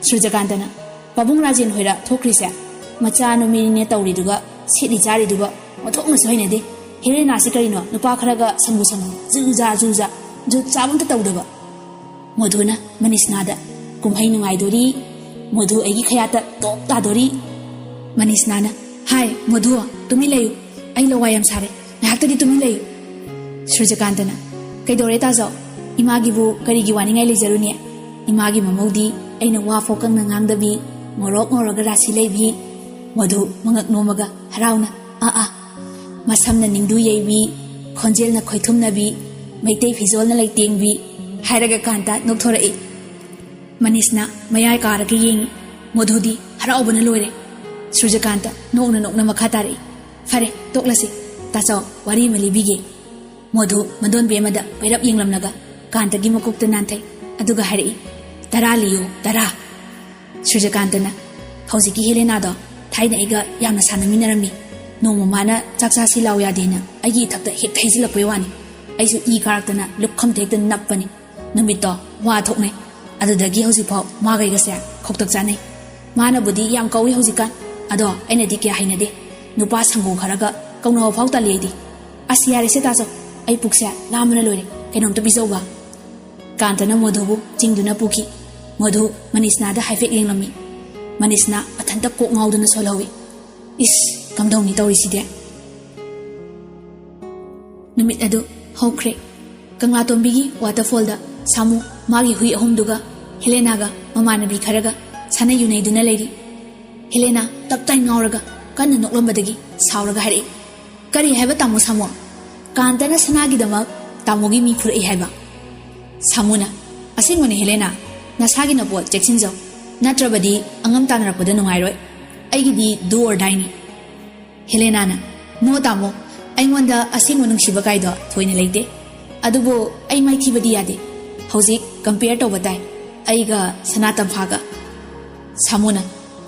ꯁꯨꯔꯖꯀꯥꯟꯇꯅ, "ꯄꯥꯕꯨꯡ ꯔꯥꯖꯦꯟ ꯍꯣꯏꯔ ꯊꯣꯛꯈ꯭ꯔꯤꯁꯦ? ꯃꯆꯥ ꯅꯨꯃꯤꯅꯦ ꯇꯧꯔꯤꯗꯨꯒ, ꯁꯦꯠꯂꯤ ꯆꯥꯔꯤꯗꯨꯒ ꯑꯣꯟꯊꯣꯛꯅꯁꯨ ꯍꯩꯅꯗꯦ꯫ ꯍꯦꯂꯦꯅꯥꯁꯤ ꯀꯔꯤꯅꯣ, ꯅꯨꯄꯥ ꯈꯔꯒ ꯁꯪꯒꯨ ꯁꯪꯒꯨ, ꯖꯨ ꯖꯥ ꯖꯨ ꯖꯥ, ꯖꯨꯠ ꯆꯥꯕ ꯑꯝꯇ ꯇꯧꯗꯕ꯫" ꯃꯣꯗꯨꯅ ꯃꯅꯤꯁꯅꯥꯗ, "ꯀꯨꯝꯍꯩ ꯅꯨꯡꯉꯥꯏꯗꯣꯔꯤ, ꯃꯣꯗꯨ ꯑꯩꯒꯤ ꯈꯌꯥꯠꯇ ꯇꯣꯞ ꯇꯥꯗꯣꯔꯤ꯫" ꯃꯅꯤꯁꯅꯥꯅ, "ꯍꯥꯏ ꯃꯣꯗꯨ, ꯇꯨꯃꯤꯟ ꯂꯩꯌꯨ, ꯑꯩ ꯂꯋꯥꯏ ꯌꯥꯝ ꯁꯥꯔꯦ, ꯉꯥꯏꯍꯥꯛꯇꯗꯤ ꯇꯨꯃꯤꯟ ꯂꯩꯌꯨ꯫" ꯁꯨꯔꯖꯀꯥꯟꯇꯅ, "ꯀꯩꯗꯧꯔꯦ ꯇꯥꯖꯧ? ꯏꯃꯥꯒꯤꯕꯨ ꯀꯔꯤꯒꯤ ꯋꯥꯅꯤꯡꯉꯥꯏ ꯂꯩꯖꯔꯨꯅꯤ? ꯏꯃꯥꯒꯤ ꯃꯃꯧꯗꯤ ꯑꯩꯅ ꯋꯥ ꯐꯥꯎ ꯀꯪꯅ ꯉꯥꯡꯗꯕꯤ, ꯉꯧꯔꯣꯛ ꯉꯧꯔꯒ ꯔꯥꯁꯤ ꯂꯩꯕꯤ꯫" ꯃꯣꯗꯨ ꯃꯉꯛ ꯅꯣꯝꯃꯒ ꯍꯔꯥꯎꯅ, "ꯑꯥ ꯑꯥ, ꯃꯁꯝꯅ ꯅꯤꯡꯗꯨ ꯌꯩꯕꯤ, ꯈꯣꯟꯖꯦꯜꯅ ꯈꯣꯏꯊꯨꯝꯅꯕꯤ, ꯃꯩꯇꯩ ꯐꯤꯖꯣꯜꯅ ꯂꯩꯇꯦꯡꯕꯤ," ꯍꯥꯏꯔꯒ ꯀꯥꯟꯇ ꯅꯣꯛꯊꯣꯔꯛꯏ꯫ ꯃꯅꯤꯁꯅ ꯃꯌꯥꯏ ꯀꯥꯔꯒ ꯌꯦꯡꯉꯤ꯫ ꯃꯣꯗꯨꯗꯤ ꯍꯔꯥꯎꯕꯅ ꯂꯣꯏꯔꯦ꯫ ꯁꯨꯔꯖꯀꯥꯟꯇ ꯅꯣꯛꯅ ꯅꯣꯛꯅ ꯃꯈꯥ ꯇꯥꯔꯛꯏ, "ꯐꯔꯦ, ꯇꯣꯛꯂꯁꯤ꯫ ꯇꯥꯆꯧ, ꯋꯥꯔꯤ ꯑꯃ ꯂꯤꯕꯤꯒꯦ꯫" ꯃꯣꯗꯨ ꯃꯗꯣꯟꯕꯤ ꯑꯃꯗ ꯄꯩꯔꯞ ꯌꯦꯡꯂꯝꯂꯒ ꯀꯥꯟꯇꯒꯤ ꯃꯀꯣꯛꯇ ꯅꯥꯟꯊꯩ꯫ ꯑꯗꯨꯒ ꯍꯥꯏꯔꯛꯏ, "ꯇꯔꯥ ꯂꯤꯌꯨ, ꯇꯔꯥ꯫" ꯁꯨꯔꯖꯀꯥꯟꯇꯅ, "ꯍꯧꯖꯤꯛꯀꯤ ꯍꯦꯂꯦꯅꯥꯗꯣ ꯊꯥꯏꯅ ꯑꯩꯒ ꯌꯥꯝꯅ ꯁꯥꯟꯅꯃꯤꯟꯅꯔꯝꯃꯤ꯫ ꯅꯣꯡꯃ ꯃꯥꯅ ꯆꯥꯛ ꯆꯥꯁꯤ ꯂꯥꯎ ꯌꯥꯗꯦꯅ ꯑꯩꯒꯤ ꯏꯊꯛꯇ ꯍꯦꯛꯇ ꯍꯩꯖꯤꯜꯂꯛꯄꯩ ꯋꯥꯅꯤ꯫ ꯑꯩꯁꯨ ꯏ ꯀꯥꯔꯛꯇꯅ ꯂꯨꯛꯈꯝꯗ ꯍꯦꯛꯇ ꯅꯞꯄꯅꯤ꯫ ꯅꯨꯃꯤꯠꯇꯣ ꯋꯥ ꯊꯣꯛꯅꯩ꯫ ꯑꯗꯨꯗꯒꯤ ꯍꯧꯖꯤꯛꯐꯥꯎ ꯃꯥꯒ ꯑꯩꯒꯁꯦ ꯈꯧꯇꯛ ꯆꯥꯅꯩ꯫ ꯃꯥꯅꯕꯨꯗꯤ ꯌꯥꯝ ꯀꯧꯏ ꯍꯧꯖꯤꯛꯀꯥꯟ, ꯑꯗꯣ ꯑꯩꯅꯗꯤ ꯀꯌꯥ ꯍꯩꯅꯗꯦ꯫ ꯅꯨꯄꯥ ꯁꯪꯒꯨ ꯈꯔꯒ ꯀꯧꯅꯕ ꯐꯥꯎ ꯇꯜꯂꯤ ꯑꯩꯗꯤ꯫ ꯑꯁ, ꯌꯥꯔꯦꯁꯦ ꯇꯥꯆꯧ, ꯑꯩ ꯄꯨꯛꯁꯦ ꯂꯥꯝꯕꯅ ꯂꯣꯏꯔꯦ, ꯀꯩꯅꯣꯝꯇ ꯄꯤꯖꯧꯕ꯫" ꯀꯥꯟꯇꯅ ꯃꯣꯗꯨꯕꯨ ꯆꯤꯡꯗꯨꯅ ꯄꯨꯈꯤ꯫ ꯃꯣꯗꯨ ꯃꯅꯤꯁꯅꯥꯗ ꯍꯥꯏꯐꯦꯠ ꯌꯦꯡꯂꯝꯃꯤ꯫ ꯃꯅꯤꯁꯅꯥ ꯃꯊꯟꯇ ꯀꯣꯛ ꯉꯥꯎꯗꯨꯅ ꯁꯣꯜꯍꯧꯏ꯫ "ꯏꯁ, ꯀꯝꯗꯧꯅꯤ ꯇꯧꯔꯤꯁꯤꯗꯤ?" ꯅꯨꯃꯤꯠ ꯑꯗꯨ ꯍꯧꯈ꯭ꯔꯦ꯫ ꯀꯪꯂꯥꯇꯣꯝꯕꯤꯒꯤ ꯋꯥꯇꯔꯐꯣꯜꯗ ꯁꯥꯃꯨ, ꯃꯥꯒꯤ ꯍꯨꯏ ꯑꯍꯨꯝꯗꯨꯒ ꯍꯦꯂꯦꯅꯥꯒ ꯃꯃꯥꯟꯅꯕꯤ ꯈꯔꯒ ꯁꯥꯟꯅ ꯌꯨꯅꯩꯗꯨꯅ ꯂꯩꯔꯤ꯫ ꯍꯦꯂꯦꯅꯥ ꯇꯞꯇꯥꯏ ꯉꯥꯎꯔꯒ ꯀꯟꯅ ꯅꯣꯛꯂꯝꯕꯗꯒꯤ ꯁꯥꯎꯔꯒ ꯍꯥꯏꯔꯛꯏ, "ꯀꯔꯤ ꯍꯥꯏꯕ ꯇꯥꯃꯣ ꯁꯥꯃꯣ? ꯀꯥꯟꯇꯅ ꯁꯅꯥꯒꯤꯗꯃꯛ ꯇꯥꯃꯣꯒꯤ ꯃꯤ ꯐꯨꯔꯛꯏ ꯍꯥꯏꯕ?" ꯁꯥꯃꯨꯅ, "ꯑꯁꯦꯡꯕꯅꯦ ꯍꯦꯂꯦꯅꯥ, ꯅꯁꯥꯒꯤ ꯅꯄꯣꯠ ꯆꯦꯛꯁꯤꯟꯖꯧ, ꯅꯠꯇ꯭ꯔꯕꯗꯤ ꯑꯉꯝ ꯇꯥꯟꯅꯔꯛꯄꯗ ꯅꯨꯡꯉꯥꯏꯔꯣꯏ꯫ ꯑꯩꯒꯤꯗꯤ do or dieꯅꯤ꯫" ꯍꯦꯂꯦꯅꯥꯅ, "No ꯇꯥꯃꯣ, ꯑꯩꯉꯣꯟꯗ ꯑꯁꯦꯡꯕ ꯅꯨꯡꯁꯤꯕ ꯀꯥꯏꯗꯣ ꯊꯣꯏꯅ ꯂꯩꯇꯦ꯫ ꯑꯗꯨꯕꯨ ꯑꯩ ꯃꯥꯏꯊꯤꯕꯗꯤ ꯌꯥꯗꯦ꯫ ꯍꯧꯖꯤꯛ compare ꯇꯧꯕ ꯇꯥꯏ ꯑꯩꯒ ꯁꯅꯥ ꯇꯝꯐꯥꯒ꯫" ꯁꯥꯃꯨꯅ,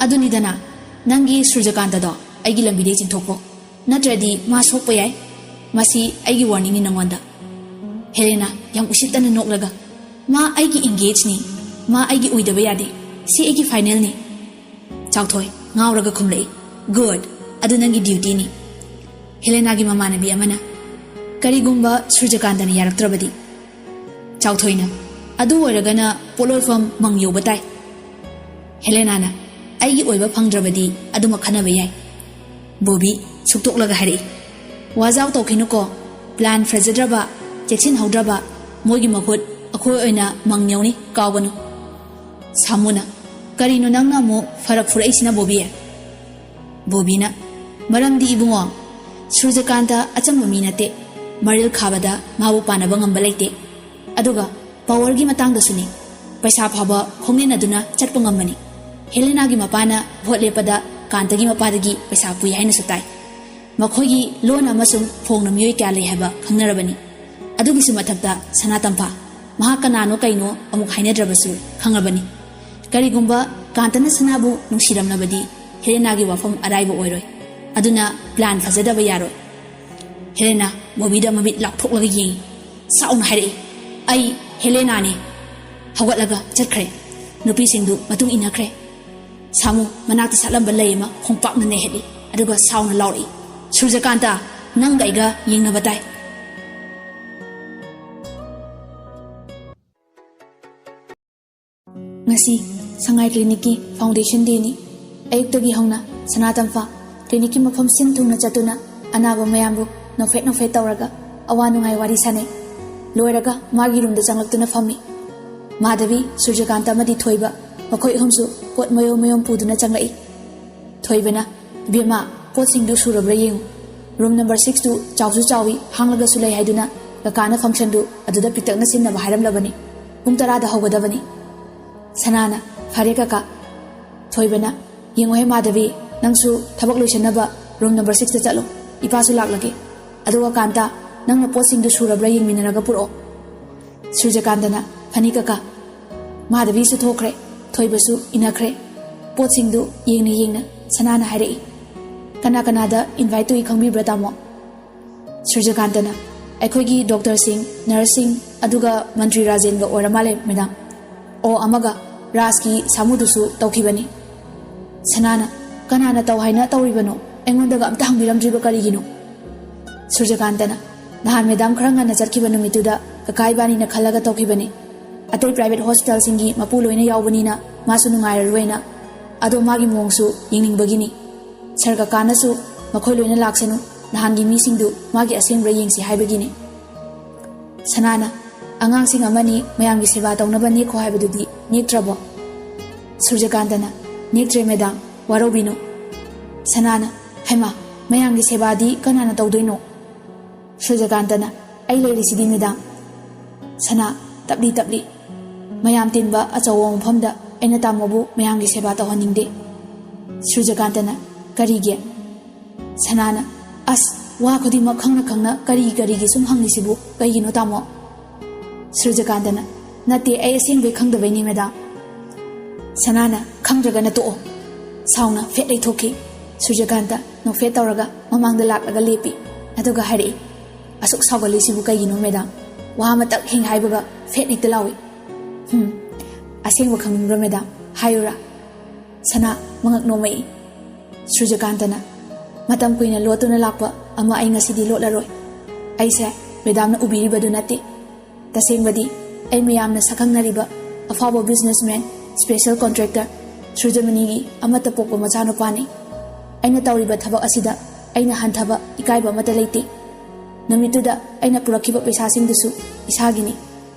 "ꯑꯗꯨꯅꯤꯗꯅ, ꯅꯪꯒꯤ ꯁꯨꯔꯖꯀꯥꯟꯇꯗꯣ ꯑꯩꯒꯤ ꯂꯝꯕꯤꯗꯩ ꯆꯤꯡꯊꯣꯛꯈꯣ, ꯅꯠꯇ꯭ꯔꯗꯤ ꯃꯥ ꯁꯣꯛꯄ ꯌꯥꯏ꯫ ꯃꯁꯤ ꯑꯩꯒꯤ warningꯅꯤ ꯅꯉꯣꯟꯗ꯫" ꯍꯦꯂꯦꯅꯥ ꯌꯥꯝ ꯎꯁꯤꯠꯇꯅ ꯅꯣꯛꯂꯒ, "ꯃꯥ ꯑꯩꯒꯤ engageꯅꯤ, ꯃꯥ ꯑꯩꯒꯤ ꯑꯣꯏꯗꯕ ꯌꯥꯗꯦ, ꯁꯤ ꯑꯩꯒꯤ finalꯅꯤ꯫" ꯆꯥꯎꯊꯣꯏ ꯉꯥꯎꯔꯒ ꯈꯨꯝꯂꯛꯏ, "Good, ꯑꯗꯨ ꯅꯪꯒꯤ dutyꯅꯤ꯫" ꯍꯦꯂꯦꯅꯥꯒꯤ ꯃꯃꯥꯟꯅꯕꯤ ꯑꯃꯅ, "ꯀꯔꯤꯒꯨꯝꯕ ꯁꯨꯔꯖꯀꯥꯟꯇꯅ ꯌꯥꯔꯛꯇ꯭ꯔꯕꯗꯤ?" ꯆꯥꯎꯊꯣꯏꯅ, "ꯑꯗꯨ ꯑꯣꯏꯔꯒꯅ ꯄꯣꯠꯂꯣꯏꯐꯝ ꯃꯪ ꯌꯧꯕ ꯇꯥꯏ꯫" ꯍꯦꯂꯦꯅꯥꯅ, "ꯑꯩꯒꯤ ꯑꯣꯏꯕ ꯐꯪꯗ꯭ꯔꯕꯗꯤ ꯑꯗꯨꯃꯛ ꯈꯟꯅꯕ ꯌꯥꯏ꯫" ꯕꯣꯕꯤ ꯁꯨꯛꯇꯣꯛꯂꯒ ꯍꯥꯏꯔꯛꯏ, "ꯋꯥꯖꯥꯎ ꯇꯧꯈꯤꯅꯨꯀꯣ, plan ꯐꯖꯗ꯭ꯔꯕ, ꯆꯦꯛꯁꯤꯟꯍꯧꯗ꯭ꯔꯕ, ꯃꯣꯏꯒꯤ ꯃꯍꯨꯠ ꯑꯩꯈꯣꯏ ꯑꯣꯏꯅ ꯃꯪ ꯌꯧꯅꯤ, ꯀꯥꯎꯒꯅꯨ꯫" ꯁꯥꯃꯨꯅ, "ꯀꯔꯤꯅꯣ ꯅꯪꯅ ꯑꯃꯨꯛ ꯐꯔꯛ ꯐꯨꯔꯛꯏꯁꯤꯅ ꯕꯣꯕꯤ?" ꯕꯣꯕꯤꯅ, "ꯃꯔꯝꯗꯤ ꯏꯕꯨꯡꯉꯣ, ꯁꯨꯔꯖꯀꯥꯟꯇ ꯑꯆꯝꯕ ꯃꯤ ꯅꯠꯇꯦ꯫ ꯃꯔꯤꯜ ꯈꯥꯕꯗ ꯃꯥꯕꯨ ꯄꯥꯟꯅꯕ ꯉꯝꯕ ꯂꯩꯇꯦ꯫ ꯑꯗꯨꯒ powerꯒꯤ ꯃꯇꯥꯡꯗꯁꯨꯅꯤ꯫ ꯄꯩꯁꯥ ꯐꯥꯎꯕ ꯈꯣꯡꯅꯦꯟꯅꯗꯨꯅ ꯆꯠꯄ ꯉꯝꯕꯅꯤ꯫ ꯍꯦꯂꯦꯅꯥꯒꯤ ꯃꯄꯥꯅ vote ꯂꯦꯞꯄꯗ ꯀꯥꯟꯇꯒꯤ ꯃꯄꯥꯗꯒꯤ ꯄꯩꯁꯥ ꯄꯨꯏ ꯍꯥꯏꯅꯁꯨ ꯇꯥꯏ꯫ ꯃꯈꯣꯏꯒꯤ ꯂꯣꯟ ꯑꯃꯁꯨꯡ ꯐꯣꯡꯅ ꯃꯤꯑꯣꯏ ꯀꯌꯥ ꯂꯩ ꯍꯥꯏꯕ ꯈꯪꯅꯔꯕꯅꯤ꯫ ꯑꯗꯨꯒꯤꯁꯨ ꯃꯊꯛꯇ ꯁꯅꯥ ꯇꯝꯐꯥ, ꯃꯍꯥꯛ ꯀꯅꯥꯅꯣ ꯀꯩꯅꯣ ꯑꯃꯨꯛ ꯍꯥꯏꯅꯗ꯭ꯔꯕꯁꯨ ꯈꯪꯉꯕꯅꯤ꯫ ꯀꯔꯤꯒꯨꯝꯕ ꯀꯥꯟꯇꯅ ꯁꯅꯥꯕꯨ ꯅꯨꯡꯁꯤꯔꯝꯂꯕꯗꯤ ꯍꯦꯂꯦꯅꯥꯒꯤ ꯋꯥꯐꯝ ꯑꯔꯥꯏꯕ ꯑꯣꯏꯔꯣꯏ꯫ ꯑꯗꯨꯅ plan ꯐꯖꯗꯕ ꯌꯥꯔꯣꯏ꯫" ꯍꯦꯂꯦꯅꯥ ꯕꯣꯕꯤꯗ ꯃꯃꯤꯠ ꯂꯥꯎꯊꯣꯛꯂꯒ ꯌꯦꯡꯉꯤ꯫ ꯁꯥꯎꯅ ꯍꯥꯏꯔꯛꯏ, "ꯑꯩ ꯍꯦꯂꯦꯅꯥꯅꯦ꯫" ꯍꯧꯒꯠꯂꯒ ꯆꯠꯈ꯭ꯔꯦ꯫ ꯅꯨꯄꯤꯁꯤꯡꯗꯨ ꯃꯇꯨꯡ ꯏꯟꯅꯈ꯭ꯔꯦ꯫ ꯁꯥꯃꯨ ꯃꯅꯥꯛꯇ ꯁꯥꯠꯂꯝꯕ ꯂꯩ ꯑꯃ ꯈꯣꯡꯄꯥꯛꯅ ꯅꯩꯍꯠꯂꯤ, ꯑꯗꯨꯒ ꯁꯥꯎꯅ ꯂꯥꯎꯔꯛꯏ, "ꯁꯨꯔꯖꯀꯥꯟꯇ, ꯅꯪꯒ ꯑꯩꯒ ꯌꯦꯡꯅꯕ ꯇꯥꯏ꯫" ꯉꯁꯤ ꯁꯉꯥꯏ clinicꯀꯤ foundation dayꯅꯤ꯫ ꯑꯌꯨꯛꯇꯒꯤ ꯍꯧꯅ ꯁꯅꯥ ꯇꯝꯐꯥ clinicꯀꯤ ꯃꯐꯝ ꯁꯤꯟ ꯊꯨꯡꯅ ꯆꯠꯇꯨꯅ ꯑꯅꯥꯕ ꯃꯌꯥꯝꯕꯨ ꯅꯣꯛꯐꯦꯠ ꯅꯣꯛꯐꯦꯠ ꯇꯧꯔꯒ ꯑꯋꯥ ꯅꯨꯡꯉꯥꯏ ꯋꯥꯔꯤ ꯁꯥꯅꯩ꯫ ꯂꯣꯏꯔꯒ ꯃꯥꯒꯤ roomꯗ ꯆꯪꯂꯛꯇꯨꯅ ꯐꯝꯃꯤ꯫ ꯃꯥꯙꯕꯤ, ꯁꯨꯔꯖꯀꯥꯟꯇ ꯑꯃꯗꯤ ꯊꯣꯏꯕ ꯃꯈꯣꯏ ꯑꯍꯨꯝꯁꯨ ꯄꯣꯠ ꯃꯌꯣꯝ ꯃꯌꯣꯝ ꯄꯨꯗꯨꯅ ꯆꯪꯂꯛꯏ꯫ ꯊꯣꯏꯕꯅ, "ꯏꯕꯦꯝꯃ, ꯄꯣꯠꯁꯤꯡꯗꯨ ꯁꯨꯔꯕ꯭ꯔꯥ ꯌꯦꯡꯉꯨ꯫ ꯔꯨꯝ ꯅꯝꯕꯔ ꯁꯤꯛꯁꯇꯨ ꯆꯥꯎꯁꯨ ꯆꯥꯎꯏ, ꯍꯥꯡꯂꯒꯁꯨ ꯂꯩ ꯍꯥꯏꯗꯨꯅ ꯀꯀꯥꯅ ꯐꯪꯁꯟꯗꯨ ꯑꯗꯨꯗ ꯄꯤꯛꯇꯛꯅ ꯁꯤꯟꯅꯕ ꯍꯥꯏꯔꯝꯂꯕꯅꯤ꯫ ꯄꯨꯡ ꯇꯔꯥꯗ ꯍꯧꯒꯗꯕꯅꯤ꯫" ꯁꯅꯥꯅ, "ꯐꯔꯦ ꯀꯀꯥ꯫" ꯊꯣꯏꯕꯅ, "ꯌꯦꯡꯉꯨꯍꯦ ꯃꯥꯙꯕꯤ, ꯅꯪꯁꯨ ꯊꯕꯛ ꯂꯣꯏꯁꯟꯅꯕ ꯔꯨꯝ ꯅꯝꯕꯔ ꯁꯤꯛꯁꯇ ꯆꯠꯂꯣ꯫ ꯏꯄꯥꯁꯨ ꯂꯥꯛꯂꯒꯦ꯫ ꯑꯗꯨꯒ ꯀꯥꯟꯇ, ꯅꯪꯅ ꯄꯣꯠꯁꯤꯡꯗꯨ ꯁꯨꯔꯕ꯭ꯔꯥ ꯌꯦꯡꯃꯤꯟꯅꯔꯒ ꯄꯨꯔꯛꯑꯣ꯫" ꯁꯨꯔꯖꯀꯥꯟꯇꯅ, "ꯐꯅꯤ ꯀꯀꯥ꯫" ꯃꯥꯙꯕꯤꯁꯨ ꯊꯣꯛꯈ꯭ꯔꯦ꯫ ꯊꯣꯏꯕꯁꯨ ꯏꯟꯅꯈ꯭ꯔꯦ꯫ ꯄꯣꯠꯁꯤꯡꯗꯨ ꯌꯦꯡꯅ ꯌꯦꯡꯅ ꯁꯅꯥꯅ ꯍꯥꯏꯔꯛꯏ, "ꯀꯅꯥ ꯀꯅꯥꯗ ꯏꯟꯚꯥꯏꯠ ꯇꯧꯏ ꯈꯪꯕꯤꯕ꯭ꯔꯥ ꯇꯥꯃꯣ?" ꯁꯨꯔꯖꯀꯥꯟꯇꯅ, "ꯑꯩꯈꯣꯏꯒꯤ ꯗꯣꯛꯇꯔꯁꯤꯡ, ꯅꯔꯁꯁꯤꯡ, ꯑꯗꯨꯒ ꯃꯟꯇ꯭ꯔꯤ ꯔꯥꯖꯦꯟꯒ ꯑꯣꯏꯔ ꯃꯥꯜꯂꯦ ꯃꯦꯗꯥꯝ꯫ ꯑꯣ, ꯑꯃꯒ ꯔꯥꯖꯀꯤ ꯁꯥꯃꯨꯗꯨꯁꯨ ꯇꯧꯈꯤꯕꯅꯤ꯫" ꯁꯅꯥꯅ, "ꯀꯅꯥꯅ ꯇꯧ ꯍꯥꯏꯅ ꯇꯧꯔꯤꯕꯅꯣ? ꯑꯩꯉꯣꯟꯗꯒ ꯑꯝꯇ ꯍꯪꯕꯤꯔꯝꯗ꯭ꯔꯤꯕ ꯀꯔꯤꯒꯤꯅꯣ?" ꯁꯨꯔꯖꯀꯥꯟꯇꯅ, "ꯅꯍꯥꯟ ꯃꯦꯗꯥꯝ ꯈꯔ ꯉꯟꯅ ꯆꯠꯈꯤꯕ ꯅꯨꯃꯤꯠꯇꯨꯗ ꯀꯀꯥ ꯏꯕꯥꯅꯤꯅ ꯈꯜꯂꯒ ꯇꯧꯈꯤꯕꯅꯤ꯫ ꯑꯇꯩ ꯄ꯭ꯔꯥꯏꯚꯦꯠ ꯍꯣꯁꯄꯤꯇꯥꯜꯁꯤꯡꯒꯤ ꯃꯄꯨ ꯂꯣꯏꯅ ꯌꯥꯎꯕꯅꯤꯅ ꯃꯥꯁꯨ ꯅꯨꯡꯉꯥꯏꯔꯔꯣꯏꯅ꯫ ꯑꯗꯣ ꯃꯥꯒꯤ ꯃꯑꯣꯡꯁꯨ ꯌꯦꯡꯅꯤꯡꯕꯒꯤꯅꯤ꯫ ꯁꯔ ꯀꯀꯥꯅꯁꯨ ꯃꯈꯣꯏ ꯂꯣꯏꯅ ꯂꯥꯛꯁꯅꯨ, ꯅꯍꯥꯟꯒꯤ ꯃꯤꯁꯤꯡꯗꯨ ꯃꯥꯒꯤ ꯑꯁꯦꯡꯕ꯭ꯔꯥ ꯌꯦꯡꯁꯤ ꯍꯥꯏꯕꯒꯤꯅꯤ꯫" ꯁꯅꯥꯅ, "ꯑꯉꯥꯡꯁꯤꯡ ꯑꯃꯅꯤ ꯃꯌꯥꯝꯒꯤ ꯁꯦꯕꯥ ꯇꯧꯅꯕ ꯅꯦꯛꯈꯣ ꯍꯥꯏꯕꯗꯨꯗꯤ ꯅꯦꯛꯇ꯭ꯔꯕꯣ?" ꯁꯨꯔꯖꯀꯥꯟꯇꯅ, "ꯅꯦꯛꯇ꯭ꯔꯦ ꯃꯦꯗꯥꯝ, ꯋꯥꯔꯧꯕꯤꯅꯨ꯫" ꯁꯅꯥꯅ, "ꯍꯩꯃꯥ, ꯃꯌꯥꯝꯒꯤ ꯁꯦꯕꯥꯗꯤ ꯀꯅꯥꯅ ꯇꯧꯗꯣꯏꯅꯣ?" ꯁꯨꯔꯖꯀꯥꯟꯇꯅ, "ꯑꯩ ꯂꯩꯔꯤꯁꯤꯗꯤ ꯃꯦꯗꯥꯝ꯫" ꯁꯅꯥ, ꯇꯞꯂꯤ ꯇꯞꯂꯤ, "ꯃꯌꯥꯝ ꯇꯤꯟꯕ ꯑꯆꯧꯕ ꯃꯐꯝꯗ ꯑꯩꯅ ꯇꯥꯃꯣꯕꯨ ꯃꯌꯥꯝꯒꯤ ꯁꯦꯕꯥ ꯇꯧꯍꯟꯅꯤꯡꯗꯦ꯫" ꯁꯨꯔꯖꯀꯥꯟꯇꯅ, "ꯀꯔꯤꯒꯤ?" ꯁꯅꯥꯅ, "ꯑꯁ, ꯋꯥ ꯈꯨꯗꯤꯡꯃꯛ ꯈꯪꯅ ꯈꯪꯅ ꯀꯔꯤ ꯀꯔꯤꯒꯤ ꯁꯨꯝ ꯍꯪꯂꯤꯁꯤꯕꯨ ꯀꯩꯒꯤꯅꯣ ꯇꯥꯃꯣ?" ꯁꯨꯔꯖꯀꯥꯟꯇꯅ, "ꯅꯠꯇꯦ, ꯑꯩ ꯑꯁꯦꯡꯕꯩ ꯈꯪꯗꯕꯩꯅꯤ ꯃꯦꯗꯥꯝ꯫" ꯁꯅꯥꯅ, "ꯈꯪꯗ꯭ꯔꯒꯅ ꯇꯣꯛꯑꯣ꯫" ꯁꯥꯎꯅ ꯐꯦꯠ ꯂꯩꯊꯣꯛꯈꯤ꯫ ꯁꯨꯔꯖꯀꯥꯟꯇ ꯅꯣꯛꯐꯦꯠ ꯇꯧꯔꯒ ꯃꯃꯥꯡꯗ ꯂꯥꯛꯂꯒ ꯂꯦꯞꯄꯤ꯫ ꯑꯗꯨꯒ ꯍꯥꯏꯔꯛꯏ, "ꯑꯁꯨꯛ ꯁꯥꯎꯒꯠꯂꯤꯁꯤꯕꯨ ꯀꯩꯒꯤꯅꯣ ꯃꯦꯗꯥꯝ? ꯋꯥ ꯑꯃꯇꯛ ꯍꯦꯛ ꯍꯥꯏꯕꯒ ꯐꯦꯠ ꯍꯦꯛꯇ ꯂꯥꯎꯏ꯫" "ꯍꯨꯝ, ꯑꯁꯦꯡꯕ ꯈꯪꯅꯤꯡꯕ꯭ꯔꯣ ꯃꯦꯗꯥꯝ? ꯍꯥꯏꯌꯨꯔꯥ?" ꯁꯅꯥ ꯃꯉꯛ ꯅꯣꯝꯃꯛꯏ꯫ ꯁꯨꯔꯖꯀꯥꯟꯇꯅ, "ꯃꯇꯝ ꯀꯨꯏꯅ ꯂꯣꯠꯇꯨꯅ ꯂꯥꯛꯄ ꯑꯃ ꯑꯩ ꯉꯁꯤꯗꯤ ꯂꯣꯠꯂꯔꯣꯏ꯫ ꯑꯩꯁꯦ ꯃꯦꯗꯥꯝꯅ ꯎꯕꯤꯔꯤꯕꯗꯨ ꯅꯠꯇꯦ꯫ ꯇꯁꯦꯡꯕꯗꯤ ꯑꯩ ꯃꯌꯥꯝꯅ ꯁꯛꯈꯪꯅꯔꯤꯕ ꯑꯐꯥꯎꯕ ꯕꯤꯖꯤꯅꯦꯁꯃꯦꯟ, ꯁ꯭ꯄꯦꯁꯦꯜ ꯀꯣꯟꯇ꯭ꯔꯦꯛꯇꯔ ꯁꯨꯔꯖꯃꯅꯤꯒꯤ ꯑꯃꯠꯇ ꯄꯣꯛꯄ ꯃꯆꯥꯅꯨꯄꯥꯅꯤ꯫ ꯑꯩꯅ ꯇꯧꯔꯤꯕ ꯊꯕꯛ ꯑꯁꯤꯗ ꯑꯩꯅ ꯍꯟꯊꯕ, ꯏꯀꯥꯏꯕ ꯑꯃꯠꯇ ꯂꯩꯇꯦ꯫ ꯅꯨꯃꯤꯠꯇꯨꯗ ꯑꯩꯅ ꯄꯨꯔꯛꯈꯤꯕ ꯄꯩꯁꯥꯁꯤꯡꯗꯨꯁꯨ ꯏꯁꯥꯒꯤꯅꯤ꯫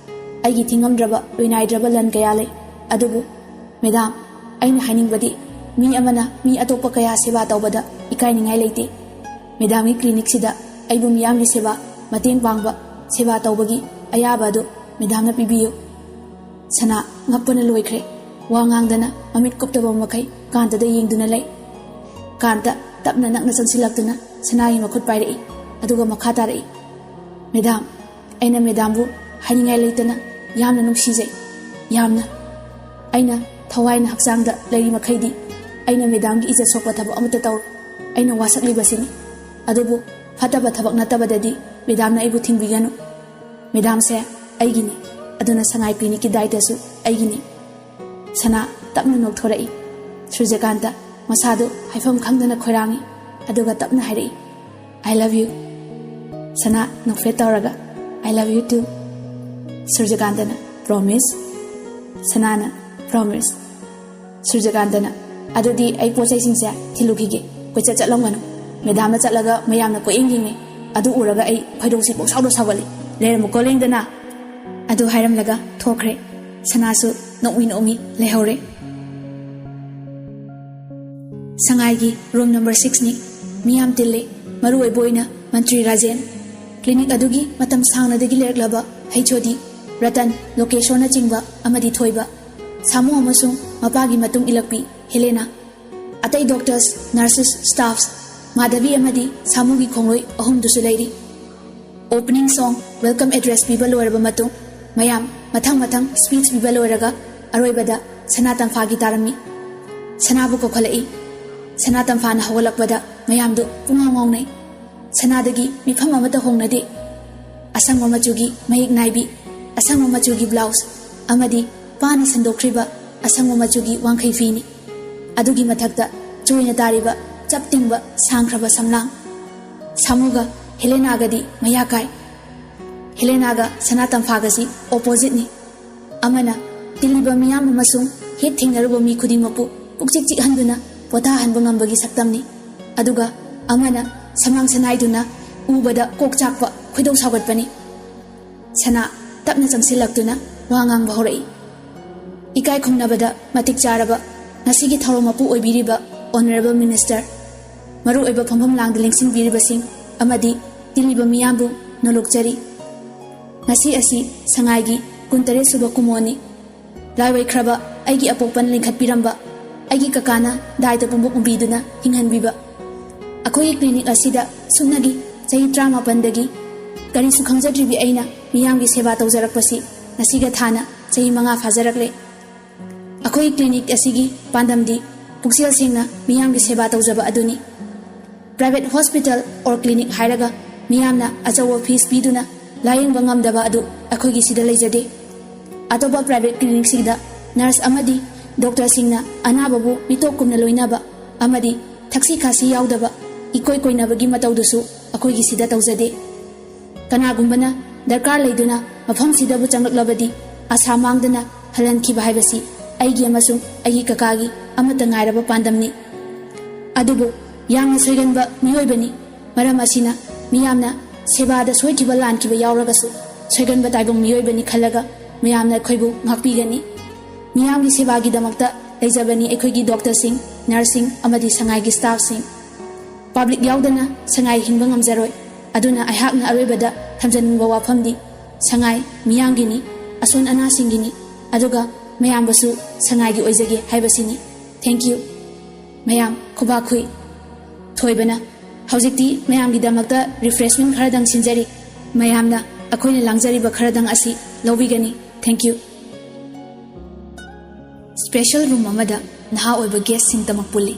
ꯑꯩꯒꯤ ꯊꯤꯉꯝꯗ꯭ꯔꯕ, ꯂꯣꯏꯅꯥꯏꯗ꯭ꯔꯕ ꯂꯟ ꯀꯌꯥ ꯂꯩ, ꯑꯗꯨꯕꯨ ꯃꯦꯗꯥꯝ, ꯑꯩꯅ ꯍꯥꯏꯅꯤꯡꯕꯗꯤ, ꯃꯤ ꯑꯃꯅ ꯃꯤ ꯑꯇꯣꯞꯄ ꯀꯌꯥ ꯁꯦꯕꯥ ꯇꯧꯕꯗ ꯏꯀꯥꯏꯅꯤꯡꯉꯥꯏ ꯂꯩꯇꯦ꯫ ꯃꯦꯗꯥꯝꯒꯤ ꯀ꯭ꯂꯤꯅꯤꯛꯁꯤꯗ ꯑꯩꯕꯨ ꯃꯤꯌꯥꯝꯒꯤ ꯁꯦꯕꯥ, ꯃꯇꯦꯡ ꯄꯥꯡꯕ, ꯁꯦꯕꯥ ꯇꯧꯕꯒꯤ ꯑꯌꯥꯕ ꯑꯗꯨ ꯃꯦꯗꯥꯝꯅ ꯄꯤꯕꯤꯌꯨ꯫ ꯁꯅꯥ ꯉꯛꯄꯅ ꯂꯣꯏꯈ꯭ꯔꯦ꯫ ꯋꯥ ꯉꯥꯡꯗꯅ ꯃꯃꯤꯠ ꯀꯨꯞꯇꯕ ꯃꯈꯩ ꯀꯥꯟꯇꯗ ꯌꯦꯡꯗꯨꯅ ꯂꯩ꯫ ꯀꯥꯟꯇ ꯇꯞꯅ ꯅꯛꯅ ꯆꯪꯁꯤꯜꯂꯛꯇꯨꯅ ꯁꯅꯥꯒꯤ ꯃꯈꯨꯠ ꯄꯥꯏꯔꯛꯏ, ꯑꯗꯨꯒ ꯃꯈꯥ ꯇꯥꯔꯛꯏ, "ꯃꯦꯗꯥꯝ, ꯑꯩꯅ ꯃꯦꯗꯥꯝꯕꯨ ꯍꯥꯏꯅꯤꯡꯉꯥꯏ ꯂꯩꯇꯅ ꯌꯥꯝꯅ ꯅꯨꯡꯁꯤꯖꯩ, ꯌꯥꯝꯅ꯫ ꯑꯩꯅ ꯊꯋꯥꯏꯅ ꯍꯛꯆꯥꯡꯗ ꯂꯩꯔꯤ ꯃꯈꯩꯗꯤ ꯑꯩꯅ ꯃꯦꯗꯥꯝꯒꯤ ꯏꯖꯠ ꯁꯣꯛꯄ ꯊꯕꯛ ꯑꯃꯠꯇ ꯇꯧꯔꯣꯏ꯫ ꯑꯩꯅ ꯋꯥꯁꯛꯂꯤꯕꯁꯤꯅꯤ꯫ ꯑꯗꯨꯕꯨ ꯐꯠꯇꯕ ꯊꯕꯛ ꯅꯠꯇꯕꯗꯗꯤ ꯃꯦꯗꯥꯝꯅ ꯑꯩꯕꯨ ꯊꯤꯡꯕꯤꯒꯅꯨ꯫ ꯃꯦꯗꯥꯝꯁꯦ ꯑꯩꯒꯤꯅꯤ, ꯑꯗꯨꯅ ꯁꯉꯥꯏ ꯀ꯭ꯂꯤꯅꯤꯛꯀꯤ ꯗꯥꯏꯇꯁꯨ ꯑꯩꯒꯤꯅꯤ꯫" ꯁꯅꯥ ꯇꯞꯅ ꯅꯣꯛꯊꯣꯔꯛꯏ꯫ ꯁꯨꯔꯖꯀꯥꯟꯇ ꯃꯁꯥꯗꯨ ꯍꯥꯏꯐꯝ ꯈꯪꯗꯅ ꯈꯣꯏꯔꯥꯡꯏ, ꯑꯗꯨꯒ ꯇꯞꯅ ꯍꯥꯏꯔꯛꯏ, "I love you꯫" ꯁꯅꯥ ꯅꯣꯛꯐꯦꯠ ꯇꯧꯔꯒ, "I love you too꯫" ꯁꯨꯔꯖꯀꯥꯟꯇꯅ, "Promise?" ꯁꯅꯥꯅ, "Promise꯫" ꯁꯨꯔꯖꯀꯥꯟꯇꯅ, "ꯑꯗꯨꯗꯤ ꯑꯩ ꯄꯣꯠ ꯆꯩꯁꯤꯡꯁꯦ ꯊꯤꯜꯂꯨꯈꯤꯒꯦ꯫ ꯀꯣꯏꯆꯠ ꯆꯠꯂꯝꯒꯅꯨ꯫ ꯃꯦꯗꯥꯝꯅ ꯆꯠꯂꯒ ꯃꯌꯥꯝꯅ ꯀꯣꯏꯌꯦꯡ ꯌꯦꯡꯉꯦ꯫ ꯑꯗꯨ ꯎꯔꯒ ꯑꯩ ꯈꯣꯏꯗꯧꯁꯤ ꯄꯣꯛꯁꯥꯎꯗ ꯁꯥꯎꯒꯠꯂꯤ꯫ ꯂꯩꯔꯝꯃꯨꯀꯣ ꯂꯦꯡꯗꯅ꯫" ꯑꯗꯨ ꯍꯥꯏꯔꯝꯂꯒ ꯊꯣꯛꯈ꯭ꯔꯦ꯫ ꯁꯅꯥꯁꯨ ꯅꯣꯛꯃꯤ ꯅꯣꯛꯃꯤ ꯂꯩꯍꯧꯔꯦ꯫ ꯁꯉꯥꯏꯒꯤ ꯔꯨꯝ ꯅꯝꯕꯔ ꯁꯤꯛꯁꯅꯤ꯫ ꯃꯤꯌꯥꯝ ꯇꯤꯜꯂꯤ, ꯃꯔꯨ ꯑꯣꯏꯕ ꯑꯣꯏꯅ ꯃꯟꯇ꯭ꯔꯤ ꯔꯥꯖꯦꯟ, ꯀ꯭ꯂꯤꯅꯤꯛ ꯑꯗꯨꯒꯤ ꯃꯇꯝ ꯁꯥꯡꯅꯗꯒꯤ ꯂꯩꯔꯛꯂꯕ ꯍꯩꯆ ꯑꯣ ꯗꯤ ꯔꯇꯟ, ꯂꯣꯀꯦꯁꯣꯔꯅꯆꯤꯡꯕ ꯑꯃꯗꯤ ꯊꯣꯏꯕ, ꯁꯥꯃꯨ ꯑꯃꯁꯨꯡ ꯃꯄꯥꯒꯤ ꯃꯇꯨꯡ ꯏꯜꯂꯛꯄꯤ ꯍꯦꯂꯦꯅꯥ, ꯑꯇꯩ ꯗꯣꯛꯇꯔꯁ, ꯅꯔꯁꯦꯁ, ꯁ꯭ꯇꯥꯐꯁ, ꯃꯥꯙꯕꯤ ꯑꯃꯗꯤ ꯁꯥꯃꯨꯒꯤ ꯈꯣꯡꯂꯣꯏ ꯑꯍꯨꯝꯗꯨꯁꯨ ꯂꯩꯔꯤ꯫ ꯑꯣꯄꯅꯤꯡ ꯁꯣꯡ, ꯋꯦꯜꯀꯝ ꯑꯦꯗ꯭ꯔꯦꯁ ꯄꯤꯕ ꯂꯣꯏꯔꯕ ꯃꯇꯨꯡ, ꯃꯌꯥꯝ ꯃꯊꯪ ꯃꯊꯪ ꯁ꯭ꯄꯤꯆ ꯄꯤꯕ ꯂꯣꯏꯔꯒ ꯑꯔꯣꯏꯕꯗ ꯁꯅꯥ ꯇꯝꯐꯥꯒꯤ ꯇꯥꯔꯝꯃꯤ꯫ ꯁꯅꯥꯕꯨ ꯀꯧꯈꯠꯂꯛꯏ꯫ ꯁꯅꯥ ꯇꯝꯐꯥꯅ ꯍꯧꯒꯠꯂꯛꯄꯗ ꯃꯌꯥꯝꯗꯨ ꯄꯨꯡꯉꯥꯎ ꯉꯥꯎꯅꯩ꯫ ꯁꯅꯥꯗꯒꯤ ꯃꯤꯐꯝ ꯑꯃꯠꯇ ꯍꯣꯡꯅꯗꯦ꯫ ꯑꯁꯪꯕ ꯃꯆꯨꯒꯤ ꯃꯌꯦꯛ ꯅꯥꯏꯕꯤ, ꯑꯁꯪꯕ ꯃꯆꯨꯒꯤ ꯕ꯭ꯂꯥꯎꯁ ꯑꯃꯗꯤ ꯄꯥꯅ ꯁꯟꯗꯣꯛꯈ꯭ꯔꯤꯕ ꯑꯁꯪꯕ ꯃꯆꯨꯒꯤ ꯋꯥꯡꯈꯩ ꯐꯤꯅꯤ꯫ ꯑꯗꯨꯒꯤ ꯃꯊꯛꯇ ꯆꯣꯏꯅ ꯇꯥꯔꯤꯕ ꯆꯞ ꯇꯤꯡꯕ ꯁꯥꯡꯈ꯭ꯔꯕ ꯁꯝꯂꯥꯡ꯫ ꯁꯥꯃꯨꯒ ꯍꯦꯂꯦꯅꯥꯒꯗꯤ ꯃꯌꯥ ꯀꯥꯏ꯫ ꯍꯦꯂꯦꯅꯥꯒ ꯁꯅꯥ ꯇꯝꯐꯥꯒꯁꯤ ꯑꯣꯄꯣꯖꯤꯠꯅꯤ꯫ ꯑꯃꯅ ꯇꯤꯜꯂꯤꯕ ꯃꯤꯌꯥꯝ ꯑꯃꯁꯨꯡ ꯍꯦꯛ ꯊꯦꯡꯅꯔꯨꯕ ꯃꯤ ꯈꯨꯗꯤꯡꯃꯛꯄꯨ ꯄꯨꯛꯆꯤꯛ ꯆꯤꯛꯍꯟꯗꯨꯅ ꯄꯣꯊꯥꯍꯟꯕ ꯉꯝꯕꯒꯤ ꯁꯛꯇꯝꯅꯤ꯫ ꯑꯗꯨꯒ ꯑꯃꯅ ꯁꯃꯥꯡ ꯁꯅꯥꯏꯗꯨꯅ ꯎꯕꯗ ꯀꯣꯛ ꯆꯥꯛꯄ, ꯈꯣꯏꯗꯧ ꯁꯥꯎꯒꯠꯄꯅꯤ꯫ ꯁꯅꯥ ꯇꯞꯅ ꯆꯪꯁꯤꯜꯂꯛꯇꯨꯅ ꯋꯥ ꯉꯥꯡꯕ ꯍꯧꯔꯛꯏ꯫ ꯏꯀꯥꯏ ꯈꯨꯝꯅꯕꯗ ꯃꯇꯤꯛ ꯆꯥꯔꯕ ꯉꯁꯤꯒꯤ ꯊꯧꯔꯝ ꯃꯄꯨ ꯑꯣꯏꯕꯤꯔꯤꯕ Honourable Minister, ꯃꯔꯨꯑꯣꯏꯕ ꯐꯝꯐꯝ ꯂꯥꯡꯗ ꯂꯦꯡꯁꯤꯟꯕꯤꯔꯤꯕꯁꯤꯡ ꯑꯃꯗꯤ ꯇꯤꯜꯂꯤꯕ ꯃꯤꯌꯥꯝꯕꯨ ꯅꯣꯂꯨꯛꯆꯔꯤ꯫ ꯉꯁꯤ ꯑꯁꯤ ꯁꯉꯥꯏꯒꯤ ꯀꯨꯟꯇꯔꯦꯠ ꯁꯨꯕ ꯀꯨꯝꯑꯣꯟꯅꯤ꯫ ꯂꯥꯏꯑꯣꯏꯈ꯭ꯔꯕ ꯑꯩꯒꯤ ꯑꯄꯣꯛꯄꯅ ꯂꯤꯡꯈꯠꯄꯤꯔꯝꯕ ꯑꯩꯒꯤ ꯀꯀꯥꯅ ꯗꯥꯏꯇ ꯄꯨꯝꯕ ꯎꯕꯤꯗꯨꯅ ꯍꯤꯡꯍꯟꯕꯤꯕ꯫ ꯑꯩꯈꯣꯏꯒꯤ clinic ꯑꯁꯤꯗ ꯁꯨꯞꯅꯒꯤ ꯆꯍꯤ ꯇꯔꯥꯃꯥꯄꯟꯗꯒꯤ ꯀꯔꯤꯁꯨ ꯈꯪꯖꯗ꯭ꯔꯤꯕꯤ ꯑꯩꯅ ꯃꯤꯌꯥꯝꯒꯤ ꯁꯦꯕꯥ ꯇꯧꯖꯔꯛꯄꯁꯤ ꯉꯁꯤꯒ ꯊꯥꯅ ꯆꯍꯤ ꯃꯉꯥ ꯐꯥꯖꯔꯛꯂꯦ꯫ ꯑꯩꯈꯣꯏ clinic ꯑꯁꯤꯒꯤ ꯄꯥꯟꯗꯝꯗꯤ ꯄꯨꯛꯆꯦꯜ ꯁꯦꯡꯅ ꯃꯤꯌꯥꯝꯒꯤ ꯁꯦꯕꯥ ꯇꯧꯖꯕ ꯑꯗꯨꯅꯤ꯫ Private hospital or clinic ꯍꯥꯏꯔꯒ ꯃꯤꯌꯥꯝꯅ ꯑꯆꯧꯕ fees ꯄꯤꯗꯨꯅ ꯂꯥꯌꯦꯡꯕ ꯉꯝꯗꯕ ꯑꯗꯨ ꯑꯩꯈꯣꯏꯒꯤ ꯁꯤꯗ ꯂꯩꯖꯗꯦ꯫ ꯑꯇꯣꯞꯄ private clinicꯁꯤꯡꯗ nurse ꯑꯃꯗꯤ doctorꯁꯤꯡꯅ ꯑꯅꯥꯕꯕꯨ ꯃꯤꯇꯣꯞ ꯀꯨꯝꯅ ꯂꯣꯏꯅꯕ ꯑꯃꯗꯤ ꯊꯛꯁꯤ ꯈꯥꯁꯤ ꯌꯥꯎꯗꯕ ꯏꯀꯣꯏ ꯀꯣꯏꯅꯕꯒꯤ ꯃꯇꯧꯗꯨꯁꯨ ꯑꯩꯈꯣꯏꯒꯤ ꯁꯤꯗ ꯇꯧꯖꯗꯦ꯫ ꯀꯅꯥꯒꯨꯝꯕꯅ ꯗꯔꯀꯥꯔ ꯂꯩꯗꯨꯅ ꯃꯐꯝꯁꯤꯗꯕꯨ ꯆꯪꯂꯛꯂꯕꯗꯤ ꯑꯁꯥ ꯃꯥꯡꯗꯅ ꯍꯜꯍꯟꯈꯤꯕ ꯍꯥꯏꯕꯁꯤ ꯑꯩꯒꯤ ꯑꯃꯁꯨꯡ ꯑꯩꯒꯤ ꯀꯀꯥꯒꯤ ꯑꯃꯠꯇ ꯉꯥꯏꯔꯕ ꯄꯥꯟꯗꯝꯅꯤ꯫ ꯑꯗꯨꯕꯨ ꯌꯥꯝꯅ ꯁꯣꯏꯒꯟꯕ ꯃꯤꯑꯣꯏꯕꯅꯤ꯫ ꯃꯔꯝ ꯑꯁꯤꯅ ꯃꯤꯌꯥꯝꯅ ꯁꯦꯕꯥꯗ ꯁꯣꯏꯈꯤꯕ ꯂꯥꯟꯈꯤꯕ ꯌꯥꯎꯔꯒꯁꯨ ꯁꯣꯏꯒꯟꯕ ꯇꯥꯏꯕꯪ ꯃꯤꯑꯣꯏꯕꯅꯤ ꯈꯜꯂꯒ ꯃꯌꯥꯝꯅ ꯑꯩꯈꯣꯏꯕꯨ ꯉꯥꯛꯄꯤꯒꯅꯤ꯫ ꯃꯤꯌꯥꯝꯒꯤ ꯁꯦꯕꯥꯒꯤꯗꯃꯛꯇ ꯂꯩꯖꯕꯅꯤ ꯑꯩꯈꯣꯏꯒꯤ doctorꯁꯤꯡ, nurseꯁꯤꯡ ꯑꯃꯗꯤ ꯁꯉꯥꯏꯒꯤ staffꯁꯤꯡ꯫ Public ꯌꯥꯎꯗꯅ ꯁꯉꯥꯏ ꯍꯤꯡꯕ ꯉꯝꯖꯔꯣꯏ꯫ ꯑꯗꯨꯅ ꯑꯩꯍꯥꯛꯅ ꯑꯔꯣꯏꯕꯗ ꯊꯝꯖꯅꯤꯡꯕ ꯋꯥꯐꯝꯗꯤ ꯁꯉꯥꯏ ꯃꯤꯌꯥꯝꯒꯤꯅꯤ, ꯑꯁꯣꯟ ꯑꯅꯥꯁꯤꯡꯒꯤꯅꯤ, ꯑꯗꯨꯒ ꯃꯌꯥꯝꯕꯨꯁꯨ ꯁꯉꯥꯏꯒꯤ ꯑꯣꯏꯖꯒꯦ ꯍꯥꯏꯕꯁꯤꯅꯤ꯫ Thank you꯫ ꯃꯌꯥꯝ ꯈꯨꯕꯥꯛ ꯈꯨꯏ꯫ ꯊꯣꯏꯕꯅ ꯍꯧꯖꯤꯛꯇꯤ ꯃꯌꯥꯝꯒꯤꯗꯃꯛꯇ refreshment ꯈꯔꯗꯪ ꯁꯤꯟꯖꯔꯤ꯫ ꯃꯌꯥꯝꯅ ꯑꯩꯈꯣꯏꯅ ꯂꯥꯡꯖꯔꯤꯕ ꯈꯔꯗꯪ ꯑꯁꯤ ꯂꯧꯕꯤꯒꯅꯤ꯫ Thank you꯫ Special room ꯑꯃꯗ ꯅꯍꯥ ꯑꯣꯏꯕ guestꯁꯤꯡꯇꯃꯛ ꯄꯨꯜꯂꯤ꯫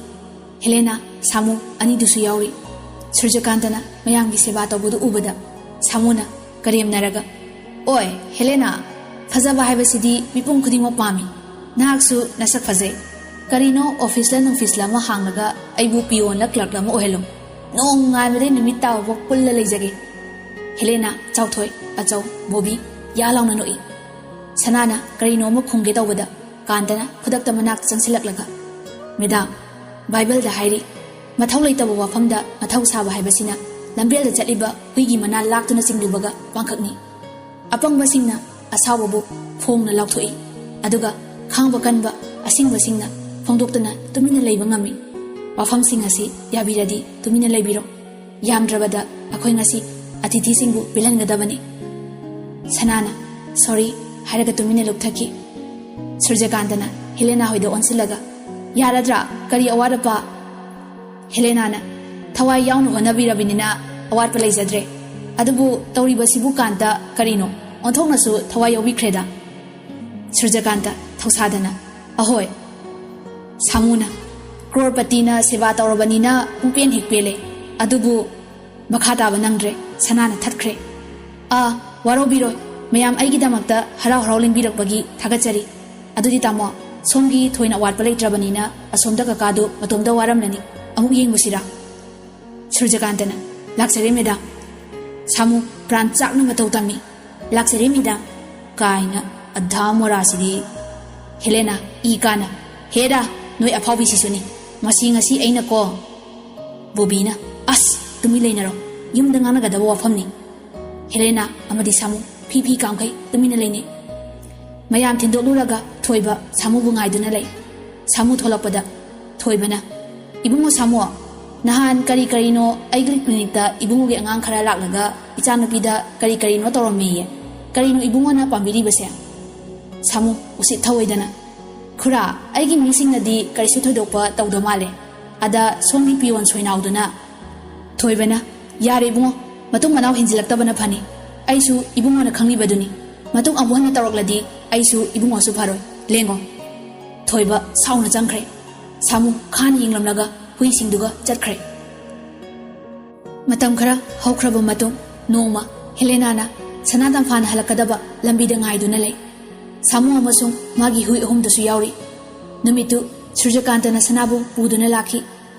ꯍꯦꯂꯦꯅꯥ, ꯁꯥꯃꯨ ꯑꯅꯤꯗꯨꯁꯨ ꯌꯥꯎꯔꯤ꯫ ꯁꯨꯔꯖꯀꯥꯟꯇꯅ ꯃꯌꯥꯝꯒꯤ ꯁꯦꯕꯥ ꯇꯧꯕꯗꯨ ꯎꯕꯗ ꯁꯥꯃꯨꯅ ꯀꯔꯦꯝꯅꯔꯒ, "ꯑꯣꯏ, ꯍꯦꯂꯦꯅꯥ, ꯐꯖꯕ ꯍꯥꯏꯕꯁꯤꯗꯤ ꯃꯤꯄꯨꯝ ꯈꯨꯗꯤꯡꯃꯛ ꯄꯥꯝꯃꯤ꯫ ꯅꯍꯥꯛꯁꯨ ꯅꯁꯛ ꯐꯖꯩ꯫ ꯀꯔꯤꯅꯣ officeꯂ ꯅꯨꯡꯐꯤꯁꯂ ꯑꯃ ꯍꯥꯡꯂꯒ ꯑꯩꯕꯨ peonꯂ clerkꯂ ꯑꯃ ꯑꯣꯏꯍꯜꯂꯨ꯫ ꯅꯣꯡꯉꯥꯟꯕꯗꯩ ꯅꯨꯃꯤꯠ ꯇꯥꯕꯐꯥꯎ ꯄꯨꯜꯂ ꯂꯩꯖꯒꯦ꯫" "ꯍꯦꯂꯦꯅꯥ, ꯆꯥꯎꯊꯣꯏ, ꯑꯆꯧ, ꯕꯣꯕꯤ" ꯌꯥ ꯂꯥꯎꯅ ꯅꯣꯛꯏ꯫ ꯁꯅꯥꯅ ꯀꯔꯤꯅꯣ ꯑꯃ ꯈꯨꯝꯒꯦ ꯇꯧꯕꯗ ꯀꯥꯟꯇꯅ ꯈꯨꯗꯛꯇ ꯃꯅꯥꯛꯇ ꯆꯪꯁꯤꯜꯂꯛꯂꯒ, "Madam, Bibleꯗ ꯍꯥꯏꯔꯤ, ꯃꯊꯧ ꯂꯩꯇꯕ ꯋꯥꯐꯝꯗ ꯃꯊꯧ ꯁꯥꯕ ꯍꯥꯏꯕꯁꯤꯅ ꯂꯝꯕꯦꯜꯗ ꯆꯠꯂꯤꯕ ꯍꯨꯏꯒꯤ ꯃꯅꯥ ꯂꯥꯛꯇꯨꯅ ꯆꯤꯡꯂꯨꯕꯒ ꯄꯥꯡꯈꯛꯅꯤ꯫" ꯑꯄꯪꯕꯁꯤꯡꯅ ꯑꯁꯥꯎꯕꯕꯨ ꯐꯣꯡꯅ ꯂꯥꯎꯊꯣꯛꯏ꯫ ꯑꯗꯨꯒ ꯈꯥꯡꯕ ꯀꯟꯕ ꯑꯁꯤꯡꯕꯁꯤꯡꯅ ꯐꯣꯡꯗꯣꯛꯇꯅ ꯇꯨꯃꯤꯟꯅ ꯂꯩꯕ ꯉꯝꯃꯤ꯫ ꯋꯥꯐꯝꯁꯤꯡ ꯑꯁꯤ ꯌꯥꯕꯤꯔꯗꯤ ꯇꯨꯃꯤꯟꯅ ꯂꯩꯕꯤꯔꯣ꯫ ꯌꯥꯝꯗ꯭ꯔꯕꯗ ꯑꯩꯈꯣꯏ ꯉꯁꯤ ꯑꯇꯤꯊꯤꯁꯤꯡꯕꯨ ꯄꯤꯜꯍꯟꯒꯗꯕꯅꯤ꯫ ꯁꯅꯥꯅ "ꯁꯣꯔꯤ" ꯍꯥꯏꯔꯒ ꯇꯨꯃꯤꯟꯅ ꯂꯨꯞꯊꯈꯤ꯫ ꯁꯨꯔꯖꯀꯥꯟꯇꯅ ꯍꯦꯂꯦꯅꯥ ꯍꯣꯏꯗ ꯑꯣꯟꯁꯤꯜꯂꯒ, "ꯌꯥꯔꯗ꯭ꯔꯥ? ꯀꯔꯤ ꯑꯋꯥꯠ ꯑꯄꯥ?" ꯍꯦꯂꯦꯅꯥꯅ, "ꯊꯋꯥꯏ ꯌꯥꯎꯅ ꯍꯣꯠꯅꯕꯤꯔꯕꯅꯤꯅ ꯑꯋꯥꯠꯄ ꯂꯩꯖꯗ꯭ꯔꯦ꯫ ꯑꯗꯨꯕꯨ ꯇꯧꯔꯤꯕꯁꯤꯕꯨ ꯀꯥꯟꯇ ꯀꯔꯤꯅꯣ? ꯑꯣꯟꯊꯣꯛꯅꯁꯨ ꯊꯋꯥꯏ ꯌꯥꯎꯕꯤꯈ꯭ꯔꯦꯗ꯫" ꯁꯨꯔꯖꯀꯥꯟꯇ ꯊꯧꯁꯥꯗꯅ, "ꯑꯍꯣꯏ꯫" ꯁꯥꯃꯨꯅ, "ꯀ꯭ꯔꯣꯔꯄꯇꯤꯅ ꯁꯦꯕꯥ ꯇꯧꯔꯕꯅꯤꯅ ꯄꯨꯡꯄꯦꯟ ꯍꯦꯛ ꯄꯦꯜꯂꯦ꯫ ꯑꯗꯨꯕꯨ ꯃꯈꯥ ꯇꯥꯕ ꯅꯪꯗ꯭ꯔꯦ꯫" ꯁꯅꯥꯅ ꯊꯠꯈ꯭ꯔꯦ꯫ "ꯑꯥ, ꯋꯥꯔꯧꯕꯤꯔꯣꯏ꯫ ꯃꯌꯥꯝ ꯑꯩꯒꯤꯗꯃꯛꯇ ꯍꯔꯥꯎ ꯍꯔꯥꯎ ꯂꯦꯡꯕꯤꯔꯛꯄꯒꯤ ꯊꯥꯒꯠꯆꯔꯤ꯫ ꯑꯗꯨꯗꯤ ꯇꯥꯃꯣ, ꯁꯣꯝꯒꯤ ꯊꯣꯏꯅ ꯑꯋꯥꯠꯄ ꯂꯩꯇ꯭ꯔꯕꯅꯤꯅ ꯑꯁꯣꯝꯗ ꯀꯀꯥꯗꯨ ꯃꯇꯣꯝꯇ ꯋꯥꯔꯝꯂꯅꯤ꯫ ꯑꯃꯨꯛ ꯌꯦꯡꯉꯨꯁꯤꯔꯥ?" ꯁꯨꯔꯖꯀꯥꯟꯇꯅ, "ꯂꯥꯛꯆꯔꯦ ꯃꯦꯗꯥꯝ꯫" ꯁꯥꯃꯨ ꯄ꯭ꯔꯥꯟ ꯆꯥꯛꯅ ꯃꯇꯧ ꯇꯝꯃꯤ꯫ "ꯂꯥꯛꯆꯔꯦ ꯃꯦꯗꯥꯝ" ꯀꯥꯏꯅ ꯑꯙꯥ ꯃꯣꯔꯥꯁꯤꯗꯤ꯫ ꯍꯦꯂꯦꯅꯥ ꯏ ꯀꯥꯅ, "ꯍꯦꯔꯥ, ꯅꯣꯏ ꯑꯐꯥꯎꯕꯤꯁꯤꯁꯨꯅꯤ꯫ ꯃꯁꯤ ꯉꯁꯤ ꯑꯩꯅꯀꯣ꯫" ꯕꯣꯕꯤꯅ, "ꯑꯁ, ꯇꯨꯃꯤꯟ ꯂꯩꯅꯔꯣ꯫ ꯌꯨꯝꯗ ꯉꯥꯡꯅꯒꯗꯕ ꯋꯥꯐꯝꯅꯤ꯫" ꯍꯦꯂꯦꯅꯥ ꯑꯃꯗꯤ ꯁꯥꯃꯨ ꯐꯤ ꯐꯤ ꯀꯥꯝꯈꯩ ꯇꯨꯃꯤꯟꯅ ꯂꯩꯅꯩ꯫ ꯃꯌꯥꯝ ꯊꯤꯟꯗꯣꯛꯂꯨꯔꯒ ꯊꯣꯏꯕ ꯁꯥꯃꯨꯕꯨ ꯉꯥꯏꯗꯨꯅ ꯂꯩ꯫ ꯁꯥꯃꯨ ꯊꯣꯛꯂꯛꯄꯗ ꯊꯣꯏꯕꯅ, "ꯏꯕꯨꯡꯉꯣ ꯁꯥꯃꯨ, ꯅꯍꯥꯟ ꯀꯔꯤ ꯀꯔꯤꯅꯣ ꯑꯩꯒꯤ ꯀ꯭ꯂꯤꯅꯤꯛꯇ ꯏꯕꯨꯡꯉꯣꯒꯤ ꯑꯉꯥꯡ ꯈꯔ ꯂꯥꯛꯂꯒ ꯏꯆꯥꯅꯨꯄꯤꯗ ꯀꯔꯤ ꯀꯔꯤꯅꯣ ꯇꯧꯔꯝꯃꯦꯌꯦ꯫ ꯀꯔꯤꯅꯣ ꯏꯕꯨꯡꯉꯣꯅ ꯄꯥꯝꯕꯤꯔꯤꯕꯁꯦ?" ꯁꯥꯃꯨ ꯎꯁꯤꯠ ꯊꯑꯣꯏꯗꯅ, "ꯈꯨꯔꯥ, ꯑꯩꯒꯤ ꯃꯤꯁꯤꯡꯅꯗꯤ ꯀꯔꯤꯁꯨ ꯊꯣꯏꯗꯣꯛꯄ ꯇꯧꯗ ꯃꯥꯜꯂꯦ꯫ ꯑꯗ ꯁꯣꯝꯒꯤ ꯄꯤꯌꯣꯟ ꯁꯣꯏꯅꯥꯎꯗꯨꯅ꯫" ꯊꯣꯏꯕꯅ, "ꯌꯥꯔꯦ ꯏꯕꯨꯡꯉꯣ, ꯃꯇꯨꯡ ꯃꯅꯥꯎ ꯍꯦꯟꯖꯤꯜꯂꯛꯇꯕꯅ ꯐꯅꯤ꯫ ꯑꯩꯁꯨ ꯏꯕꯨꯡꯉꯣꯅ ꯈꯪꯂꯤꯕꯗꯨꯅꯤ꯫ ꯃꯇꯨꯡ ꯑꯃꯨꯛ ꯍꯟꯅ ꯇꯧꯔꯛꯂꯗꯤ ꯑꯩꯁꯨ ꯏꯕꯨꯡꯉꯣꯁꯨ ꯐꯔꯣꯏ꯫ ꯂꯦꯡꯉꯣ꯫" ꯊꯣꯏꯕ ꯁꯥꯎꯅ ꯆꯪꯈ꯭ꯔꯦ꯫ ꯁꯥꯃꯨ ꯈꯥꯅ ꯌꯦꯡꯂꯝꯂꯒ ꯍꯨꯏꯁꯤꯡꯗꯨꯒ ꯆꯠꯈ꯭ꯔꯦ꯫ ꯃꯇꯝ ꯈꯔ ꯍꯧꯈ꯭ꯔꯕ ꯃꯇꯨꯡ, ꯅꯣꯡꯃ ꯍꯦꯂꯦꯅꯥꯅ ꯁꯅꯥ ꯇꯝꯐꯥꯅ ꯍꯜꯂꯛꯀꯗꯕ ꯂꯝꯕꯤꯗ ꯉꯥꯏꯗꯨꯅ ꯂꯩ꯫ ꯁꯥꯃꯨ ꯑꯃꯁꯨꯡ ꯃꯥꯒꯤ ꯍꯨꯏ ꯑꯍꯨꯝꯗꯨꯁꯨ ꯌꯥꯎꯔꯤ꯫ ꯅꯨꯃꯤꯠꯇꯨ ꯁꯨꯔꯖꯀꯥꯟꯇꯅ ꯁꯅꯥꯕꯨ ꯄꯨꯗꯨꯅ ꯂꯥꯛꯈꯤ꯫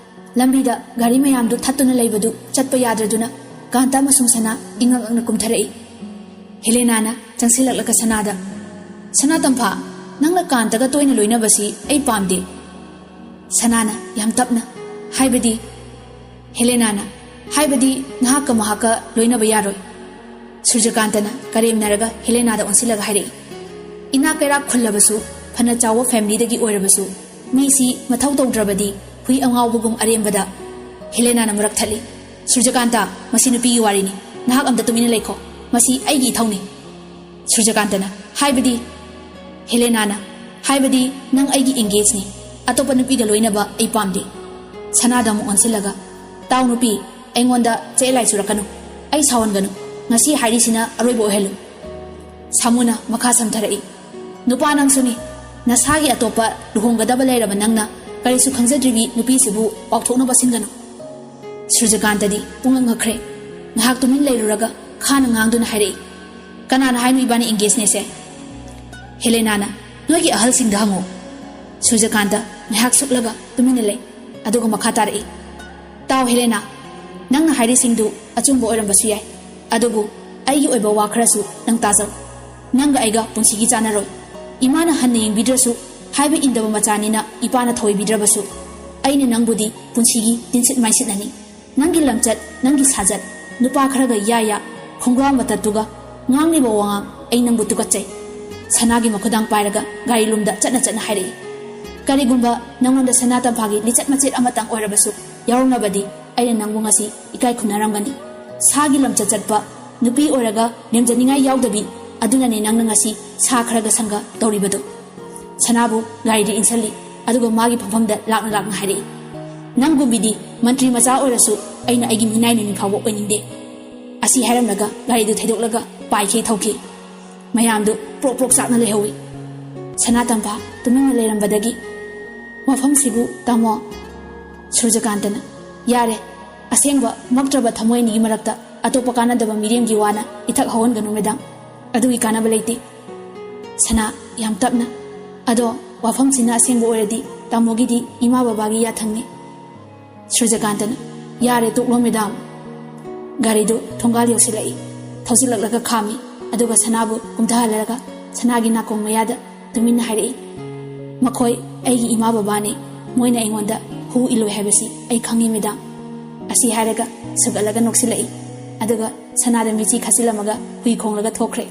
ꯂꯝꯕꯤꯗ ꯒꯥꯔꯤ ꯃꯌꯥꯝꯗꯨ ꯊꯠꯇꯨꯅ ꯂꯩꯕꯗꯨ ꯆꯠꯄ ꯌꯥꯗ꯭ꯔꯗꯨꯅ ꯀꯥꯟꯇ ꯑꯃꯁꯨꯡ ꯁꯅꯥ ꯏꯉꯛ ꯉꯛꯅ ꯀꯨꯝꯊꯔꯛꯏ꯫ ꯍꯦꯂꯦꯅꯥꯅ ꯆꯪꯁꯤꯜꯂꯛꯂꯒ ꯁꯅꯥꯗ, "ꯁꯅꯥ ꯇꯝꯐꯥ, ꯅꯪꯅ ꯀꯥꯟꯇꯒ ꯇꯣꯏꯅ ꯂꯣꯏꯅꯕꯁꯤ ꯑꯩ ꯄꯥꯝꯗꯦ꯫" ꯁꯅꯥꯅ ꯌꯥꯝ ꯇꯞꯅ, "ꯍꯥꯏꯕꯗꯤ?" ꯍꯦꯂꯦꯅꯥꯅ, "ꯍꯥꯏꯕꯗꯤ ꯅꯍꯥꯛꯀ ꯃꯍꯥꯛꯀ ꯂꯣꯏꯅꯕ ꯌꯥꯔꯣꯏ꯫" ꯁꯨꯔꯖꯀꯥꯟꯇꯅ ꯀꯔꯦꯝꯅꯔꯒ ꯍꯦꯂꯦꯅꯥꯗ ꯑꯣꯟꯁꯤꯜꯂꯒ ꯍꯥꯏꯔꯛꯏ, "ꯏꯅꯥꯛ ꯀꯩꯔꯥꯛ ꯈꯨꯜꯂꯕꯁꯨ ꯐꯅ ꯆꯥꯎꯕ ꯐꯦꯃꯤꯂꯤꯗꯒꯤ ꯑꯣꯏꯔꯕꯁꯨ, ꯃꯤꯁꯤ ꯃꯊꯧ ꯇꯧꯗ꯭ꯔꯕꯗꯤ ꯍꯨꯏ ꯑꯉꯥꯎꯕꯒꯨꯝ ꯑꯔꯦꯝꯕꯗ꯫ ꯍꯦꯂꯦꯅꯥꯅ ꯃꯔꯛ ꯊꯠꯂꯤ꯫ "ꯁꯨꯔꯖꯀꯥꯟꯇ, ꯃꯁꯤ ꯅꯨꯄꯤꯒꯤ ꯋꯥꯔꯤꯅꯤ꯫ ꯅꯍꯥꯛ ꯑꯝꯇ ꯇꯨꯃꯤꯟꯅ ꯂꯩꯈꯣ꯫ ꯃꯁꯤ ꯑꯩꯒꯤ ꯏꯊꯧꯅꯤ꯫" ꯁꯨꯔꯖꯀꯥꯟꯇꯅ, "ꯍꯥꯏꯕꯗꯤ?" ꯍꯦꯂꯦꯅꯥꯅ, "ꯍꯥꯏꯕꯗꯤ ꯅꯪ ꯑꯩꯒꯤ ꯑꯦꯡꯒꯦꯖꯅꯤ꯫ ꯑꯇꯣꯞꯄ ꯅꯨꯄꯤꯒ ꯂꯣꯏꯅꯕ ꯑꯩ ꯄꯥꯝꯗꯦ꯫" ꯁꯅꯥꯗ ꯑꯃꯨꯛ ꯑꯣꯟꯁꯤꯜꯂꯒ, "ꯇꯥꯎ ꯅꯨꯄꯤ, ꯑꯩꯉꯣꯟꯗ ꯆꯌꯦꯠ ꯂꯥꯏ ꯆꯨꯔꯛꯀꯅꯨ꯫ ꯑꯩ ꯁꯥꯎꯍꯟꯒꯅꯨ꯫ ꯉꯁꯤ ꯍꯥꯏꯔꯤꯁꯤꯅ ꯑꯔꯣꯏꯕ ꯑꯣꯏꯍꯜꯂꯨ꯫" ꯁꯥꯃꯨꯅ ꯃꯈꯥ ꯁꯝꯊꯔꯛꯏ꯫ "ꯅꯨꯄꯥ ꯅꯪꯁꯨꯅꯤ꯫ ꯅꯁꯥꯒꯤ ꯑꯇꯣꯞꯄ ꯂꯨꯍꯣꯡꯒꯗꯕ ꯂꯩꯔꯕ ꯅꯪꯅ ꯀꯔꯤꯁꯨ ꯈꯪꯖꯗ꯭ꯔꯤꯕꯤ ꯅꯨꯄꯤꯁꯤꯕꯨ ꯄꯥꯎꯊꯣꯛꯅꯕ ꯁꯤꯟꯒꯅꯨ꯫" ꯁꯨꯔꯖꯀꯥꯟꯇꯗꯤ ꯄꯨꯡꯉꯛ ꯉꯛꯈ꯭ꯔꯦ꯫ ꯉꯥꯏꯍꯥꯛ ꯇꯨꯃꯤꯟ ꯂꯩꯔꯨꯔꯒ ꯈꯥꯅ ꯉꯥꯡꯗꯨꯅ ꯍꯥꯏꯔꯛꯏ, "ꯀꯅꯥꯅ ꯍꯥꯏꯅꯣ ꯏꯕꯥꯅꯤ ꯑꯦꯡꯒꯦꯖꯅꯦꯁꯦ?" ꯍꯦꯂꯦꯅꯥꯅ, "ꯅꯣꯏꯒꯤ ꯑꯍꯜꯁꯤꯡꯗ ꯍꯪꯉꯨ꯫" ꯁꯨꯔꯖꯀꯥꯟꯇ ꯉꯥꯏꯍꯥꯛ ꯁꯨꯛꯂꯒ ꯇꯨꯃꯤꯟꯅ ꯂꯩ꯫ ꯑꯗꯨꯒ ꯃꯈꯥ ꯇꯥꯔꯛꯏ, "ꯇꯥꯎ ꯍꯦꯂꯦꯅꯥ, ꯅꯪꯅ ꯍꯥꯏꯔꯤꯁꯤꯡꯗꯨ ꯑꯆꯨꯝꯕ ꯑꯣꯏꯔꯝꯕꯁꯨ ꯌꯥꯏ, ꯑꯗꯨꯕꯨ ꯑꯩꯒꯤ ꯑꯣꯏꯕ ꯋꯥ ꯈꯔꯁꯨ ꯅꯪ ꯇꯥꯖꯧ꯫ ꯅꯪꯒ ꯑꯩꯒ ꯄꯨꯟꯁꯤꯒꯤ ꯆꯥꯟꯅꯔꯣꯏ꯫ ꯏꯃꯥꯅ ꯍꯟꯅ ꯌꯦꯡꯕꯤꯗ꯭ꯔꯁꯨ, ꯍꯥꯏꯕ ꯏꯟꯗꯕ ꯃꯆꯥꯅꯤꯅ ꯏꯄꯥꯅ ꯊꯧꯑꯣꯏꯕꯤꯗ꯭ꯔꯕꯁꯨ, ꯑꯩꯅ ꯅꯪꯕꯨꯗꯤ ꯄꯨꯟꯁꯤꯒꯤ ꯇꯤꯟꯁꯤꯠ ꯃꯥꯏꯁꯤꯠꯅꯅꯤ꯫ ꯅꯪꯒꯤ ꯂꯝꯆꯠ, ꯅꯪꯒꯤ ꯁꯥꯖꯠ, ꯅꯨꯄꯥ ꯈꯔꯒ ꯌꯥ ꯌꯥ, ꯈꯣꯡꯒ꯭ꯔꯥꯎ ꯃꯇꯠꯇꯨꯒ ꯉꯥꯡꯂꯤꯕ ꯋꯥꯉꯥꯡ, ꯑꯩ ꯅꯪꯕꯨ ꯇꯨꯀꯠꯆꯩ꯫" ꯁꯅꯥꯒꯤ ꯃꯈꯨꯗꯥꯡ ꯄꯥꯏꯔꯒ ꯒꯥꯔꯤ ꯂꯨꯝꯗ ꯆꯠꯅ ꯆꯠꯅ ꯍꯥꯏꯔꯛꯏ, "ꯀꯔꯤꯒꯨꯝꯕ ꯅꯪꯉꯣꯟꯗ ꯁꯅꯥ ꯇꯝꯐꯥꯒꯤ ꯂꯤꯆꯠ ꯃꯆꯦꯠ ꯑꯃꯇꯪ ꯑꯣꯏꯔꯕꯁꯨ ꯌꯥꯎꯔꯝꯂꯕꯗꯤ, ꯑꯩꯅ ꯅꯪꯕꯨ ꯉꯁꯤ ꯏꯀꯥꯏ ꯈꯨꯝꯅꯔꯝꯒꯅꯤ꯫ ꯁꯥꯒꯤ ꯂꯝꯆꯠ ꯆꯠꯄ ꯅꯨꯄꯤ ꯑꯣꯏꯔꯒ ꯂꯦꯝꯖꯅꯤꯡꯉꯥꯏ ꯌꯥꯎꯗꯕꯤ, ꯑꯗꯨꯅꯅꯦ ꯅꯪꯅ ꯉꯁꯤ ꯁꯥ ꯈꯔꯒ ꯁꯪꯒ ꯇꯧꯔꯤꯕꯗꯨ꯫" ꯁꯅꯥꯕꯨ ꯒꯥꯔꯤꯗ ꯏꯟꯁꯤꯜꯂꯤ, ꯑꯗꯨꯒ ꯃꯥꯒꯤ ꯐꯝꯐꯝꯗ ꯂꯥꯛꯅ ꯂꯥꯛꯅ ꯍꯥꯏꯔꯛꯏ, "ꯅꯪꯒꯨꯝꯕꯤꯗꯤ ꯃꯟꯇ꯭ꯔꯤ ꯃꯆꯥ ꯑꯣꯏꯔꯁꯨ ꯑꯩꯅ ꯑꯩꯒꯤ ꯃꯤꯅꯥꯏ ꯃꯤꯃꯤ ꯐꯥꯎꯕ ꯑꯣꯏꯅꯤꯡꯗꯦ꯫" ꯑꯁꯤ ꯍꯥꯏꯔꯝꯂꯒ ꯒꯥꯔꯤꯗꯨ ꯊꯩꯗꯣꯛꯂꯒ ꯄꯥꯏꯈꯤ ꯊꯧꯈꯤ꯫ ꯃꯌꯥꯝꯗꯨ ꯄ꯭ꯔꯣꯛ ꯄ꯭ꯔꯣꯛ ꯆꯥꯛꯅ ꯂꯩꯍꯧꯏ꯫ ꯁꯅꯥꯇꯝꯐꯥ ꯇꯨꯃꯤꯟꯅ ꯂꯩꯔꯝꯕꯗꯒꯤ, "ꯃꯐꯝꯁꯤꯕꯨ ꯇꯥꯃꯣ?" ꯁꯨꯔꯖꯀꯥꯟꯇꯅ, "ꯌꯥꯔꯦ, ꯑꯁꯦꯡꯕ ꯃꯛꯇ꯭ꯔꯕ ꯊꯃꯣꯏ ꯑꯅꯤꯒꯤ ꯃꯔꯛꯇ ꯑꯇꯣꯞꯄ ꯀꯥꯟꯅꯗꯕ ꯃꯤꯔꯦꯝꯒꯤ ꯋꯥꯅ ꯏꯊꯛ ꯍꯧꯍꯟꯒꯅꯨ ꯃꯦꯗꯥꯝ꯫ ꯑꯗꯨꯒꯤ ꯀꯥꯟꯅꯕ ꯂꯩꯇꯦ꯫" ꯁꯅꯥ, ꯌꯥꯝ ꯇꯞꯅ, "ꯑꯗꯣ ꯋꯥꯐꯝꯁꯤꯅ ꯑꯁꯦꯡꯕ ꯑꯣꯏꯔꯗꯤ ꯇꯥꯃꯣꯒꯤꯗꯤ ꯏꯃꯥ ꯕꯕꯥꯒꯤ ꯌꯥꯊꯪꯅꯤ꯫" ꯁꯨꯔꯖꯀꯥꯟꯇꯅ, "ꯌꯥꯔꯦ, ꯇꯣꯛꯂꯣ ꯃꯦꯗꯥꯝ꯫" ꯒꯥꯔꯤꯗꯨ ꯊꯣꯡꯒꯥꯜ ꯌꯧꯁꯤꯜꯂꯛꯏ꯫ ꯊꯧꯖꯤꯜꯂꯛꯂꯒ ꯈꯥꯝꯃꯤ꯫ ꯑꯗꯨꯒ ꯁꯅꯥꯕꯨ ꯀꯨꯝꯊꯍꯜꯂꯒ ꯁꯅꯥꯒꯤ ꯅꯥꯀꯣꯡ ꯃꯌꯥꯗ ꯇꯨꯃꯤꯟꯅ ꯍꯥꯏꯔꯛꯏ, "ꯃꯈꯣꯏ ꯑꯩꯒꯤ ꯏꯃꯥ ꯕꯕꯥꯅꯤ꯫ ꯃꯣꯏꯅ ꯑꯩꯉꯣꯟꯗ ꯍꯨ ꯏꯜꯂꯣꯏ ꯍꯥꯏꯕꯁꯤ ꯑꯩ ꯈꯪꯉꯤ ꯃꯦꯗꯥꯝ꯫" ꯑꯁꯤ ꯍꯥꯏꯔꯒ ꯁꯨꯒꯠꯂꯒ ꯅꯣꯛꯁꯤꯜꯂꯛꯏ꯫ ꯑꯗꯨꯒ ꯁꯅꯥꯗ ꯃꯤꯆꯤ ꯈꯥꯁꯤꯜꯂꯝꯃꯒ ꯍꯨꯏ ꯈꯣꯡꯂꯒ ꯊꯣꯛꯈ꯭ꯔꯦ꯫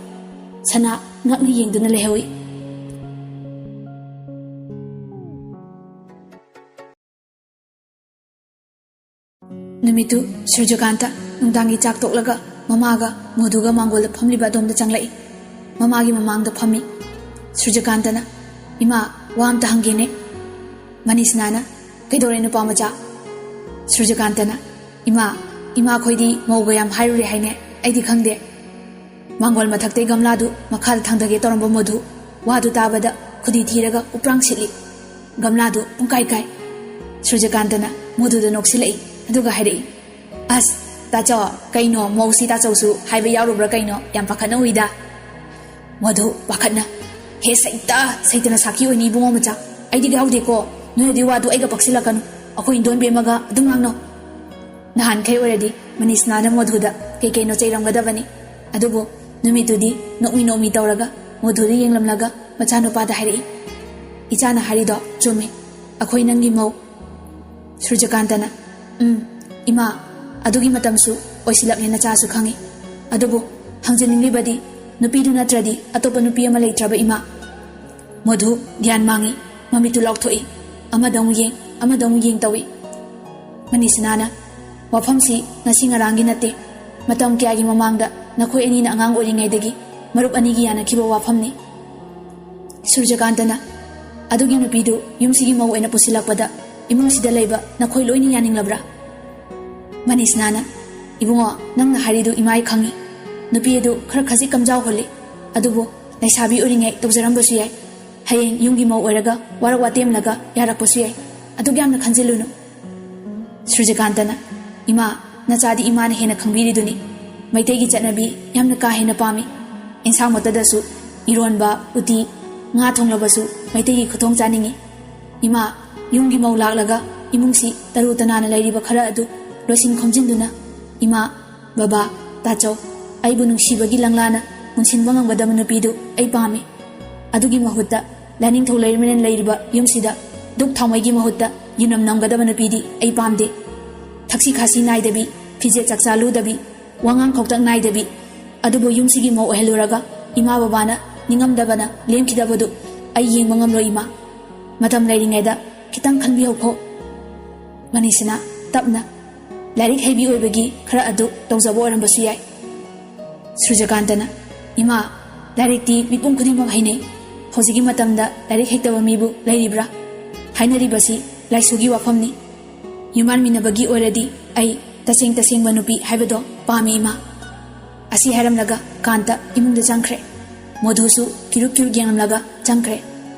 ꯁꯅꯥ ꯉꯛꯅ ꯌꯦꯡꯗꯨꯅ ꯂꯩꯍꯧꯏ꯫ ꯅꯨꯃꯤꯠꯇꯨ ꯁꯨꯔꯖꯀꯥꯟꯇ ꯅꯨꯡꯗꯥꯡꯒꯤ ꯆꯥꯛ ꯇꯣꯛꯂꯒ ꯃꯃꯥꯒ ꯃꯣꯙꯨꯒ ꯃꯥꯡꯒꯣꯜꯗ ꯐꯝꯂꯤꯕ ꯑꯗꯣꯝꯗ ꯆꯪꯂꯛꯏ꯫ ꯃꯃꯥꯒꯤ ꯃꯃꯥꯡꯗ ꯐꯝꯃꯤ꯫ ꯁꯨꯔꯖꯀꯥꯟꯇꯅ, "ꯏꯃꯥ, ꯋꯥ ꯑꯝꯇ ꯍꯪꯒꯦꯅꯦ꯫" ꯃꯅꯤꯁꯅꯥꯅ, "ꯀꯩꯗꯧꯔꯦ ꯅꯨꯄꯥ ꯃꯆꯥ?" ꯁꯨꯔꯖꯀꯥꯟꯇꯅ, "ꯏꯃꯥ, ꯏꯃꯥ ꯈꯣꯏꯗꯤ ꯃꯧꯒ ꯌꯥꯝ ꯍꯥꯏꯔꯨꯔꯦ ꯍꯥꯏꯅꯦ, ꯑꯩꯗꯤ ꯈꯪꯗꯦ꯫" ꯃꯥꯡꯒꯣꯜ ꯃꯊꯛꯇꯩ ꯒꯝꯂꯥꯗꯨ ꯃꯈꯥꯗ ꯊꯥꯡꯗꯒꯦ ꯇꯧꯔꯝꯕ ꯃꯣꯙꯨ ꯋꯥꯗꯨ ꯇꯥꯕꯗ ꯈꯨꯗꯤ ꯊꯤꯔꯒ ꯎꯄ꯭ꯔꯥꯡ ꯁꯤꯠꯂꯤ꯫ ꯒꯝꯂꯥꯗꯨ ꯄꯨꯡꯀꯥꯏ ꯀꯥꯏ꯫ ꯁꯨꯔꯖꯀꯥꯟꯇꯅ ꯃꯣꯙꯨꯗ ꯅꯣꯛꯁꯤꯜꯂꯛꯏ, ꯑꯗꯨꯒ ꯍꯥꯏꯔꯛꯏ, "ꯑꯁ, ꯇꯥꯆꯧ, ꯀꯩꯅꯣ, ꯃꯧꯁꯤ ꯇꯥꯆꯧꯁꯨ ꯍꯥꯏꯕ ꯌꯥꯎꯔꯨꯕ꯭ꯔꯥ ꯀꯩꯅꯣ? ꯌꯥꯝ ꯄꯥꯈꯠꯅ ꯎꯏꯗ꯫" ꯃꯣꯙꯨ ꯄꯥꯈꯠꯅ, "ꯍꯦ ꯁꯩꯇ, ꯁꯩꯇꯅ ꯁꯥꯈꯤ ꯑꯣꯏꯅꯤ ꯏꯕꯨꯡꯉꯣ ꯃꯆꯥ꯫ ꯑꯩꯗꯤ ꯌꯥꯎꯗꯦꯀꯣ꯫ ꯅꯣꯏ ꯑꯗꯨꯏ ꯋꯥꯗꯨ ꯑꯩꯒ ꯄꯛꯁꯤꯜꯂꯛꯀꯅꯨ꯫ ꯑꯩꯈꯣꯏ ꯏꯟꯗꯣꯟꯕꯤ ꯑꯃꯒ ꯑꯗꯨꯝ ꯉꯥꯡꯅꯧ꯫" ꯅꯍꯥꯟꯈꯩ ꯑꯣꯏꯔꯗꯤ ꯃꯅꯤꯁꯅꯥꯅ ꯃꯣꯙꯨꯗ ꯀꯩ ꯀꯩꯅꯣ ꯆꯩꯔꯝꯒꯗꯕꯅꯤ꯫ ꯑꯗꯨꯕꯨ ꯅꯨꯃꯤꯠꯇꯨꯗꯤ ꯅꯣꯛꯃꯤ ꯅꯣꯛꯃꯤ ꯇꯧꯔꯒ ꯃꯣꯙꯨꯗ ꯌꯦꯡꯂꯝꯂꯒ ꯃꯆꯥꯅꯨꯄꯥꯗ ꯍꯥꯏꯔꯛꯏ, "ꯏꯆꯥꯅ ꯍꯥꯏꯔꯤꯗꯣ ꯆꯨꯝꯃꯤ꯫ ꯑꯩꯈꯣꯏ ꯅꯪꯒꯤ ꯃꯧ꯫" ꯁꯨꯔꯖꯀꯥꯟꯇꯅ, "ꯎꯝ, ꯏꯃꯥ, ꯑꯗꯨꯒꯤ ꯃꯇꯝꯁꯨ ꯑꯣꯏꯁꯤꯜꯂꯛꯂꯦ, ꯅꯆꯥꯁꯨ ꯈꯪꯉꯤ꯫ ꯑꯗꯨꯕꯨ ꯍꯪꯖꯅꯤꯡꯂꯤꯕꯗꯤ, ꯅꯨꯄꯤꯗꯨ ꯅꯠꯇ꯭ꯔꯗꯤ ꯑꯇꯣꯞꯄ ꯅꯨꯄꯤ ꯑꯃ ꯂꯩꯇ꯭ꯔꯕ ꯏꯃꯥ?" ꯃꯣꯙꯨ ꯒ꯭ꯌꯥꯟ ꯃꯥꯡꯉꯤ꯫ ꯃꯃꯤꯠꯇꯨ ꯂꯥꯎꯊꯣꯛꯏ꯫ ꯑꯃꯗ ꯑꯃꯨꯛ ꯌꯦꯡ, ꯑꯃꯗ ꯑꯃꯨꯛ ꯌꯦꯡ ꯇꯧꯏ꯫ ꯃꯅꯤꯁꯅꯥꯅ, "ꯋꯥꯐꯝꯁꯤ ꯉꯁꯤ ꯉꯔꯥꯡꯒꯤ ꯅꯠꯇꯦ꯫ ꯃꯇꯝ ꯀꯌꯥꯒꯤ ꯃꯃꯥꯡꯗ ꯅꯈꯣꯏ ꯑꯅꯤꯅ ꯑꯉꯥꯡ ꯑꯣꯏꯔꯤꯉꯩꯗꯒꯤ ꯃꯔꯨꯞ ꯑꯅꯤꯒꯤ ꯌꯥꯅꯈꯤꯕ ꯋꯥꯐꯝꯅꯤ꯫" ꯁꯨꯔꯖꯀꯥꯟꯇꯅ, "ꯑꯗꯨꯒꯤ ꯅꯨꯄꯤꯗꯨ ꯌꯨꯝꯁꯤꯒꯤ ꯃꯧ ꯑꯣꯏꯅ ꯄꯨꯁꯤꯜꯂꯛꯄꯗ ꯏꯃꯨꯡꯁꯤꯗ ꯂꯩꯕ ꯅꯈꯣꯏ ꯂꯣꯏꯅ ꯌꯥꯅꯤꯡꯂꯕ꯭ꯔꯥ?" ꯃꯅꯤꯁꯅꯥꯅ, "ꯏꯕꯨꯡꯉꯣ, ꯅꯪꯅ ꯍꯥꯏꯔꯤꯗꯨ ꯏꯃꯥ ꯑꯩ ꯈꯪꯉꯤ꯫ ꯅꯨꯄꯤ ꯑꯗꯨ ꯈꯔ ꯈꯖꯤꯛ ꯀꯝꯖꯥꯎ ꯍꯣꯜꯂꯤ꯫ ꯑꯗꯨꯕꯨ ꯂꯩꯁꯥꯕꯤ ꯑꯣꯏꯔꯤꯉꯩ ꯇꯧꯖꯔꯝꯕꯁꯨ ꯌꯥꯏ꯫ ꯍꯌꯦꯡ ꯌꯨꯝꯒꯤ ꯃꯧ ꯑꯣꯏꯔꯒ ꯋꯥꯔꯛ ꯋꯥꯇꯦꯝꯂꯒ ꯌꯥꯔꯛꯄꯁꯨ ꯌꯥꯏ꯫ ꯑꯗꯨꯛ ꯌꯥꯝꯅ ꯈꯟꯖꯤꯜꯂꯨꯅꯨ꯫" ꯁꯨꯔꯖꯀꯥꯟꯇꯅ, "ꯏꯃꯥ, ꯅꯆꯥꯗꯤ ꯏꯃꯥꯅ ꯍꯦꯟꯅ ꯈꯪꯕꯤꯔꯤꯗꯨꯅꯤ꯫ ꯃꯩꯇꯩꯒꯤ ꯆꯠꯅꯕꯤ ꯌꯥꯝꯅ ꯀꯥ ꯍꯦꯟꯅ ꯄꯥꯝꯃꯤ꯫ ꯏꯟꯁꯥꯡꯃꯛꯇꯗꯁꯨ ꯏꯔꯣꯟꯕ, ꯎꯇꯤ, ꯉꯥ ꯊꯣꯡꯂꯕꯁꯨ ꯃꯩꯇꯩꯒꯤ ꯈꯨꯊꯣꯡ ꯆꯥꯅꯤꯡꯏ꯫ ꯏꯃꯥ, ꯌꯨꯝꯒꯤ ꯃꯧ ꯂꯥꯛꯂꯒ ꯏꯃꯨꯡꯁꯤ ꯇꯔꯨ ꯇꯅꯥꯟꯅ ꯂꯩꯔꯤꯕ ꯈꯔ ꯑꯗꯨ ꯂꯣꯏꯁꯤꯟ ꯈꯣꯝꯖꯤꯟꯗꯨꯅ, ꯏꯃꯥ, ꯕꯕꯥ, ꯇꯥꯆꯧ, ꯑꯩꯕꯨ ꯅꯨꯡꯁꯤꯕꯒꯤ ꯂꯪꯂꯥꯅ ꯄꯨꯟꯁꯤꯟꯕ ꯉꯝꯒꯗꯕ ꯅꯨꯄꯤꯗꯨ ꯑꯩ ꯄꯥꯝꯃꯤ꯫ ꯑꯗꯨꯒꯤ ꯃꯍꯨꯠꯇ ꯂꯥꯏꯅꯤꯡꯊꯧ ꯂꯩꯃꯔꯦꯟ ꯂꯩꯔꯤꯕ ꯌꯨꯝꯁꯤꯗ ꯙꯨꯛ ꯊꯥꯎꯃꯩꯒꯤ ꯃꯍꯨꯠꯇ ꯌꯨꯅꯝ ꯅꯝꯒꯗꯕ ꯅꯨꯄꯤꯗꯤ ꯑꯩ ꯄꯥꯝꯗꯦ꯫ ꯊꯛꯁꯤ ꯈꯥꯁꯤ ꯅꯥꯏꯗꯕꯤ, ꯐꯤꯖꯦꯠ ꯆꯥꯛꯆꯥ ꯂꯨꯗꯕꯤ, ꯋꯥꯉꯥꯡ ꯈꯧꯇꯛ ꯅꯥꯏꯗꯕꯤ, ꯑꯗꯨꯕꯨ ꯌꯨꯝꯁꯤꯒꯤ ꯃꯧ ꯑꯣꯏꯍꯜꯂꯨꯔꯒ ꯏꯃꯥ ꯕꯕꯥꯅ ꯅꯤꯡꯉꯝꯗꯕꯅ ꯂꯦꯝꯈꯤꯗꯕꯗꯨ ꯑꯩ ꯌꯦꯡꯕ ꯉꯝꯂꯣꯏ ꯏꯃꯥ꯫ ꯃꯇꯝ ꯂꯩꯔꯤꯉꯩꯗ ꯈꯤꯇꯪ ꯈꯟꯕꯤꯍꯧꯈꯣ꯫" ꯃꯅꯤꯁꯅꯥ ꯇꯞꯅ, ꯂꯥꯏꯔꯤꯛ ꯍꯩꯕꯤ ꯑꯣꯏꯕꯒꯤ ꯈꯔ ꯑꯗꯨ ꯇꯧꯖꯕ ꯑꯣꯏꯔꯝꯕꯁꯨ ꯌꯥꯏ꯫ ꯁꯨꯔꯖꯀꯥꯟꯇꯅ, "ꯏꯃꯥ, ꯂꯥꯏꯔꯤꯛꯇꯤ ꯃꯤꯄꯨꯝ ꯈꯨꯗꯤꯡꯃꯛ ꯍꯩꯅꯩ꯫ ꯍꯧꯖꯤꯛꯀꯤ ꯃꯇꯝꯗ ꯂꯥꯏꯔꯤꯛ ꯍꯩꯇꯕ ꯃꯤꯕꯨ ꯂꯩꯔꯤꯕ꯭ꯔꯥ? ꯍꯥꯏꯅꯔꯤꯕꯁꯤ ꯂꯥꯏꯁꯨꯒꯤ ꯋꯥꯐꯝꯅꯤ꯫ ꯌꯨꯝꯕꯥꯟꯃꯤꯟꯅꯕꯒꯤ ꯑꯣꯏꯔꯗꯤ ꯑꯩ ꯇꯁꯦꯡ ꯇꯁꯦꯡꯕ ꯅꯨꯄꯤ ꯍꯥꯏꯕꯗꯣ ꯄꯥꯝꯃꯤ, ꯏꯃꯥ꯫" ꯑꯁꯤ ꯍꯥꯏꯔꯝꯂꯒ ꯀꯥꯟꯇ ꯏꯃꯨꯡꯗ ꯆꯪꯈ꯭ꯔꯦ꯫ ꯃꯣꯙꯨꯁꯨ ꯀꯤꯔꯨꯛ ꯀꯤꯔꯨꯛ ꯌꯦꯡꯂꯝꯂꯒ ꯆꯪꯈ꯭ꯔꯦ꯫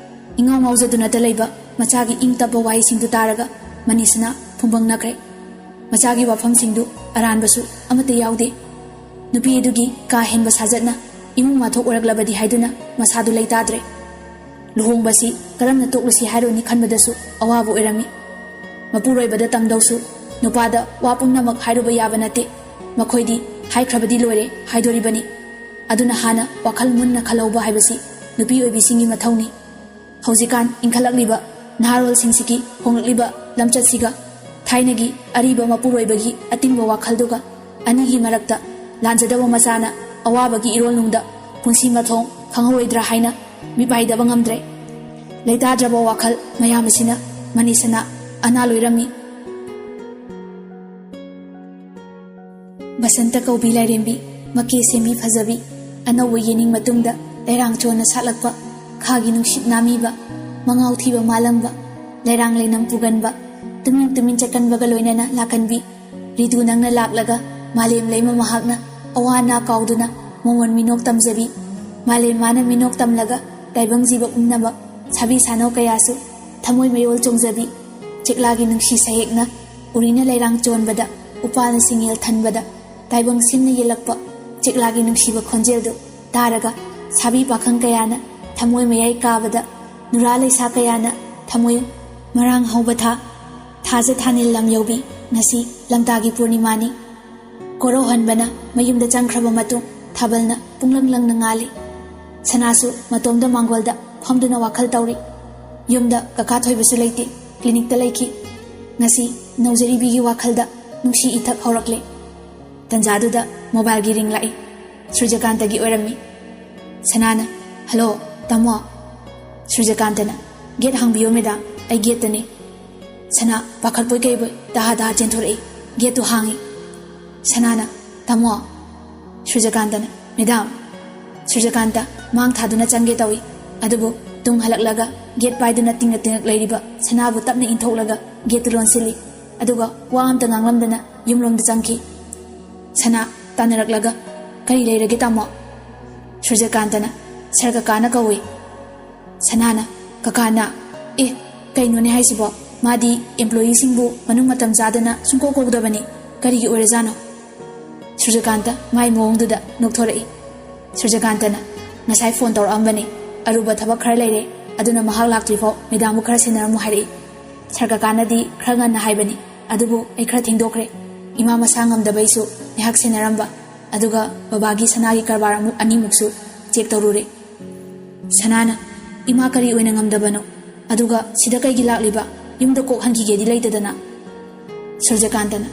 ꯏꯉꯥꯎ ꯉꯥꯎꯖꯗꯨꯅꯇ ꯂꯩꯕ ꯃꯆꯥꯒꯤ ꯏꯪ ꯇꯞꯄ ꯋꯥꯍꯩꯁꯤꯡꯗꯨ ꯇꯥꯔꯒ ꯃꯅꯤꯁꯅꯥ ꯐꯨꯝꯕꯪꯅꯈ꯭ꯔꯦ꯫ ꯃꯆꯥꯒꯤ ꯋꯥꯐꯝꯁꯤꯡꯗꯨ ꯑꯔꯥꯟꯕꯁꯨ ꯑꯃꯠꯇ ꯌꯥꯎꯗꯦ꯫ ꯅꯨꯄꯤ ꯑꯗꯨꯒꯤ ꯀꯥ ꯍꯦꯟꯕ ꯁꯥꯖꯠꯅ ꯏꯃꯨꯡ ꯃꯥꯊꯣꯛ ꯑꯣꯏꯔꯛꯂꯕꯗꯤ ꯍꯥꯏꯗꯨꯅ ꯃꯁꯥꯗꯨ ꯂꯩꯇꯥꯗ꯭ꯔꯦ꯫ ꯂꯨꯍꯣꯡꯕꯁꯤ ꯀꯔꯝꯅ ꯇꯣꯛꯂꯁꯤ ꯍꯥꯏꯔꯨꯅꯤ ꯈꯟꯕꯗꯁꯨ ꯑꯋꯥꯕ ꯑꯣꯏꯔꯝꯃꯤ꯫ ꯃꯄꯨꯔꯣꯏꯕꯗ ꯇꯝꯗꯧꯁꯨ ꯅꯨꯄꯥꯗ ꯋꯥ ꯄꯨꯝꯅꯃꯛ ꯍꯥꯏꯔꯨꯕ ꯌꯥꯕ ꯅꯠꯇꯦ꯫ ꯃꯈꯣꯏꯗꯤ ꯍꯥꯏꯈ꯭ꯔꯕꯗꯤ ꯂꯣꯏꯔꯦ ꯍꯥꯏꯗꯣꯔꯤꯕꯅꯤ꯫ ꯑꯗꯨꯅ ꯍꯥꯟꯅ ꯋꯥꯈꯜ ꯃꯨꯟꯅ ꯈꯜꯍꯧꯕ ꯍꯥꯏꯕꯁꯤ ꯅꯨꯄꯤ ꯑꯣꯏꯕꯤꯁꯤꯡꯒꯤ ꯃꯊꯧꯅꯤ꯫ ꯍꯧꯖꯤꯛꯀꯥꯟ ꯏꯟꯈꯠꯂꯛꯂꯤꯕ ꯅꯍꯥꯔꯣꯜꯁꯤꯡꯁꯤꯒꯤ ꯍꯣꯡꯂꯛꯂꯤꯕ ꯂꯝꯆꯠꯁꯤꯒ ꯊꯥꯏꯅꯒꯤ ꯑꯔꯤꯕ ꯃꯄꯨꯔꯣꯏꯕꯒꯤ ꯑꯇꯤꯡꯕ ꯋꯥꯈꯜꯗꯨꯒ ꯑꯅꯤꯒꯤ ꯃꯔꯛꯇ ꯂꯥꯟꯖꯗꯕ ꯃꯆꯥꯅ ꯑꯋꯥꯕꯒꯤ ꯏꯔꯣꯜꯅꯨꯡꯗ ꯄꯨꯟꯁꯤ ꯃꯊꯣꯡ ꯈꯪꯍꯧꯔꯣꯏꯗ꯭ꯔꯥ ꯍꯥꯏꯅ ꯃꯤꯄꯥꯏꯗꯕ ꯉꯝꯗ꯭ꯔꯦ꯫ ꯂꯩꯇꯥꯗ꯭ꯔꯕ ꯋꯥꯈꯜ ꯃꯌꯥꯝ ꯑꯁꯤꯅ ꯃꯅꯤꯁꯅꯥ ꯑꯅꯥ ꯂꯣꯏꯔꯝꯃꯤ꯫ ꯕꯁꯟꯇ ꯀꯧꯕꯤ ꯂꯥꯏꯔꯦꯝꯕꯤ, ꯃꯀꯦ ꯁꯦꯝꯕꯤ ꯐꯖꯕꯤ, ꯑꯅꯧꯕ ꯌꯦꯅꯤꯡ ꯃꯇꯨꯡꯗ ꯂꯩꯔꯥꯡ ꯆꯣꯟꯅ ꯁꯥꯠꯂꯛꯄ, ꯈꯥꯒꯤ ꯅꯨꯡꯁꯤꯠ ꯅꯥꯃꯤꯕ, ꯃꯉꯥꯎ ꯊꯤꯕ ꯃꯥꯂꯪꯕ, ꯂꯩꯔꯥꯡ ꯂꯩꯅꯝ ꯄꯨꯒꯟꯕ, ꯇꯨꯃꯤꯟ ꯇꯨꯃꯤꯟ ꯆꯠꯀꯟꯕꯒ ꯂꯣꯏꯅꯅ ꯂꯥꯛꯀꯟꯕꯤ, ꯔꯤꯗꯨ ꯅꯪꯅ ꯂꯥꯛꯂꯒ ꯃꯥꯂꯦꯝ ꯂꯩꯃ ꯃꯍꯥꯛꯅ ꯑꯋꯥ ꯑꯅꯥ ꯀꯥꯎꯗꯨꯅ ꯃꯉꯣꯟ ꯃꯤꯅꯣꯛ ꯇꯝꯖꯕꯤ, ꯃꯥꯂꯦꯝ ꯃꯥꯅ ꯃꯤꯅꯣꯛ ꯇꯝꯂꯒ ꯇꯥꯏꯕꯪ ꯖꯤꯕ ꯄꯨꯝꯅꯃꯛ ꯁꯥꯕꯤ ꯁꯥꯅꯧ ꯀꯌꯥꯁꯨ ꯊꯃꯣꯏ ꯃꯌꯣꯜ ꯆꯣꯡꯖꯕꯤ, ꯆꯦꯛꯂꯥꯒꯤ ꯅꯨꯡꯁꯤ ꯁꯍꯦꯛꯅ ꯎꯔꯤꯅ ꯂꯩꯔꯥꯡ ꯆꯣꯟꯕꯗ, ꯎꯄꯥꯜꯅ ꯁꯤꯡꯉꯦꯜ ꯊꯟꯕꯗ, ꯇꯥꯏꯕꯪ ꯁꯤꯟꯅ ꯌꯦꯜꯂꯛꯄ ꯆꯦꯛꯂꯥꯒꯤ ꯅꯨꯡꯁꯤꯕ ꯈꯣꯟꯖꯦꯜꯗꯨ ꯇꯥꯔꯒ ꯁꯥꯕꯤ ꯄꯥꯈꯪ ꯀꯌꯥꯅ ꯊꯃꯣꯏ ꯃꯌꯥꯏ ꯀꯥꯕꯗ, ꯅꯨꯔꯥ ꯂꯩꯁꯥ ꯀꯌꯥꯅ ꯊꯃꯣꯏ ꯃꯔꯥꯡ ꯍꯧꯕ ꯊꯥ, ꯊꯥꯖ ꯊꯥꯅꯤꯜ ꯂꯝ ꯌꯧꯕꯤ ꯉꯁꯤ ꯂꯝꯇꯥꯒꯤ ꯄꯨꯔꯅꯤꯃꯥꯅꯤ꯫ ꯀꯣꯔꯧꯍꯟꯕꯅ ꯃꯌꯨꯝꯗ ꯆꯪꯈ꯭ꯔꯕ ꯃꯇꯨꯡ ꯊꯥꯕꯜꯅ ꯄꯨꯡꯂꯪ ꯂꯪꯅ ꯉꯥꯜꯂꯤ꯫ ꯁꯅꯥꯁꯨ ꯃꯇꯣꯝꯗ ꯃꯥꯡꯒꯣꯜꯗ ꯐꯝꯗꯨꯅ ꯋꯥꯈꯜ ꯇꯧꯔꯤ꯫ ꯌꯨꯝꯗ ꯀꯀꯥ ꯊꯣꯏꯕꯁꯨ ꯂꯩꯇꯦ, ꯀ꯭ꯂꯤꯅꯤꯛꯇ ꯂꯩꯈꯤ꯫ ꯉꯁꯤ ꯅꯧꯖꯔꯤꯕꯤꯒꯤ ꯋꯥꯈꯜꯗ ꯅꯨꯡꯁꯤ ꯏꯊꯛ ꯍꯧꯔꯛꯂꯦ꯫ ꯇꯟꯖꯥꯗꯨꯗ ꯃꯣꯕꯥꯏꯜꯒꯤ ꯔꯤꯡ ꯂꯥꯛꯏ꯫ ꯁꯨꯔꯖꯀꯥꯟꯇꯒꯤ ꯑꯣꯏꯔꯝꯃꯤ꯫ ꯁꯅꯥꯅ, "ꯍꯜꯂꯣ, ꯇꯥꯃꯣ?" ꯁꯨꯔꯖꯀꯥꯟꯇꯅ, "ꯒꯦꯠ ꯍꯥꯡꯕꯤꯌꯣ ꯃꯦꯗꯥꯝ, ꯑꯩ ꯒꯦꯠꯇꯅꯤ꯫" ꯁꯅꯥ ꯄꯥꯈꯠꯄꯣꯏ ꯀꯩꯕꯣꯏ ꯇꯍꯥ ꯇꯍꯥ ꯆꯦꯟꯊꯣꯔꯛꯏ꯫ ꯒꯦꯠꯇꯨ ꯍꯥꯡꯏ꯫ ꯁꯅꯥꯅ, "ꯇꯥꯃꯣ!" ꯁꯨꯔꯖꯀꯥꯟꯇꯅ, "ꯃꯦꯗꯥꯝ!" ꯁꯨꯔꯖꯀꯥꯟꯇ ꯃꯥꯡ ꯊꯥꯗꯨꯅ ꯆꯪꯒꯦ ꯇꯧꯏ꯫ ꯑꯗꯨꯕꯨ ꯇꯨꯡ ꯍꯜꯂꯛꯂꯒ ꯒꯦꯠ ꯄꯥꯏꯗꯨꯅ ꯇꯤꯡꯅ ꯇꯤꯡꯅ ꯂꯩꯔꯤꯕ ꯁꯅꯥꯕꯨ ꯇꯞꯅ ꯏꯟꯊꯣꯛꯂꯒ ꯒꯦꯠꯇꯨ ꯂꯣꯟꯁꯤꯜꯂꯤ꯫ ꯑꯗꯨꯒ ꯋꯥ ꯑꯝꯇ ꯉꯥꯡꯂꯝꯗꯅ ꯌꯨꯝꯂꯣꯝꯗ ꯆꯪꯈꯤ꯫ ꯁꯅꯥ ꯇꯥꯟꯅꯔꯛꯂꯒ, "ꯀꯔꯤ ꯂꯩꯔꯒꯦ, ꯇꯥꯃꯣ?" ꯁꯨꯔꯖꯀꯥꯟꯇꯅ, "ꯁꯥꯔ ꯀꯀꯥꯅ ꯀꯧꯏ꯫" ꯁꯅꯥꯅ, "ꯀꯀꯥꯅ? ꯑꯦ, ꯀꯩꯅꯣꯅꯦ ꯍꯥꯏꯁꯤꯕꯣ? ꯃꯥꯗꯤ ꯑꯦꯝꯄ꯭ꯂꯣꯌꯤꯁꯤꯡꯕꯨ ꯃꯅꯨꯡ ꯃꯇꯝ ꯆꯥꯗꯅ ꯁꯨꯡꯀꯧ ꯀꯧꯗꯕꯅꯤ꯫ ꯀꯔꯤꯒꯤ ꯑꯣꯏꯔꯖꯥꯠꯅꯣ?" ꯁꯨꯔꯖꯀꯥꯟꯇ ꯃꯥꯏ ꯃꯑꯣꯡꯗꯨꯗ ꯅꯣꯛꯊꯣꯔꯛꯏ꯫ ꯁꯨꯔꯖꯀꯥꯟꯇꯅ, "ꯉꯁꯥꯏ ꯐꯣꯟ ꯇꯧꯔꯛꯑꯝꯕꯅꯤ, ꯑꯔꯨꯕ ꯊꯕꯛ ꯈꯔ ꯂꯩꯔꯦ, ꯑꯗꯨꯅ ꯃꯍꯥꯛ ꯂꯥꯛꯇ꯭ꯔꯤꯐꯥꯎ ꯃꯦꯗꯥꯝꯕꯨ ꯈꯔ ꯁꯦꯟꯅꯔꯝꯃꯨ ꯍꯥꯏꯔꯛꯏ꯫ ꯁꯥꯔ ꯀꯀꯥꯅꯗꯤ ꯈꯔ ꯉꯟꯅ ꯍꯥꯏꯕꯅꯤ, ꯑꯗꯨꯕꯨ ꯑꯩ ꯈꯔ ꯊꯦꯡꯗꯣꯛꯈ꯭ꯔꯦ꯫ ꯏꯃꯥ ꯃꯁꯥ ꯉꯝꯗꯕꯩꯁꯨ ꯉꯥꯏꯍꯥꯛ ꯁꯦꯟꯅꯔꯝꯕ, ꯑꯗꯨꯒ ꯕꯕꯥꯒꯤ ꯁꯅꯥꯒꯤ ꯀꯔꯕꯥꯔ ꯑꯃꯨꯛ ꯑꯅꯤꯃꯨꯛꯁꯨ ꯆꯦꯛ ꯇꯧꯔꯨꯔꯦ꯫" ꯁꯅꯥꯅ, "ꯏꯃꯥ ꯀꯔꯤ ꯑꯣꯏꯅ ꯉꯝꯗꯕꯅꯣ? ꯑꯗꯨꯒ ꯁꯤꯗ ꯀꯩꯒꯤ ꯂꯥꯛꯂꯤꯕ? ꯌꯨꯝꯗ ꯀꯣꯛ ꯍꯟꯈꯤꯒꯦꯗꯤ ꯂꯩꯇꯗꯅ?" ꯁꯨꯔꯖꯀꯥꯟꯇꯅ,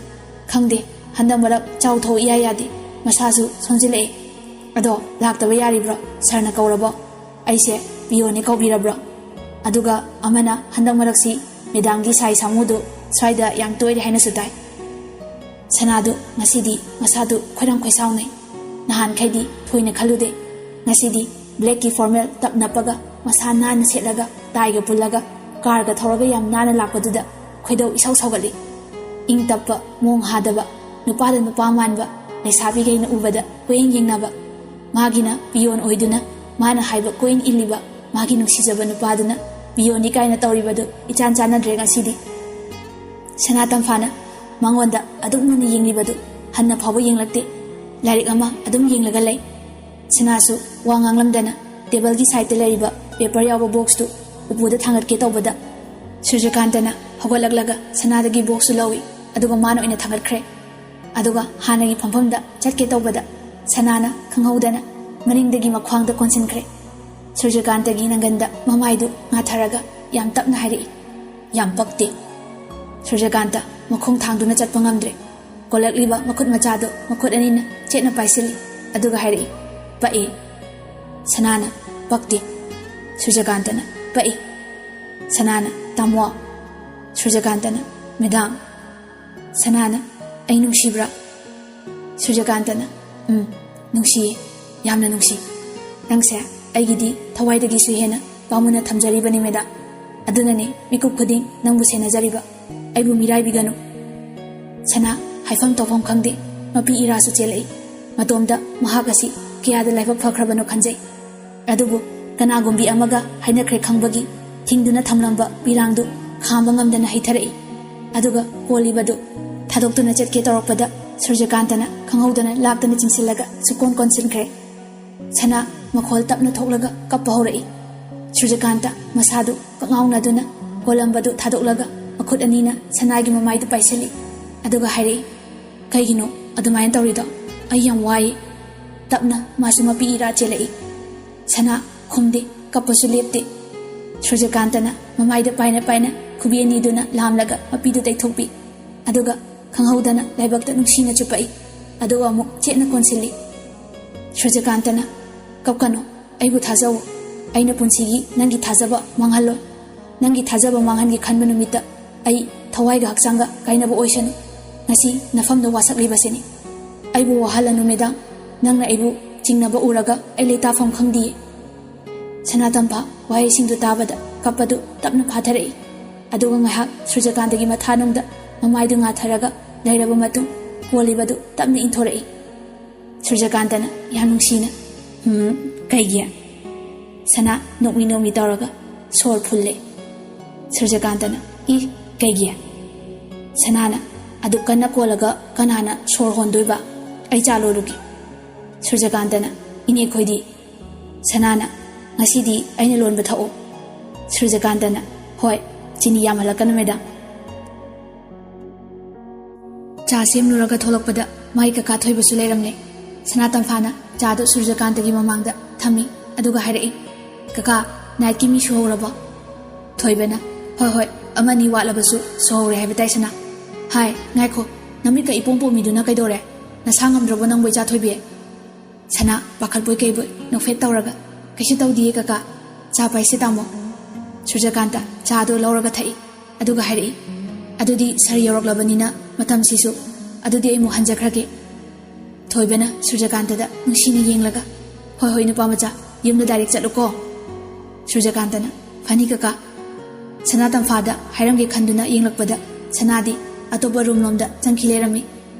"ꯈꯪꯗꯦ, ꯍꯟꯗꯛ ꯃꯔꯛ ꯆꯥꯎ ꯊꯧ ꯏꯌꯥ ꯌꯥꯗꯦ, ꯃꯁꯥꯁꯨ ꯁꯣꯟꯖꯤꯜꯂꯛꯑꯦ꯫ ꯑꯗꯣ ꯂꯥꯛꯇꯕ ꯌꯥꯔꯤꯕ꯭ꯔꯣ? ꯁꯥꯔꯅ ꯀꯧꯔꯕꯣ? ꯑꯩꯁꯦ ꯄꯤꯌꯣꯅꯦ ꯀꯧꯕꯤꯔꯕ꯭ꯔꯣ? ꯑꯗꯨꯒ ꯑꯃꯅ ꯍꯟꯗꯛ ꯃꯔꯛꯁꯤ ꯃꯦꯗꯥꯝꯒꯤ ꯁꯥꯏ ꯁꯥꯃꯨꯗꯨ ꯁ꯭ꯋꯥꯏꯗ ꯌꯥꯝ ꯇꯣꯏꯔꯦ ꯍꯥꯏꯅꯁꯨ ꯇꯥꯏ꯫" ꯁꯅꯥꯗꯨ ꯉꯁꯤꯗꯤ ꯃꯁꯥꯗꯨ ꯈꯣꯏꯔꯥꯡ ꯈꯣꯏꯁꯥꯎꯅꯩ꯫ ꯅꯍꯥꯟꯈꯩꯗꯤ ꯊꯣꯏꯅ ꯈꯜꯂꯨꯗꯦ꯫ ꯉꯁꯤꯗꯤ ꯕ꯭ꯂꯦꯛꯀꯤ ꯐꯣꯔꯃꯦꯜ ꯇꯞ ꯅꯞꯄꯒ, ꯃꯁꯥ ꯅꯥꯟꯅ ꯁꯦꯠꯂꯒ, ꯇꯥꯏꯒ ꯄꯨꯜꯂꯒ, ꯀꯥꯔꯒ ꯊꯧꯔꯒ ꯌꯥꯝ ꯅꯥꯟꯅ ꯂꯥꯛꯄꯗꯨꯗ ꯈꯣꯏꯗꯧ ꯏꯁꯧ ꯁꯧꯒꯠꯂꯤ꯫ ꯏꯪ ꯇꯞꯄ, ꯃꯣꯡ ꯍꯥꯗꯕ, ꯅꯨꯄꯥꯗ ꯅꯨꯄꯥ ꯃꯥꯟꯕ, ꯂꯩꯁꯥꯕꯤꯈꯩꯅ ꯎꯕꯗ ꯀꯣꯏꯌꯦꯡ ꯌꯦꯡꯅꯕ꯫ ꯃꯥꯒꯤꯅ ꯄꯤꯌꯣꯟ ꯑꯣꯏꯗꯨꯅ, ꯃꯥꯅ ꯍꯥꯏꯕ ꯀꯣꯏꯟ ꯏꯜꯂꯤꯕ ꯃꯥꯒꯤ ꯅꯨꯡꯁꯤꯖꯕ ꯅꯨꯄꯥꯗꯨꯅ ꯄꯤꯌꯣꯟꯅꯤ ꯀꯥꯏꯅ ꯇꯧꯔꯤꯕꯗꯨ ꯏꯆꯥꯟ ꯆꯥꯟꯅꯗ꯭ꯔꯦ ꯉꯁꯤꯗꯤ꯫ ꯁꯅꯥ ꯇꯝꯐꯥꯅ ꯃꯉꯣꯟꯗ ꯑꯗꯨꯝ ꯃꯨꯟꯅ ꯌꯦꯡꯂꯤꯕꯗꯨ ꯍꯟꯅ ꯐꯥꯎꯕ ꯌꯦꯡꯂꯛꯇꯦ꯫ ꯂꯥꯏꯔꯤꯛ ꯑꯃ ꯑꯗꯨꯝ ꯌꯦꯡꯂꯒ ꯂꯩ꯫ ꯁꯅꯥꯁꯨ ꯋꯥ ꯉꯥꯡꯂꯝꯗꯅ ꯇꯦꯕꯜꯒꯤ ꯁꯥꯏꯠꯇ ꯂꯩꯔꯤꯕ ꯄꯦꯄꯔ ꯌꯥꯎꯕ ꯕꯣꯛꯁꯇꯨ ꯎꯄꯨꯗ ꯊꯥꯡꯒꯠꯀꯦ ꯇꯧꯕꯗ, ꯁꯨꯔꯖꯀꯥꯟꯇꯅ ꯍꯧꯒꯠꯂꯛꯂꯒ ꯁꯅꯥꯗꯒꯤ ꯕꯣꯛꯁꯇꯨ ꯂꯧꯏ, ꯑꯗꯨꯒ ꯃꯥꯅ ꯑꯣꯏꯅ ꯊꯥꯡꯒꯠꯈ꯭ꯔꯦ꯫ ꯑꯗꯨꯒ ꯍꯥꯟꯅꯒꯤ ꯐꯝꯐꯝꯗ ꯆꯠꯀꯦ ꯇꯧꯕꯗ, ꯁꯅꯥꯅ ꯈꯪꯍꯧꯗꯅ ꯃꯅꯤꯡꯗꯒꯤ ꯃꯈ꯭ꯋꯥꯡꯗ ꯀꯣꯟꯁꯤꯟꯈ꯭ꯔꯦ꯫ ꯁꯨꯔꯖꯀꯥꯟꯇꯒꯤ ꯅꯪꯒꯟꯗ ꯃꯃꯥꯏꯗꯨ ꯉꯥꯊꯔꯒ ꯌꯥꯝ ꯇꯞꯅ ꯍꯥꯏꯔꯛꯏ, "ꯌꯥꯝ ꯄꯛꯇꯦ꯫" ꯁꯨꯔꯖꯀꯥꯟꯇ ꯃꯈꯣꯡ ꯊꯥꯡꯗꯨꯅ ꯆꯠꯄ ꯉꯝꯗ꯭ꯔꯦ꯫ ꯀꯣꯜꯂꯛꯂꯤꯕ ꯃꯈꯨꯠ ꯃꯆꯥꯗꯨ ꯃꯈꯨꯠ ꯑꯅꯤꯅ ꯆꯦꯠꯅ ꯄꯥꯏꯁꯤꯜꯂꯤ, ꯑꯗꯨꯒ ꯍꯥꯏꯔꯛꯏ, "ꯄꯛꯏ꯫" ꯁꯅꯥꯅ, "ꯄꯛꯇꯦ꯫" ꯁꯨꯔꯖꯀꯥꯟꯇꯅ, "ꯄꯛꯏ꯫" ꯁꯅꯥꯅ, "ꯇꯥꯃꯣ꯫" ꯁꯨꯔꯖꯀꯥꯟꯇꯅ, "ꯃꯦꯗꯥꯝ꯫" ꯁꯅꯥꯅ, "ꯑꯩ ꯅꯨꯡꯁꯤꯕ꯭ꯔꯥ?" ꯁꯨꯔꯖꯀꯥꯟꯇꯅ, "ꯎꯝ, ꯅꯨꯡꯁꯤꯌꯦ, ꯌꯥꯝꯅ ꯅꯨꯡꯁꯤ꯫ ꯅꯪꯁꯦ ꯑꯩꯒꯤꯗꯤ ꯊꯋꯥꯏꯗꯒꯤꯁꯨ ꯍꯦꯟꯅ ꯄꯥꯝꯃꯨꯅ ꯊꯝꯖꯔꯤꯕꯅꯤ, ꯃꯦꯗꯥꯝ꯫ ꯑꯗꯨꯅꯅꯦ ꯃꯤꯀꯨꯞ ꯈꯨꯗꯤꯡ ꯅꯪꯕꯨ ꯁꯦꯟꯅꯖꯔꯤꯕ꯫ ꯑꯩꯕꯨ ꯃꯤꯔꯥꯏꯕꯤꯒꯅꯨ꯫" ꯁꯅꯥ ꯍꯥꯏꯐꯝ ꯇꯧꯐꯝ ꯈꯪꯗꯦ, ꯃꯄꯤ ꯏꯔꯥꯁꯨ ꯆꯦꯜꯂꯛꯏ꯫ ꯃꯇꯣꯝꯗ ꯃꯍꯥꯛ ꯑꯁꯤ ꯀꯌꯥꯗ ꯂꯥꯏꯕꯛ ꯐꯈ꯭ꯔꯕꯅꯣ ꯈꯟꯖꯩ꯫ ꯑꯗꯨꯕꯨ ꯀꯅꯥꯒꯨꯝꯕꯤ ꯑꯃꯒ ꯍꯥꯏꯅꯈ꯭ꯔꯦ ꯈꯪꯕꯒꯤ ꯊꯤꯡꯗꯨꯅ ꯊꯝꯂꯝꯕ ꯄꯤꯔꯥꯡꯗꯨ ꯈꯥꯝꯕ ꯉꯝꯗꯅ ꯍꯩꯊꯔꯛꯏ꯫ ꯑꯗꯨꯒ ꯀꯣꯜꯂꯤꯕꯗꯨ ꯊꯥꯗꯣꯛꯇꯨꯅ ꯆꯠꯀꯦ ꯇꯧꯔꯛꯄꯗ ꯁꯨꯔꯖꯀꯥꯟꯇꯅ ꯈꯪꯍꯧꯗꯅ ꯂꯥꯛꯇꯅ ꯆꯤꯡꯁꯤꯜꯂꯒ ꯁꯨꯀꯣꯟ ꯀꯣꯟꯁꯤꯟꯈ꯭ꯔꯦ꯫ ꯁꯅꯥ ꯃꯈꯣꯜ ꯇꯞꯅ ꯊꯣꯛꯂꯒ ꯀꯞꯄ ꯍꯧꯔꯛꯏ꯫ ꯁꯨꯔꯖꯀꯥꯟꯇ ꯃꯁꯥꯗꯨ ꯀꯛꯉꯥꯎꯅꯗꯨꯅ ꯀꯣꯜꯂꯝꯕꯗꯨ ꯊꯥꯗꯣꯛꯂꯒ ꯃꯈꯨꯠ ꯑꯅꯤꯅ ꯁꯅꯥꯒꯤ ꯃꯃꯥꯏꯗꯨ ꯄꯥꯏꯁꯤꯜꯂꯤ꯫ ꯑꯗꯨꯒ ꯍꯥꯏꯔꯛꯏ, "ꯀꯩꯒꯤꯅꯣ ꯑꯗꯨꯃꯥꯏꯅ ꯇꯧꯔꯤꯗꯣ? ꯑꯩ ꯌꯥꯝ ꯋꯥꯏ꯫" ꯇꯞꯅ ꯃꯥꯁꯨ ꯃꯄꯤ ꯏꯔꯥ ꯆꯦꯜꯂꯛꯏ꯫ ꯁꯅꯥ ꯈꯨꯝꯗꯦ, ꯀꯞꯄꯁꯨ ꯂꯦꯞꯇꯦ꯫ ꯁꯨꯔꯖꯀꯥꯟꯇꯅ ꯃꯃꯥꯏꯗ ꯄꯥꯏꯅ ꯄꯥꯏꯅ ꯈꯨꯕꯤ ꯑꯅꯤꯗꯨꯅ ꯂꯥꯝꯂꯒ ꯃꯄꯤꯗꯨ ꯇꯩꯊꯣꯛꯄꯤ꯫ ꯑꯗꯨꯒ ꯈꯪꯍꯧꯗꯅ ꯂꯥꯏꯕꯛꯇ ꯅꯨꯡꯁꯤꯅ ꯆꯨꯞꯄꯛꯏ꯫ ꯑꯗꯨꯒ ꯑꯃꯨꯛ ꯆꯦꯠꯅ ꯀꯣꯟꯁꯤꯜꯂꯤ꯫ ꯁꯨꯔꯖꯀꯥꯟꯇꯅ, "ꯀꯞꯀꯅꯨ, ꯑꯩꯕꯨ ꯊꯥꯖꯧ꯫ ꯑꯩꯅ ꯄꯨꯟꯁꯤꯒꯤ ꯅꯪꯒꯤ ꯊꯥꯖꯕ ꯃꯥꯡꯍꯜꯂꯣꯏ꯫ ꯅꯪꯒꯤ ꯊꯥꯖꯕ ꯃꯥꯡꯍꯟꯒꯦ ꯈꯟꯕ ꯅꯨꯃꯤꯠꯇ ꯑꯩ ꯊꯋꯥꯏꯒ ꯍꯛꯆꯥꯡꯒ ꯀꯥꯏꯅꯕ ꯑꯣꯏꯁꯅꯨ꯫ ꯉꯁꯤ ꯅꯐꯝꯗ ꯋꯥꯁꯛꯂꯤꯕꯁꯤꯅꯤ꯫ ꯑꯩꯕꯨ ꯋꯥꯍꯜꯂꯅꯨ, ꯃꯦꯗꯥꯝ꯫ ꯅꯪꯅ ꯑꯩꯕꯨ ꯆꯤꯡꯅꯕ ꯎꯔꯒ ꯑꯩ ꯂꯩꯇꯥꯐꯝ ꯈꯪꯗꯤꯌꯦ꯫" ꯁꯅꯥꯇꯝꯐꯥ ꯋꯥꯍꯩꯁꯤꯡꯗꯨ ꯇꯥꯕꯗ ꯀꯞꯄꯗꯨ ꯇꯞꯅ ꯐꯥꯊꯔꯛꯏ꯫ ꯑꯗꯨꯒ ꯉꯥꯏꯍꯥꯛ ꯁꯨꯔꯖꯀꯥꯟꯇꯒꯤ ꯃꯊꯥꯅꯨꯡꯗ ꯃꯃꯥꯏꯗꯨ ꯉꯥꯊꯔꯒ ꯂꯩꯔꯕ ꯃꯇꯨꯡ ꯀꯣꯜꯂꯤꯕꯗꯨ ꯇꯞꯅ ꯏꯟꯊꯣꯔꯛꯏ꯫ ꯁꯨꯔꯖꯀꯥꯟꯇꯅ ꯌꯥꯝ ꯅꯨꯡꯁꯤꯅ, "ꯎꯝ, ꯀꯩꯒꯤ?" ꯁꯅꯥ ꯅꯣꯛꯃꯤ ꯅꯣꯛꯃꯤ ꯇꯧꯔꯒ ꯁꯣꯔ ꯐꯨꯜꯂꯦ꯫ ꯁꯨꯔꯖꯀꯥꯟꯇꯅ, "ꯏ, ꯀꯩꯒꯤ?" ꯁꯅꯥꯅ, "ꯑꯗꯨꯛ ꯀꯟꯅ ꯀꯣꯜꯂꯒ ꯀꯅꯥꯅ ꯁꯣꯔ ꯍꯣꯟꯗꯣꯏꯕ? ꯑꯩ ꯆꯥ ꯂꯣꯜꯂꯨꯒꯦ꯫" ꯁꯨꯔꯖꯀꯥꯟꯇꯅ, "ꯏꯅꯦ ꯈꯣꯏꯗꯤ?" ꯁꯅꯥꯅ, "ꯉꯁꯤꯗꯤ ꯑꯩꯅ ꯂꯣꯟꯕ ꯊꯛꯑꯣ꯫" ꯁꯨꯔꯖꯀꯥꯟꯇꯅ, "ꯍꯣꯏ, ꯆꯤꯅꯤ ꯌꯥꯝꯍꯜꯂꯛꯀꯅꯨ, ꯃꯦꯗꯥꯝ꯫" ꯆꯥ ꯁꯦꯝꯂꯨꯔꯒ ꯊꯣꯛꯂꯛꯄꯗ ꯃꯥꯒꯤ ꯀꯀꯥ ꯊꯣꯏꯕꯁꯨ ꯂꯩꯔꯝꯂꯦ꯫ ꯁꯅꯥꯇꯝꯐꯥꯅ ꯆꯥꯗꯨ ꯁꯨꯔꯖꯀꯥꯟꯇꯒꯤ ꯃꯃꯥꯡꯗ ꯊꯝꯃꯤ, ꯑꯗꯨꯒ ꯍꯥꯏꯔꯛꯏ, "ꯀꯀꯥ, ꯅꯥꯏꯠꯀꯤ ꯃꯤ ꯁꯨꯍꯧꯔꯕꯣ?" ꯊꯣꯏꯕꯅ, "ꯍꯣꯏ, ꯍꯣꯏ, ꯑꯃꯅꯤ ꯋꯥꯠꯂꯕꯁꯨ ꯁꯨꯍꯧꯔꯦ ꯍꯥꯏꯕ ꯇꯥꯏ, ꯁꯅꯥ꯫ ꯍꯥꯏ, ꯉꯥꯏꯈꯣ, ꯅꯃꯤꯠꯀ ꯏꯄꯣꯝ ꯄꯣꯝꯃꯤꯗꯨꯅ ꯀꯩꯗꯧꯔꯦ? ꯅꯁꯥ ꯉꯝꯗ꯭ꯔꯕꯣ ꯅꯪꯕꯨ, ꯏꯆꯥ ꯊꯣꯏꯕꯤ?" ꯁꯅꯥ ꯄꯥꯈꯠꯄꯣꯏ ꯀꯩꯕꯣꯏ ꯅꯣꯛꯐꯦꯠ ꯇꯧꯔꯒ, "ꯀꯩꯁꯨ ꯇꯧꯗꯤꯌꯦ ꯀꯀꯥ, ꯆꯥ ꯄꯥꯏꯁꯦ ꯇꯥꯃꯣ꯫" ꯁꯨꯔꯖꯀꯥꯟꯇ ꯆꯥꯗꯣ ꯂꯧꯔꯒ ꯊꯛꯏ, ꯑꯗꯨꯒ ꯍꯥꯏꯔꯛꯏ, "ꯑꯗꯨꯗꯤ ꯁꯥꯔ ꯌꯧꯔꯛꯂꯕꯅꯤꯅ ꯃꯇꯝꯁꯤꯁꯨ "ꯑꯗꯨꯗꯤ ꯑꯩ ꯑꯃꯨꯛ ꯍꯟꯖꯈ꯭ꯔꯒꯦ꯫" ꯊꯣꯏꯕꯅ ꯁꯨꯔꯖꯀꯥꯟꯇꯗ ꯅꯨꯡꯁꯤꯅ ꯌꯦꯡꯂꯒ, "ꯍꯣꯏ ꯍꯣꯏ, ꯅꯨꯄꯥ ꯃꯆꯥ, ꯌꯨꯝꯗ direct ꯆꯠꯂꯨꯀꯣ꯫" ꯁꯨꯔꯖꯀꯥꯟꯇꯅ, "ꯐꯅꯤ ꯀꯀꯥ꯫" ꯁꯅꯥ ꯇꯝꯐꯥꯗ ꯍꯥꯏꯔꯝꯒꯦ ꯈꯟꯗꯨꯅ ꯌꯦꯡꯂꯛꯄꯗ, ꯁꯅꯥꯗꯤ ꯑꯇꯣꯞꯄ room ꯂꯣꯝꯗ ꯆꯪꯈꯤ ꯂꯩꯔꯝꯃꯤ꯫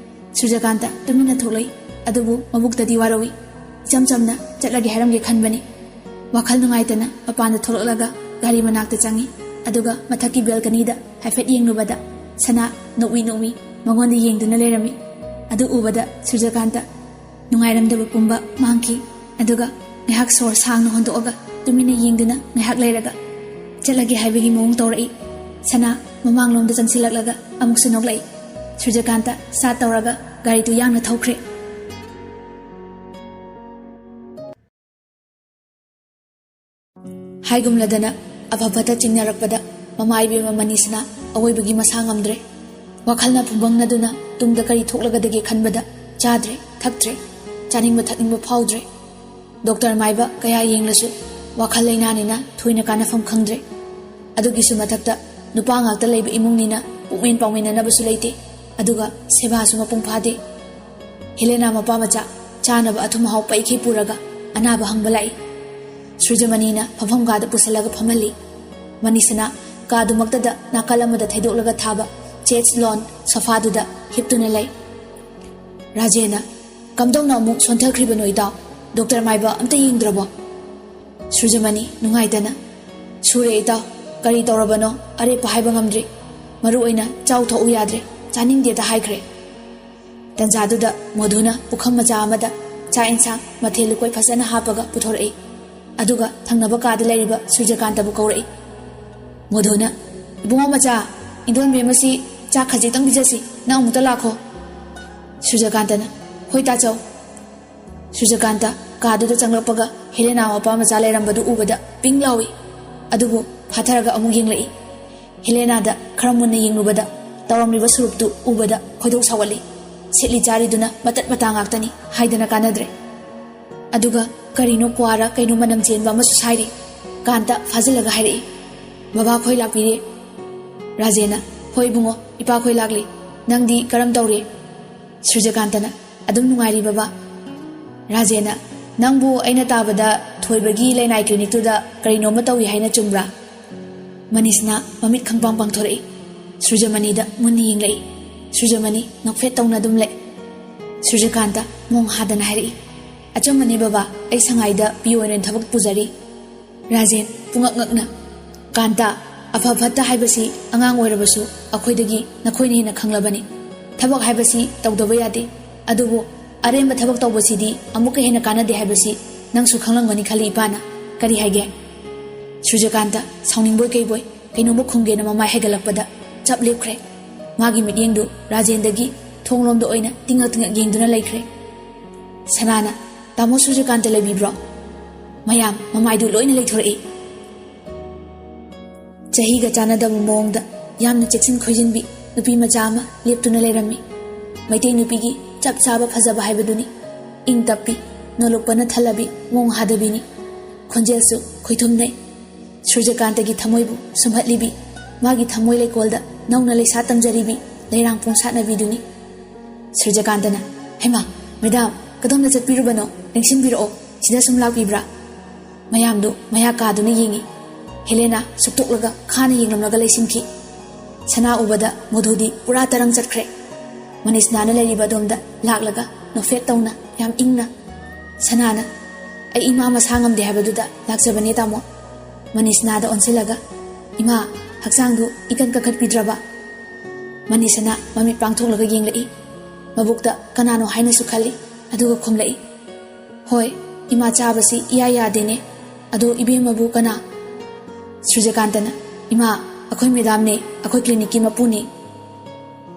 ꯁꯨꯔꯖꯀꯥꯟꯇ ꯇꯨꯃꯤꯟꯅ ꯊꯣꯛꯂꯛꯏ, ꯑꯗꯨꯕꯨ ꯃꯕꯨꯛꯇꯗꯤ ꯋꯥꯔꯧꯏ꯫ ꯏꯆꯝ ꯆꯝꯅ ꯆꯠꯂꯒꯦ ꯍꯥꯏꯔꯝꯒꯦ ꯈꯟꯕꯅꯤ꯫ ꯋꯥꯈꯜ ꯅꯨꯡꯉꯥꯏꯇꯅ ꯃꯄꯥꯟꯗ ꯊꯣꯛꯂꯛꯂꯒ ꯒꯥꯔꯤ ꯃꯅꯥꯛꯇ ꯆꯪꯉꯤ꯫ ꯑꯗꯨꯒ ꯃꯊꯛꯀꯤ balconyꯗ ꯍꯥꯏꯐꯦꯠ ꯌꯦꯡꯂꯨꯕꯗ, ꯁꯅꯥ ꯅꯣꯛꯃꯤ ꯅꯣꯛꯃꯤ ꯃꯉꯣꯟꯗ ꯌꯦꯡꯗꯨꯅ ꯂꯩꯔꯝꯃꯤ꯫ ꯑꯗꯨ ꯎꯕꯗ ꯁꯨꯔꯖꯀꯥꯟꯇ ꯅꯨꯡꯉꯥꯏꯔꯝꯗꯕ ꯄꯨꯝꯕ ꯃꯥꯡꯈꯤ꯫ ꯑꯗꯨꯒ ꯉꯥꯏꯍꯥꯛ ꯁꯣꯔ ꯁꯥꯡꯅ ꯍꯣꯟꯗꯣꯛꯑꯒ ꯇꯨꯃꯤꯟꯅ ꯌꯦꯡꯗꯨꯅ ꯉꯥꯏꯍꯥꯛ ꯂꯩꯔꯒ, ꯆꯠꯂꯒꯦ ꯍꯥꯏꯕꯒꯤ ꯃꯑꯣꯡ ꯇꯧꯔꯛꯏ꯫ ꯁꯅꯥ ꯃꯃꯥꯡꯂꯣꯝꯗ ꯆꯪꯁꯤꯜꯂꯛꯂꯒ ꯑꯃꯨꯛꯁꯨ ꯅꯣꯛꯂꯛꯏ꯫ ꯁꯨꯔꯖꯀꯥꯟꯇ start ꯇꯧꯔꯒ ꯒꯥꯔꯤꯗꯨ ꯌꯥꯡꯅ ꯊꯧꯈ꯭ꯔꯦ꯫ ꯍꯥꯏꯒꯨꯝꯂꯗꯅ ꯑꯐ ꯐꯠꯇ ꯆꯤꯡꯅꯔꯛꯄꯗ ꯃꯃꯥ ꯏꯕꯦꯝꯃ ꯃꯅꯤꯁꯅꯥ ꯑꯋꯣꯏꯕꯒꯤ ꯃꯁꯥ ꯉꯝꯗ꯭ꯔꯦ꯫ ꯋꯥꯈꯜꯅ ꯐꯨꯝꯕꯪꯅꯗꯨꯅ ꯇꯨꯡꯗ ꯀꯔꯤ ꯊꯣꯛꯂꯒꯗꯒꯦ ꯈꯟꯕꯗ ꯆꯥꯗ꯭ꯔꯦ, ꯊꯛꯇ꯭ꯔꯦ, ꯆꯥꯅꯤꯡꯕ ꯊꯛꯅꯤꯡꯕ ꯐꯥꯎꯗ꯭ꯔꯦ꯫ ꯗꯣꯛꯇꯔ ꯃꯥꯏꯕ ꯀꯌꯥ ꯌꯦꯡꯂꯁꯨ ꯋꯥꯈꯜ ꯂꯩꯅꯥꯅꯤꯅ ꯊꯣꯏꯅ ꯀꯥꯟꯅꯐꯝ ꯈꯪꯗ꯭ꯔꯦ꯫ ꯑꯗꯨꯒꯤꯁꯨ ꯃꯊꯛꯇ ꯅꯨꯄꯥ ꯉꯥꯛꯇ ꯂꯩꯕ ꯏꯃꯨꯡꯅꯤꯅ ꯄꯨꯛꯃꯦꯟ ꯄꯥꯎꯃꯤꯟꯅꯅꯕꯁꯨ ꯂꯩꯇꯦ꯫ ꯑꯗꯨꯒ ꯁꯦꯕꯥꯁꯨ ꯃꯄꯨꯡ ꯐꯥꯗꯦ꯫ ꯍꯦꯂꯦꯅꯥ ꯃꯄꯥ ꯃꯆꯥ ꯆꯥꯅꯕ ꯑꯊꯨꯝ ꯑꯍꯥꯎ ꯄꯩꯈꯩ ꯄꯨꯔꯒ ꯑꯅꯥꯕ ꯍꯪꯕ ꯂꯥꯛꯏ꯫ ꯁꯨꯔꯖꯃꯅꯤꯅ ꯐꯝꯐꯝ ꯀꯥꯗ ꯄꯨꯁꯜꯂꯒ ꯐꯝꯍꯜꯂꯤ꯫ ꯃꯅꯤꯁꯅꯥ ꯀꯥꯗꯨꯃꯛꯇꯗ ꯅꯥꯀꯜ ꯑꯃꯗ ꯊꯩꯗꯣꯛꯂꯒ ꯊꯥꯕ chest ꯂꯣꯟ ꯁꯣꯐꯥꯗꯨꯗ ꯍꯤꯞꯇꯨꯅ ꯂꯩ꯫ ꯔꯥꯖꯦꯅ, "ꯀꯝꯗꯧꯅ ꯑꯃꯨꯛ ꯁꯣꯟꯊꯈ꯭ꯔꯤꯕꯅꯣ ꯏꯇꯥꯎ? ꯗꯣꯛꯇꯔ ꯃꯥꯏꯕ ꯑꯝꯇ ꯌꯦꯡꯗ꯭ꯔꯕꯣ?" ꯁꯨꯔꯖꯃꯅꯤ ꯅꯨꯡꯉꯥꯏꯇꯅ, "ꯁꯨꯔꯦ ꯏꯇꯥꯎ, ꯀꯔꯤ ꯇꯧꯔꯕꯅꯣ ꯑꯔꯦꯞꯄ ꯍꯥꯏꯕ ꯉꯝꯗ꯭ꯔꯤ꯫ ꯃꯔꯨ ꯑꯣꯏꯅ ꯆꯥꯎ ꯊꯛꯎ ꯌꯥꯗ꯭ꯔꯦ, ꯆꯥꯅꯤꯡꯗꯦꯗ ꯍꯥꯏꯈ꯭ꯔꯦ꯫" ꯇꯟꯖꯥꯗꯨꯗ ꯃꯣꯙꯨꯅ ꯄꯨꯈꯝ ꯃꯆꯥ ꯑꯃꯗ ꯆꯥꯛ ꯏꯟꯁꯥꯡ ꯃꯊꯦꯜ ꯂꯨꯀꯣꯏ ꯐꯖꯅ ꯍꯥꯞꯄꯒ ꯄꯨꯊꯣꯔꯛꯏ꯫ ꯑꯗꯨꯒ ꯊꯪꯅꯕ ꯀꯥꯗ ꯂꯩꯔꯤꯕ ꯁꯨꯔꯖꯀꯥꯟꯇꯕꯨ ꯀꯧꯔꯛꯏ꯫ ꯃꯣꯙꯨꯅ, "ꯏꯕꯨꯡꯉꯣ ꯃꯆꯥ, ꯏꯟꯗꯣꯟꯕꯤ ꯑꯃꯁꯤ ꯆꯥꯛ ꯈꯖꯤꯛꯇꯪ ꯄꯤꯖꯁꯤ, ꯅꯪ ꯑꯃꯨꯛꯇ ꯂꯥꯛꯈꯣ꯫" ꯁꯨꯔꯖꯀꯥꯟꯇꯅ, "ꯍꯣꯏ ꯇꯥꯆꯧ꯫" ꯁꯨꯔꯖꯀꯥꯟꯇ ꯀꯥꯗꯨꯗ ꯆꯪꯂꯛꯄꯒ ꯍꯦꯂꯦꯅꯥ ꯃꯄꯥ ꯃꯆꯥ ꯂꯩꯔꯝꯕꯗꯨ ꯎꯕꯗ ꯄꯤꯡ ꯂꯥꯎꯏ꯫ ꯑꯗꯨꯕꯨ ꯐꯥꯊꯔꯒ ꯑꯃꯨꯛ ꯌꯦꯡꯂꯛꯏ꯫ ꯍꯦꯂꯦꯅꯥꯗ ꯈꯔ ꯃꯨꯟꯅ ꯌꯦꯡꯂꯨꯕꯗ ꯇꯧꯔꯝꯂꯤꯕ ꯁꯨꯔꯨꯞꯇꯨ ꯎꯕꯗ ꯈꯣꯏꯗꯧ ꯁꯥꯎꯒꯠꯂꯤ꯫ ꯁꯦꯠꯂꯤ ꯆꯥꯔꯤꯗꯨꯅ ꯃꯇꯠ ꯃꯇꯥ ꯉꯥꯛꯇꯅꯤ ꯍꯥꯏꯗꯅ ꯀꯥꯟꯅꯗ꯭ꯔꯦ꯫ ꯑꯗꯨꯒ ꯀꯔꯤꯅꯣ ꯀ꯭ꯋꯥꯔ ꯀꯩꯅꯣ ꯃꯅꯝ ꯆꯦꯟꯕ ꯑꯃꯁꯨ ꯁꯥꯏꯔꯤ꯫ ꯀꯥꯟꯇ ꯐꯥꯖꯤꯜꯂꯒ ꯍꯥꯏꯔꯛꯏ, "ꯕꯕꯥ ꯈꯣꯏ ꯂꯥꯛꯄꯤꯔꯦ꯫" ꯔꯥꯖꯦꯅ, "ꯍꯣꯏ ꯏꯕꯨꯡꯉꯣ, ꯏꯄꯥ ꯈꯣꯏ ꯂꯥꯛꯂꯤ꯫ ꯅꯪꯗꯤ ꯀꯔꯝ ꯇꯧꯔꯤ?" ꯁꯨꯔꯖꯀꯥꯟꯇꯅ, "ꯑꯗꯨꯝ ꯅꯨꯡꯉꯥꯏꯔꯤ ꯕꯕꯥ꯫" ꯔꯥꯖꯦꯟꯅ, "ꯅꯪꯕꯨ ꯑꯩꯅ ꯇꯥꯕꯗ ꯊꯣꯏꯕꯒꯤ ꯂꯩꯅꯥꯏ ꯀ꯭ꯂꯤꯅꯤꯛꯇꯨꯗ ꯀꯔꯤꯅꯣꯝꯃ ꯇꯧꯏ ꯍꯥꯏꯅ, ꯆꯨꯝꯕ꯭ꯔꯥ?" ꯃꯅꯤꯁꯅꯥ ꯃꯃꯤꯠ ꯈꯪꯄꯥꯡ ꯄꯥꯡꯊꯣꯔꯛꯏ꯫ ꯁꯨꯔꯖꯃꯅꯤꯗ ꯃꯨꯟꯅ ꯌꯦꯡꯂꯛꯏ꯫ ꯁꯨꯔꯖꯃꯅꯤ ꯅꯣꯛꯐꯦꯠ ꯇꯧꯅ ꯑꯗꯨꯝ ꯂꯩ꯫ ꯁꯨꯔꯖꯀꯥꯟꯇ ꯃꯣꯡ ꯍꯥꯗꯅ ꯍꯥꯏꯔꯛꯏ, "ꯑꯆꯨꯝꯕꯅꯤ ꯕꯕꯥ, ꯑꯩ ꯁꯉꯥꯏꯗ ꯄꯤꯌꯣꯟ ꯑꯣꯏꯅ ꯊꯕꯛ ꯄꯨꯖꯔꯤ꯫" ꯔꯥꯖꯦꯟ ꯄꯨꯡꯉꯛ ꯉꯛꯅ, "ꯀꯥꯟꯇ, ꯑꯐ ꯐꯠꯇ ꯍꯥꯏꯕꯁꯤ ꯑꯉꯥꯡ ꯑꯣꯏꯔꯕꯁꯨ ꯑꯩꯈꯣꯏꯗꯒꯤ ꯅꯈꯣꯏꯅ ꯍꯦꯟꯅ ꯈꯪꯂꯕꯅꯤ꯫ ꯊꯕꯛ ꯍꯥꯏꯕꯁꯤ ꯇꯧꯗꯕ ꯌꯥꯗꯦ, ꯑꯗꯨꯕꯨ ꯑꯔꯦꯝꯕ ꯊꯕꯛ ꯇꯧꯕꯁꯤꯗꯤ ꯑꯃꯨꯛꯀ ꯍꯦꯟꯅ ꯀꯥꯟꯅꯗꯦ ꯍꯥꯏꯕꯁꯤ ꯅꯪꯁꯨ ꯈꯪꯂꯝꯒꯅꯤ ꯈꯜꯂꯤ ꯏꯄꯥꯅ꯫ ꯀꯔꯤ ꯍꯥꯏꯒꯦ?" ꯁꯨꯔꯖꯀꯥꯟꯇ ꯁꯥꯎꯅꯤꯡꯕꯣꯏ ꯀꯩꯕꯣꯏ ꯀꯩꯅꯣꯝꯃ ꯈꯨꯝꯒꯦꯅ ꯃꯃꯥꯏ ꯍꯥꯏꯒꯠꯂꯛꯄꯗ ꯆꯞ ꯂꯦꯞꯈ꯭ꯔꯦ꯫ ꯃꯥꯒꯤ ꯃꯤꯠꯌꯦꯡꯗꯨ ꯔꯥꯖꯦꯟꯗꯒꯤ ꯊꯣꯡꯂꯣꯝꯗ ꯑꯣꯏꯅ ꯇꯤꯡꯉꯛ ꯇꯤꯡꯉꯛ ꯌꯦꯡꯗꯨꯅ ꯂꯩꯈ꯭ꯔꯦ꯫ ꯁꯅꯥꯅ, "ꯇꯥꯃꯣ ꯁꯨꯔꯖꯀꯥꯟꯇ ꯂꯩꯕꯤꯕ꯭ꯔꯣ?" ꯃꯌꯥꯝ ꯃꯃꯥꯏꯗꯨ ꯂꯣꯏꯅ ꯂꯩꯊꯣꯔꯛꯏ꯫ ꯆꯍꯤꯒ ꯆꯥꯟꯅꯗꯕ ꯃꯑꯣꯡꯗ ꯌꯥꯝꯅ ꯆꯦꯛꯁꯤꯟ ꯈꯣꯏꯖꯤꯟꯕꯤ ꯅꯨꯄꯤ ꯃꯆꯥ ꯑꯃ ꯂꯦꯞꯇꯨꯅ ꯂꯩꯔꯝꯃꯤ꯫ ꯃꯩꯇꯩ ꯅꯨꯄꯤꯒꯤ ꯆꯞ ꯆꯥꯕ ꯐꯖꯕ ꯍꯥꯏꯕꯗꯨꯅꯤ꯫ ꯏꯪ ꯇꯞꯄꯤ, ꯅꯣꯂꯨꯛꯄꯅ ꯊꯜꯂꯕꯤ ꯃꯣꯡ ꯍꯥꯗꯕꯤꯅꯤ꯫ ꯈꯣꯟꯖꯦꯜꯁꯨ ꯈꯣꯏꯊꯨꯝꯅꯩ꯫ ꯁꯨꯔꯖꯀꯥꯟꯇꯒꯤ ꯊꯃꯣꯏꯕꯨ ꯁꯨꯝꯍꯠꯂꯤꯕꯤ, ꯃꯥꯒꯤ ꯊꯃꯣꯏ ꯂꯩꯀꯣꯜꯗ ꯅꯧꯅ ꯂꯩꯁꯥ ꯇꯝꯖꯔꯤꯕꯤ ꯂꯩꯔꯥꯡ ꯄꯣꯡꯁꯥꯠꯅꯕꯤꯗꯨꯅꯤ꯫ ꯁꯨꯔꯖꯀꯥꯟꯇꯅ, "ꯍꯩꯃꯥ, ꯃꯦꯗꯥꯝ, ꯀꯗꯣꯝꯗ ꯆꯠꯄꯤꯔꯨꯕꯅꯣ? ꯂꯦꯡꯁꯤꯟꯕꯤꯔꯛꯑꯣ, ꯁꯤꯗ ꯁꯨꯝ ꯂꯥꯛꯄꯤꯕ꯭ꯔꯥ?" ꯃꯌꯥꯝꯗꯨ ꯃꯌꯥ ꯀꯥꯗꯨꯅ ꯌꯦꯡꯉꯤ꯫ ꯍꯦꯂꯦꯅꯥ ꯁꯨꯛꯇꯣꯛꯂꯒ ꯈꯥꯅ ꯌꯦꯡꯂꯝꯂꯒ ꯂꯩꯁꯤꯟꯈꯤ꯫ ꯁꯅꯥ ꯎꯕꯗ ꯃꯣꯙꯨꯗꯤ ꯄꯨꯔꯥ ꯇꯔꯪ ꯆꯠꯈ꯭ꯔꯦ꯫ ꯃꯅꯤꯁꯅꯥꯅ ꯂꯩꯔꯤꯕ ꯑꯗꯣꯝꯗ ꯂꯥꯛꯂꯒ ꯅꯣꯛꯐꯦꯠ ꯇꯧꯅ ꯌꯥꯝ ꯏꯪꯅ, ꯁꯅꯥꯅ, "ꯑꯩ ꯏꯃꯥ ꯃꯁꯥ ꯉꯝꯗꯦ ꯍꯥꯏꯕꯗꯨꯗ ꯂꯥꯛꯆꯕꯅꯦ ꯇꯥꯃꯣ꯫" ꯃꯅꯤꯁꯅꯥꯗ ꯑꯣꯟꯁꯤꯜꯂꯒ, "ꯏꯃꯥ, ꯍꯛꯆꯥꯡꯗꯨ ꯏꯀꯟ ꯀꯟꯈꯠꯄꯤꯗ꯭ꯔꯕ?" ꯃꯅꯤꯁꯅꯥ ꯃꯃꯤꯠ ꯄꯥꯡꯊꯣꯛꯂꯒ ꯌꯦꯡꯂꯛꯏ꯫ ꯃꯕꯨꯛꯇ ꯀꯅꯥꯅꯣ ꯍꯥꯏꯅꯁꯨ ꯈꯜꯂꯤ, ꯑꯗꯨꯒ ꯈꯨꯝꯂꯛꯏ, "ꯍꯣꯏ, ꯏꯃꯥ ꯆꯥꯕꯁꯤ ꯏꯌꯥ ꯌꯥꯗꯦꯅꯦ꯫ ꯑꯗꯣ ꯏꯕꯦꯝꯃꯕꯨ ꯀꯅꯥ?" ꯁꯨꯔꯖꯀꯥꯟꯇꯅ, "ꯏꯃꯥ, ꯑꯩꯈꯣꯏ ꯃꯦꯗꯥꯝꯅꯦ, ꯑꯩꯈꯣꯏ ꯀ꯭ꯂꯤꯅꯤꯛꯀꯤ ꯃꯄꯨꯅꯦ꯫"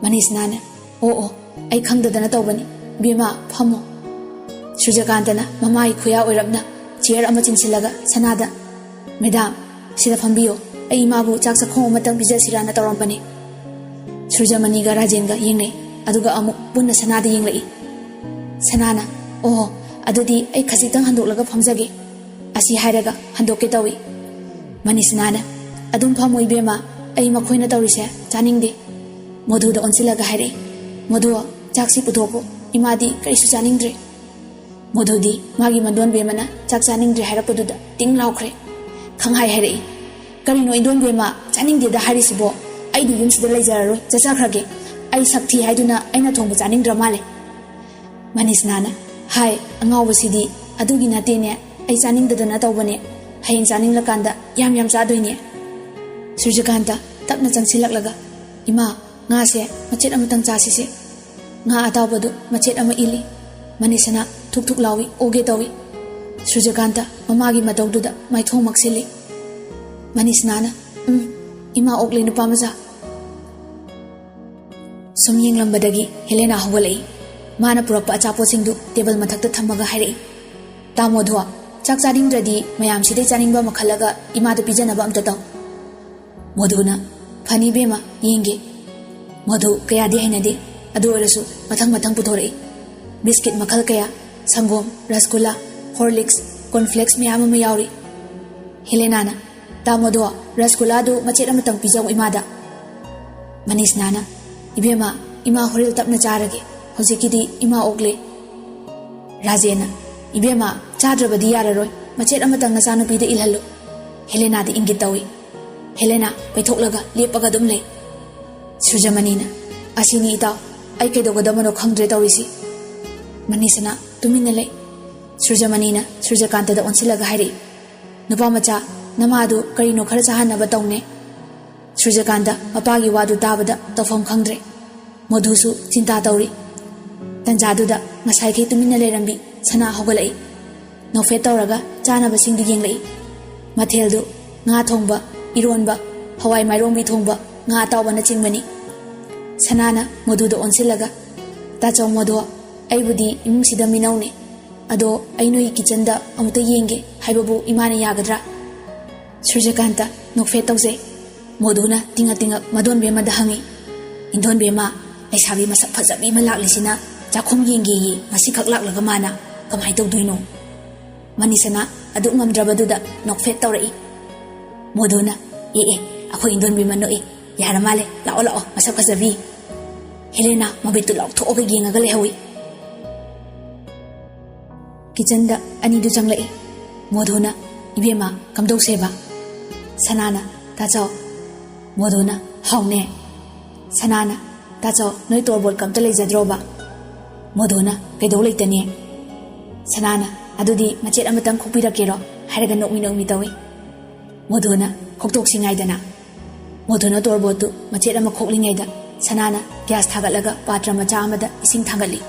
ꯃꯅꯤꯁꯅꯥꯅ, "ꯑꯣ ꯑꯣ, ꯑꯩ ꯈꯪꯗꯗꯅ ꯇꯧꯕꯅꯤ꯫ ꯏꯕꯦꯝꯃ, ꯐꯝꯃꯣ꯫" ꯁꯨꯔꯖꯀꯥꯟꯇꯅ ꯃꯃꯥꯒꯤ ꯈꯨꯌꯥ ꯑꯣꯏꯔꯞꯅ ꯆꯤꯌꯔ ꯑꯃ ꯆꯤꯟꯁꯤꯜꯂꯒ ꯁꯅꯥꯗ, "ꯃꯦꯗꯥꯝ, ꯁꯤꯗ ꯐꯝꯕꯤꯌꯣ꯫ ꯑꯩ ꯏꯃꯥꯕꯨ ꯆꯥꯛ ꯆꯥꯛꯈꯣꯝ ꯑꯃꯇꯪ ꯄꯤꯖꯁꯤꯔꯥꯅ ꯇꯧꯔꯝꯕꯅꯤ꯫" ꯁꯨꯔꯖꯃꯅꯤꯒ ꯔꯥꯖꯦꯟꯒ ꯌꯦꯡꯅꯩ, ꯑꯗꯨꯒ ꯑꯃꯨꯛ ꯄꯨꯟꯅ ꯁꯅꯥꯗ ꯌꯦꯡꯂꯛꯏ꯫ ꯁꯅꯥꯅ, "ꯑꯣꯍꯣ, ꯑꯗꯨꯗꯤ ꯑꯩ ꯈꯖꯤꯛꯇꯪ ꯍꯟꯗꯣꯛꯂꯒ ꯐꯝꯖꯒꯦ꯫" ꯑꯁꯤ ꯍꯥꯏꯔꯒ ꯍꯟꯗꯣꯛꯀꯦ ꯇꯧꯏ꯫ ꯃꯅꯤꯁꯅꯥꯅ, "ꯑꯗꯨꯝ ꯐꯝꯃꯨ ꯏꯕꯦꯝꯃ, ꯑꯩ ꯃꯈꯣꯏꯅ ꯇꯧꯔꯤꯁꯦ ꯆꯥꯅꯤꯡꯗꯦ꯫" ꯃꯣꯙꯨꯗ ꯑꯣꯟꯁꯤꯜꯂꯒ ꯍꯥꯏꯔꯛꯏ, "ꯃꯣꯙꯨ, "ꯆꯥꯛꯁꯤ ꯄꯨꯊꯣꯛꯀꯣ, ꯏꯃꯥꯗꯤ ꯀꯔꯤꯁꯨ ꯆꯥꯅꯤꯡꯗ꯭ꯔꯦ"꯫ ꯃꯣꯗꯨꯗꯤ ꯃꯥꯒꯤ ꯃꯗꯣꯟꯕꯦꯝꯃꯅ ꯆꯥꯛ ꯆꯥꯅꯤꯡꯗ꯭ꯔꯦ ꯍꯥꯏꯔꯛꯄꯗꯨꯗ ꯇꯤꯡ ꯂꯥꯎꯈ꯭ꯔꯦ꯫ ꯈꯪꯍꯥꯏ ꯍꯥꯏꯔꯛꯏ, "ꯀꯔꯤꯅꯣ ꯏꯟꯗꯣꯟꯕꯦꯝꯃ ꯆꯥꯅꯤꯡꯗꯦꯗ ꯍꯥꯏꯔꯤꯁꯤꯕꯣ? ꯑꯩꯗꯤ ꯌꯨꯝꯁꯤꯗ ꯂꯩꯖꯔꯔꯣꯏ, ꯆꯠꯆꯈ꯭ꯔꯒꯦ꯫ ꯑꯩ ꯁꯛ ꯊꯤ ꯍꯥꯏꯗꯨꯅ ꯑꯩꯅ ꯊꯣꯡꯕ ꯆꯥꯅꯤꯡꯗ꯭ꯔ ꯃꯥꯜꯂꯦ"꯫ ꯃꯅꯤꯁꯅꯥꯅ, "ꯍꯥꯏ, ꯑꯉꯥꯎꯕꯁꯤꯗꯤ, ꯑꯗꯨꯒꯤ ꯅꯠꯇꯦꯅꯦ, ꯑꯩ ꯆꯥꯅꯤꯡꯗꯗꯅ ꯇꯧꯕꯅꯦ꯫ ꯍꯌꯦꯡ ꯆꯥꯅꯤꯡꯂꯀꯥꯟꯗ ꯌꯥꯝ ꯌꯥꯝ ꯆꯥꯗꯣꯏꯅꯦ"꯫ ꯁꯨꯔꯖꯀꯥꯟꯇ ꯇꯞꯅ ꯆꯪꯁꯤꯜꯂꯛꯂꯒ, "ꯏꯃꯥ, ꯉꯥꯁꯦ ꯃꯆꯦꯠ ꯑꯃꯇꯪ ꯆꯥꯁꯤꯁꯦ꯫ ꯉꯥ ꯑꯇꯥꯎꯕꯗꯨ ꯃꯆꯦꯠ ꯑꯃ ꯏꯜꯂꯤ"꯫ ꯃꯅꯤꯁꯅꯥ ꯊꯨꯛ ꯊꯨꯛ ꯂꯥꯎꯏ, ꯑꯣꯒꯦ ꯇꯧꯏ꯫ ꯁꯨꯔꯖꯀꯥꯟꯇ ꯃꯃꯥꯒꯤ ꯃꯇꯧꯗꯨꯗ ꯃꯥꯏꯊꯣꯡ ꯃꯛꯁꯤꯜꯂꯤ꯫ ꯃꯅꯤꯁꯅꯥꯅ, "ꯎꯝ, ꯏꯃꯥ ꯑꯣꯛꯂꯦ ꯅꯨꯄꯥ ꯃꯆꯥ"꯫ ꯁꯨꯝ ꯌꯦꯡꯂꯝꯕꯗꯒꯤ ꯍꯦꯂꯦꯅꯥ ꯍꯧꯒꯠꯂꯛꯏ꯫ ꯃꯥꯅ ꯄꯨꯔꯛꯄ ꯑꯆꯥꯄꯣꯠꯁꯤꯡꯗꯨ ꯇꯦꯕꯜ ꯃꯊꯛꯇ ꯊꯝꯃꯒ ꯍꯥꯏꯔꯛꯏ, "ꯇꯥ ꯃꯣꯙꯨ, ꯆꯥꯛ ꯆꯥꯅꯤꯡꯗ꯭ꯔꯗꯤ ꯃꯌꯥꯝꯁꯤꯗꯩ ꯆꯥꯅꯤꯡꯕ ꯑꯃ ꯈꯜꯂꯒ ꯏꯃꯥꯗ ꯄꯤꯖꯅꯕ ꯑꯝꯇ ꯇꯧ"꯫ ꯃꯣꯙꯨꯅ, "ꯐꯅꯤ ꯏꯕꯦꯝꯃ, ꯌꯦꯡꯒꯦ"꯫ ꯃꯣꯙꯨ ꯀꯌꯥꯗꯤ ꯍꯩꯅꯗꯦ, ꯑꯗꯨ ꯑꯣꯏꯔꯁꯨ ꯃꯊꯪ ꯃꯊꯪ ꯄꯨꯊꯣꯔꯛꯏ꯫ ꯕꯤꯁꯀꯤꯠ ꯃꯈꯜ ꯀꯌꯥ, ꯁꯪꯒꯣꯝ, ꯔꯁꯒꯨꯂꯥ, ꯍꯣꯔꯂꯤꯛꯁ, ꯀꯣꯔꯟꯐ꯭ꯂꯦꯛꯁ ꯃꯌꯥꯝ ꯑꯃ ꯌꯥꯎꯔꯤ꯫ ꯍꯦꯂꯦꯅꯥꯅ, "ꯇꯥ ꯃꯣꯙꯨ, ꯔꯁꯒꯨꯂꯥꯗꯨ ꯃꯆꯦꯠ ꯑꯃꯇꯪ ꯄꯤꯖꯧ ꯏꯃꯥꯗ"꯫ ꯃꯅꯤꯁꯅꯥꯅ, "ꯏꯕꯦꯝꯃ, ꯏꯃꯥ ꯍꯣꯔꯦꯟ ꯇꯞꯅ ꯆꯥꯔꯒꯦ, ꯍꯧꯖꯤꯛꯀꯤꯗꯤ ꯏꯃꯥ ꯑꯣꯛꯂꯦ"꯫ ꯔꯥꯖꯦꯟꯅ, "ꯏꯕꯦꯝꯃ, ꯆꯥꯗ꯭ꯔꯕꯗꯤ ꯌꯥꯔꯔꯣꯏ, ꯃꯆꯦꯠ ꯑꯃꯇꯪ ꯅꯆꯥꯅꯨꯄꯤꯗ ꯏꯜꯍꯜꯂꯨ"꯫ ꯍꯦꯂꯦꯅꯥꯗ ꯏꯪꯒꯤꯠ ꯇꯧꯏ꯫ ꯍꯦꯂꯦꯅꯥ ꯄꯩꯊꯣꯛꯂꯒ ꯂꯦꯞꯄꯒ ꯑꯗꯨꯝ ꯂꯩ꯫ ꯁꯨꯔꯖꯃꯅꯤꯅ, "ꯑꯁꯤꯅꯤ ꯏꯇꯥꯎ, ꯑꯩ ꯀꯩꯗꯧꯒꯗꯕꯅꯣ ꯈꯪꯗ꯭ꯔꯦ ꯇꯧꯔꯤꯁꯤ"꯫ ꯃꯅꯤꯁꯅꯥ ꯇꯨꯃꯤꯟꯅ ꯂꯩ꯫ ꯁꯨꯔꯖꯃꯅꯤꯅ ꯁꯨꯔꯖꯀꯥꯟꯇꯗ ꯑꯣꯟꯁꯤꯜꯂꯒ ꯍꯥꯏꯔꯛꯏ, "ꯅꯨꯄꯥ ꯃꯆꯥ, ꯅꯃꯥꯗꯨ ꯀꯔꯤꯅꯣ ꯈꯔ ꯆꯥꯍꯟꯅꯕ ꯇꯧꯅꯦ"꯫ ꯁꯨꯔꯖꯀꯥꯟꯇ ꯃꯄꯥꯒꯤ ꯋꯥꯗꯨ ꯇꯥꯕꯗ ꯇꯧꯐꯝ ꯈꯪꯗ꯭ꯔꯦ꯫ ꯃꯣꯙꯨꯁꯨ ꯆꯤꯟꯇꯥ ꯇꯧꯔꯤ꯫ ꯇꯟꯖꯥꯗꯨꯗ ꯉꯁꯥꯏꯈꯩ ꯇꯨꯃꯤꯟꯅ ꯂꯩꯔꯝꯕꯤ ꯁꯅꯥ ꯍꯧꯒꯠꯂꯛꯏ꯫ ꯅꯣꯛꯐꯦꯠ ꯇꯧꯔꯒ ꯆꯥꯅꯕꯁꯤꯡꯗꯨ ꯌꯦꯡꯂꯛꯏ꯫ ꯃꯊꯦꯜꯗꯨ ꯉꯥ ꯊꯣꯡꯕ, ꯏꯔꯣꯟꯕ, ꯍꯋꯥꯏ ꯃꯥꯏꯔꯣꯡꯕꯤ ꯊꯣꯡꯕ, ꯉꯥ ꯑꯇꯥꯎꯕꯅꯆꯤꯡꯕꯅꯤ꯫ ꯁꯅꯥꯅ ꯃꯣꯙꯨꯗ ꯑꯣꯟꯁꯤꯜꯂꯒ, "ꯇꯥꯆꯧ ꯃꯣꯙꯨ, ꯑꯩꯕꯨꯗꯤ ꯏꯃꯨꯡꯁꯤꯗ ꯃꯤꯅꯧꯅꯤ꯫ ꯑꯗꯣ ꯑꯩ ꯅꯣꯏꯒꯤ ꯀꯤꯆꯟꯗ ꯑꯃꯨꯛꯇ ꯌꯦꯡꯒꯦ ꯍꯥꯏꯕꯕꯨ ꯏꯃꯥꯅ ꯌꯥꯒꯗ꯭ꯔꯥ?" ꯁꯨꯔꯖꯀꯥꯟꯇ ꯅꯣꯛꯐꯦꯠ ꯇꯧꯖꯩ꯫ ꯃꯣꯙꯨꯅ ꯇꯤꯡꯉ ꯇꯤꯡꯉ ꯃꯗꯣꯟꯕꯦꯝꯃꯗ ꯍꯪꯉꯤ, "ꯏꯟꯗꯣꯟꯕꯦꯝꯃ, ꯂꯩꯁꯥꯕꯤ ꯃꯁꯛ ꯐꯖꯕꯤ ꯑꯃ ꯂꯥꯛꯂꯤꯁꯤꯅ ꯆꯥꯛꯈꯨꯝ ꯌꯦꯡꯒꯦꯌꯦ, ꯉꯁꯤꯈꯛ ꯂꯥꯛꯂꯒ ꯃꯥꯅ ꯀꯃꯥꯏꯅ ꯇꯧꯗꯣꯏꯅꯣ?" ꯃꯅꯤꯁꯅꯥ ꯑꯗꯨꯛ ꯉꯝꯗ꯭ꯔꯕꯗꯨꯗ ꯅꯣꯛꯐꯦꯠ ꯇꯧꯔꯛꯏ꯫ ꯃꯣꯙꯨꯅ, "ꯑꯦ ꯑꯦ, ꯑꯩꯈꯣꯏ ꯏꯟꯗꯣꯟꯕꯤꯃ ꯅꯣꯛꯏ, ꯌꯥꯔ ꯃꯥꯜꯂꯦ, ꯂꯥꯛꯑꯣ ꯂꯥꯛꯑꯣ, ꯃꯁꯛ ꯐꯖꯕꯤ"꯫ ꯍꯦꯂꯦꯅꯥ ꯃꯃꯤꯠꯇꯨ ꯂꯥꯎꯊꯣꯛꯑꯒ ꯌꯦꯡꯉꯒ ꯂꯩꯍꯧꯏ꯫ ꯀꯤꯆꯟꯗ ꯑꯅꯤꯗꯨ ꯆꯪꯂꯛꯏ꯫ ꯃꯣꯙꯨꯅ, "ꯏꯕꯦꯝꯃ, ꯀꯝꯗꯧꯁꯦꯕ?" ꯁꯅꯥꯅ, "ꯇꯥꯆꯧ꯫" ꯃꯣꯙꯨꯅ, "ꯍꯥꯎꯅꯦ꯫" ꯁꯅꯥꯅ, "ꯇꯥꯆꯧ, ꯅꯣꯏ ꯇꯣꯔꯕꯣꯠꯀ ꯑꯝꯇ ꯂꯩꯖꯗ꯭ꯔꯣꯕ?" ꯃꯣꯙꯨꯅ, "ꯀꯩꯗꯧ ꯂꯩꯇꯅꯤ?" ꯁꯅꯥꯅ, "ꯑꯗꯨꯗꯤ ꯃꯆꯦꯠ ꯑꯃꯇꯪ ꯈꯣꯛꯄꯤꯔꯛꯀꯦꯔꯣ?" ꯍꯥꯏꯔꯒ ꯅꯣꯛꯃꯤ ꯅꯣꯛꯃꯤ ꯇꯧꯏ꯫ ꯃꯣꯙꯨꯅ, "ꯈꯣꯛꯇꯣꯛꯁꯤ ꯉꯥꯏꯗꯅ꯫" ꯃꯣꯙꯨꯅ ꯇꯣꯔꯕꯣꯠꯇꯨ ꯃꯆꯦꯠ ꯑꯃ ꯈꯣꯛꯂꯤꯉꯩꯗ ꯁꯅꯥꯅ ꯒ꯭ꯌꯥꯁ ꯊꯥꯒꯠꯂꯒ ꯄꯥꯇ꯭ꯔ ꯃꯆꯥ ꯑꯃꯗ ꯏꯁꯤꯡ ꯊꯥꯡꯒꯠꯂꯤ꯫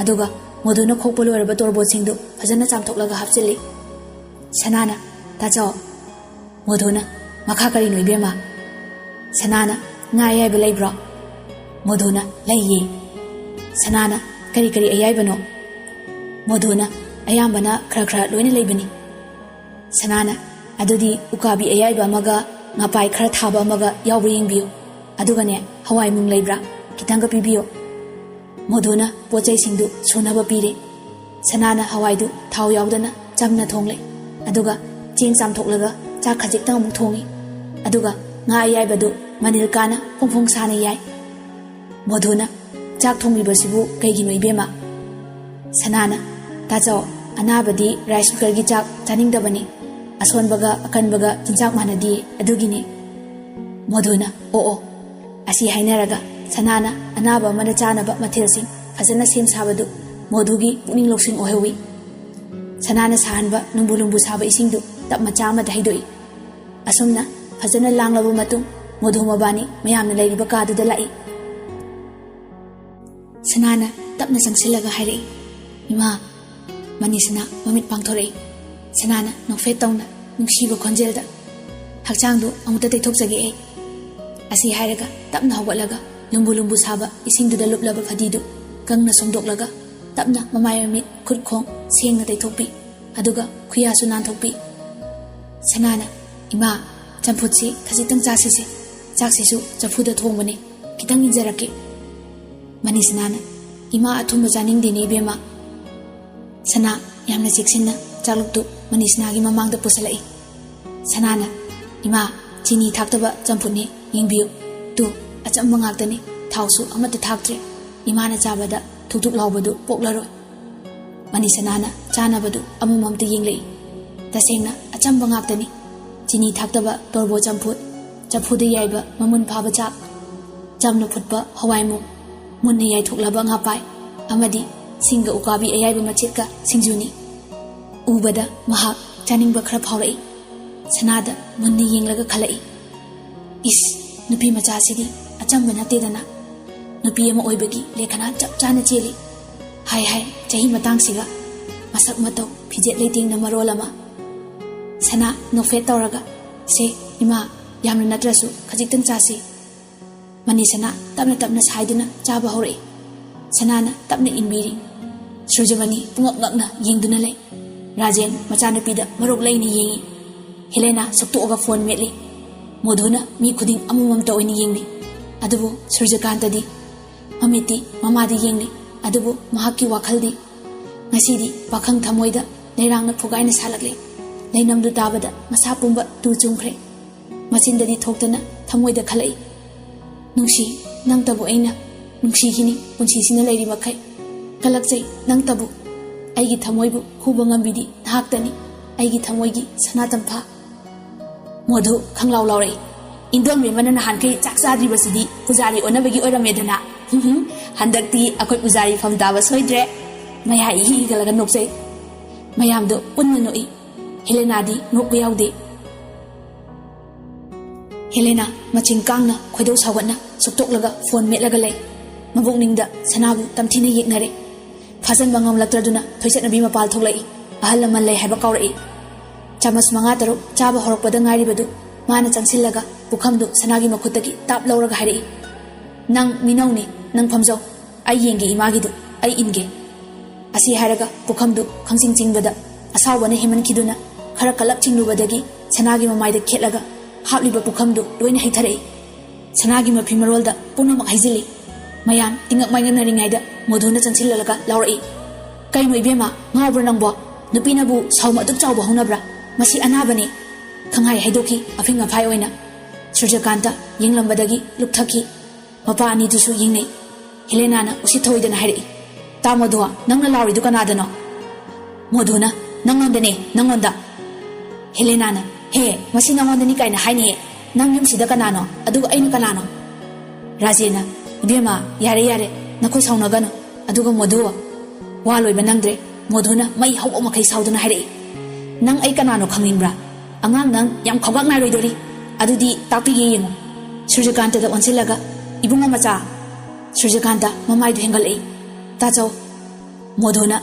ꯑꯗꯨꯒ ꯃꯣꯙꯨꯅ ꯈꯣꯛꯄ ꯂꯣꯏꯔꯕ ꯇꯣꯔꯕꯣꯠꯁꯤꯡꯗꯨ ꯐꯖꯅ ꯆꯥꯝꯊꯣꯛꯂꯒ ꯍꯥꯞꯆꯤꯜꯂꯤ꯫ ꯁꯅꯥꯅ, "ꯇꯥꯆꯧ꯫" ꯃꯣꯙꯨꯅ, "ꯃꯈꯥ ꯀꯔꯤꯅꯣ ꯏꯕꯦꯝꯃ?" ꯁꯅꯥꯅ, "ꯉꯥ ꯑꯌꯥꯏꯕ ꯂꯩꯕ꯭ꯔꯣ?" ꯃꯣꯙꯨꯅ, "ꯂꯩꯌꯦ꯫" ꯁꯅꯥꯅ, "ꯀꯔꯤ ꯀꯔꯤ ꯑꯌꯥꯏꯕꯅꯣ?" ꯃꯣꯙꯨꯅ, "ꯑꯌꯥꯝꯕꯅ ꯈꯔ ꯈꯔ ꯂꯣꯏꯅ ꯂꯩꯕꯅꯤ꯫" ꯁꯅꯥꯅ, "ꯑꯗꯨꯗꯤ ꯎꯀꯥꯕꯤ ꯑꯌꯥꯏꯕ ꯑꯃꯒ ꯉꯥꯄꯥꯏ ꯈꯔ ꯊꯥꯕ ꯑꯃꯒ ꯌꯥꯎꯕ꯭ꯔꯥ ꯌꯦꯡꯕꯤꯌꯨ꯫ ꯑꯗꯨꯒꯅꯦ, ꯍꯋꯥꯏ ꯃꯨꯡ ꯂꯩꯕ꯭ꯔꯥ? ꯈꯤꯇꯪꯒ ꯄꯤꯕꯤꯌꯨ꯫" ꯃꯣꯙꯨꯅ ꯄꯣꯠ ꯆꯩꯁꯤꯡꯗꯨ ꯁꯨꯅꯕ ꯄꯤꯔꯦ꯫ ꯁꯅꯥꯅ ꯍꯋꯥꯏꯗꯨ ꯊꯥꯎ ꯌꯥꯎꯗꯅ ꯆꯝꯅ ꯊꯣꯡꯂꯦ꯫ ꯑꯗꯨꯒ ꯆꯦꯡ ꯆꯥꯝꯊꯣꯛꯂꯒ ꯆꯥꯛ ꯈꯖꯤꯛꯇꯪ ꯑꯃꯨꯛ ꯊꯣꯡꯉꯤ꯫ ꯑꯗꯨꯒ ꯉꯥ ꯑꯌꯥꯏꯕꯗꯨ ꯃꯅꯤꯜꯀꯥꯅ ꯐꯣꯡ ꯐꯣꯡ ꯁꯥꯅ ꯌꯥꯏ꯫ ꯃꯣꯙꯨꯅ, "ꯆꯥꯛ ꯊꯣꯡꯂꯤꯕꯁꯤꯕꯨ ꯀꯩꯒꯤꯅꯣ ꯏꯕꯦꯝꯃ?" ꯁꯅꯥꯅ, "ꯇꯥꯆꯧ, ꯑꯅꯥꯕꯗꯤ ꯔꯥꯏꯁ ꯀꯨꯀꯔꯒꯤ ꯆꯥꯛ ꯆꯥꯅꯤꯡꯗꯕꯅꯤ꯫ ꯑꯁꯣꯟꯕꯒ ꯑꯀꯟꯕꯒ ꯆꯤꯟꯖꯥꯛ ꯃꯥꯟꯅꯗꯦ, ꯑꯗꯨꯒꯤꯅꯤ꯫" ꯃꯣꯙꯨꯅ, "ꯑꯣ ꯑꯣ꯫" ꯑꯁꯤ ꯍꯥꯏꯅꯔꯒ ꯁꯅꯥꯅ ꯑꯅꯥꯕ ꯑꯃꯅ ꯆꯥꯅꯕ ꯃꯊꯦꯜꯁꯤꯡ ꯐꯖꯅ ꯁꯦꯝ ꯁꯥꯕꯗꯨ ꯃꯣꯙꯨꯒꯤ ꯄꯨꯛꯅꯤꯡ ꯂꯧꯁꯤꯡ ꯑꯣꯏꯍꯧꯏ꯫ ꯁꯅꯥꯅ ꯁꯥꯍꯟꯕ ꯂꯨꯝꯕꯨ ꯂꯨꯝꯕꯨ ꯁꯥꯕ ꯏꯁꯤꯡꯗꯨ ꯇꯞ ꯃꯆꯥ ꯑꯃꯗ ꯍꯩꯗꯣꯛꯏ꯫ ꯑꯁꯨꯝꯅ ꯐꯖꯅ ꯂꯥꯡꯂꯕ ꯃꯇꯨꯡ ꯃꯣꯙꯨ ꯃꯕꯥꯅꯤ ꯃꯌꯥꯝꯅ ꯂꯩꯔꯤꯕ ꯀꯥꯗꯨꯗ ꯂꯥꯛꯏ꯫ ꯁꯅꯥꯅ ꯇꯞꯅ ꯆꯪꯁꯤꯜꯂꯒ ꯍꯥꯏꯔꯛꯏ, "ꯏꯃꯥ, ꯃꯅꯤꯁꯅꯥ ꯃꯃꯤꯠ ꯄꯥꯡꯊꯣꯔꯛꯏ꯫" ꯁꯅꯥꯅ ꯅꯣꯛꯐꯦꯠ ꯇꯧꯅ ꯅꯨꯡꯁꯤꯕ ꯈꯣꯟꯖꯦꯜꯗ, "ꯍꯛꯆꯥꯡꯗꯨ ꯑꯃꯨꯛꯇ ꯇꯩꯊꯣꯛꯆꯒꯦ ꯑꯩ꯫" ꯑꯁꯤ ꯍꯥꯏꯔꯒ ꯇꯞꯅ ꯍꯧꯒꯠꯂꯒ ꯂꯨꯝꯕꯨ ꯂꯨꯝꯕꯨ ꯁꯥꯕ ꯏꯁꯤꯡꯗꯨꯗ ꯂꯨꯞꯂꯕ ꯐꯗꯤꯗꯨ ꯀꯪꯅ ꯁꯣꯝꯗꯣꯛꯂꯒ ꯇꯞꯅ ꯃꯃꯥꯏ ꯃꯃꯤꯠ ꯈꯨꯠ ꯈꯣꯡ ꯁꯦꯡꯅ ꯇꯩꯊꯣꯛꯄꯤ꯫ ꯑꯗꯨꯒ ꯈꯨꯌꯥꯁꯨ ꯅꯥꯟꯊꯣꯛꯄꯤ꯫ ꯁꯅꯥꯅ, "ꯏꯃꯥ, ꯆꯝꯐꯨꯠꯁꯤ ꯈꯖꯤꯛꯇꯪ ꯆꯥꯁꯤꯁꯦ꯫ ꯆꯥꯛꯁꯤꯁꯨ ꯆꯐꯨꯗ ꯊꯣꯡꯕꯅꯦ꯫ ꯈꯤꯇꯪ ꯏꯟꯖꯔꯛꯀꯦ꯫" ꯃꯅꯤꯁꯅꯥꯅ, "ꯏꯃꯥ ꯑꯊꯨꯝꯕ ꯆꯥꯅꯤꯡꯗꯦꯅꯦ ꯏꯕꯦꯝꯃ꯫" ꯁꯅꯥ ꯌꯥꯝꯅ ꯆꯦꯛꯁꯤꯟꯅ ꯆꯥꯛꯂꯨꯛꯇꯨ ꯃꯅꯤꯁꯅꯥꯒꯤ ꯃꯃꯥꯡꯗ ꯄꯨꯁꯜꯂꯛꯏ꯫ ꯁꯅꯥꯅ, "ꯏꯃꯥ, ꯆꯤꯅꯤ ꯊꯥꯛꯇꯕ ꯆꯝꯐꯨꯠꯅꯤ, ꯌꯦꯡꯕꯤꯌꯨ꯫ ꯇꯨ, ꯑꯆꯝꯕ ꯉꯥꯛꯇꯅꯤ, ꯊꯥꯎꯁꯨ ꯑꯃꯠꯇ ꯊꯥꯛꯇ꯭ꯔꯦ꯫ ꯏꯃꯥꯅ ꯆꯥꯕꯗ ꯊꯨꯛ ꯊꯨꯛ ꯂꯥꯎꯕꯗꯨ ꯄꯣꯛꯂꯔꯣꯏ꯫ ꯃꯅꯤꯁꯅꯥꯅ ꯆꯥꯅꯕꯗꯨ ꯑꯃꯃꯝꯇ ꯌꯦꯡꯂꯛꯏ꯫ ꯇꯁꯦꯡꯅ ꯑꯆꯝꯕ ꯉꯥꯛꯇꯅꯤ꯫ ꯆꯤꯅꯤ ꯊꯥꯛꯇꯕ ꯇꯣꯔꯕꯣ ꯆꯝꯐꯨꯠ, ꯆꯐꯨꯗ ꯌꯥꯏꯕ ꯃꯃꯨꯟ ꯐꯥꯕ ꯆꯥꯛ, ꯆꯝꯅ ꯐꯨꯠꯄ ꯍꯋꯥꯏꯃꯨꯛ, ꯃꯨꯟꯅ ꯌꯥꯏꯊꯣꯛꯂꯕ ꯉꯥꯄꯥꯏ ꯑꯃꯗꯤ ꯁꯤꯡꯒ ꯎꯀꯥꯕꯤ ꯑꯌꯥꯏꯕ ꯃꯆꯦꯠꯀ ꯁꯤꯡꯖꯨꯅꯤ꯫ ꯎꯕꯗ ꯃꯍꯥꯛ ꯆꯥꯅꯤꯡꯕ ꯈꯔ ꯐꯥꯎꯔꯛꯏ꯫ ꯁꯅꯥꯗ ꯃꯨꯟꯅ ꯌꯦꯡꯂꯒ ꯈꯜꯂꯛꯏ, "ꯏꯁ, ꯅꯨꯄꯤ ꯃꯆꯥꯁꯤꯗꯤ ꯑꯆꯝꯕ ꯅꯠꯇꯦꯗꯅ꯫ ꯅꯨꯄꯤ ꯑꯃ ꯑꯣꯏꯕꯒꯤ ꯂꯦꯈꯅꯥ ꯆꯞ ꯆꯥꯅ ꯆꯦꯜꯂꯤ꯫ ꯍꯥꯏ ꯍꯥꯏ, ꯆꯍꯤ ꯃꯇꯥꯡꯁꯤꯒ꯫ ꯃꯁꯛ ꯃꯇꯧ, ꯐꯤꯖꯦꯠ ꯂꯩꯇꯦꯡꯅ ꯃꯔꯣꯜ ꯑꯃ꯫" ꯁꯅꯥ ꯅꯣꯛꯐꯦꯠ ꯇꯧꯔꯒ, "ꯁꯦ, ꯏꯃꯥ, ꯌꯥꯝꯅ ꯅꯠꯇ꯭ꯔꯁꯨ ꯈꯖꯤꯛꯇꯪ ꯆꯥꯁꯤ꯫" ꯃꯅꯤꯁꯅꯥ ꯇꯞꯅ ꯇꯞꯅ ꯁꯥꯏꯗꯨꯅ ꯆꯥꯕ ꯍꯧꯔꯛꯏ꯫ ꯁꯅꯥꯅ ꯇꯞꯅ ꯏꯟꯕꯤꯔꯤ꯫ ꯁꯨꯔꯖꯃꯅꯤ ꯄꯨꯡꯉꯛ ꯉꯛꯅ ꯌꯦꯡꯗꯨꯅ ꯂꯩ꯫ ꯔꯥꯖꯦꯟ ꯃꯆꯥꯅꯨꯄꯤꯗ ꯃꯔꯣꯛ ꯂꯩꯅ ꯌꯦꯡꯏ꯫ ꯍꯦꯂꯦꯅꯥ ꯁꯨꯛꯇꯣꯛꯑꯒ ꯐꯣꯟ ꯃꯦꯠꯂꯤ꯫ ꯃꯣꯙꯨꯅ ꯃꯤ ꯈꯨꯗꯤꯡ ꯑꯃꯃꯝꯇ ꯑꯣꯏꯅ ꯌꯦꯡꯂꯤ꯫ ꯑꯗꯨꯕꯨ ꯁꯨꯔꯖꯀꯥꯟꯇꯗꯤ ꯃꯃꯤꯠꯇꯤ ꯃꯃꯥꯗ ꯌꯦꯡꯂꯤ꯫ ꯑꯗꯨꯕꯨ ꯃꯍꯥꯛꯀꯤ ꯋꯥꯈꯜꯗꯤ ꯉꯁꯤꯗꯤ ꯄꯥꯈꯪ ꯊꯃꯣꯏꯗ ꯂꯩꯔꯥꯡꯅ ꯐꯨꯒꯥꯏꯅ ꯁꯥꯠꯂꯛꯂꯤ꯫ ꯂꯩꯅꯝꯗꯨ ꯇꯥꯕꯗ ꯃꯁꯥ ꯄꯨꯝꯕ ꯇꯨ ꯆꯨꯡꯈ꯭ꯔꯦ꯫ ꯃꯆꯤꯟꯗꯗꯤ ꯊꯣꯛꯇꯅ ꯊꯃꯣꯏꯗ ꯈꯜꯂꯛꯏ, "ꯅꯨꯡꯁꯤ, ꯅꯪꯇꯕꯨ ꯑꯩꯅ ꯅꯨꯡꯁꯤꯈꯤꯅꯤ ꯄꯨꯟꯁꯤꯁꯤꯅ ꯂꯩꯔꯤ ꯃꯈꯩ꯫ ꯀꯜꯂꯛꯆꯩ ꯅꯪꯇꯕꯨ, ꯑꯩꯒꯤ ꯊꯃꯣꯏꯕꯨ ꯍꯨꯕ ꯉꯝꯕꯤꯗꯤ ꯅꯍꯥꯛꯇꯅꯤ, ꯑꯩꯒꯤ ꯊꯃꯣꯏꯒꯤ ꯁꯅꯥ ꯇꯝꯐꯥ꯫" ꯃꯣꯙꯨ ꯈꯪꯂꯥꯎ ꯂꯥꯎꯔꯛꯏ꯫ "ꯏꯟꯗꯣꯟꯕꯤ ꯑꯃꯅ ꯅꯍꯥꯟꯈꯩ ꯆꯥꯛ ꯆꯥꯗ꯭ꯔꯤꯕꯁꯤꯗꯤ ꯄꯨꯖꯥꯔꯤ ꯑꯣꯟꯅꯕꯒꯤ ꯑꯣꯏꯔꯝꯃꯦꯗꯅ꯫ ꯍꯨꯝ ꯍꯨꯝ, ꯍꯟꯗꯛꯇꯤ ꯑꯩꯈꯣꯏ ꯄꯨꯖꯥꯔꯤ ꯐꯝ ꯇꯥꯕ ꯁꯣꯏꯗ꯭ꯔꯦ꯫" ꯃꯌꯥ ꯏꯍꯤ ꯍꯤꯒꯠꯂꯒ ꯅꯣꯛꯆꯩ꯫ ꯃꯌꯥꯝꯗꯨ ꯄꯨꯟꯅ ꯅꯣꯛꯏ꯫ ꯍꯦꯂꯦꯅꯥꯗꯤ ꯅꯣꯛꯄ ꯌꯥꯎꯗꯦ꯫ ꯍꯦꯂꯦꯅꯥ ꯃꯆꯤꯡ ꯀꯥꯡꯅ ꯈꯣꯏꯗꯧ ꯁꯥꯎꯒꯠꯅ ꯁꯨꯛꯇꯣꯛꯂꯒ ꯐꯣꯟ ꯃꯦꯠꯂꯒ ꯂꯩ꯫ ꯃꯕꯨꯛꯅꯤꯡꯗ ꯁꯅꯥꯕꯨ ꯇꯝꯊꯤꯅ ꯌꯦꯛꯅꯔꯦ꯫ ꯐꯥꯖꯟꯕ ꯉꯝꯂꯛꯇ꯭ꯔꯗꯨꯅ ꯊꯣꯏꯆꯠꯅꯕꯤ ꯃꯄꯥꯜ ꯊꯣꯛꯂꯛꯏ꯫ ꯑꯍꯜ ꯂꯃꯟ ꯂꯩ ꯍꯥꯏꯕ ꯀꯥꯎꯔꯛꯏ꯫ ꯆꯥꯃꯁ ꯃꯉꯥ ꯇꯔꯨꯛ ꯆꯥꯕ ꯍꯧꯔꯛꯄꯗ ꯉꯥꯏꯔꯤꯕꯗꯨ ꯃꯥꯅ ꯆꯪꯁꯤꯜꯂꯒ ꯄꯨꯈꯝꯗꯨ ꯁꯅꯥꯒꯤ ꯃꯈꯨꯠꯇꯒꯤ ꯇꯥꯞ ꯂꯧꯔꯒ ꯍꯥꯏꯔꯛꯏ, "ꯅꯪ ꯃꯤꯅꯧꯅꯤ, ꯅꯪ ꯐꯝꯖꯧ꯫ ꯑꯩ ꯌꯦꯡꯒꯦ ꯏꯃꯥꯒꯤꯗꯨ, ꯑꯩ ꯏꯟꯒꯦ꯫" ꯑꯁꯤ ꯍꯥꯏꯔꯒ ꯄꯨꯈꯝꯗꯨ ꯈꯪꯆꯤꯡ ꯆꯤꯡꯕꯗ ꯑꯁꯥꯎꯕꯅ ꯍꯦꯟꯃꯟꯈꯤꯗꯨꯅ ꯈꯔ ꯀꯜꯂꯞ ꯆꯤꯡꯂꯨꯕꯗꯒꯤ ꯁꯅꯥꯒꯤ ꯃꯃꯥꯏꯗ ꯈꯦꯠꯂꯒ ꯍꯥꯞꯂꯤꯕ ꯄꯨꯈꯝꯗꯨ ꯂꯣꯏꯅ ꯍꯩꯊꯔꯛꯏ꯫ ꯁꯅꯥꯒꯤ ꯃꯐꯤ ꯃꯔꯣꯜꯗ ꯄꯨꯝꯅꯃꯛ ꯍꯩꯖꯤꯜꯂꯤ꯫ ꯃꯌꯥꯝ ꯇꯤꯡꯉꯛ ꯃꯥꯏꯉꯛꯅꯔꯤꯉꯩꯗ ꯃꯣꯙꯨꯅ ꯆꯪꯁꯤꯜꯂꯒ ꯂꯥꯎꯔꯛꯏ, "ꯀꯩꯅꯣ ꯏꯕꯦꯝꯃ, ꯉꯥꯎꯕ꯭ꯔꯥ ꯅꯪꯕꯣ? ꯅꯨꯄꯤꯅꯕꯨ ꯁꯥꯎꯃ ꯑꯗꯨꯛ ꯆꯥꯎꯕ ꯍꯧꯅꯕ꯭ꯔꯥ? ꯃꯁꯤ ꯑꯅꯥꯕꯅꯤ!" ꯈꯪꯍꯥꯏ ꯍꯥꯏꯗꯣꯛꯈꯤ ꯑꯐꯤꯡ ꯑꯐꯥꯏ ꯑꯣꯏꯅ꯫ ꯁꯨꯔꯖꯀꯥꯟꯇ ꯌꯦꯡꯂꯝꯕꯗꯒꯤ ꯂꯨꯞꯊꯈꯤ꯫ ꯃꯄꯥ ꯑꯅꯤꯗꯨꯁꯨ ꯌꯦꯡꯅꯩ꯫ ꯍꯦꯂꯦꯅꯥꯅ ꯎꯁꯤꯠ ꯊꯧꯑꯣꯏꯗꯅ ꯍꯥꯏꯔꯛꯏ, "ꯇꯥ ꯃꯣꯙꯨ, ꯅꯪꯅ ꯂꯥꯎꯔꯤꯗꯨ ꯀꯅꯥꯗꯅꯣ?" ꯃꯣꯙꯨꯅ, "ꯅꯪꯉꯣꯟꯗꯅꯦ, ꯅꯪꯉꯣꯟꯗ!" ꯍꯦꯂꯦꯅꯥꯅ, "ꯍꯦ, ꯃꯁꯤ ꯅꯪꯉꯣꯟꯗꯅꯤ ꯀꯥꯏꯅ ꯍꯥꯏꯅꯤꯍꯦ꯫ ꯅꯪ ꯌꯨꯝꯁꯤꯗ ꯀꯅꯥꯅꯣ? ꯑꯗꯨꯒ ꯑꯩꯅ ꯀꯅꯥꯅꯣ?" ꯔꯥꯖꯦꯟꯅ, "ꯏꯕꯦꯝꯃ, ꯌꯥꯔꯦ, ꯌꯥꯔꯦ, ꯅꯈꯣꯏ ꯁꯥꯎꯅꯒꯅꯨ꯫ ꯑꯗꯨꯒ ꯃꯣꯙꯨ, ꯋꯥ ꯂꯣꯏꯕ ꯅꯪꯗ꯭ꯔꯦ꯫" ꯃꯣꯙꯨꯅ ꯃꯩ ꯍꯧꯕ ꯃꯈꯩ ꯁꯥꯎꯗꯨꯅ ꯍꯥꯏꯔꯛꯏ, "ꯅꯪ ꯑꯩ ꯀꯅꯥꯅꯣ ꯈꯪꯅꯤꯡꯕ꯭ꯔꯥ? ꯑꯉꯥꯡ, ꯅꯪ ꯌꯥꯝ ꯈꯧꯒꯥꯛ ꯅꯥꯏꯔꯣꯏꯗꯣꯔꯤ꯫ ꯑꯗꯨꯗꯤ ꯇꯥꯛꯄꯤꯒꯦ, ꯌꯦꯡꯉꯨ꯫" ꯁꯨꯔꯖꯀꯥꯟꯇꯗ ꯑꯣꯟꯁꯤꯜꯂꯒ, "ꯏꯕꯨꯡꯉꯣ ꯃꯆꯥ!" ꯁꯨꯔꯖꯀꯥꯟꯇ ꯃꯃꯥꯏꯗꯨ ꯍꯦꯟꯒꯠꯂꯛꯏ꯫ "ꯇꯥꯆꯧ꯫" ꯃꯣꯙꯨꯅ,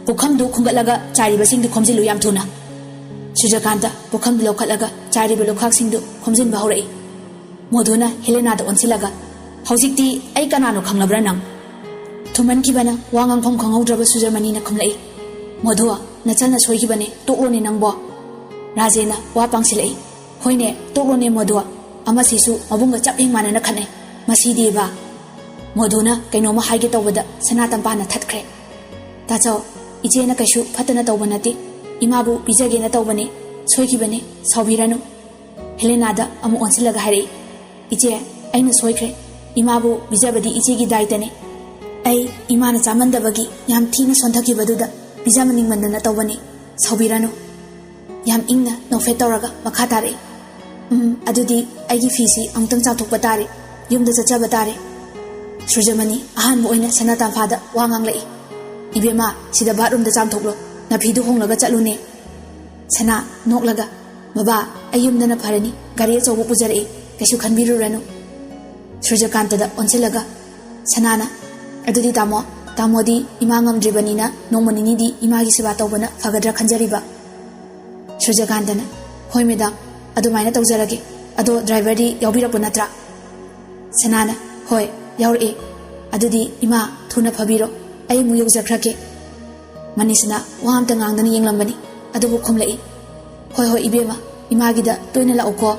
"ꯄꯨꯈꯝꯗꯨ ꯈꯨꯝꯒꯠꯂꯒ ꯆꯥꯏꯔꯤꯕꯁꯤꯡꯗꯨ ꯈꯣꯝꯖꯤꯜꯂꯨ ꯌꯥꯝ ꯊꯨꯅ꯫" ꯁꯨꯔꯖꯀꯥꯟꯇ ꯄꯨꯈꯝꯗꯨ ꯂꯧꯈꯠꯂꯒ ꯆꯥꯏꯔꯤꯕ ꯂꯨꯈꯥꯛꯁꯤꯡꯗꯨ ꯈꯣꯝꯖꯤꯟꯕ ꯍꯧꯔꯛꯏ꯫ ꯃꯣꯙꯨꯅ ꯍꯦꯂꯦꯅꯥꯗ ꯑꯣꯟꯁꯤꯜꯂꯒ, "ꯍꯧꯖꯤꯛꯇꯤ ꯑꯩ ꯀꯅꯥꯅꯣ ꯈꯪꯂꯕ꯭ꯔꯥ ꯅꯪ?" ꯊꯨꯃꯟꯈꯤꯕꯅ ꯋꯥ ꯉꯥꯡꯐꯝ ꯈꯪꯍꯧꯗ꯭ꯔꯕ ꯁꯨꯔꯖꯃꯅꯤꯅ ꯈꯨꯝꯂꯛꯏ, "ꯃꯣꯙꯨ, ꯅꯆꯟꯅ ꯁꯣꯏꯈꯤꯕꯅꯦ, ꯇꯣꯛꯂꯣꯅꯦ ꯅꯪꯕꯣ꯫" ꯔꯥꯖꯦꯟꯅ ꯋꯥ ꯄꯥꯡꯁꯤꯜꯂꯛꯏ, "ꯍꯣꯏꯅꯦ, ꯇꯣꯛꯂꯣꯅꯦ ꯃꯣꯙꯨ, ꯑꯃꯁꯤꯁꯨ ꯃꯕꯨꯡꯒ ꯆꯞ ꯍꯦꯛ ꯃꯥꯟꯅꯅ ꯈꯠꯅꯩ, ꯃꯁꯤꯗꯤꯕ꯫" ꯃꯣꯙꯨꯅ ꯀꯩꯅꯣꯝꯃ ꯍꯥꯏꯒꯦ ꯇꯧꯕꯗ ꯁꯅꯥꯇꯝꯐꯥꯅ ꯊꯠꯈ꯭ꯔꯦ꯫ "ꯇꯥꯆꯧ, ꯏꯆꯦꯅ ꯀꯩꯁꯨ ꯐꯠꯇꯅ ꯇꯧꯕ ꯅꯠꯇꯦ, ꯏꯃꯥꯕꯨ ꯄꯤꯖꯒꯦꯅ ꯇꯧꯕꯅꯦ, ꯁꯣꯏꯈꯤꯕꯅꯦ, ꯁꯥꯎꯕꯤꯔꯅꯨ꯫" ꯍꯦꯂꯦꯅꯥꯗ ꯑꯃꯨꯛ ꯑꯣꯟꯁꯤꯜꯂꯒ ꯍꯥꯏꯔꯛꯏ, "ꯏꯆꯦ, ꯑꯩꯅ ꯁꯣꯏꯈ꯭ꯔꯦ꯫ ꯏꯃꯥꯕꯨ ꯄꯤꯖꯕꯗꯤ ꯏꯆꯦꯒꯤ ꯗꯥꯏꯇꯅꯦ꯫ ꯑꯩ ꯏꯃꯥꯅ ꯆꯥꯃꯟꯗꯕꯒꯤ ꯌꯥꯝ ꯊꯤꯅ ꯁꯣꯟꯊꯈꯤꯕꯗꯨꯗ ꯄꯤꯖꯃꯅꯤꯡꯃꯟꯗꯅ ꯇꯧꯕꯅꯤ꯫ ꯁꯥꯎꯕꯤꯔꯅꯨ꯫" ꯌꯥꯝ ꯏꯪꯅ ꯅꯣꯛꯐꯦꯠ ꯇꯧꯔꯒ ꯃꯈꯥ ꯇꯥꯔꯛꯏ, "ꯎꯝ, ꯑꯗꯨꯗꯤ ꯑꯩꯒꯤ ꯐꯤꯁꯤ ꯑꯃꯨꯛꯇꯪ ꯆꯥꯝꯊꯣꯛꯄ ꯇꯥꯔꯦ꯫ ꯌꯨꯝꯗ ꯆꯠꯆꯕ ꯇꯥꯔꯦ꯫" ꯁꯨꯔꯖꯃꯅꯤ ꯑꯍꯥꯟꯕ ꯑꯣꯏꯅ ꯁꯅꯥꯇꯝꯐꯥꯗ ꯋꯥ ꯉꯥꯡꯂꯛꯏ, "ꯏꯕꯦꯝꯃ, ꯁꯤꯗ ꯕꯥꯠꯔꯨꯝꯗ ꯆꯥꯝꯊꯣꯛꯂꯣ꯫ ꯅꯐꯤꯗꯨ ꯍꯣꯡꯂꯒ ꯆꯠꯂꯨꯅꯦ꯫" ꯁꯅꯥ ꯅꯣꯛꯂꯒ, "ꯕꯕꯥ, ꯑꯩ ꯌꯨꯝꯗꯅ ꯐꯔꯅꯤ, ꯒꯥꯔꯤ ꯑꯆꯧꯕ ꯄꯨꯖꯔꯛꯏ, ꯀꯩꯁꯨ ꯈꯟꯕꯤꯔꯨꯔꯅꯨ꯫" ꯁꯨꯔꯖꯀꯥꯟꯇꯗ ꯑꯣꯟꯁꯤꯜꯂꯒ ꯁꯅꯥꯅ, "ꯑꯗꯨꯗꯤ ꯇꯥꯃꯣ, ꯇꯥꯃꯣꯗꯤ ꯏꯃꯥ ꯉꯝꯗ꯭ꯔꯤꯕꯅꯤꯅ ꯅꯣꯡꯃ ꯅꯤꯅꯤꯗꯤ ꯏꯃꯥꯒꯤ ꯁꯦꯕꯥ ꯇꯧꯕꯅ ꯐꯒꯗ꯭ꯔꯥ ꯈꯟꯖꯔꯤꯕ꯫" ꯁꯨꯔꯖꯀꯥꯟꯇꯅ, "ꯍꯣꯏ ꯃꯦꯗꯥꯝ, ꯑꯗꯨꯃꯥꯏꯅ ꯇꯧꯖꯔꯒꯦ꯫ ꯑꯗꯣ ꯗ꯭ꯔꯥꯏꯚꯔꯗꯤ ꯌꯥꯎꯕꯤꯔꯛꯄ ꯅꯠꯇ꯭ꯔꯥ?" ꯁꯅꯥꯅ, "ꯍꯣꯏ, ꯌꯥꯎꯔꯛꯑꯦ꯫ ꯑꯗꯨꯗꯤ ꯏꯃꯥ, ꯊꯨꯅ ꯐꯕꯤꯔꯣ, ꯑꯩ ꯑꯃꯨꯛ ꯌꯧꯖꯈ꯭ꯔꯒꯦ꯫" ꯃꯅꯤꯁꯅ ꯋꯥ ꯑꯝꯇ ꯉꯥꯡꯗꯅ ꯌꯦꯡꯂꯝꯕꯅꯤ, ꯑꯗꯨꯕꯨ ꯈꯨꯝꯂꯛꯏ, "ꯍꯣꯏ, ꯍꯣꯏ, ꯏꯕꯦꯝꯃ, ꯏꯃꯥꯒꯤꯗ ꯇꯣꯏꯅ ꯂꯥꯛꯎꯀꯣ꯫"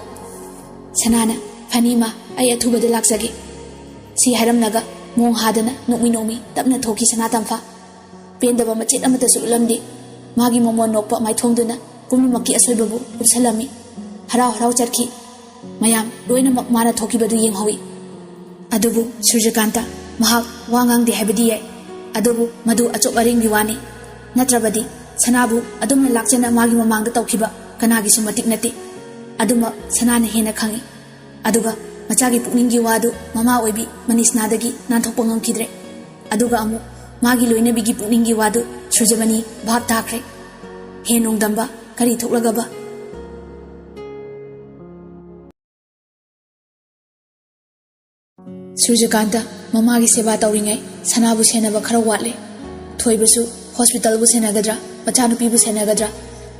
ꯁꯅꯥꯅ, "ꯐꯅꯤ ꯏꯃꯥ, ꯑꯩ ꯑꯊꯨꯕꯗ ꯂꯥꯛꯆꯒꯦ꯫" ꯁꯤ ꯍꯥꯏꯔꯝꯂꯒ ꯃꯣꯡ ꯍꯥꯗꯅ ꯅꯣꯛꯃꯤ ꯅꯣꯛꯃꯤ ꯇꯞꯅ ꯊꯣꯛꯈꯤ ꯁꯅꯥꯇꯝꯐꯥ꯫ ꯄꯦꯟꯗꯕ ꯃꯆꯦꯠ ꯑꯃꯠꯇꯁꯨ ꯎꯠꯂꯝꯗꯦ꯫ ꯃꯥꯒꯤ ꯃꯣꯃꯣꯟ ꯅꯣꯛꯄ ꯃꯥꯏꯊꯣꯡꯗꯨꯅ ꯄꯨꯝꯅꯃꯛꯀꯤ ꯑꯁꯣꯏꯕꯕꯨ ꯎꯠꯁꯜꯂꯝꯃꯤ꯫ ꯍꯔꯥꯎ ꯍꯔꯥꯎ ꯆꯠꯈꯤ꯫ ꯃꯌꯥꯝ ꯂꯣꯏꯅꯃꯛ ꯃꯥꯅ ꯊꯣꯛꯈꯤꯕꯗꯨ ꯌꯦꯡꯍꯧꯏ꯫ ꯑꯗꯨꯕꯨ ꯁꯨꯔꯖꯀꯥꯟꯇ ꯃꯍꯥꯛ ꯋꯥ ꯉꯥꯡꯗꯦ ꯍꯥꯏꯕꯗꯤ ꯌꯥꯏ, ꯑꯗꯨꯕꯨ ꯃꯗꯨ ꯑꯆꯣꯞ ꯑꯔꯦꯡꯒꯤ ꯋꯥꯅꯤ꯫ ꯅꯠꯇ꯭ꯔꯕꯗꯤ ꯁꯅꯥꯕꯨ ꯑꯗꯨꯝꯅ ꯂꯥꯛꯆꯅ ꯃꯥꯒꯤ ꯃꯃꯥꯡꯗ ꯇꯧꯈꯤꯕ ꯀꯅꯥꯒꯤꯁꯨ ꯃꯇꯤꯛ ꯅꯠꯇꯦ꯫ ꯑꯗꯨꯃꯛ ꯁꯅꯥꯅ ꯍꯦꯟꯅ ꯈꯪꯏ꯫ ꯑꯗꯨꯒ ꯃꯆꯥꯒꯤ ꯄꯨꯛꯅꯤꯡꯒꯤ ꯋꯥꯗꯨ ꯃꯃꯥ ꯑꯣꯏꯕꯤ ꯃꯅꯤꯁꯅꯥꯗꯒꯤ ꯅꯥꯟꯊꯣꯛꯄ ꯉꯝꯈꯤꯗ꯭ꯔꯦ꯫ ꯑꯗꯨꯒ ꯑꯃꯨꯛ ꯃꯥꯒꯤ ꯂꯣꯏꯅꯕꯤꯒꯤ ꯄꯨꯛꯅꯤꯡꯒꯤ ꯋꯥꯗꯨ ꯁꯨꯔꯖꯃꯅꯤ ꯚꯥꯞ ꯇꯥꯈ꯭ꯔꯦ꯫ ꯍꯦ ꯅꯣꯡꯗꯝꯕ, ꯀꯔꯤ ꯊꯣꯛꯂꯒꯕ? ꯁꯨꯔꯖꯀꯥꯟꯇ ꯃꯃꯥꯒꯤ ꯁꯦꯕꯥ ꯇꯧꯔꯤꯉꯩ ꯁꯅꯥꯕꯨ ꯁꯦꯟꯅꯕ ꯈꯔ ꯋꯥꯠꯂꯦ꯫ ꯊꯣꯏꯕꯁꯨ ꯍꯣꯁꯄꯤꯇꯥꯜꯕꯨ ꯁꯦꯟꯅꯒꯗ꯭ꯔꯥ, ꯃꯆꯥꯅꯨꯄꯤꯕꯨ ꯁꯦꯟꯅꯒꯗ꯭ꯔꯥ,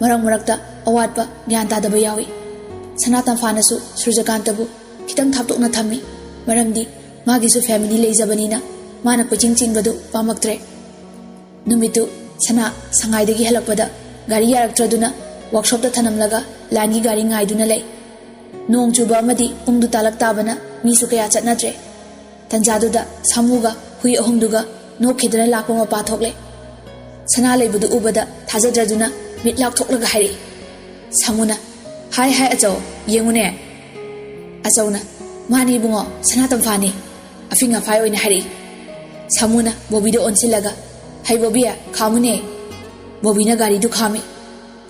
ꯃꯔꯛ ꯃꯔꯛꯇ ꯑꯋꯥꯠꯄ ꯒ꯭ꯌꯥꯟ ꯇꯥꯗꯕ ꯌꯥꯎꯏ꯫ ꯁꯅꯥ ꯇꯝꯐꯥꯅꯁꯨ ꯁꯨꯔꯖꯀꯥꯟꯇꯕꯨ ꯈꯤꯇꯪ ꯊꯥꯞꯇꯣꯛꯅ ꯊꯝꯃꯤ, ꯃꯔꯝꯗꯤ ꯃꯥꯒꯤꯁꯨ ꯐꯦꯃꯤꯂꯤ ꯂꯩꯖꯕꯅꯤꯅ ꯃꯥꯅ ꯀꯣꯏꯆꯤꯡ ꯆꯤꯡꯕꯗꯨ ꯄꯥꯝꯃꯛꯇ꯭ꯔꯦ꯫ ꯅꯨꯃꯤꯠꯇꯨ ꯁꯅꯥ ꯁꯉꯥꯏꯗꯒꯤ ꯍꯜꯂꯛꯄꯗ ꯒꯥꯔꯤ ꯌꯥꯔꯛꯇ꯭ꯔꯗꯨꯅ ꯋꯥꯛꯁꯣꯞꯇ ꯊꯅꯝꯂꯒ ꯂꯥꯏꯟꯒꯤ ꯒꯥꯔꯤ ꯉꯥꯏꯗꯨꯅ ꯂꯩ꯫ ꯅꯣꯡ ꯆꯨꯕ ꯑꯃꯗꯤ ꯄꯨꯡꯗꯨ ꯇꯥꯂꯛ ꯇꯥꯕꯅ ꯃꯤꯁꯨ ꯀꯌꯥ ꯆꯠꯅꯗ꯭ꯔꯦ꯫ ꯇꯟꯖꯥꯗꯨꯗ ꯁꯥꯃꯨꯒ ꯍꯨꯏ ꯑꯍꯨꯝꯗꯨꯒ ꯅꯣꯛꯈꯤꯗꯅ ꯂꯥꯛꯄ ꯃꯄꯥ ꯊꯣꯛꯂꯦ꯫ ꯁꯅꯥ ꯂꯩꯕꯗꯨ ꯎꯕꯗ ꯊꯥꯖꯗ꯭ꯔꯗꯨꯅ ꯃꯤꯠ ꯂꯥꯎꯊꯣꯛꯂꯒ ꯍꯥꯏꯔꯛꯏ꯫ ꯁꯥꯃꯨꯅ, "ꯍꯥꯏ ꯍꯥꯏ ꯑꯆꯧ, ꯌꯦꯡꯉꯨꯅꯦ!" ꯑꯆꯧꯅ, "ꯃꯥꯅꯤ ꯏꯕꯨꯡꯉꯣ, ꯁꯅꯥ ꯇꯝꯐꯥꯅꯤ!" ꯑꯐꯤꯡ ꯑꯐꯥꯏ ꯑꯣꯏꯅ ꯍꯥꯏꯔꯛꯏ꯫ ꯁꯥꯃꯨꯅ ꯕꯣꯕꯤꯗ ꯑꯣꯟꯁꯤꯜꯂꯒ, "ꯍꯩ ꯕꯣꯕꯤ, ꯈꯥꯝꯃꯨꯅꯦ!" ꯕꯣꯕꯤꯅ ꯒꯥꯔꯤꯗꯨ ꯈꯥꯝꯃꯤ꯫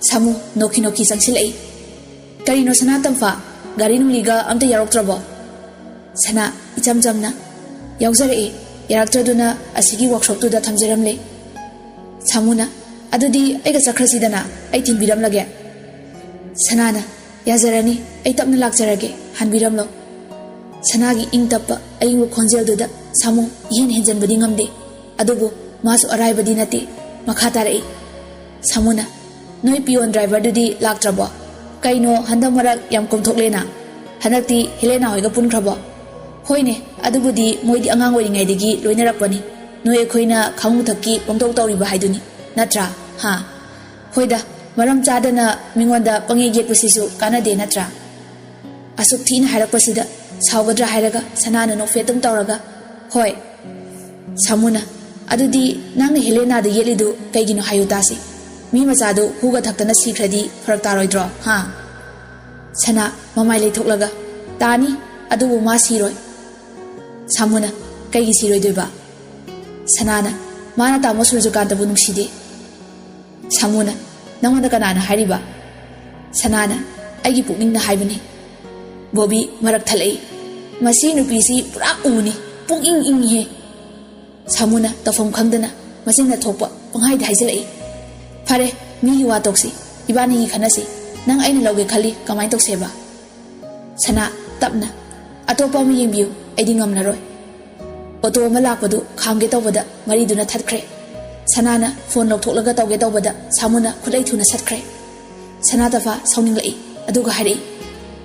ꯁꯥꯃꯨ ꯅꯣꯛꯈꯤ ꯅꯣꯛꯈꯤ ꯆꯪꯁꯤꯜꯂꯛꯏ꯫ "ꯀꯔꯤꯅꯣ ꯁꯅꯥ ꯇꯝꯐꯥ, ꯒꯥꯔꯤ ꯅꯨꯡꯂꯤꯒ ꯑꯝꯇ ꯌꯥꯎꯔꯛꯇ꯭ꯔꯕꯣ?" ꯁꯅꯥ ꯏꯆꯝ ꯆꯝꯅ, "ꯌꯥꯎꯖꯔꯛꯏ, ꯌꯥꯔꯛꯇ꯭ꯔꯗꯨꯅ ꯑꯁꯤꯒꯤ ꯋꯥꯛꯁꯣꯞꯇꯨꯗ ꯊꯝꯖꯔꯝꯂꯦ꯫" ꯁꯥꯃꯨꯅ, "ꯑꯗꯨꯗꯤ ꯑꯩꯒ ꯆꯠꯈ꯭ꯔꯁꯤꯗꯅ, ꯑꯩ ꯊꯤꯟꯕꯤꯔꯝꯂꯒꯦ꯫" ꯁꯅꯥꯅ, "ꯌꯥꯖꯔꯅꯤ, ꯑꯩ ꯇꯞꯅ ꯂꯥꯛꯆꯔꯒꯦ, ꯍꯟꯕꯤꯔꯝꯂꯣ꯫" ꯁꯅꯥꯒꯤ ꯏꯪ ꯇꯞꯄ ꯑꯏꯪꯕ ꯈꯣꯟꯖꯦꯜꯗꯨꯗ ꯁꯥꯃꯨ ꯏꯍꯦꯟ ꯍꯦꯟꯖꯟꯕꯗꯤ ꯉꯝꯗꯦ꯫ ꯑꯗꯨꯕꯨ ꯃꯥꯁꯨ ꯑꯔꯥꯏꯕꯗꯤ ꯅꯠꯇꯦ꯫ ꯃꯈꯥ ꯇꯥꯔꯛꯏ꯫ ꯁꯥꯃꯨꯅ, "ꯅꯣꯏ ꯄꯤꯌꯣꯟ ꯗ꯭ꯔꯥꯏꯚꯔꯗꯨꯗꯤ ꯂꯥꯛꯇ꯭ꯔꯕꯣ? ꯀꯩꯅꯣ ꯍꯟꯗꯛ ꯃꯔꯛ ꯌꯥꯝ ꯀꯣꯝꯊꯣꯛꯂꯦꯅ? ꯍꯟꯗꯛꯇꯤ ꯍꯦꯂꯦꯅꯥ ꯍꯣꯏꯒ ꯄꯨꯟꯈ꯭ꯔꯕꯣ?" "ꯍꯣꯏꯅꯦ, ꯑꯗꯨꯕꯨꯗꯤ ꯃꯣꯏꯗꯤ ꯑꯉꯥꯡ ꯑꯣꯏꯔꯤꯉꯩꯗꯒꯤ ꯂꯣꯏꯅꯔꯛꯄꯅꯤ꯫ ꯅꯣꯏ ꯑꯩꯈꯣꯏꯅ ꯈꯪꯉꯨ ꯊꯛꯀꯤ ꯄꯪꯇꯧ ꯇꯧꯔꯤꯕ ꯍꯥꯏꯗꯨꯅꯤ, ꯅꯠꯇ꯭ꯔꯥ? ꯍꯥ? ꯍꯣꯏꯗ, ꯃꯔꯝ ꯆꯥꯗꯅ ꯃꯤꯉꯣꯟꯗ ꯄꯪꯌꯦꯠ ꯌꯦꯠꯄꯁꯤꯁꯨ ꯀꯥꯟꯅꯗꯦ, ꯅꯠꯇ꯭ꯔꯥ?" ꯑꯁꯨꯛ ꯊꯤꯅ ꯍꯥꯏꯔꯛꯄꯁꯤꯗ ꯁꯥꯎꯒꯗ꯭ꯔꯥ ꯍꯥꯏꯔꯒ ꯁꯅꯥꯅ ꯅꯣꯛꯐꯦꯠ ꯑꯗꯨꯝ ꯇꯧꯔꯒ, "ꯍꯣꯏ꯫" ꯁꯥꯃꯨꯅ, "ꯑꯗꯨꯗꯤ ꯅꯪꯅ ꯍꯦꯂꯦꯅꯥꯗ ꯌꯦꯠꯂꯤꯗꯨ ꯀꯩꯒꯤꯅꯣ ꯍꯥꯏꯌꯨ ꯇꯥꯁꯤ꯫ ꯃꯤ ꯃꯆꯥꯗꯨ ꯍꯨꯒ ꯊꯛꯇꯅ ꯁꯤꯈ꯭ꯔꯗꯤ ꯐꯔꯛ ꯇꯥꯔꯣꯏꯗ꯭ꯔꯣ, ꯍꯥ?" ꯁꯅꯥ ꯃꯃꯥꯏ ꯂꯩꯊꯣꯛꯂꯒ, "ꯇꯥꯅꯤ, ꯑꯗꯨꯕꯨ ꯃꯥ ꯁꯤꯔꯣꯏ꯫" ꯁꯥꯃꯨꯅ, "ꯀꯩꯒꯤ ꯁꯤꯔꯣꯏꯗꯣꯏꯕ?" ꯁꯅꯥꯅ, "ꯃꯥꯅ ꯇꯥꯃꯣ ꯁꯨꯔꯖꯀꯥꯟꯇꯕꯨ ꯅꯨꯡꯁꯤꯗꯦ꯫" ꯁꯥꯃꯨꯅ, "ꯅꯪꯉꯣꯟꯗ ꯀꯅꯥꯅ ꯍꯥꯏꯔꯤꯕ?" ꯁꯅꯥꯅ, "ꯑꯩꯒꯤ ꯄꯨꯛꯅꯤꯡꯅ ꯍꯥꯏꯕꯅꯤ꯫" ꯕꯣꯕꯤ ꯃꯔꯛ ꯊꯠꯂꯛꯏ꯫ "ꯃꯁꯤ ꯅꯨꯄꯤꯁꯤ ꯄꯨꯔꯥ ꯎꯅꯤ, ꯄꯨꯛꯏꯪ ꯏꯪꯉꯤꯍꯦ꯫" ꯁꯥꯃꯨꯅ ꯇꯧꯐꯝ ꯈꯪꯗꯅ ꯃꯆꯤꯟꯅ ꯊꯣꯛꯄ ꯄꯪꯍꯥꯏꯗ ꯍꯥꯏꯖꯤꯜꯂꯛꯏ꯫ "ꯐꯔꯦ, ꯃꯤꯒꯤ ꯋꯥ ꯇꯣꯛꯁꯤ, ꯏꯕꯥꯅꯤꯒꯤ ꯈꯟꯅꯁꯤ꯫ ꯅꯪ ꯑꯩꯅ ꯂꯧꯒꯦ ꯈꯜꯂꯤ, ꯀꯃꯥꯏꯅ ꯇꯧꯁꯦꯕ?" ꯁꯅꯥ, ꯇꯞꯅ, "ꯑꯇꯣꯞꯄ ꯑꯃ ꯌꯦꯡꯕꯤꯌꯨ, ꯑꯩꯗꯤ ꯉꯝꯂꯔꯣꯏ꯫" ꯑꯣꯇꯣ ꯑꯃ ꯂꯥꯛꯄꯗꯨ ꯈꯥꯝꯒꯦ ꯇꯧꯕꯗ ꯃꯔꯤꯗꯨꯅ ꯊꯠꯈ꯭ꯔꯦ꯫ ꯁꯅꯥꯅ ꯐꯣꯟ ꯂꯧꯊꯣꯛꯂꯒ ꯇꯧꯒꯦ ꯇꯧꯕꯗ ꯁꯥꯃꯨꯅ ꯈꯨꯠꯂꯩ ꯊꯨꯅ ꯁꯠꯈ꯭ꯔꯦ꯫ ꯁꯅꯥꯇꯐꯥ ꯁꯥꯎꯅꯤꯡꯂꯛꯏ, ꯑꯗꯨꯒ ꯍꯥꯏꯔꯛꯏ,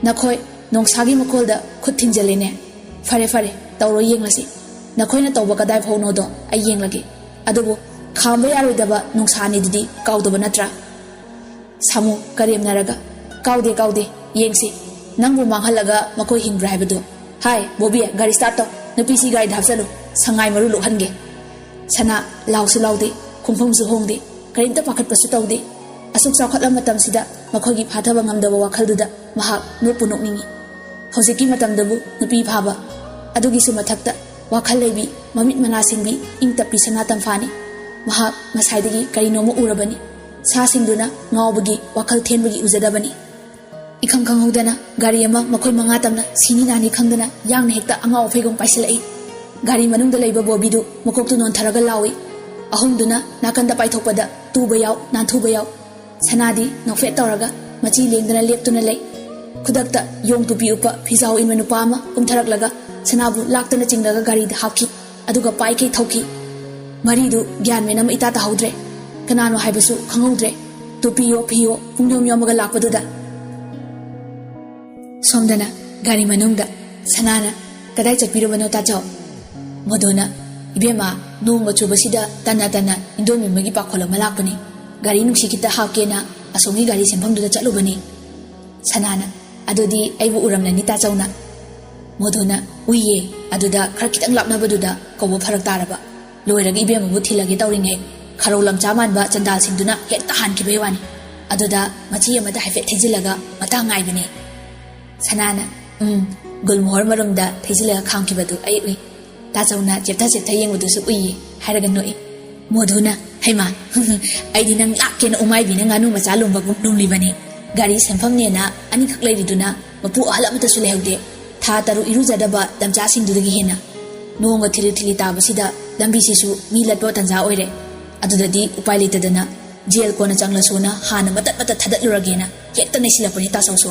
"ꯅꯈꯣꯏ ꯅꯣꯡꯁꯥꯒꯤ ꯃꯈꯣꯜꯗ ꯈꯨꯠ ꯊꯤꯡꯖꯤꯜꯂꯦꯅꯦ꯫ ꯐꯔꯦ, ꯐꯔꯦ, ꯇꯧꯔꯣ, ꯌꯦꯡꯂꯁꯤ꯫ ꯅꯈꯣꯏꯅ ꯇꯧꯕ ꯀꯗꯥꯏ ꯐꯥꯎꯅꯣꯗꯣ ꯑꯩ ꯌꯦꯡꯂꯒꯦ꯫ ꯑꯗꯨꯕꯨ ꯈꯥꯝꯕ ꯌꯥꯔꯣꯏꯗꯕ ꯅꯣꯡꯁꯥꯅꯤꯗꯨꯗꯤ ꯀꯥꯎꯗꯕ ꯅꯠꯇ꯭ꯔꯥ?" ꯁꯥꯃꯨ ꯀꯔꯦꯝꯅꯔꯒ, "ꯀꯥꯎꯗꯦ, ꯀꯥꯎꯗꯦ, ꯌꯦꯡꯁꯤ꯫ ꯅꯪꯕꯨ ꯃꯥꯡꯍꯜꯂꯒ ꯃꯈꯣꯏ ꯍꯤꯡꯕ꯭ꯔꯥ ꯍꯥꯏꯕꯗꯨ꯫ ꯍꯥꯏ, ꯕꯣꯕꯤ, ꯒꯥꯔꯤ ꯁ꯭ꯇꯥꯔꯠ ꯇꯧ꯫ ꯅꯨꯄꯤꯁꯤ ꯒꯥꯔꯤꯗ ꯍꯥꯞꯆꯜꯂꯨ꯫ ꯁꯉꯥꯏ ꯃꯔꯨ ꯂꯣꯛꯍꯟꯒꯦ꯫" ꯁꯅꯥ ꯂꯥꯎꯁꯨ ꯂꯥꯎꯗꯦ, ꯈꯣꯡꯐꯝꯁꯨ ꯍꯣꯡꯗꯦ, ꯀꯔꯤꯝꯇ ꯄꯥꯈꯠꯄꯁꯨ ꯇꯧꯗꯦ꯫ ꯑꯁꯨꯛ ꯆꯥꯎꯈꯠꯂ ꯃꯇꯝꯁꯤꯗ ꯃꯈꯣꯏꯒꯤ ꯐꯥꯊꯕ ꯉꯝꯗꯕ ꯋꯥꯈꯜꯗꯨꯗ ꯃꯍꯥꯛ ꯅꯣꯛꯄꯨ ꯅꯣꯛꯅꯤꯡꯏ꯫ ꯍꯧꯖꯤꯛꯀꯤ ꯃꯇꯝꯗꯕꯨ ꯅꯨꯄꯤ ꯐꯥꯕ, ꯑꯗꯨꯒꯤꯁꯨ ꯃꯊꯛꯇ ꯋꯥꯈꯜ ꯂꯩꯕꯤ, ꯃꯃꯤꯠ ꯃꯅꯥ ꯁꯤꯡꯕꯤ, ꯏꯪ ꯇꯞꯄꯤ ꯁꯅꯥ ꯇꯝꯐꯥꯅꯤ꯫ ꯃꯍꯥꯛ ꯉꯁꯥꯏꯗꯒꯤ ꯀꯔꯤꯅꯣꯃ ꯎꯔꯕꯅꯤ꯫ ꯁꯥꯁꯤꯡꯗꯨꯅ ꯉꯥꯎꯕꯒꯤ, ꯋꯥꯈꯜ ꯊꯦꯟꯕꯒꯤ ꯎꯖꯗꯕꯅꯤ꯫ ꯏꯈꯪ ꯈꯪꯍꯧꯗꯅ ꯒꯥꯔꯤ ꯑꯃ ꯃꯈꯣꯏ ꯃꯉꯥ ꯇꯝꯅ ꯁꯤꯅꯤ ꯅꯥꯅꯤ ꯈꯪꯗꯅ ꯌꯥꯡꯅ ꯍꯦꯛꯇ ꯑꯉꯥꯎ ꯑꯐꯩꯒꯨꯝ ꯄꯥꯏꯁꯤꯜꯂꯛꯏ꯫ ꯒꯥꯔꯤ ꯃꯅꯨꯡꯗ ꯂꯩꯕ ꯕꯣꯕꯤꯗꯨ ꯃꯀꯣꯛꯇꯨ ꯅꯣꯟꯊꯔꯒ ꯂꯥꯎꯏ꯫ ꯑꯍꯨꯝꯗꯨꯅ ꯅꯥꯀꯟꯗ ꯄꯥꯏꯊꯣꯛꯄꯗ ꯇꯨꯕ ꯌꯥꯎ, ꯅꯥꯟꯊꯨꯕ ꯌꯥꯎ꯫ ꯁꯅꯥꯗꯤ ꯅꯣꯛꯐꯦꯠ ꯇꯧꯔꯒ ꯃꯆꯤ ꯂꯦꯡꯗꯅ ꯂꯦꯞꯇꯨꯅ ꯂꯩ꯫ ꯈꯨꯗꯛꯇ ꯌꯣꯡ ꯇꯨꯄꯤ ꯎꯞꯄ ꯐꯤꯖꯥꯎ ꯏꯟꯕ ꯅꯨꯄꯥ ꯑꯃ ꯀꯨꯝꯊꯔꯛꯂꯒ ꯁꯅꯥꯕꯨ ꯂꯥꯛꯇꯅ ꯆꯤꯡꯂꯒ ꯒꯥꯔꯤꯗ ꯍꯥꯞꯈꯤ꯫ ꯑꯗꯨꯒ ꯄꯥꯏꯈꯩ ꯊꯧꯈꯤ꯫ ꯃꯔꯤꯗꯨ ꯒ꯭ꯌꯥꯟ ꯃꯦꯟ ꯑꯃ ꯏꯇꯥ ꯇꯥꯍꯧꯗ꯭ꯔꯦ꯫ ꯀꯅꯥꯅꯣ ꯍꯥꯏꯕꯁꯨ ꯈꯪꯍꯧꯗ꯭ꯔꯦ꯫ ꯇꯨꯄꯤꯌꯣ ꯐꯤꯌꯣ ꯄꯨꯡꯌꯣꯝ ꯌꯣꯝꯃꯒ ꯂꯥꯛꯄꯗꯨꯗ꯫ ꯁꯣꯝꯗꯅ ꯒꯥꯔꯤ ꯃꯅꯨꯡꯗ ꯁꯅꯥꯅ, "ꯀꯗꯥꯏ ꯆꯠꯄꯤꯔꯨꯕꯅꯣ ꯇꯥꯆꯧ?" ꯃꯣꯗꯣꯅ, "ꯏꯕꯦꯝꯃ, ꯅꯣꯡꯒ ꯆꯨꯕꯁꯤꯗ ꯇꯟꯅ ꯇꯟꯅ ꯏꯟꯗꯣꯟꯕꯤ ꯑꯃꯒꯤ ꯄꯥꯈꯣꯜ ꯑꯃ ꯂꯥꯛꯄꯅꯤ꯫ ꯒꯥꯔꯤ ꯅꯨꯡꯁꯤ ꯈꯤꯇ ꯍꯥꯞꯀꯦꯅ ꯑꯁꯣꯝꯒꯤ ꯒꯥꯔꯤ ꯁꯦꯝꯐꯝꯗꯨꯗ ꯆꯠꯂꯨꯕꯅꯤ꯫" ꯁꯅꯥꯅ, "ꯑꯗꯨꯗꯤ ꯑꯩꯕꯨ ꯎꯔꯝꯂꯅꯤ ꯇꯥꯆꯧꯅ꯫" ꯃꯣꯗꯣꯅ, "ꯎꯏꯌꯦ, ꯑꯗꯨꯗ ꯈꯔ ꯈꯤꯇꯪ ꯂꯥꯞꯅꯕꯗꯨꯗ ꯀꯧꯕ ꯐꯔꯛ ꯇꯥꯔꯕ꯫ ꯂꯣꯏꯔꯒ ꯏꯕꯦꯝꯃꯕꯨ ꯊꯤꯜꯂꯒꯦ ꯇꯧꯔꯤꯉꯩ ꯈꯔꯧ ꯂꯝꯆꯥ ꯃꯥꯟꯕ ꯆꯟꯗꯥꯜꯁꯤꯡꯗꯨꯅ ꯍꯦꯛꯇ ꯍꯥꯟꯈꯤꯕꯩ ꯋꯥꯅꯤ꯫ ꯑꯗꯨꯗ ꯃꯆꯤ ꯑꯃꯗ ꯍꯥꯏꯐꯦꯠ ꯊꯦꯡꯖꯤꯜꯂꯒ ꯃꯇꯥꯡ ꯉꯥꯏꯕꯅꯦ꯫" ꯁꯅꯥꯅ, ꯎꯝ, ꯒꯨꯜꯃꯣꯍꯣꯔ ꯃꯔꯨꯝꯗ ꯊꯩꯖꯤꯜꯂꯒ ꯈꯥꯝꯈꯤꯕꯗꯨ ꯑꯩ ꯎꯏ꯫ ꯇꯥꯆꯧꯅ ꯆꯦꯞꯊ ꯆꯦꯞꯊ ꯌꯦꯡꯕꯗꯨꯁꯨ ꯎꯏꯌꯦ ꯍꯥꯏꯔꯒ ꯅꯣꯛꯏ꯫ ꯃꯣꯙꯨꯅ, "ꯍꯩꯃꯥ, ꯑꯩꯗꯤ ꯅꯪ ꯂꯥꯛꯀꯦꯅ ꯎꯃꯥꯏꯕꯤꯅ ꯉꯥꯅꯨ ꯃꯆꯥ ꯂꯨꯝꯕꯒꯨꯝ ꯂꯨꯝꯂꯤꯕꯅꯤ꯫ ꯒꯥꯔꯤ ꯁꯦꯟꯐꯝꯅꯦꯅ ꯑꯅꯤꯈꯛ ꯂꯩꯔꯤꯗꯨꯅ ꯃꯄꯨ ꯑꯍꯜ ꯑꯃꯠꯇꯁꯨ ꯂꯩꯍꯧꯗꯦ꯫ ꯊꯥ ꯇꯔꯨꯛ ꯏꯔꯨꯖꯗꯕ ꯂꯝꯆꯥꯁꯤꯡꯗꯨꯗꯒꯤ ꯍꯦꯟꯅ꯫ ꯅꯣꯡꯒ ꯊꯤꯂꯤ ꯊꯤꯂꯤ ꯇꯥꯕꯁꯤꯗ ꯂꯝꯕꯤꯁꯤꯁꯨ ꯃꯤ ꯂꯠꯄ ꯇꯟꯖꯥ ꯑꯣꯏꯔꯦ꯫ ꯑꯗꯨꯗꯗꯤ ꯎꯄꯥꯏ ꯂꯩꯇꯗꯅ ꯖꯦꯜ ꯀꯣꯟꯅ ꯆꯪꯂꯁꯨꯅ ꯍꯥꯟꯅ ꯃꯇꯠ ꯃꯇꯠ ꯊꯗꯠꯂꯨꯔꯒꯦꯅ ꯍꯦꯛꯇ ꯅꯩꯁꯤꯜꯂꯛꯄꯅꯤ ꯇꯥꯆꯧꯁꯨ"꯫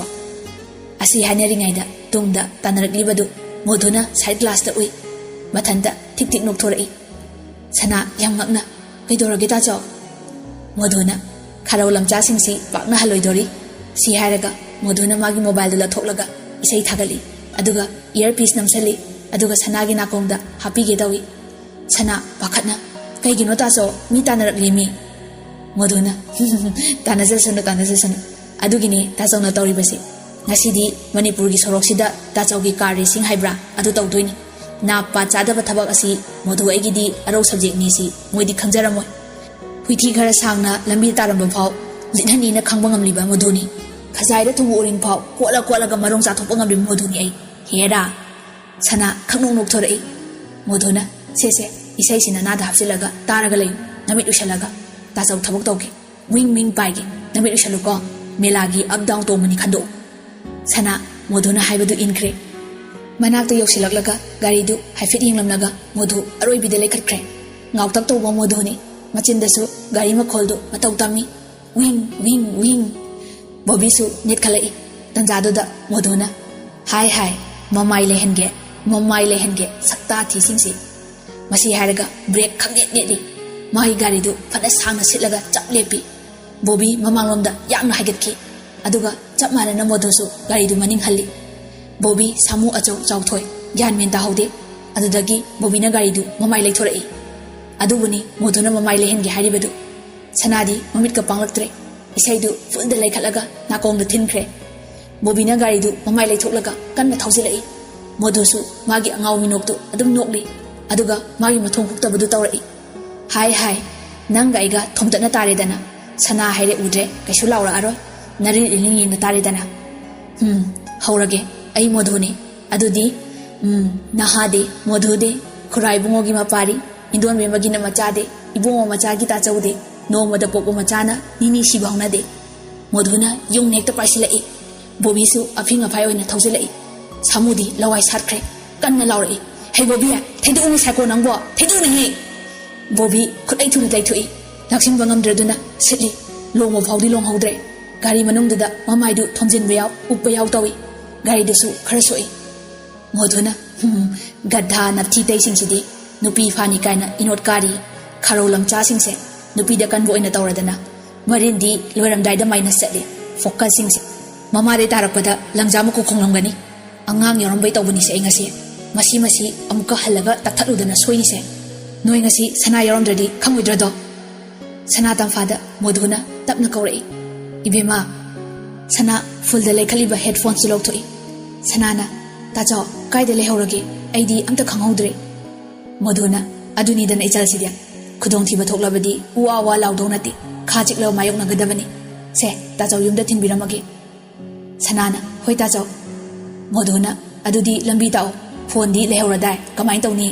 ꯑꯁꯤ ꯍꯥꯏꯅꯔꯤꯉꯩꯗ ꯇꯨꯡꯗ ꯇꯥꯟꯅꯔꯛꯂꯤꯕꯗꯨ ꯃꯣꯙꯨꯅ ꯁꯥꯏꯠ ꯒ꯭ꯂꯥꯁꯇ ꯎꯏ꯫ ꯃꯊꯟꯇ ꯊꯤꯛ ꯊꯤꯛ ꯅꯣꯛꯊꯣꯔꯛꯏ꯫ ꯁꯅꯥ ꯌꯥꯝ ꯉꯛꯅ, "ꯀꯩꯗꯧꯔꯒꯦ ꯇꯥꯆꯧ?" ꯃꯣꯙꯨꯅ ꯈꯥꯔꯧ ꯂꯝꯆꯥꯁꯤꯡꯁꯤ ꯄꯥꯛꯅ ꯍꯜꯂꯣꯏꯗꯣꯔꯤ꯫ ꯁꯤ ꯍꯥꯏꯔꯒ ꯃꯣꯙꯨꯅ ꯃꯥꯒꯤ ꯃꯣꯕꯥꯏꯜꯗꯨ ꯂꯧꯊꯣꯛꯂꯒ ꯏꯁꯩ ꯊꯥꯒꯠꯂꯤ꯫ ꯑꯗꯨꯒ ꯏꯌꯔꯄꯤꯁ ꯅꯝꯁꯜꯂꯤ꯫ ꯑꯗꯨꯒ ꯁꯅꯥꯒꯤ ꯅꯥꯀꯣꯡꯗ ꯍꯥꯞꯄꯤꯒꯦ ꯇꯧꯏ꯫ ꯁꯅꯥ ꯄꯥꯈꯠꯅ, "ꯀꯩꯒꯤꯅꯣ ꯇꯥꯆꯧ? ꯃꯤ ꯇꯥꯟꯅꯔꯛꯂꯤ ꯃꯤ"꯫ ꯃꯣꯙꯨꯅ, "ꯇꯥꯟꯅꯖꯁꯅꯨ, ꯇꯥꯟꯅꯖꯁꯅꯨ꯫ ꯑꯗꯨꯒꯤꯅꯤ ꯇꯥꯆꯧꯅ ꯇꯧꯔꯤꯕꯁꯤ꯫ ꯉꯁꯤꯗꯤ ꯃꯅꯤꯄꯨꯔꯒꯤ ꯁꯣꯔꯣꯛꯁꯤꯗ ꯇꯥꯆꯧꯒꯤ ꯀꯥꯔ ꯔꯦꯁꯤꯡ ꯍꯥꯏꯕ꯭ꯔꯥ, ꯑꯗꯨ ꯇꯧꯗꯣꯏꯅꯤ꯫ ꯅꯥꯞ ꯄꯥꯠ ꯆꯥꯗꯕ ꯊꯕꯛ ꯑꯁꯤ ꯃꯣꯙꯨ ꯑꯩꯒꯤꯗꯤ ꯑꯔꯧ ꯁꯕꯖꯦꯛꯅꯤ ꯁꯤ ꯃꯣꯏꯗꯤ ꯈꯪꯖꯔꯝꯃꯣꯏ꯫ ꯍꯨꯏꯊꯤ ꯈꯔ ꯁꯥꯡꯅ ꯂꯝꯕꯤꯗ ꯇꯥꯔꯝꯕ ꯐꯥꯎ ꯂꯤꯠꯍꯟꯅꯤꯅ ꯈꯪꯕ ꯉꯝꯂꯤꯕ ꯃꯣꯙꯨꯅꯤ꯫ ꯈꯖꯥꯏꯗ ꯊꯨꯝꯃꯣꯛ ꯎꯔꯤꯡ ꯐꯥꯎ ꯀꯣꯠꯂ ꯀꯣꯠꯂꯒ ꯃꯔꯣꯡ ꯆꯥꯊꯣꯛꯄ ꯉꯝꯂꯤꯕ ꯃꯣꯙꯨꯅꯤ ꯑꯩ꯫ ꯍꯦꯔꯥ!" ꯁꯅꯥ ꯈꯪꯅꯣꯛ ꯅꯣꯛꯊꯣꯔꯛꯏ꯫ ꯃꯣꯙꯨꯅ, "ꯁꯦ ꯁꯦ, ꯏꯁꯩꯁꯤ ꯅꯅꯥꯗ ꯍꯥꯞꯆꯤꯜꯂꯒ ꯇꯥꯔꯒ ꯂꯩꯌꯨ, ꯅꯃꯤꯠ ꯎꯏꯁꯜꯂꯒ꯫ ꯇꯥꯆꯧ ꯊꯕꯛ ꯇꯧꯒꯦ꯫ ꯋꯤꯡ ꯋꯤꯡ ꯄꯥꯏꯒꯦ, ꯅꯃꯤꯠ ꯎꯏꯁꯜꯂꯨꯀꯣ꯫ ꯃꯦꯂꯥꯒꯤ ꯑꯞ ꯗꯥꯎꯟ ꯇꯣꯡꯕꯅꯤ ꯈꯟꯗꯣꯛꯎ"꯫ ꯁꯅꯥ ꯃꯣꯙꯨꯅ ꯍꯥꯏꯕꯗꯨ ꯏꯟꯈ꯭ꯔꯦ꯫ ꯃꯅꯥꯛꯇ ꯌꯧꯁꯤꯜꯂꯛꯂꯒ ꯒꯥꯔꯤꯗꯨ ꯍꯥꯏꯐꯦꯠ ꯌꯦꯡꯂꯝꯂꯒ ꯃꯣꯙꯨ ꯑꯔꯣꯏꯕꯤꯗ ꯂꯩꯈꯠꯈ꯭ꯔꯦ꯫ ꯉꯥꯎꯇꯛ ꯇꯧꯕ ꯃꯣꯙꯨꯅꯤ꯫ ꯃꯆꯤꯟꯗꯁꯨ ꯒꯥꯔꯤ ꯃꯈꯣꯜꯗꯨ ꯃꯇꯧ ꯇꯝꯃꯤ꯫ ꯋꯤꯡ, ꯋꯤꯡ, ꯋꯤꯡ꯫ ꯕꯣꯕꯤꯁꯨ ꯅꯦꯠꯈꯠꯂꯛꯏ꯫ ꯇꯟꯖꯥꯗꯨꯗ ꯃꯣꯙꯨꯅ, "ꯍꯥꯏ, ꯍꯥꯏ, ꯃꯃꯥꯏ ꯂꯩꯍꯟꯒꯦ, ꯃꯃꯥꯏ ꯂꯩꯍꯟꯒꯦ, ꯁꯛꯇꯥ ꯊꯤꯁꯤꯡꯁꯤ"꯫ ꯃꯁꯤ ꯍꯥꯏꯔꯒ ꯕ꯭ꯔꯦꯛ ꯈꯪꯅꯦꯠ ꯅꯦꯠꯂꯤ꯫ ꯃꯥꯒꯤ ꯒꯥꯔꯤꯗꯨ ꯐꯅ ꯁꯥꯡꯅ ꯁꯤꯠꯂꯒ ꯆꯞ ꯂꯦꯞꯄꯤ꯫ ꯕꯣꯕꯤ ꯃꯃꯥꯡꯂꯣꯝꯗ ꯌꯥꯡꯅ ꯍꯥꯏꯒꯠꯈꯤ꯫ ꯑꯗꯨꯒ ꯆꯞ ꯃꯥꯟꯅꯅ ꯃꯣꯙꯨꯁꯨ ꯒꯥꯔꯤꯗꯨ ꯃꯅꯤꯡ ꯍꯜꯂꯤ꯫ ꯕꯣꯕꯤ ꯁꯥꯃꯨ ꯑꯆꯧ ꯆꯥꯎꯊꯣꯏ, ꯒ꯭ꯌꯥꯟ ꯃꯦꯟ ꯇꯥꯍꯧꯗꯦ꯫ ꯑꯗꯨꯗꯒꯤ ꯕꯣꯕꯤꯅ ꯒꯥꯔꯤꯗꯨ ꯃꯃꯥꯏ ꯂꯩꯊꯣꯔꯛꯏ꯫ ꯑꯗꯨꯕꯨꯅꯤ ꯃꯣꯙꯨꯅ ꯃꯃꯥꯏ ꯂꯩꯍꯟꯒꯦ ꯍꯥꯏꯔꯤꯕꯗꯨ꯫ ꯁꯅꯥꯗꯤ ꯃꯃꯤꯠꯀ ꯄꯥꯡꯂꯛꯇ꯭ꯔꯦ꯫ ꯏꯁꯩꯗꯨ ꯐꯨꯜꯗ ꯂꯩꯈꯠꯂꯒ ꯅꯥꯀꯣꯡꯗ ꯊꯤꯟꯈ꯭ꯔꯦ꯫ ꯕꯣꯕꯤꯅ ꯒꯥꯔꯤꯗꯨ ꯃꯃꯥꯏ ꯂꯩꯊꯣꯛꯂꯒ ꯀꯟꯅ ꯊꯧꯖꯤꯜꯂꯛꯏ꯫ ꯃꯣꯙꯨꯁꯨ ꯃꯥꯒꯤ ꯑꯉꯥꯎ ꯃꯤꯅꯣꯛꯇꯨ ꯑꯗꯨꯝ ꯅꯣꯛꯂꯤ꯫ ꯑꯗꯨꯒ ꯃꯥꯒꯤ ꯃꯊꯣꯡ ꯍꯨꯛꯇꯕꯗꯨ ꯇꯧꯔꯛꯏ꯫ "ꯍꯥꯏ, ꯍꯥꯏ, ꯅꯪꯒ ꯑꯩꯒ ꯊꯣꯝꯇꯠꯅ ꯇꯥꯔꯦꯗꯅ꯫ ꯁꯅꯥ ꯍꯥꯏꯔꯦ ꯎꯗ꯭ꯔꯦ, ꯀꯩꯁꯨ ꯂꯥꯎꯔꯛꯑꯔꯣꯏ꯫ ꯅꯔꯤꯜ ꯏꯂꯤꯡ ꯌꯦꯡꯅ ꯇꯥꯔꯦꯗꯅ꯫ ꯍꯨꯝ, ꯍꯧꯔꯒꯦ"꯫ ꯑꯩ ꯃꯣꯙꯨꯅꯤ꯫ ꯑꯗꯨꯗꯤ, ꯎꯝ, ꯅꯍꯥꯗꯤ, ꯃꯣꯙꯨꯗꯤ, ꯈꯨꯔꯥꯏ ꯏꯕꯨꯡꯉꯣꯒꯤ ꯃꯄꯥꯔꯤ, ꯏꯟꯗꯣꯟꯕꯤ ꯑꯃꯒꯤꯅ ꯃꯆꯥꯗꯤ, ꯏꯕꯨꯡꯉꯣ ꯃꯆꯥꯒꯤ ꯇꯥꯆꯧꯗꯤ, ꯅꯣꯡꯃꯗ ꯄꯣꯛꯄ ꯃꯆꯥꯅ ꯅꯤꯅꯤ ꯁꯤꯕ ꯍꯧꯅꯗꯦ꯫ ꯃꯣꯙꯨꯅ ꯌꯨꯝ ꯍꯦꯛꯇ ꯄꯥꯏꯁꯤꯜꯂꯛꯏ꯫ ꯕꯣꯕꯤꯁꯨ ꯑꯐꯤꯡ ꯑꯐꯥꯏ ꯑꯣꯏꯅ ꯊꯧꯖꯤꯜꯂꯛꯏ꯫ ꯁꯥꯃꯨꯗꯤ ꯂꯋꯥꯏ ꯁꯥꯠꯈ꯭ꯔꯦ꯫ ꯀꯟꯅ ꯂꯥꯎꯔꯛꯏ, "ꯍꯩ ꯕꯣꯕꯤ, ꯊꯩꯗꯣꯛꯎꯅꯤ ꯁꯥꯏꯀꯣ ꯅꯪꯕꯣ, ꯊꯩꯗꯣꯛꯎꯅꯦꯍꯦ!" ꯕꯣꯕꯤ ꯈꯨꯠꯂꯩ ꯊꯨꯅ ꯂꯩꯊꯣꯛꯏ꯫ ꯂꯥꯛꯁꯤꯟꯕ ꯉꯝꯗ꯭ꯔꯗꯨꯅ ꯁꯤꯠꯂꯤ꯫ ꯂꯣꯡꯕ ꯐꯥꯎꯗꯤ ꯂꯣꯡꯍꯧꯗ꯭ꯔꯦ꯫ ꯒꯥꯔꯤ ꯃꯅꯨꯡꯗꯨꯗ ꯃꯃꯥꯏꯗꯨ ꯊꯣꯝꯖꯤꯟꯕ ꯌꯥꯎ, ꯎꯞꯄ ꯌꯥꯎ ꯇꯧꯏ꯫ ꯒꯥꯔꯤꯗꯨꯁꯨ ꯈꯔ ꯁꯣꯛꯏ꯫ ꯃꯣꯙꯨꯅ, "ꯍꯨꯝ, ꯒꯙꯥ ꯅꯞꯊꯤ ꯇꯩꯁꯤꯡꯁꯤꯗꯤ ꯅꯨꯄꯤ ꯐꯥꯅꯤ ꯀꯥꯏꯅ ꯏꯅꯣꯠ ꯀꯥꯔꯤ꯫ ꯈꯥꯔꯧ ꯂꯝꯆꯥꯁꯤꯡꯁꯦ ꯅꯨꯄꯤꯗ ꯀꯟꯕ ꯑꯣꯏꯅ ꯇꯧꯔꯗꯅ꯫ ꯃꯔꯤꯟꯗꯤ ꯂꯣꯏꯔꯝꯗꯥꯏꯗ ꯃꯥꯏꯅꯁ ꯆꯠꯂꯤ꯫ ꯐꯣꯀꯁꯁꯤꯡꯁꯦ ꯃꯃꯥꯗꯩ ꯇꯥꯔꯛꯄꯗ ꯂꯪꯖꯥ ꯃꯀꯨ ꯈꯣꯡꯂꯝꯒꯅꯤ꯫ ꯑꯉꯥꯡ ꯌꯥꯎꯔꯝꯕꯩ ꯇꯧꯕꯅꯤꯁꯦ ꯑꯩ ꯉꯁꯤ꯫ ꯃꯁꯤ, ꯃꯁꯤ ꯑꯃꯨꯛꯀ ꯍꯜꯂꯒ ꯇꯛꯊꯠꯂꯨꯗꯅ ꯁꯣꯏꯅꯤꯁꯦ꯫ ꯅꯣꯏ ꯉꯁꯤ ꯁꯅꯥ ꯌꯥꯎꯔꯝꯗ꯭ꯔꯗꯤ ꯈꯪꯉꯣꯏꯗ꯭ꯔꯗꯣ?" ꯁꯅꯥ ꯇꯝꯐꯥꯗ ꯃꯣꯙꯨꯅ ꯇꯞꯅ ꯀꯧꯔꯛꯏ, "ꯏꯕꯦꯝꯃ!" ꯁꯅꯥ ꯐꯨꯜꯗ ꯂꯩꯈꯠꯂꯤꯕ ꯍꯦꯠꯐꯣꯟꯁꯨ ꯂꯧꯊꯣꯛꯏ꯫ ꯁꯅꯥꯅ, "ꯇꯥꯆꯧ, ꯀꯥꯏꯗ ꯂꯩꯍꯧꯔꯒꯦ? ꯑꯩꯗꯤ ꯑꯝꯇ ꯈꯪꯍꯧꯗ꯭ꯔꯦ꯫" ꯃꯣꯙꯨꯅ, "ꯑꯗꯨꯅꯤꯗꯅ ꯏꯆꯜꯁꯤꯗꯤ꯫ ꯈꯨꯗꯣꯡꯊꯤꯕ ꯊꯣꯛꯂꯕꯗꯤ ꯎ ꯋꯥ ꯋꯥ ꯂꯥꯎꯗꯧ ꯅꯠꯇꯦ, ꯈꯥ ꯆꯤꯛꯂꯒ ꯃꯥꯌꯣꯛꯅꯒꯗꯕꯅꯤ꯫ ꯁꯦ, ꯇꯥꯆꯧ ꯌꯨꯝꯗ ꯊꯤꯟꯕꯤꯔꯝꯃꯒꯦ꯫" ꯁꯅꯥꯅ, "ꯍꯣꯏ ꯇꯥꯆꯧ꯫" ꯃꯣꯙꯨꯅ, "ꯑꯗꯨꯗꯤ ꯂꯝꯕꯤ ꯇꯥꯛꯑꯣ, ꯐꯣꯟꯗꯤ ꯂꯩꯍꯧꯔꯗꯥꯏ, ꯀꯃꯥꯏꯅ ꯇꯧꯅꯤ?"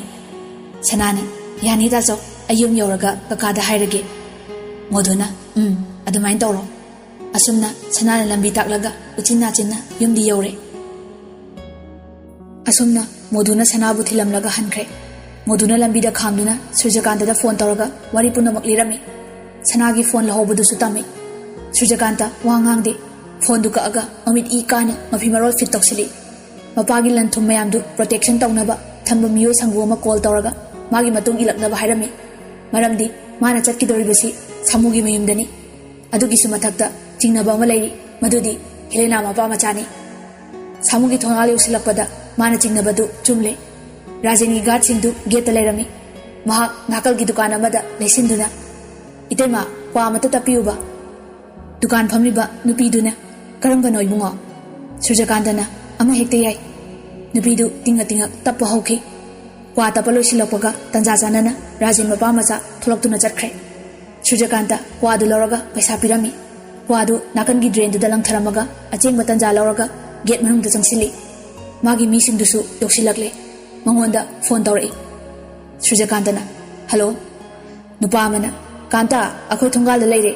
ꯁꯅꯥꯅ, "ꯌꯥꯅꯤ ꯇꯥꯆꯧ, ꯑꯩ ꯌꯨꯝ ꯌꯧꯔꯒ ꯀꯀꯥꯗ ꯍꯥꯏꯔꯒꯦ꯫" ꯃꯣꯙꯨꯅ, "ꯎꯝ, ꯑꯗꯨꯃꯥꯏꯅ ꯇꯧꯔꯣ꯫" ꯑꯁꯨꯝꯅ ꯁꯅꯥꯅ ꯂꯝꯕꯤ ꯇꯥꯛꯂꯒ ꯎꯆꯤꯟ ꯅꯥꯆꯤꯟꯅ ꯌꯨꯝꯗꯤ ꯌꯧꯔꯦ꯫ ꯑꯁꯨꯝꯅ ꯃꯣꯙꯨꯅ ꯁꯅꯥꯕꯨ ꯊꯤꯜꯂꯝꯂꯒ ꯍꯟꯈ꯭ꯔꯦ꯫ ꯃꯣꯙꯨꯅ ꯂꯝꯕꯤꯗ ꯈꯥꯝꯗꯨꯅ ꯁꯨꯔꯖꯀꯥꯟꯇꯗ ꯐꯣꯟ ꯇꯧꯔꯒ ꯋꯥꯔꯤ ꯄꯨꯝꯅꯃꯛ ꯂꯤꯔꯝꯃꯤ꯫ ꯁꯅꯥꯒꯤ ꯐꯣꯟ ꯂꯧꯍꯧꯕꯗꯨꯁꯨ ꯇꯝꯃꯤ꯫ ꯁꯨꯔꯖꯀꯥꯟꯇ ꯋꯥ ꯉꯥꯡꯗꯦ꯫ ꯐꯣꯟꯗꯨ ꯀꯛꯑꯒ ꯃꯃꯤꯠ ꯏ ꯀꯥꯅ ꯃꯐꯤ ꯃꯔꯣꯜ ꯐꯤꯠ ꯇꯧꯁꯤꯜꯂꯤ꯫ ꯃꯄꯥꯒꯤ ꯂꯟ ꯊꯨꯝ ꯃꯌꯥꯝꯗꯨ ꯄ꯭ꯔꯣꯇꯦꯛꯁꯟ ꯇꯧꯅꯕ ꯊꯝꯕ ꯃꯤꯑꯣꯏ ꯁꯪꯒꯨ ꯑꯃ ꯀꯣꯜ ꯇꯧꯔꯒ ꯃꯥꯒꯤ ꯃꯇꯨꯡ ꯏꯜꯂꯛꯅꯕ ꯍꯥꯏꯔꯝꯃꯤ꯫ ꯃꯔꯝꯗꯤ ꯃꯥꯅ ꯆꯠꯈꯤꯗꯧꯔꯤꯕꯁꯤ ꯁꯥꯃꯨꯒꯤ ꯃꯌꯨꯝꯗꯅꯤ꯫ ꯑꯗꯨꯒꯤꯁꯨ ꯃꯊꯛꯇ ꯆꯤꯡꯅꯕ ꯑꯃ ꯂꯩꯔꯤ, ꯃꯗꯨꯗꯤ ꯍꯦꯂꯦꯅꯥ ꯃꯄꯥ ꯃꯆꯥꯅꯤ꯫ ꯁꯥꯃꯨꯒꯤ ꯊꯣꯡꯒꯥꯜ ꯌꯧꯁꯤꯜꯂꯛꯄꯗ ꯃꯥꯅ ꯆꯤꯡꯅꯕꯗꯨ ꯆꯨꯝꯂꯦ꯫ ꯔꯥꯖꯦꯟꯒꯤ ꯒꯥꯔꯗꯁꯤꯡꯗꯨ ꯒꯦꯠꯇ ꯂꯩꯔꯝꯃꯤ꯫ ꯃꯍꯥꯛ ꯅꯥꯀꯜꯒꯤ ꯗꯨꯀꯥꯟ ꯑꯃꯗ ꯂꯩꯁꯤꯟꯗꯨꯅ, "ꯏꯇꯩꯃ, ꯀ꯭ꯋꯥ ꯑꯃꯇ ꯇꯞꯄꯤꯌꯨꯕ꯫" ꯗꯨꯀꯥꯟ ꯐꯝꯂꯤꯕ ꯅꯨꯄꯤꯗꯨꯅ, "ꯀꯔꯝꯕꯅꯣ ꯏꯕꯨꯡꯉꯣ?" ꯁꯨꯔꯖꯀꯥꯟꯇꯅ, "ꯑꯃ ꯍꯦꯛꯇ ꯌꯥꯏ꯫" ꯅꯨꯄꯤꯗꯨ ꯇꯤꯡꯉ ꯇꯤꯡꯉ ꯇꯞꯄ ꯍꯧꯈꯤ꯫ ꯀ꯭ꯋꯥ ꯇꯞꯄ ꯂꯣꯏꯁꯤꯜꯂꯛꯄꯒ ꯇꯟꯖꯥ ꯆꯥꯅꯅ ꯔꯥꯖꯦꯟ ꯃꯄꯥ ꯃꯆꯥ ꯊꯣꯛꯂꯛꯇꯨꯅ ꯆꯠꯈ꯭ꯔꯦ꯫ ꯁꯨꯔꯖꯀꯥꯟꯇ ꯀ꯭ꯋꯥꯗꯨ ꯂꯧꯔꯒ ꯄꯩꯁꯥ ꯄꯤꯔꯝꯃꯤ꯫ ꯀ꯭ꯋꯥꯗꯨ ꯅꯥꯀꯟꯒꯤ ꯗ꯭ꯔꯦꯟꯗꯨꯗ ꯂꯪꯊꯔꯝꯃꯒ ꯑꯆꯦꯡꯕ ꯇꯟꯖꯥ ꯂꯧꯔꯒ ꯒꯦꯠ ꯃꯅꯨꯡꯗ ꯆꯪꯁꯤꯜꯂꯤ꯫ ꯃꯥꯒꯤ ꯃꯤꯁꯤꯡꯗꯨꯁꯨ ꯌꯧꯁꯤꯜꯂꯛꯂꯦ꯫ ꯃꯉꯣꯟꯗ ꯐꯣꯟ ꯇꯧꯔꯛꯏ꯫ ꯁꯨꯔꯖꯀꯥꯟꯇꯅ, "ꯍꯜꯂꯣ?" ꯅꯨꯄꯥ ꯑꯃꯅ, "ꯀꯥꯟꯇ, ꯑꯩꯈꯣꯏ ꯊꯣꯡꯒꯥꯜꯗ ꯂꯩꯔꯦ꯫"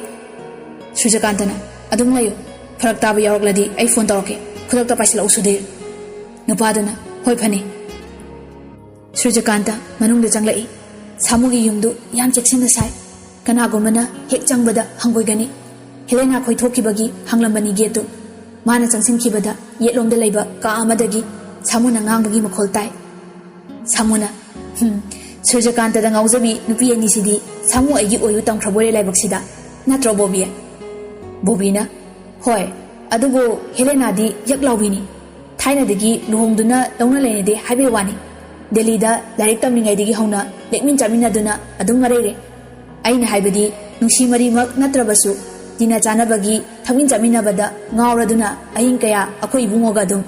ꯁꯨꯔꯖꯀꯥꯟꯇꯅ, "ꯑꯗꯨꯝ ꯂꯩꯌꯨ, ꯐꯔꯛ ꯇꯥꯕ ꯌꯥꯎꯔꯛꯂꯗꯤ ꯑꯩ ꯐꯣꯟ ꯇꯧꯔꯛꯀꯦ, ꯈꯨꯗꯛꯇ ꯄꯥꯏꯁꯤꯜꯂꯛꯎ ꯁꯨꯙꯤꯔ꯫" ꯅꯨꯄꯥꯗꯨꯅ, "ꯍꯣꯏ, ꯐꯅꯤ꯫" ꯁꯨꯔꯖꯀꯥꯟꯇ ꯃꯅꯨꯡꯗ ꯆꯪꯂꯛꯏ꯫ ꯁꯥꯃꯨꯒꯤ ꯌꯨꯝꯗꯨ ꯌꯥꯝ ꯆꯦꯛꯁꯤꯟꯅ ꯁꯥꯏ꯫ ꯀꯅꯥꯒꯨꯝꯕꯅ ꯍꯦꯛ ꯆꯪꯕꯗ ꯍꯪꯒꯣꯏꯒꯅꯤ꯫ ꯍꯦꯂꯦꯅꯥ ꯈꯣꯏ ꯊꯣꯛꯈꯤꯕꯒꯤ ꯍꯥꯡꯂꯝꯕꯅꯤ ꯒꯦꯠꯇꯨ꯫ ꯃꯥꯅ ꯆꯪꯁꯤꯟꯈꯤꯕꯗ ꯌꯦꯠꯂꯣꯝꯗ ꯂꯩꯕ ꯀꯥ ꯑꯃꯗꯒꯤ ꯁꯥꯃꯨꯅ ꯉꯥꯡꯕꯒꯤ ꯃꯈꯣꯜ ꯇꯥꯏ꯫ ꯁꯥꯃꯨꯅ, "ꯍꯝ, ꯁꯨꯔꯖꯀꯥꯟꯇꯗ ꯉꯥꯎꯖꯕꯤ ꯅꯨꯄꯤ ꯑꯅꯤꯁꯤꯗꯤ ꯁꯥꯃꯨ ꯑꯩꯒꯤ ꯑꯣꯏꯌꯨ ꯇꯝꯈ꯭ꯔꯕꯣꯏꯔꯦ ꯂꯥꯏꯕꯛꯁꯤꯗ꯫ ꯅꯠꯇ꯭ꯔꯣ, ꯕꯣꯕꯤ?" ꯕꯣꯕꯤꯅ, "ꯍꯣꯏ, ꯑꯗꯨꯕꯨ ꯍꯦꯂꯦꯅꯥꯗꯤ ꯌꯛ ꯂꯥꯎꯕꯤꯅꯤ꯫ ꯊꯥꯏꯅꯗꯒꯤ ꯂꯨꯍꯣꯡꯗꯨꯅ ꯂꯧꯅ ꯂꯩꯅꯗꯦ ꯍꯥꯏꯕꯩ ꯋꯥꯅꯤ꯫ ꯗꯦꯜꯂꯤꯗ ꯂꯥꯏꯔꯤꯛ ꯇꯝꯂꯤꯉꯩꯗꯒꯤ ꯍꯧꯅ ꯂꯦꯛꯃꯤꯟ ꯆꯥꯃꯤꯟꯅꯗꯨꯅ ꯑꯗꯨꯝ ꯃꯔꯩꯔꯦ꯫ ꯑꯩꯅ ꯍꯥꯏꯕꯗꯤ ꯅꯨꯡꯁꯤ ꯃꯔꯤꯃꯛ ꯅꯠꯇ꯭ꯔꯕꯁꯨ ꯇꯤꯟꯅ ꯆꯥꯅꯕꯒꯤ ꯊꯛꯃꯤꯟ ꯆꯥꯃꯤꯟꯅꯕꯗ ꯉꯥꯎꯔꯗꯨꯅ ꯑꯍꯤꯡ ꯀꯌꯥ ꯑꯩꯈꯣꯏ ꯏꯕꯨꯡꯉꯣꯒ ꯑꯗꯨꯝ꯫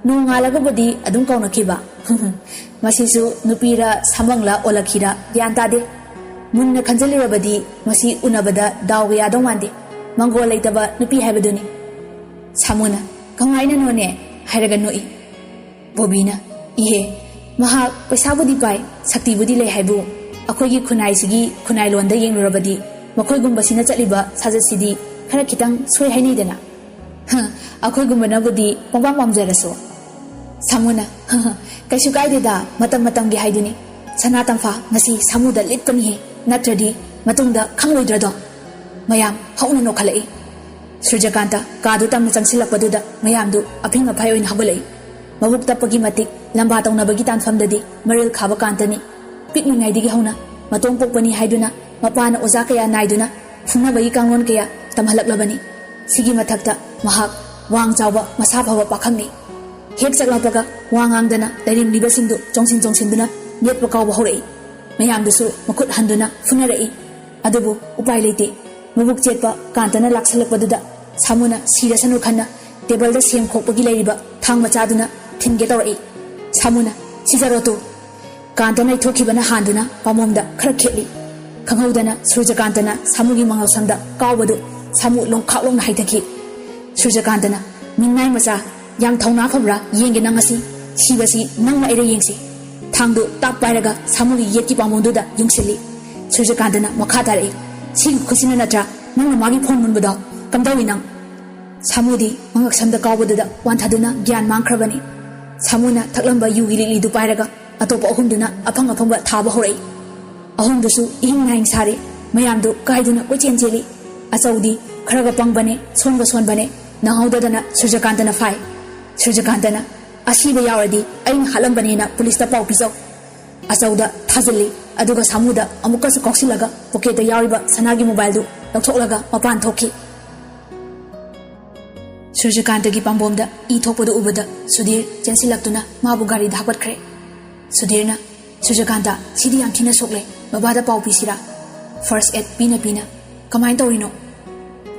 ꯅꯣꯡꯉꯥꯜꯂꯒꯕꯨꯗꯤ ꯑꯗꯨꯝ ꯀꯥꯎꯅꯈꯤꯕ꯫ ꯃꯁꯤꯁꯨ ꯅꯨꯄꯤꯔ ꯁꯥꯃꯪꯂ ꯑꯣꯜꯂꯛꯈꯤꯔ ꯒ꯭ꯌꯥꯟ ꯇꯥꯗꯦ꯫ ꯃꯨꯟꯅ ꯈꯟꯖꯤꯜꯂꯨꯔꯕꯗꯤ ꯃꯁꯤ ꯎꯅꯕꯗ ꯗꯥꯎꯒ ꯌꯥꯗꯧ ꯃꯥꯟꯗꯦ꯫ ꯃꯪꯒꯣꯜ ꯂꯩꯇꯕ ꯅꯨꯄꯤ ꯍꯥꯏꯕꯗꯨꯅꯤ꯫" ꯁꯥꯃꯨꯅ, "ꯀꯃꯥꯏꯅꯅꯣꯅꯦ?" ꯍꯥꯏꯔꯒ ꯅꯣꯛꯏ꯫ ꯕꯣꯕꯤꯅ, "ꯏꯍꯦ, ꯃꯍꯥꯛ ꯄꯩꯁꯥꯕꯨꯗꯤ ꯄꯥꯏ, ꯁꯛꯇꯤꯕꯨꯗꯤ ꯂꯩ ꯍꯥꯏꯕꯨ ꯑꯩꯈꯣꯏꯒꯤ ꯈꯨꯟꯅꯥꯏꯁꯤꯒꯤ ꯈꯨꯟꯅꯥꯏꯂꯣꯟꯗ ꯌꯦꯡꯂꯨꯔꯕꯗꯤ ꯃꯈꯣꯏꯒꯨꯝꯕꯁꯤꯅ ꯆꯠꯂꯤꯕ ꯁꯥꯖꯠꯁꯤꯗꯤ ꯈꯔ ꯈꯤꯇꯪ ꯁꯣꯏ ꯍꯥꯏꯅꯩꯗꯅ꯫ ꯍ, ꯑꯩꯈꯣꯏꯒꯨꯝꯕꯅꯕꯨꯗꯤ ꯄꯪꯄꯥꯝ ꯄꯥꯝꯖꯔꯁꯨ꯫" ꯁꯥꯃꯨꯅ, "ꯀꯩꯁꯨ ꯀꯥꯏꯗꯦꯗ, ꯃꯇꯝ ꯃꯇꯝꯒꯤ ꯍꯥꯏꯗꯨꯅꯤ꯫ ꯁꯅꯥ ꯇꯝꯐꯥ, ꯉꯁꯤ ꯁꯥꯃꯨꯗ ꯂꯤꯠꯄꯅꯤꯍꯦ, ꯅꯠꯇ꯭ꯔꯗꯤ ꯃꯇꯨꯡꯗ ꯈꯪꯂꯣꯏꯗ꯭ꯔꯗꯣ?" ꯃꯌꯥꯝ ꯍꯧꯅ ꯅꯣꯛꯈꯠꯂꯛꯏ꯫ ꯁꯨꯔꯖꯀꯥꯟꯇ ꯀꯥꯗꯨ ꯇꯝꯅ ꯆꯪꯁꯤꯜꯂꯛꯄꯗꯨꯗ ꯃꯌꯥꯝꯗꯨ ꯑꯐꯤꯡ ꯑꯐꯥꯏ ꯑꯣꯏꯅ ꯍꯧꯒꯠꯂꯛꯏ꯫ ꯃꯕꯨꯛ ꯇꯞꯄꯒꯤ ꯃꯇꯤꯛ ꯂꯝꯕꯥ ꯇꯧꯅꯕꯒꯤ ꯇꯥꯟꯐꯝꯗꯗꯤ ꯃꯔꯤꯜ ꯈꯥꯕ ꯀꯥꯟꯇꯅꯤ꯫ ꯄꯤꯛꯂꯤꯉꯩꯗꯒꯤ ꯍꯧꯅ ꯃꯇꯣꯝ ꯄꯣꯛꯄꯅꯤ ꯍꯥꯏꯗꯨꯅ ꯃꯄꯥꯅ ꯑꯣꯖꯥ ꯀꯌꯥ ꯅꯥꯏꯗꯨꯅ ꯐꯨꯅꯕꯒꯤ ꯀꯥꯡꯂꯣꯟ ꯀꯌꯥ ꯇꯝꯍꯜꯂꯛꯂꯕꯅꯤ꯫ ꯁꯤꯒꯤ ꯃꯊꯛꯇ ꯃꯍꯥꯛ ꯋꯥꯡ ꯆꯥꯎꯕ ꯃꯁꯥ ꯐꯕ ꯄꯥꯈꯪꯅꯤ꯫ ꯍꯦꯛ ꯆꯠꯂꯛꯄꯒ ꯋꯥ ꯉꯥꯡꯗꯅ ꯂꯩꯔꯦꯝꯕꯤꯕꯁꯤꯡꯗꯨ ꯆꯣꯡꯁꯤꯟ ꯆꯣꯡꯁꯤꯟꯗꯨꯅ ꯅꯦꯠꯄ ꯀꯥꯎꯕ ꯍꯧꯔꯛꯏ꯫ ꯃꯌꯥꯝꯗꯨꯁꯨ ꯃꯈꯨꯠ ꯍꯟꯗꯨꯅ ꯐꯨꯅꯔꯛꯏ꯫ ꯑꯗꯨꯕꯨ ꯎꯄꯥꯏ ꯂꯩꯇꯦ꯫ ꯃꯕꯨꯛ ꯆꯦꯠꯄ ꯀꯥꯟꯇꯅ ꯂꯥꯛꯁꯜꯂꯛꯄꯗꯨꯗ ꯁꯥꯃꯨꯅ ꯁꯤꯔꯁꯅꯨ ꯈꯟꯅ ꯇꯦꯕꯜꯗ ꯁꯦꯝ ꯈꯣꯛꯄꯒꯤ ꯂꯩꯔꯤꯕ ꯊꯥꯡ ꯃꯆꯥꯗꯨꯅ ꯊꯤꯟꯒꯦ ꯇꯧꯔꯛꯏ꯫ ꯁꯥꯃꯨꯅ, "ꯁꯤꯖꯔꯣ ꯇꯨ!" ꯀꯥꯟꯇꯅ ꯏꯊꯣꯛꯈꯤꯕꯅ ꯍꯥꯟꯗꯨꯅ ꯄꯥꯝꯕꯣꯝꯗ ꯈꯔ ꯈꯦꯠꯂꯤ꯫ ꯈꯪꯍꯧꯗꯅ ꯁꯨꯔꯖꯀꯥꯟꯇꯅ ꯁꯥꯃꯨꯒꯤ ꯃꯉꯛꯁꯝꯗ ꯀꯥꯎꯕꯗꯨ ꯁꯥꯃꯨ ꯂꯣꯡꯈꯥꯛ ꯂꯣꯡꯅ ꯍꯥꯏꯊꯈꯤ꯫ ꯁꯨꯔꯖꯀꯥꯟꯇꯅ, "ꯃꯤꯅꯥꯏ ꯃꯆꯥ, ꯌꯥꯝ ꯊꯧꯅꯥ ꯐꯕ꯭ꯔꯥ ꯌꯦꯡꯒꯦ ꯅꯪ ꯉꯁꯤ꯫ ꯁꯤꯕꯁꯤ ꯅꯪꯅ ꯑꯩꯔ ꯌꯦꯡꯁꯤ꯫ ꯊꯥꯡꯗꯨ ꯇꯥꯛ ꯄꯥꯏꯔꯒ ꯁꯥꯃꯨꯒꯤ ꯌꯦꯠꯀꯤ ꯄꯥꯝꯕꯣꯝꯗꯨꯗ ꯌꯨꯡꯁꯤꯜꯂꯤ꯫ ꯁꯨꯔꯖꯀꯥꯟꯇꯅ ꯃꯈꯥ ꯇꯥꯔꯛꯏ, "ꯁꯤꯒꯤ ꯈꯨꯠꯁꯤꯅ ꯅꯠꯇ꯭ꯔꯥ ꯅꯪꯅ ꯃꯥꯒꯤ ꯐꯣꯟ ꯃꯨꯟꯕꯗꯣ? ꯀꯝꯗꯧꯏ ꯅꯪ?" ꯁꯥꯃꯨꯗꯤ ꯃꯉꯛꯁꯝꯗ ꯀꯥꯎꯕꯗꯨꯗ ꯋꯥꯟꯊꯗꯨꯅ ꯒ꯭ꯌꯥꯟ ꯃꯥꯡꯈ꯭ꯔꯕꯅꯤ꯫ ꯁꯥꯃꯨꯅ ꯊꯛꯂꯝꯕ ꯌꯨꯒꯤ ꯂꯤꯛꯂꯤꯗꯨ ꯄꯥꯏꯔꯒ ꯑꯇꯣꯞꯄ ꯑꯍꯨꯝꯗꯨꯅ ꯑꯐꯪ ꯑꯐꯪꯕ ꯊꯥꯕ ꯍꯧꯔꯛꯏ꯫ ꯑꯍꯨꯝꯗꯨꯁꯨ ꯏꯍꯤꯡ ꯅꯥꯍꯤꯡ ꯁꯥꯔꯤ꯫ ꯃꯌꯥꯝꯗꯨ ꯀꯥꯏꯗꯨꯅ ꯀꯣꯏꯆꯦꯟ ꯆꯦꯜꯂꯤ꯫ ꯑꯆꯧꯗꯤ ꯈꯔꯒ ꯄꯪꯕꯅꯦ, ꯁꯣꯟꯕ ꯁꯣꯟꯕꯅꯦ꯫ ꯅꯪꯍꯧꯗꯗꯅ ꯁꯨꯔꯖꯀꯥꯟꯇꯅ ꯐꯥꯏ꯫ ꯁꯨꯔꯖꯀꯥꯟꯇꯅ, "ꯑꯁꯤꯕ ꯌꯥꯎꯔꯗꯤ ꯑꯩꯅ ꯍꯥꯠꯂꯝꯕꯅꯦꯅ ꯄꯨꯂꯤꯁꯇ ꯄꯥꯎ ꯄꯤꯖꯧ"꯫ ꯑꯆꯧꯗ ꯊꯥꯖꯤꯜꯂꯤ꯫ ꯑꯗꯨꯒ ꯁꯥꯃꯨꯗ ꯑꯃꯨꯛꯀꯁꯨ ꯀꯥꯎꯁꯤꯜꯂꯒ ꯄꯣꯀꯦꯠꯇ ꯌꯥꯎꯔꯤꯕ ꯁꯅꯥꯒꯤ ꯃꯣꯕꯥꯏꯜꯗꯨ ꯂꯧꯊꯣꯛꯂꯒ ꯃꯄꯥꯟ ꯊꯣꯛꯈꯤ꯫ ꯁꯨꯔꯖꯀꯥꯟꯇꯒꯤ ꯄꯥꯝꯕꯣꯝꯗ ꯏ ꯊꯣꯛꯄꯗꯨ ꯎꯕꯗ ꯁꯨꯙꯤꯔ ꯆꯦꯟꯁꯤꯜꯂꯛꯇꯨꯅ ꯃꯥꯕꯨ ꯒꯥꯔꯤꯗ ꯍꯥꯞꯀꯠꯈ꯭ꯔꯦ꯫ ꯁꯨꯙꯤꯔꯅ "ꯁꯨꯔꯖꯀꯥꯟꯇ, ꯁꯤꯗꯤ ꯌꯥꯝ ꯊꯤꯅ ꯁꯣꯛꯂꯦ, ꯕꯕꯥꯗ ꯄꯥꯎ ꯄꯤꯁꯤꯔꯥ?" ꯐꯥꯔꯁ ꯑꯦꯗ ꯄꯤꯅ ꯄꯤꯅ, "ꯀꯃꯥꯏꯅ ꯇꯧꯔꯤꯅꯣ?"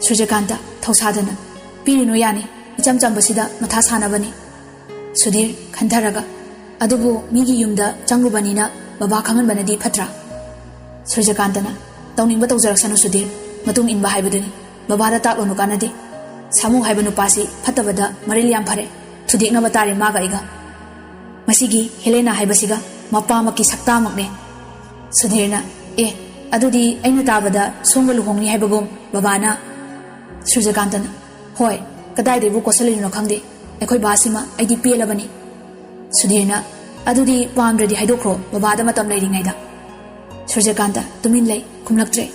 ꯁꯨꯔꯖꯀꯥꯟꯇ ꯊꯧꯁꯥꯗꯅ, "ꯄꯤꯔꯤꯅꯣ, ꯌꯥꯅꯤ, ꯏꯆꯝ ꯆꯝꯕꯁꯤꯗ ꯃꯊꯥ ꯁꯥꯅꯕꯅꯤ"꯫ ꯁꯨꯙꯤꯔ ꯈꯟꯊꯔꯒ, "ꯑꯗꯨꯕꯨ ꯃꯤꯒꯤ ꯌꯨꯝꯗ ꯆꯪꯂꯨꯕꯅꯤꯅ ꯕꯕꯥ ꯈꯪꯍꯟꯕꯅꯗꯤ ꯐꯠꯇ꯭ꯔꯥ?" ꯁꯨꯔꯖꯀꯥꯟꯇꯅ, "ꯇꯧꯅꯤꯡꯕ ꯇꯧꯖꯔꯛꯁꯅꯨ ꯁꯨꯙꯤꯔ, ꯃꯇꯨꯡ ꯏꯟꯕ ꯍꯥꯏꯕꯗꯨꯅꯤ꯫ ꯕꯕꯥꯗ ꯇꯥꯛꯂꯨꯅꯨ, ꯀꯥꯟꯅꯗꯦ꯫ ꯁꯥꯃꯨ ꯍꯥꯏꯕ ꯅꯨꯄꯥꯁꯤ ꯐꯠꯇꯕꯗ ꯃꯔꯤꯜ ꯌꯥꯝ ꯐꯔꯦ꯫ ꯊꯨꯗꯦꯛꯅꯕ ꯇꯥꯔꯦ ꯃꯥꯒ ꯑꯩꯒ꯫ ꯃꯁꯤꯒꯤ ꯍꯦꯂꯦꯅꯥ ꯍꯥꯏꯕꯁꯤꯒ ꯃꯄꯥꯃꯛꯀꯤ ꯁꯛꯇꯥꯃꯛꯅꯦ"꯫ ꯁꯨꯙꯤꯔꯅ, "ꯑꯦ, ꯑꯗꯨꯗꯤ ꯑꯩꯅ ꯇꯥꯕꯗ ꯁꯣꯝꯒ ꯂꯨꯍꯣꯡꯅꯤ ꯍꯥꯏꯕꯒꯨꯝ ꯕꯕꯥꯅ"꯫ ꯁꯨꯔꯖꯀꯥꯟꯇꯅ, "ꯍꯣꯏ, ꯀꯗꯥꯏꯗꯩꯕꯨ ꯀꯣꯠꯁꯜꯂꯤꯅꯣ ꯈꯪꯗꯦ, ꯑꯩꯈꯣꯏ ꯕꯥꯁꯤꯃ ꯑꯩꯗꯤ ꯄꯦꯜꯂꯕꯅꯤ"꯫ ꯁꯨꯙꯤꯔꯅ, "ꯑꯗꯨꯗꯤ ꯄꯥꯝꯗ꯭ꯔꯗꯤ ꯍꯥꯏꯗꯣꯛꯈ꯭ꯔꯣ, ꯕꯕꯥꯗ ꯃꯇꯝ ꯂꯩꯔꯤꯉꯩꯗ"꯫ ꯁꯨꯔꯖꯀꯥꯟꯇ ꯇꯨꯃꯤꯟ ꯂꯩ, ꯈꯨꯝꯂꯛꯇ꯭ꯔꯦ꯫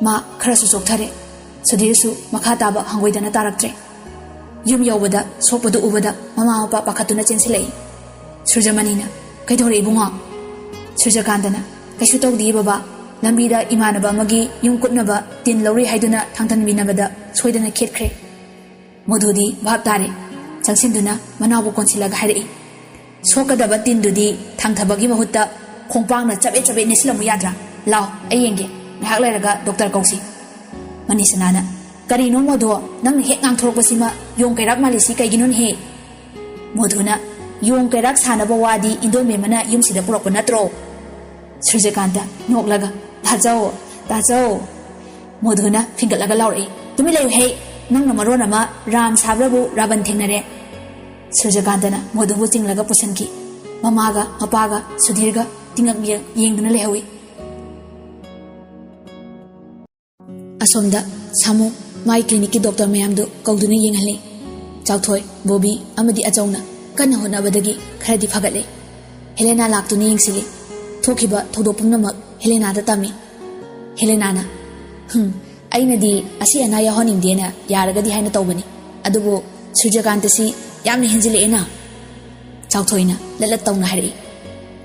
ꯃꯥ ꯈꯔꯁꯨ ꯆꯣꯛꯊꯔꯦ꯫ ꯁꯨꯙꯤꯔꯁꯨ ꯃꯈꯥ ꯇꯥꯕ ꯍꯪꯒꯣꯏꯗꯅ ꯇꯥꯔꯛꯇ꯭ꯔꯦ꯫ ꯌꯨꯝ ꯌꯧꯕꯗ ꯁꯣꯛꯄꯗꯨ ꯎꯕꯗ ꯃꯃꯥ ꯃꯄꯥ ꯄꯥꯈꯠꯇꯨꯅ ꯆꯦꯟꯁꯤꯜꯂꯛꯏ꯫ ꯁꯨꯔꯖꯃꯅꯤꯅ, "ꯀꯩꯗꯧꯔꯦ ꯏꯕꯨꯡꯉꯣ?" ꯁꯨꯔꯖꯀꯥꯟꯇꯅ, "ꯀꯩꯁꯨ ꯇꯧꯗꯤꯌꯦ ꯕꯕꯥ, ꯂꯝꯕꯤꯗ ꯏꯃꯥꯟꯅꯕ ꯑꯃꯒꯤ ꯌꯨꯝ ꯀꯨꯞꯅꯕ ꯇꯤꯟ ꯂꯧꯔꯨꯏ ꯍꯥꯏꯗꯨꯅ ꯊꯥꯡꯊꯟꯕꯤꯅꯕꯗ ꯁꯣꯏꯗꯅ ꯈꯦꯠꯈ꯭ꯔꯦ"꯫ ꯃꯣꯙꯨꯗꯤ ꯚꯥꯞ ꯇꯥꯔꯦ꯫ ꯆꯪꯁꯤꯟꯗꯨꯅ ꯃꯅꯥꯎꯕꯨ ꯀꯣꯟꯁꯤꯜꯂꯒ ꯍꯥꯏꯔꯛꯏ, "ꯁꯣꯛꯀꯗꯕ ꯇꯤꯟꯗꯨꯗꯤ ꯊꯥꯡꯊꯕꯒꯤ ꯃꯍꯨꯠꯇ ꯈꯣꯡꯄꯥꯛꯅ ꯆꯕꯦꯠ ꯆꯕꯦꯠ ꯅꯦꯠꯁꯤꯜꯂꯝꯃꯨ ꯌꯥꯗ꯭ꯔꯥ? ꯂꯥꯎ, ꯑꯩ ꯌꯦꯡꯒꯦ꯫ ꯉꯥꯏꯍꯥꯛ ꯂꯩꯔꯒ ꯗꯣꯛꯇꯔ ꯀꯧꯁꯤ"꯫ ꯃꯅꯤꯁꯅꯥꯅ, "ꯀꯔꯤꯅꯣ ꯃꯣꯙꯨ, ꯅꯪꯅ ꯍꯦꯛ ꯉꯥꯡꯊꯣꯔꯛꯄꯁꯤꯃ ꯌꯣꯡ ꯀꯩꯔꯥꯛ ꯃꯥꯜꯂꯤꯁꯤ ꯀꯩꯒꯤꯅꯣꯅꯦꯍꯦ?" ꯃꯣꯙꯨꯅ, "ꯌꯣꯡ ꯀꯩꯔꯥꯛ ꯁꯥꯟꯅꯕ ꯋꯥꯗꯤ ꯏꯟꯗꯣꯟꯕꯦꯝꯃꯅ ꯌꯨꯝꯁꯤꯗ ꯄꯨꯔꯛꯄ ꯅꯠꯇ꯭ꯔꯣ?" ꯁꯨꯔꯖꯀꯥꯟꯇ ꯅꯣꯛꯂꯒ, "ꯇꯥꯖꯧ, ꯇꯥꯖꯧ"꯫ ꯃꯣꯙꯨꯅ ꯐꯤꯡꯒꯠꯂꯒ ꯂꯥꯎꯔꯛꯏ, "ꯇꯨꯃꯤꯟ ꯂꯩꯌꯨ ꯍꯦ! ꯅꯪꯅ ꯃꯔꯣꯟ ꯑꯃ ꯔꯥꯝ ꯁꯥꯕ꯭ꯔꯕꯨ ꯔꯥꯕꯟ ꯊꯦꯡꯅꯔꯦ"꯫ ꯁꯨꯔꯖꯀꯥꯟꯇꯅ ꯃꯗꯨꯕꯨ ꯆꯤꯡꯂꯒ ꯄꯨꯁꯤꯟꯈꯤ꯫ ꯃꯃꯥꯒ ꯃꯄꯥꯒ ꯁꯨꯙꯤꯔꯒ ꯇꯤꯡꯉꯛ ꯌꯦꯡꯗꯨꯅ ꯂꯩꯍꯧꯏ꯫ ꯑꯁꯣꯝꯗ ꯁꯥꯃꯨ ꯃꯥꯏ ꯀ꯭ꯂꯤꯅꯤꯛꯀꯤ ꯗꯣꯛꯇꯔ ꯃꯌꯥꯝꯗꯨ ꯀꯧꯗꯨꯅ ꯌꯦꯡꯍꯜꯂꯤ꯫ ꯆꯥꯎꯊꯣꯏ, ꯕꯣꯕꯤ ꯑꯃꯗꯤ ꯑꯆꯧꯅ ꯀꯟꯅ ꯍꯣꯠꯅꯕꯗꯒꯤ ꯈꯔꯗꯤ ꯐꯒꯠꯂꯦ꯫ ꯍꯦꯂꯦꯅꯥ ꯂꯥꯛꯇꯨꯅ ꯌꯦꯡꯁꯤꯜꯂꯤ꯫ ꯊꯣꯛꯈꯤꯕ ꯊꯧꯗꯣꯛ ꯄꯨꯝꯅꯃꯛ ꯍꯦꯂꯦꯅꯥꯗ ꯇꯝꯃꯤ꯫ ꯍꯦꯂꯦꯅꯥꯅ, "ꯍꯨꯝ, ꯑꯩꯅꯗꯤ ꯑꯁꯤ ꯑꯅꯥ ꯌꯥꯎꯍꯟꯅꯤꯡꯗꯦꯅ ꯌꯥꯔꯒꯗꯤ ꯍꯥꯏꯅ ꯇꯧꯕꯅꯤ, ꯑꯗꯨꯕꯨ ꯁꯨꯔꯖꯀꯥꯟꯇꯁꯤ ꯌꯥꯝꯅ ꯍꯦꯟꯖꯤꯜꯂꯛꯑꯦꯅ?" ꯆꯥꯎꯊꯣꯏꯅ ꯂꯠꯂꯠ ꯇꯧꯅ ꯍꯥꯏꯔꯛꯏ꯫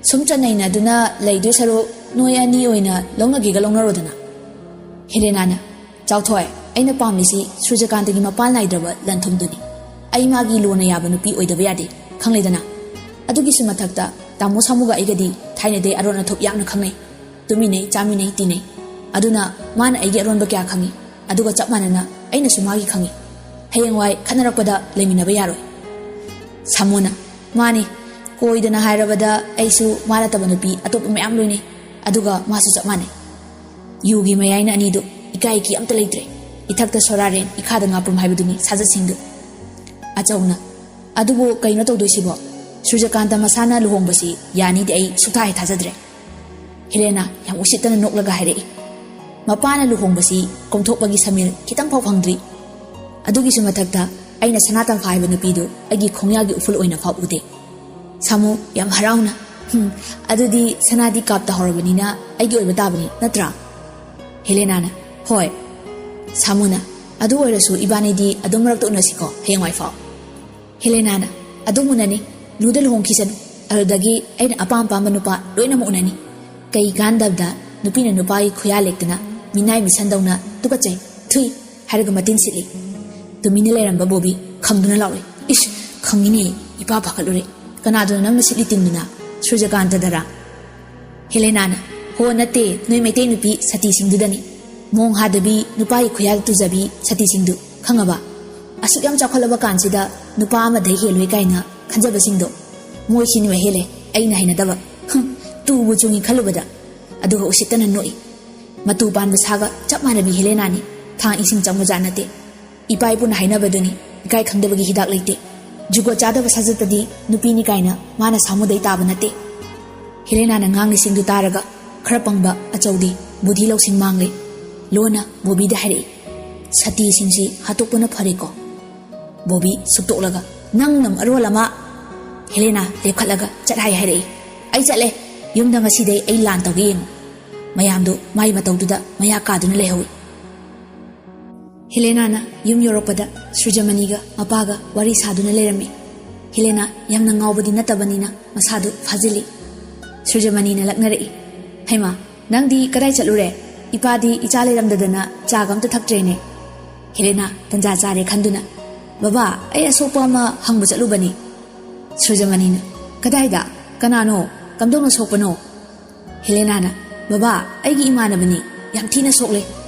"ꯁꯨꯝ ꯆꯠꯅꯩꯅꯗꯨꯅ ꯂꯩꯗꯣꯏ ꯁꯔꯨꯛ ꯅꯣꯏ ꯑꯅꯤ ꯑꯣꯏꯅ ꯂꯧꯅꯒꯦꯒ ꯂꯧꯅꯔꯣꯗꯅ꯫" ꯍꯦꯂꯦꯅꯥꯅ, "ꯆꯥꯎꯊꯣꯏ, ꯑꯩꯅ ꯄꯥꯝꯂꯤꯁꯤ ꯁꯨꯔꯖꯀꯥꯟꯇꯒꯤ ꯃꯄꯥꯟ ꯅꯥꯏꯗ꯭ꯔꯕ ꯂꯟ ꯊꯨꯝꯗꯨꯅꯤ꯫ ꯑꯩ ꯃꯥꯒꯤ ꯂꯣꯟꯅ ꯌꯥꯕ ꯅꯨꯄꯤ ꯑꯣꯏꯗꯕ ꯌꯥꯗꯦ, ꯈꯪꯂꯦꯗꯅ? ꯑꯗꯨꯒꯤꯁꯨ ꯃꯊꯛꯇ ꯇꯥꯃꯣ ꯁꯥꯃꯨꯒ ꯑꯩꯒꯗꯤ ꯊꯥꯏꯅꯗꯩ ꯑꯔꯣꯟ ꯑꯊꯨꯞ ꯌꯥꯝꯅ ꯈꯪꯅꯩ꯫ ꯇꯨꯃꯤꯟꯅꯩ, ꯆꯥꯃꯤꯟꯅꯩ, ꯇꯤꯟꯅꯩ꯫ ꯑꯗꯨꯅ ꯃꯥꯅ ꯑꯩꯒꯤ ꯑꯔꯣꯟꯕ ꯀꯌꯥ ꯈꯪꯉꯤ, ꯑꯗꯨꯒ ꯆꯞ ꯃꯥꯟꯅꯅ ꯑꯩꯅꯁꯨ ꯃꯥꯒꯤ ꯈꯪꯉꯤ꯫ ꯍꯌꯦꯡꯋꯥꯏ ꯈꯠꯅꯔꯛꯄꯗ ꯂꯩꯃꯤꯟꯅꯕ ꯌꯥꯔꯣꯏ꯫" ꯁꯥꯃꯨꯅ, "ꯃꯥꯅꯤ, ꯀꯣꯏꯗꯅ ꯍꯥꯏꯔꯕꯗ ꯑꯩꯁꯨ ꯃꯥ ꯅꯠꯇꯕ ꯅꯨꯄꯤ ꯑꯇꯣꯞꯄ ꯃꯌꯥꯝ ꯂꯣꯏꯅꯩ, ꯑꯗꯨꯒ ꯃꯥꯁꯨ ꯆꯞ ꯃꯥꯟꯅꯩ꯫ ꯌꯨꯒꯤ ꯃꯌꯥꯏꯅ ꯑꯅꯤꯗꯨ ꯏꯀꯥꯏ ꯏꯀꯤ ꯑꯝꯇ ꯂꯩꯇ꯭ꯔꯦ꯫ ꯏꯊꯛꯇ ꯁꯣꯔꯥꯔꯦꯟ, ꯏꯈꯥꯗ ꯉꯥꯄ꯭ꯔꯨꯝ ꯍꯥꯏꯕꯗꯨꯅꯤ ꯁꯥꯖꯠꯁꯤꯡꯗꯨ꯫" ꯑꯆꯧꯅ, "ꯑꯗꯨꯕꯨ ꯀꯩꯅꯣ ꯇꯧꯗꯣꯏꯁꯤꯕꯣ? ꯁꯨꯔꯖꯀꯥꯟꯇ ꯃꯁꯥꯅ ꯂꯨꯍꯣꯡꯕꯁꯤ ꯌꯥꯅꯤꯗꯤ ꯑꯩ ꯁꯨꯛꯊꯥ ꯍꯦꯛ ꯊꯥꯖꯗ꯭ꯔꯦ꯫" ꯍꯦꯂꯦꯅꯥ ꯌꯥꯝ ꯎꯁꯤꯠꯇꯅ ꯅꯣꯛꯂꯒ ꯍꯥꯏꯔꯛꯏ, "ꯃꯄꯥꯅ ꯂꯨꯍꯣꯡꯕꯁꯤ ꯀꯣꯝꯊꯣꯛꯄꯒꯤ ꯁꯃꯤꯜ ꯈꯤꯇꯪ ꯐꯥꯎ ꯐꯪꯗ꯭ꯔꯤ꯫ ꯑꯗꯨꯒꯤꯁꯨ ꯃꯊꯛꯇ ꯑꯩꯅ ꯁꯅꯥ ꯇꯝꯐꯥ ꯍꯥꯏꯕ ꯅꯨꯄꯤꯗꯨ ꯑꯩꯒꯤ ꯈꯣꯡꯌꯥꯒꯤ ꯎꯐꯨꯜ ꯑꯣꯏꯅ ꯐꯥꯎ ꯎꯗꯦ꯫" ꯁꯥꯃꯨ ꯌꯥꯝ ꯍꯔꯥꯎꯅ, "ꯍꯨꯝ, ꯑꯗꯨꯗꯤ ꯁꯅꯥꯗꯤ ꯀꯥꯞ ꯇꯥꯍꯧꯔꯕꯅꯤꯅ ꯑꯩꯒꯤ ꯑꯣꯏꯕ ꯇꯥꯕꯅꯤ, ꯅꯠꯇ꯭ꯔꯥ?" ꯍꯦꯂꯦꯅꯥꯅ, "ꯍꯣꯏ꯫" ꯁꯥꯃꯨꯅ, "ꯑꯗꯨ ꯑꯣꯏꯔꯁꯨ ꯏꯕꯥꯅꯤꯗꯤ ꯑꯗꯨꯝ ꯃꯔꯛꯇ ꯎꯅꯁꯤꯀꯣ, ꯍꯌꯦꯡꯋꯥꯏ ꯐꯥꯎ꯫" ꯍꯦꯂꯦꯅꯥꯅ, "ꯑꯗꯨꯝ ꯎꯅꯅꯤ, ꯂꯨꯗ ꯂꯨꯍꯣꯡꯈꯤꯁꯅꯨ, ꯑꯗꯨꯗꯒꯤ ꯑꯩꯅ ꯑꯄꯥꯝ ꯑꯄꯥꯝꯕ ꯅꯨꯄꯥ ꯂꯣꯏꯅꯃꯛ ꯎꯅꯅꯤ꯫ ꯀꯩ ꯀꯥꯟꯗꯕꯗ ꯅꯨꯄꯤꯅ ꯅꯨꯄꯥꯒꯤ ꯈꯨꯌꯥ ꯂꯦꯛꯇꯅ ꯃꯤꯅꯥꯏ ꯃꯤꯁꯟꯗꯧꯅ ꯇꯨꯀꯠꯆꯩ, ꯊꯨꯏ ꯍꯥꯏꯔꯒ ꯃꯇꯤꯟ ꯁꯤꯠꯂꯤ꯫" ꯇꯨꯃꯤꯟꯅ ꯂꯩꯔꯝꯕ ꯕꯣꯕꯤ ꯈꯪꯗꯨꯅ ꯂꯥꯎꯔꯛꯏ, "ꯏꯁ, ꯈꯪꯉꯤꯅꯦ, ꯏꯄꯥ ꯄꯥꯈꯠꯂꯨꯔꯦ꯫ ꯀꯅꯥꯗꯨꯅ ꯅꯪꯅ ꯁꯤꯠꯂꯤ ꯇꯤꯟꯗꯨꯅ? ꯁꯨꯔꯖꯀꯥꯟꯇꯗꯔꯥ?" ꯍꯦꯂꯦꯅꯥꯅ, "ꯍꯣ, ꯅꯠꯇꯦ, ꯅꯣꯏ ꯃꯩꯇꯩ ꯅꯨꯄꯤ ꯁꯇꯤꯁꯤꯡꯗꯨꯗꯅꯤ꯫ ꯃꯣꯡ ꯍꯥꯗꯕꯤ, ꯅꯨꯄꯥꯒꯤ ꯈꯨꯌꯥ ꯇꯨꯖꯕꯤ ꯁꯇꯤꯁꯤꯡꯗꯨ, ꯈꯪꯉꯕ? ꯑꯁꯨꯛ ꯌꯥꯝ ꯆꯥꯎꯈꯠꯂꯕ ꯀꯥꯟꯁꯤꯗ ꯅꯨꯄꯥ ꯑꯃꯗꯩ ꯍꯦꯜꯂꯣꯏ ꯀꯥꯏꯅ ꯈꯟꯖꯕꯁꯤꯡꯗꯣ, ꯃꯣꯏꯁꯤꯅ ꯍꯦꯜꯂꯦ ꯑꯩꯅ ꯍꯩꯅꯗꯕ꯫ ꯍꯨꯝ, ꯇꯨꯕꯨ ꯆꯨꯡꯉꯤ ꯈꯜꯂꯨꯕꯗ꯫" ꯑꯗꯨꯒ ꯎꯁꯤꯠꯇꯅ ꯅꯣꯛꯏ꯫ ꯃꯇꯨ ꯄꯥꯟꯕ ꯁꯥꯒ ꯆꯞ ꯃꯥꯟꯅꯕꯤ ꯍꯦꯂꯦꯅꯥꯅꯤ꯫ ꯊꯥꯡ ꯏꯁꯤꯡ ꯆꯪꯕꯖꯥꯠ ꯅꯠꯇꯦ꯫ ꯏꯄꯥ ꯏꯄꯨꯅ ꯍꯥꯏꯅꯕꯗꯨꯅꯤ, "ꯏꯀꯥꯏ ꯈꯪꯗꯕꯒꯤ ꯍꯤꯗꯥꯛ ꯂꯩꯇꯦ꯫" ꯖꯨꯒꯣꯠ ꯆꯥꯗꯕ ꯁꯥꯖꯠꯇꯗꯤ ꯅꯨꯄꯤꯅꯤ ꯀꯥꯏꯅ ꯃꯥꯅ ꯁꯥꯃꯨꯗꯩ ꯇꯥꯕ ꯅꯠꯇꯦ꯫ ꯍꯦꯂꯦꯅꯥꯅ ꯉꯥꯡꯂꯤꯁꯤꯡꯗꯨ ꯇꯥꯔꯒ ꯈꯔ ꯄꯪꯕ ꯑꯆꯧꯗꯤ ꯕꯨꯙꯤ ꯂꯧꯁꯤꯡ ꯃꯥꯡꯂꯦ꯫ ꯂꯣꯟꯅ ꯕꯣꯕꯤꯗ ꯍꯥꯏꯔꯛꯏ, "ꯁꯇꯤꯁꯤꯡꯁꯤ ꯍꯥꯠꯇꯣꯛꯄꯅ ꯐꯔꯦꯀꯣ?" ꯕꯣꯕꯤ ꯁꯨꯛꯇꯣꯛꯂꯒ, "ꯅꯪꯅ ꯃꯔꯣꯜ ꯑꯃ!" ꯍꯦꯂꯦꯅꯥ ꯂꯦꯞꯈꯠꯂꯒ, "ꯆꯠ ꯍꯥꯏ ꯍꯥꯏꯔꯛꯏ꯫ ꯑꯩ ꯆꯠꯂꯦ꯫ ꯌꯨꯝꯗ ꯉꯁꯤꯗꯩ ꯑꯩ ꯂꯥꯟ ꯇꯧꯒꯦ ꯌꯦꯡꯉꯨ꯫" ꯃꯌꯥꯝꯗꯨ ꯃꯥꯏ ꯃꯇꯧꯗꯨꯗ ꯃꯌꯥ ꯀꯥꯗꯨꯅ ꯂꯩꯍꯧꯏ꯫ ꯍꯦꯂꯦꯅꯥꯅ ꯌꯨꯝ ꯌꯧꯔꯛꯄꯗ ꯁꯨꯔꯖꯃꯅꯤꯒ ꯃꯄꯥꯒ ꯋꯥꯔꯤ ꯁꯥꯗꯨꯅ ꯂꯩꯔꯝꯃꯤ꯫ ꯍꯦꯂꯦꯅꯥ ꯌꯥꯝꯅ ꯉꯥꯎꯕꯗꯤ ꯅꯠꯇꯕꯅꯤꯅ ꯃꯁꯥꯗꯨ ꯐꯥꯖꯤꯜꯂꯤ꯫ ꯁꯨꯔꯖꯃꯅꯤꯅ ꯂꯛꯅꯔꯛꯏ, "ꯍꯩꯃꯥ, ꯅꯪꯗꯤ ꯀꯗꯥꯏ ꯆꯠꯂꯨꯔꯦ? ꯏꯄꯥꯗꯤ ꯏꯆꯥ ꯂꯩꯔꯝꯗꯗꯅ ꯆꯥꯒ ꯑꯝꯇ ꯊꯛꯇ꯭ꯔꯦꯅꯦ꯫" ꯍꯦꯂꯦꯅꯥ ꯇꯟꯖꯥ ꯆꯥꯔꯦ ꯈꯟꯗꯨꯅ, "ꯕꯕꯥ, ꯑꯩ ꯑꯁꯣꯛꯄ ꯑꯃ ꯍꯪꯕ ꯆꯠꯂꯨꯕꯅꯤ꯫" ꯁꯨꯔꯖꯃꯅꯤꯅ, "ꯀꯗꯥꯏꯗ? ꯀꯅꯥꯅꯣ? ꯀꯝꯗꯧꯅ ꯁꯣꯛꯄꯅꯣ?" ꯍꯦꯂꯦꯅꯥꯅ, "ꯕꯕꯥ, ꯑꯩꯒꯤ ꯏꯃꯥꯟꯅꯕꯅꯤ, ꯌꯥꯝ ꯊꯤꯅ ꯁꯣꯛꯂꯦ꯫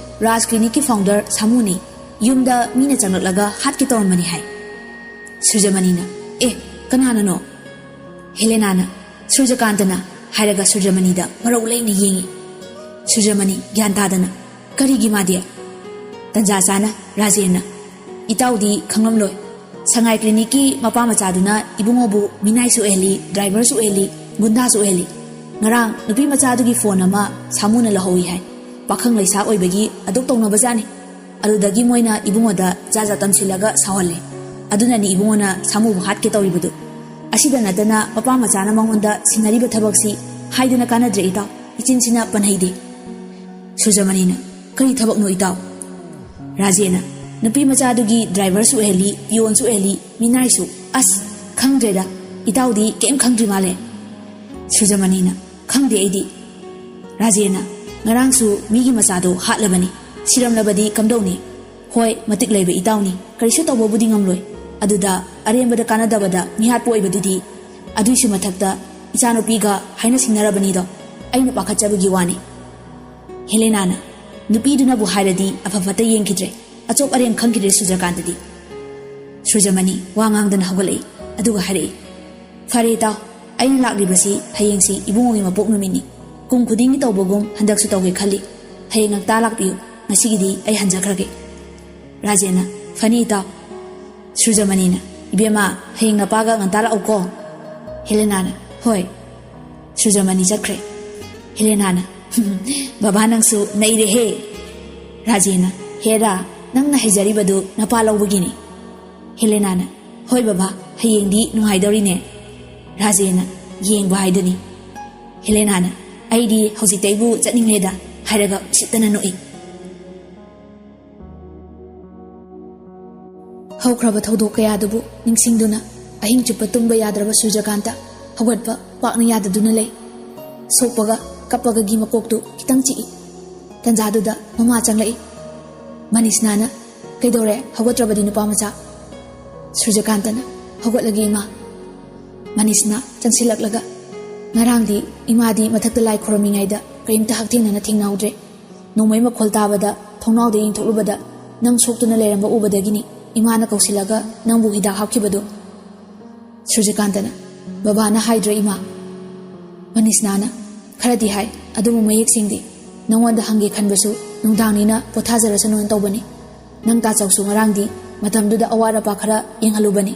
ꯔꯥꯖ ꯀ꯭ꯂꯤꯅꯤꯛꯀꯤ ꯐꯥꯎꯟꯗꯔ ꯁꯥꯃꯨꯅꯤ꯫ ꯌꯨꯝꯗ ꯃꯤꯅ ꯆꯪꯂꯛꯂꯒ ꯍꯥꯠꯀꯦ ꯇꯧꯔꯝꯕꯅꯤ ꯍꯥꯏ꯫" ꯁꯨꯔꯖꯃꯅꯤꯅ, "ꯑꯦ, ꯀꯅꯥꯅꯅꯣ?" ꯍꯦꯂꯦꯅꯥꯅ, "ꯁꯨꯔꯖꯀꯥꯟꯇꯅ" ꯍꯥꯏꯔꯒ ꯁꯨꯔꯖꯃꯅꯤꯗ ꯃꯔꯧ ꯂꯩꯅ ꯌꯦꯡꯏ꯫ ꯁꯨꯔꯖꯃꯅꯤ ꯒ꯭ꯌꯥꯟ ꯇꯥꯗꯅ, "ꯀꯔꯤꯒꯤ ꯃꯥꯗꯤ?" ꯇꯟꯖꯥ ꯆꯥꯅ ꯔꯥꯖꯦꯟꯅ, "ꯏꯇꯥꯎꯗꯤ ꯈꯪꯂꯝꯂꯣꯏ꯫ ꯁꯉꯥꯏ ꯀ꯭ꯂꯤꯅꯤꯛꯀꯤ ꯃꯄꯥ ꯃꯆꯥꯗꯨꯅ ꯏꯕꯨꯡꯉꯣꯕꯨ ꯃꯤꯅꯥꯏꯁꯨ ꯑꯣꯏꯍꯜꯂꯤ, ꯗ꯭ꯔꯥꯏꯚꯔꯁꯨ ꯑꯣꯏꯍꯜꯂꯤ, ꯒꯨꯟꯗꯥꯁꯨ ꯑꯣꯏꯍꯜꯂꯤ꯫ ꯉꯔꯥꯡ ꯅꯨꯄꯤ ꯃꯆꯥꯗꯨꯒꯤ ꯐꯣꯟ ꯑꯃ ꯁꯥꯃꯨꯅ ꯂꯧꯍꯧꯏ ꯍꯥꯏ꯫ ꯄꯥꯈꯪ ꯂꯩꯁꯥ ꯑꯣꯏꯕꯒꯤ ꯑꯗꯨꯛ ꯇꯧꯅꯕꯖꯥꯠꯅꯤ꯫ ꯑꯗꯨꯗꯒꯤ ꯃꯣꯏꯅ ꯏꯕꯨꯡꯉꯣꯗ ꯖꯥꯠ ꯖꯥꯠ ꯇꯝꯁꯤꯜꯂꯒ ꯁꯥꯎꯍꯜꯂꯦ꯫ ꯑꯗꯨꯅꯅꯤ ꯏꯕꯨꯡꯉꯣꯅ ꯁꯥꯃꯨꯕꯨ ꯍꯥꯠꯀꯦ ꯇꯧꯔꯤꯕꯗꯨ꯫ ꯑꯁꯤꯗ ꯅꯠꯇꯅ ꯃꯄꯥ ꯃꯆꯥꯅ ꯃꯉꯣꯟꯗ ꯁꯤꯟꯅꯔꯤꯕ ꯊꯕꯛꯁꯤ ꯍꯥꯏꯗꯅ ꯀꯥꯟꯅꯗ꯭ꯔꯦ ꯏꯇꯥꯎ, ꯏꯆꯤꯟꯁꯤꯅ ꯄꯟꯍꯩꯗꯦ꯫" ꯁꯨꯔꯖꯃꯅꯤꯅ, "ꯀꯔꯤ ꯊꯕꯛꯅꯣ ꯏꯇꯥꯎ?" ꯔꯥꯖꯦꯟꯅ, "ꯅꯨꯄꯤ ꯃꯆꯥꯗꯨꯒꯤ ꯗ꯭ꯔꯥꯏꯚꯔꯁꯨ ꯑꯣꯏꯍꯜꯂꯤ, ꯄꯤꯌꯣꯟꯁꯨ ꯑꯣꯏꯍꯜꯂꯤ, ꯃꯤꯅꯥꯏꯁꯨ꯫ ꯑꯁ, ꯈꯪꯗ꯭ꯔꯦꯗ, ꯏꯇꯥꯎꯗꯤ ꯀꯩꯝ ꯈꯪꯗ꯭ꯔꯤ ꯃꯥꯜꯂꯦ꯫" ꯁꯨꯔꯖꯃꯅꯤꯅ, "ꯈꯪꯗꯦ ꯑꯩꯗꯤ꯫" ꯔꯥꯖꯦꯟꯅ, "ꯉꯔꯥꯡꯁꯨ ꯃꯤꯒꯤ ꯃꯆꯥꯗꯣ ꯍꯥꯠꯂꯕꯅꯤ, ꯁꯤꯔꯝꯂꯕꯗꯤ ꯀꯝꯗꯧꯅꯤ? ꯍꯣꯏ, ꯃꯇꯤꯛ ꯂꯩꯕ ꯏꯇꯥꯎꯅꯤ, ꯀꯔꯤꯁꯨ ꯇꯧꯕꯕꯨꯗꯤ ꯉꯝꯂꯣꯏ꯫ ꯑꯗꯨꯗ ꯑꯔꯦꯝꯕꯗ ꯀꯥꯟꯅꯗꯕꯗ ꯃꯤꯍꯥꯠꯄ ꯑꯣꯏꯕꯗꯨꯗꯤ꯫ ꯑꯗꯨꯏꯁꯨ ꯃꯊꯛꯇ ꯏꯆꯥꯅꯨꯄꯤꯒ ꯍꯥꯏꯅ ꯁꯤꯡꯅꯔꯕꯅꯤꯗꯣ, ꯑꯩꯅ ꯄꯥꯈꯠꯆꯕꯒꯤ ꯋꯥꯅꯤ꯫" ꯍꯦꯂꯦꯅꯥꯅ, "ꯅꯨꯄꯤꯗꯨꯅꯕꯨ ꯍꯥꯏꯔꯗꯤ ꯑꯐ ꯐꯠꯇ ꯌꯦꯡꯈꯤꯗ꯭ꯔꯦ, ꯑꯆꯣꯞ ꯑꯔꯦꯡ ꯈꯪꯈꯤꯗ꯭ꯔꯦ ꯁꯨꯔꯖꯀꯥꯟꯇꯗꯤ꯫" ꯁꯨꯔꯖꯃꯅꯤ ꯋꯥ ꯉꯥꯡꯗꯅ ꯍꯧꯒꯠꯂꯛꯏ, ꯑꯗꯨꯒ ꯍꯥꯏꯔꯛꯏ, "ꯐꯔꯦ ꯏꯇꯥꯎ, ꯑꯩꯅ ꯂꯥꯛꯂꯤꯕꯁꯤ ꯍꯌꯦꯡꯁꯤ ꯏꯕꯨꯡꯉꯣꯒꯤ ꯃꯄꯣꯛ ꯅꯨꯃꯤꯠꯅꯤ꯫ ꯀꯨꯝ ꯈꯨꯗꯤꯡꯒꯤ ꯇꯧꯕꯒꯨꯝ ꯍꯟꯗꯛꯁꯨ ꯇꯧꯒꯦ ꯈꯜꯂꯤ꯫ ꯍꯌꯦꯡ ꯉꯟꯇꯥ ꯂꯥꯛꯄꯤꯌꯨ, ꯉꯁꯤꯒꯤꯗꯤ ꯑꯩ ꯍꯟꯖꯈ꯭ꯔꯒꯦ꯫" ꯔꯥꯖꯦꯟꯅ, "ꯐꯅꯤ ꯏꯇꯥꯎ꯫" ꯁꯨꯔꯖꯃꯅꯤꯅ, ꯏꯕꯦꯝꯃ, ꯍꯌꯦꯡ ꯅꯄꯥꯒ ꯉꯟꯇꯥ ꯂꯥꯛꯎꯀꯣ꯫ ꯍꯦꯂꯦꯅꯥꯅ, "ꯍꯣꯏ꯫" ꯁꯨꯔꯖꯃꯅꯤ ꯆꯠꯈ꯭ꯔꯦ꯫ ꯍꯦꯂꯦꯅꯥꯅ, "ꯕꯕꯥ, ꯅꯪꯁꯨ ꯅꯩꯔꯦꯍꯦ꯫" ꯔꯥꯖꯦꯅ, "ꯍꯦꯔꯥ, ꯅꯪꯅ ꯍꯩꯖꯔꯤꯕꯗꯨ ꯅꯄꯥ ꯂꯧꯕꯒꯤꯅꯤ꯫" ꯍꯦꯂꯦꯅꯥꯅ, "ꯍꯣꯏ ꯕꯕꯥ, ꯍꯌꯦꯡꯗꯤ ꯅꯨꯡꯉꯥꯏꯗꯧꯔꯤꯅꯦ꯫" ꯔꯥꯖꯦꯅ, "ꯌꯦꯡꯕ ꯍꯥꯏꯗꯨꯅꯤ꯫" ꯍꯦꯂꯦꯅꯥꯅ, "ꯑꯩꯗꯤ ꯍꯧꯖꯤꯛꯇꯩꯕꯨ ꯆꯠꯅꯤꯡꯂꯦꯗ" ꯍꯥꯏꯔꯒ ꯎꯁꯤꯠꯇꯅ ꯅꯣꯛꯏ꯫ ꯍꯧꯈ꯭ꯔꯕ ꯊꯧꯗꯣꯛ ꯀꯌꯥꯗꯨꯕꯨ ꯅꯤꯡꯁꯤꯡꯗꯨꯅ ꯑꯍꯤꯡ ꯆꯨꯞꯄ ꯇꯨꯝꯕ ꯌꯥꯗ꯭ꯔꯕ ꯁꯨꯔꯖꯀꯥꯟꯇ ꯍꯧꯒꯠꯄ ꯄꯥꯛꯅ ꯌꯥꯗꯗꯨꯅ ꯂꯩ꯫ ꯁꯣꯛꯄꯒ ꯀꯞꯄꯒꯒꯤ ꯃꯀꯣꯛꯇꯨ ꯈꯤꯇꯪ ꯆꯤꯛꯏ꯫ ꯇꯟꯖꯥꯗꯨꯗ ꯃꯃꯥ ꯆꯪꯂꯛꯏ꯫ ꯃꯅꯤꯁꯅꯥꯅ, "ꯀꯩꯗꯧꯔꯦ? ꯍꯧꯒꯠꯇ꯭ꯔꯕꯗꯤ ꯅꯨꯄꯥ ꯃꯆꯥ?" ꯁꯨꯔꯖꯀꯥꯟꯇꯅ, "ꯍꯧꯒꯠꯂꯒꯦ ꯏꯃꯥ꯫" ꯃꯅꯤꯁꯅꯥ ꯆꯪꯁꯤꯜꯂꯛꯂꯒ, "ꯉꯔꯥꯡꯗꯤ ꯏꯃꯥꯗꯤ ꯃꯊꯛꯇ ꯂꯥꯏ ꯈꯨꯔꯝꯃꯤꯉꯩꯗ ꯀꯔꯤꯝꯇ ꯍꯛꯊꯦꯡꯅꯅ ꯊꯦꯡꯅꯍꯧꯗ꯭ꯔꯦ꯫ ꯅꯣꯡꯃꯩ ꯃꯈꯣꯜ ꯇꯥꯕꯗ ꯊꯣꯡꯅꯥꯎꯗ ꯌꯦꯡꯊꯣꯛꯂꯨꯕꯗ ꯅꯪ ꯁꯣꯛꯇꯨꯅ ꯂꯩꯔꯝꯕ ꯎꯕꯗꯒꯤꯅꯤ ꯏꯃꯥꯅ ꯀꯧꯁꯤꯜꯂꯒ ꯅꯪꯕꯨ ꯍꯤꯗꯥꯛ ꯍꯥꯞꯈꯤꯕꯗꯨ꯫" ꯁꯨꯔꯖꯀꯥꯟꯇꯅ, "ꯕꯕꯥꯅ ꯍꯥꯏꯗ꯭ꯔꯣ ꯏꯃꯥ?" ꯃꯅꯤꯁꯅꯥꯅ, "ꯈꯔꯗꯤ ꯍꯥꯏ, ꯑꯗꯨꯕꯨ ꯃꯌꯦꯛ ꯁꯦꯡꯗꯦ꯫ ꯅꯉꯣꯟꯗ ꯍꯪꯒꯦ ꯈꯟꯕꯁꯨ ꯅꯨꯡꯗꯥꯡꯅꯤꯅ ꯄꯣꯊꯥꯖꯔꯁꯅꯨꯅ ꯇꯧꯕꯅꯤ꯫ ꯅꯪ ꯇꯥꯆꯧꯁꯨ ꯉꯔꯥꯡꯗꯤ ꯃꯇꯝꯗꯨꯗ ꯑꯋꯥꯠ ꯑꯄꯥ ꯈꯔ ꯌꯦꯡꯍꯜꯂꯨꯕꯅꯤ꯫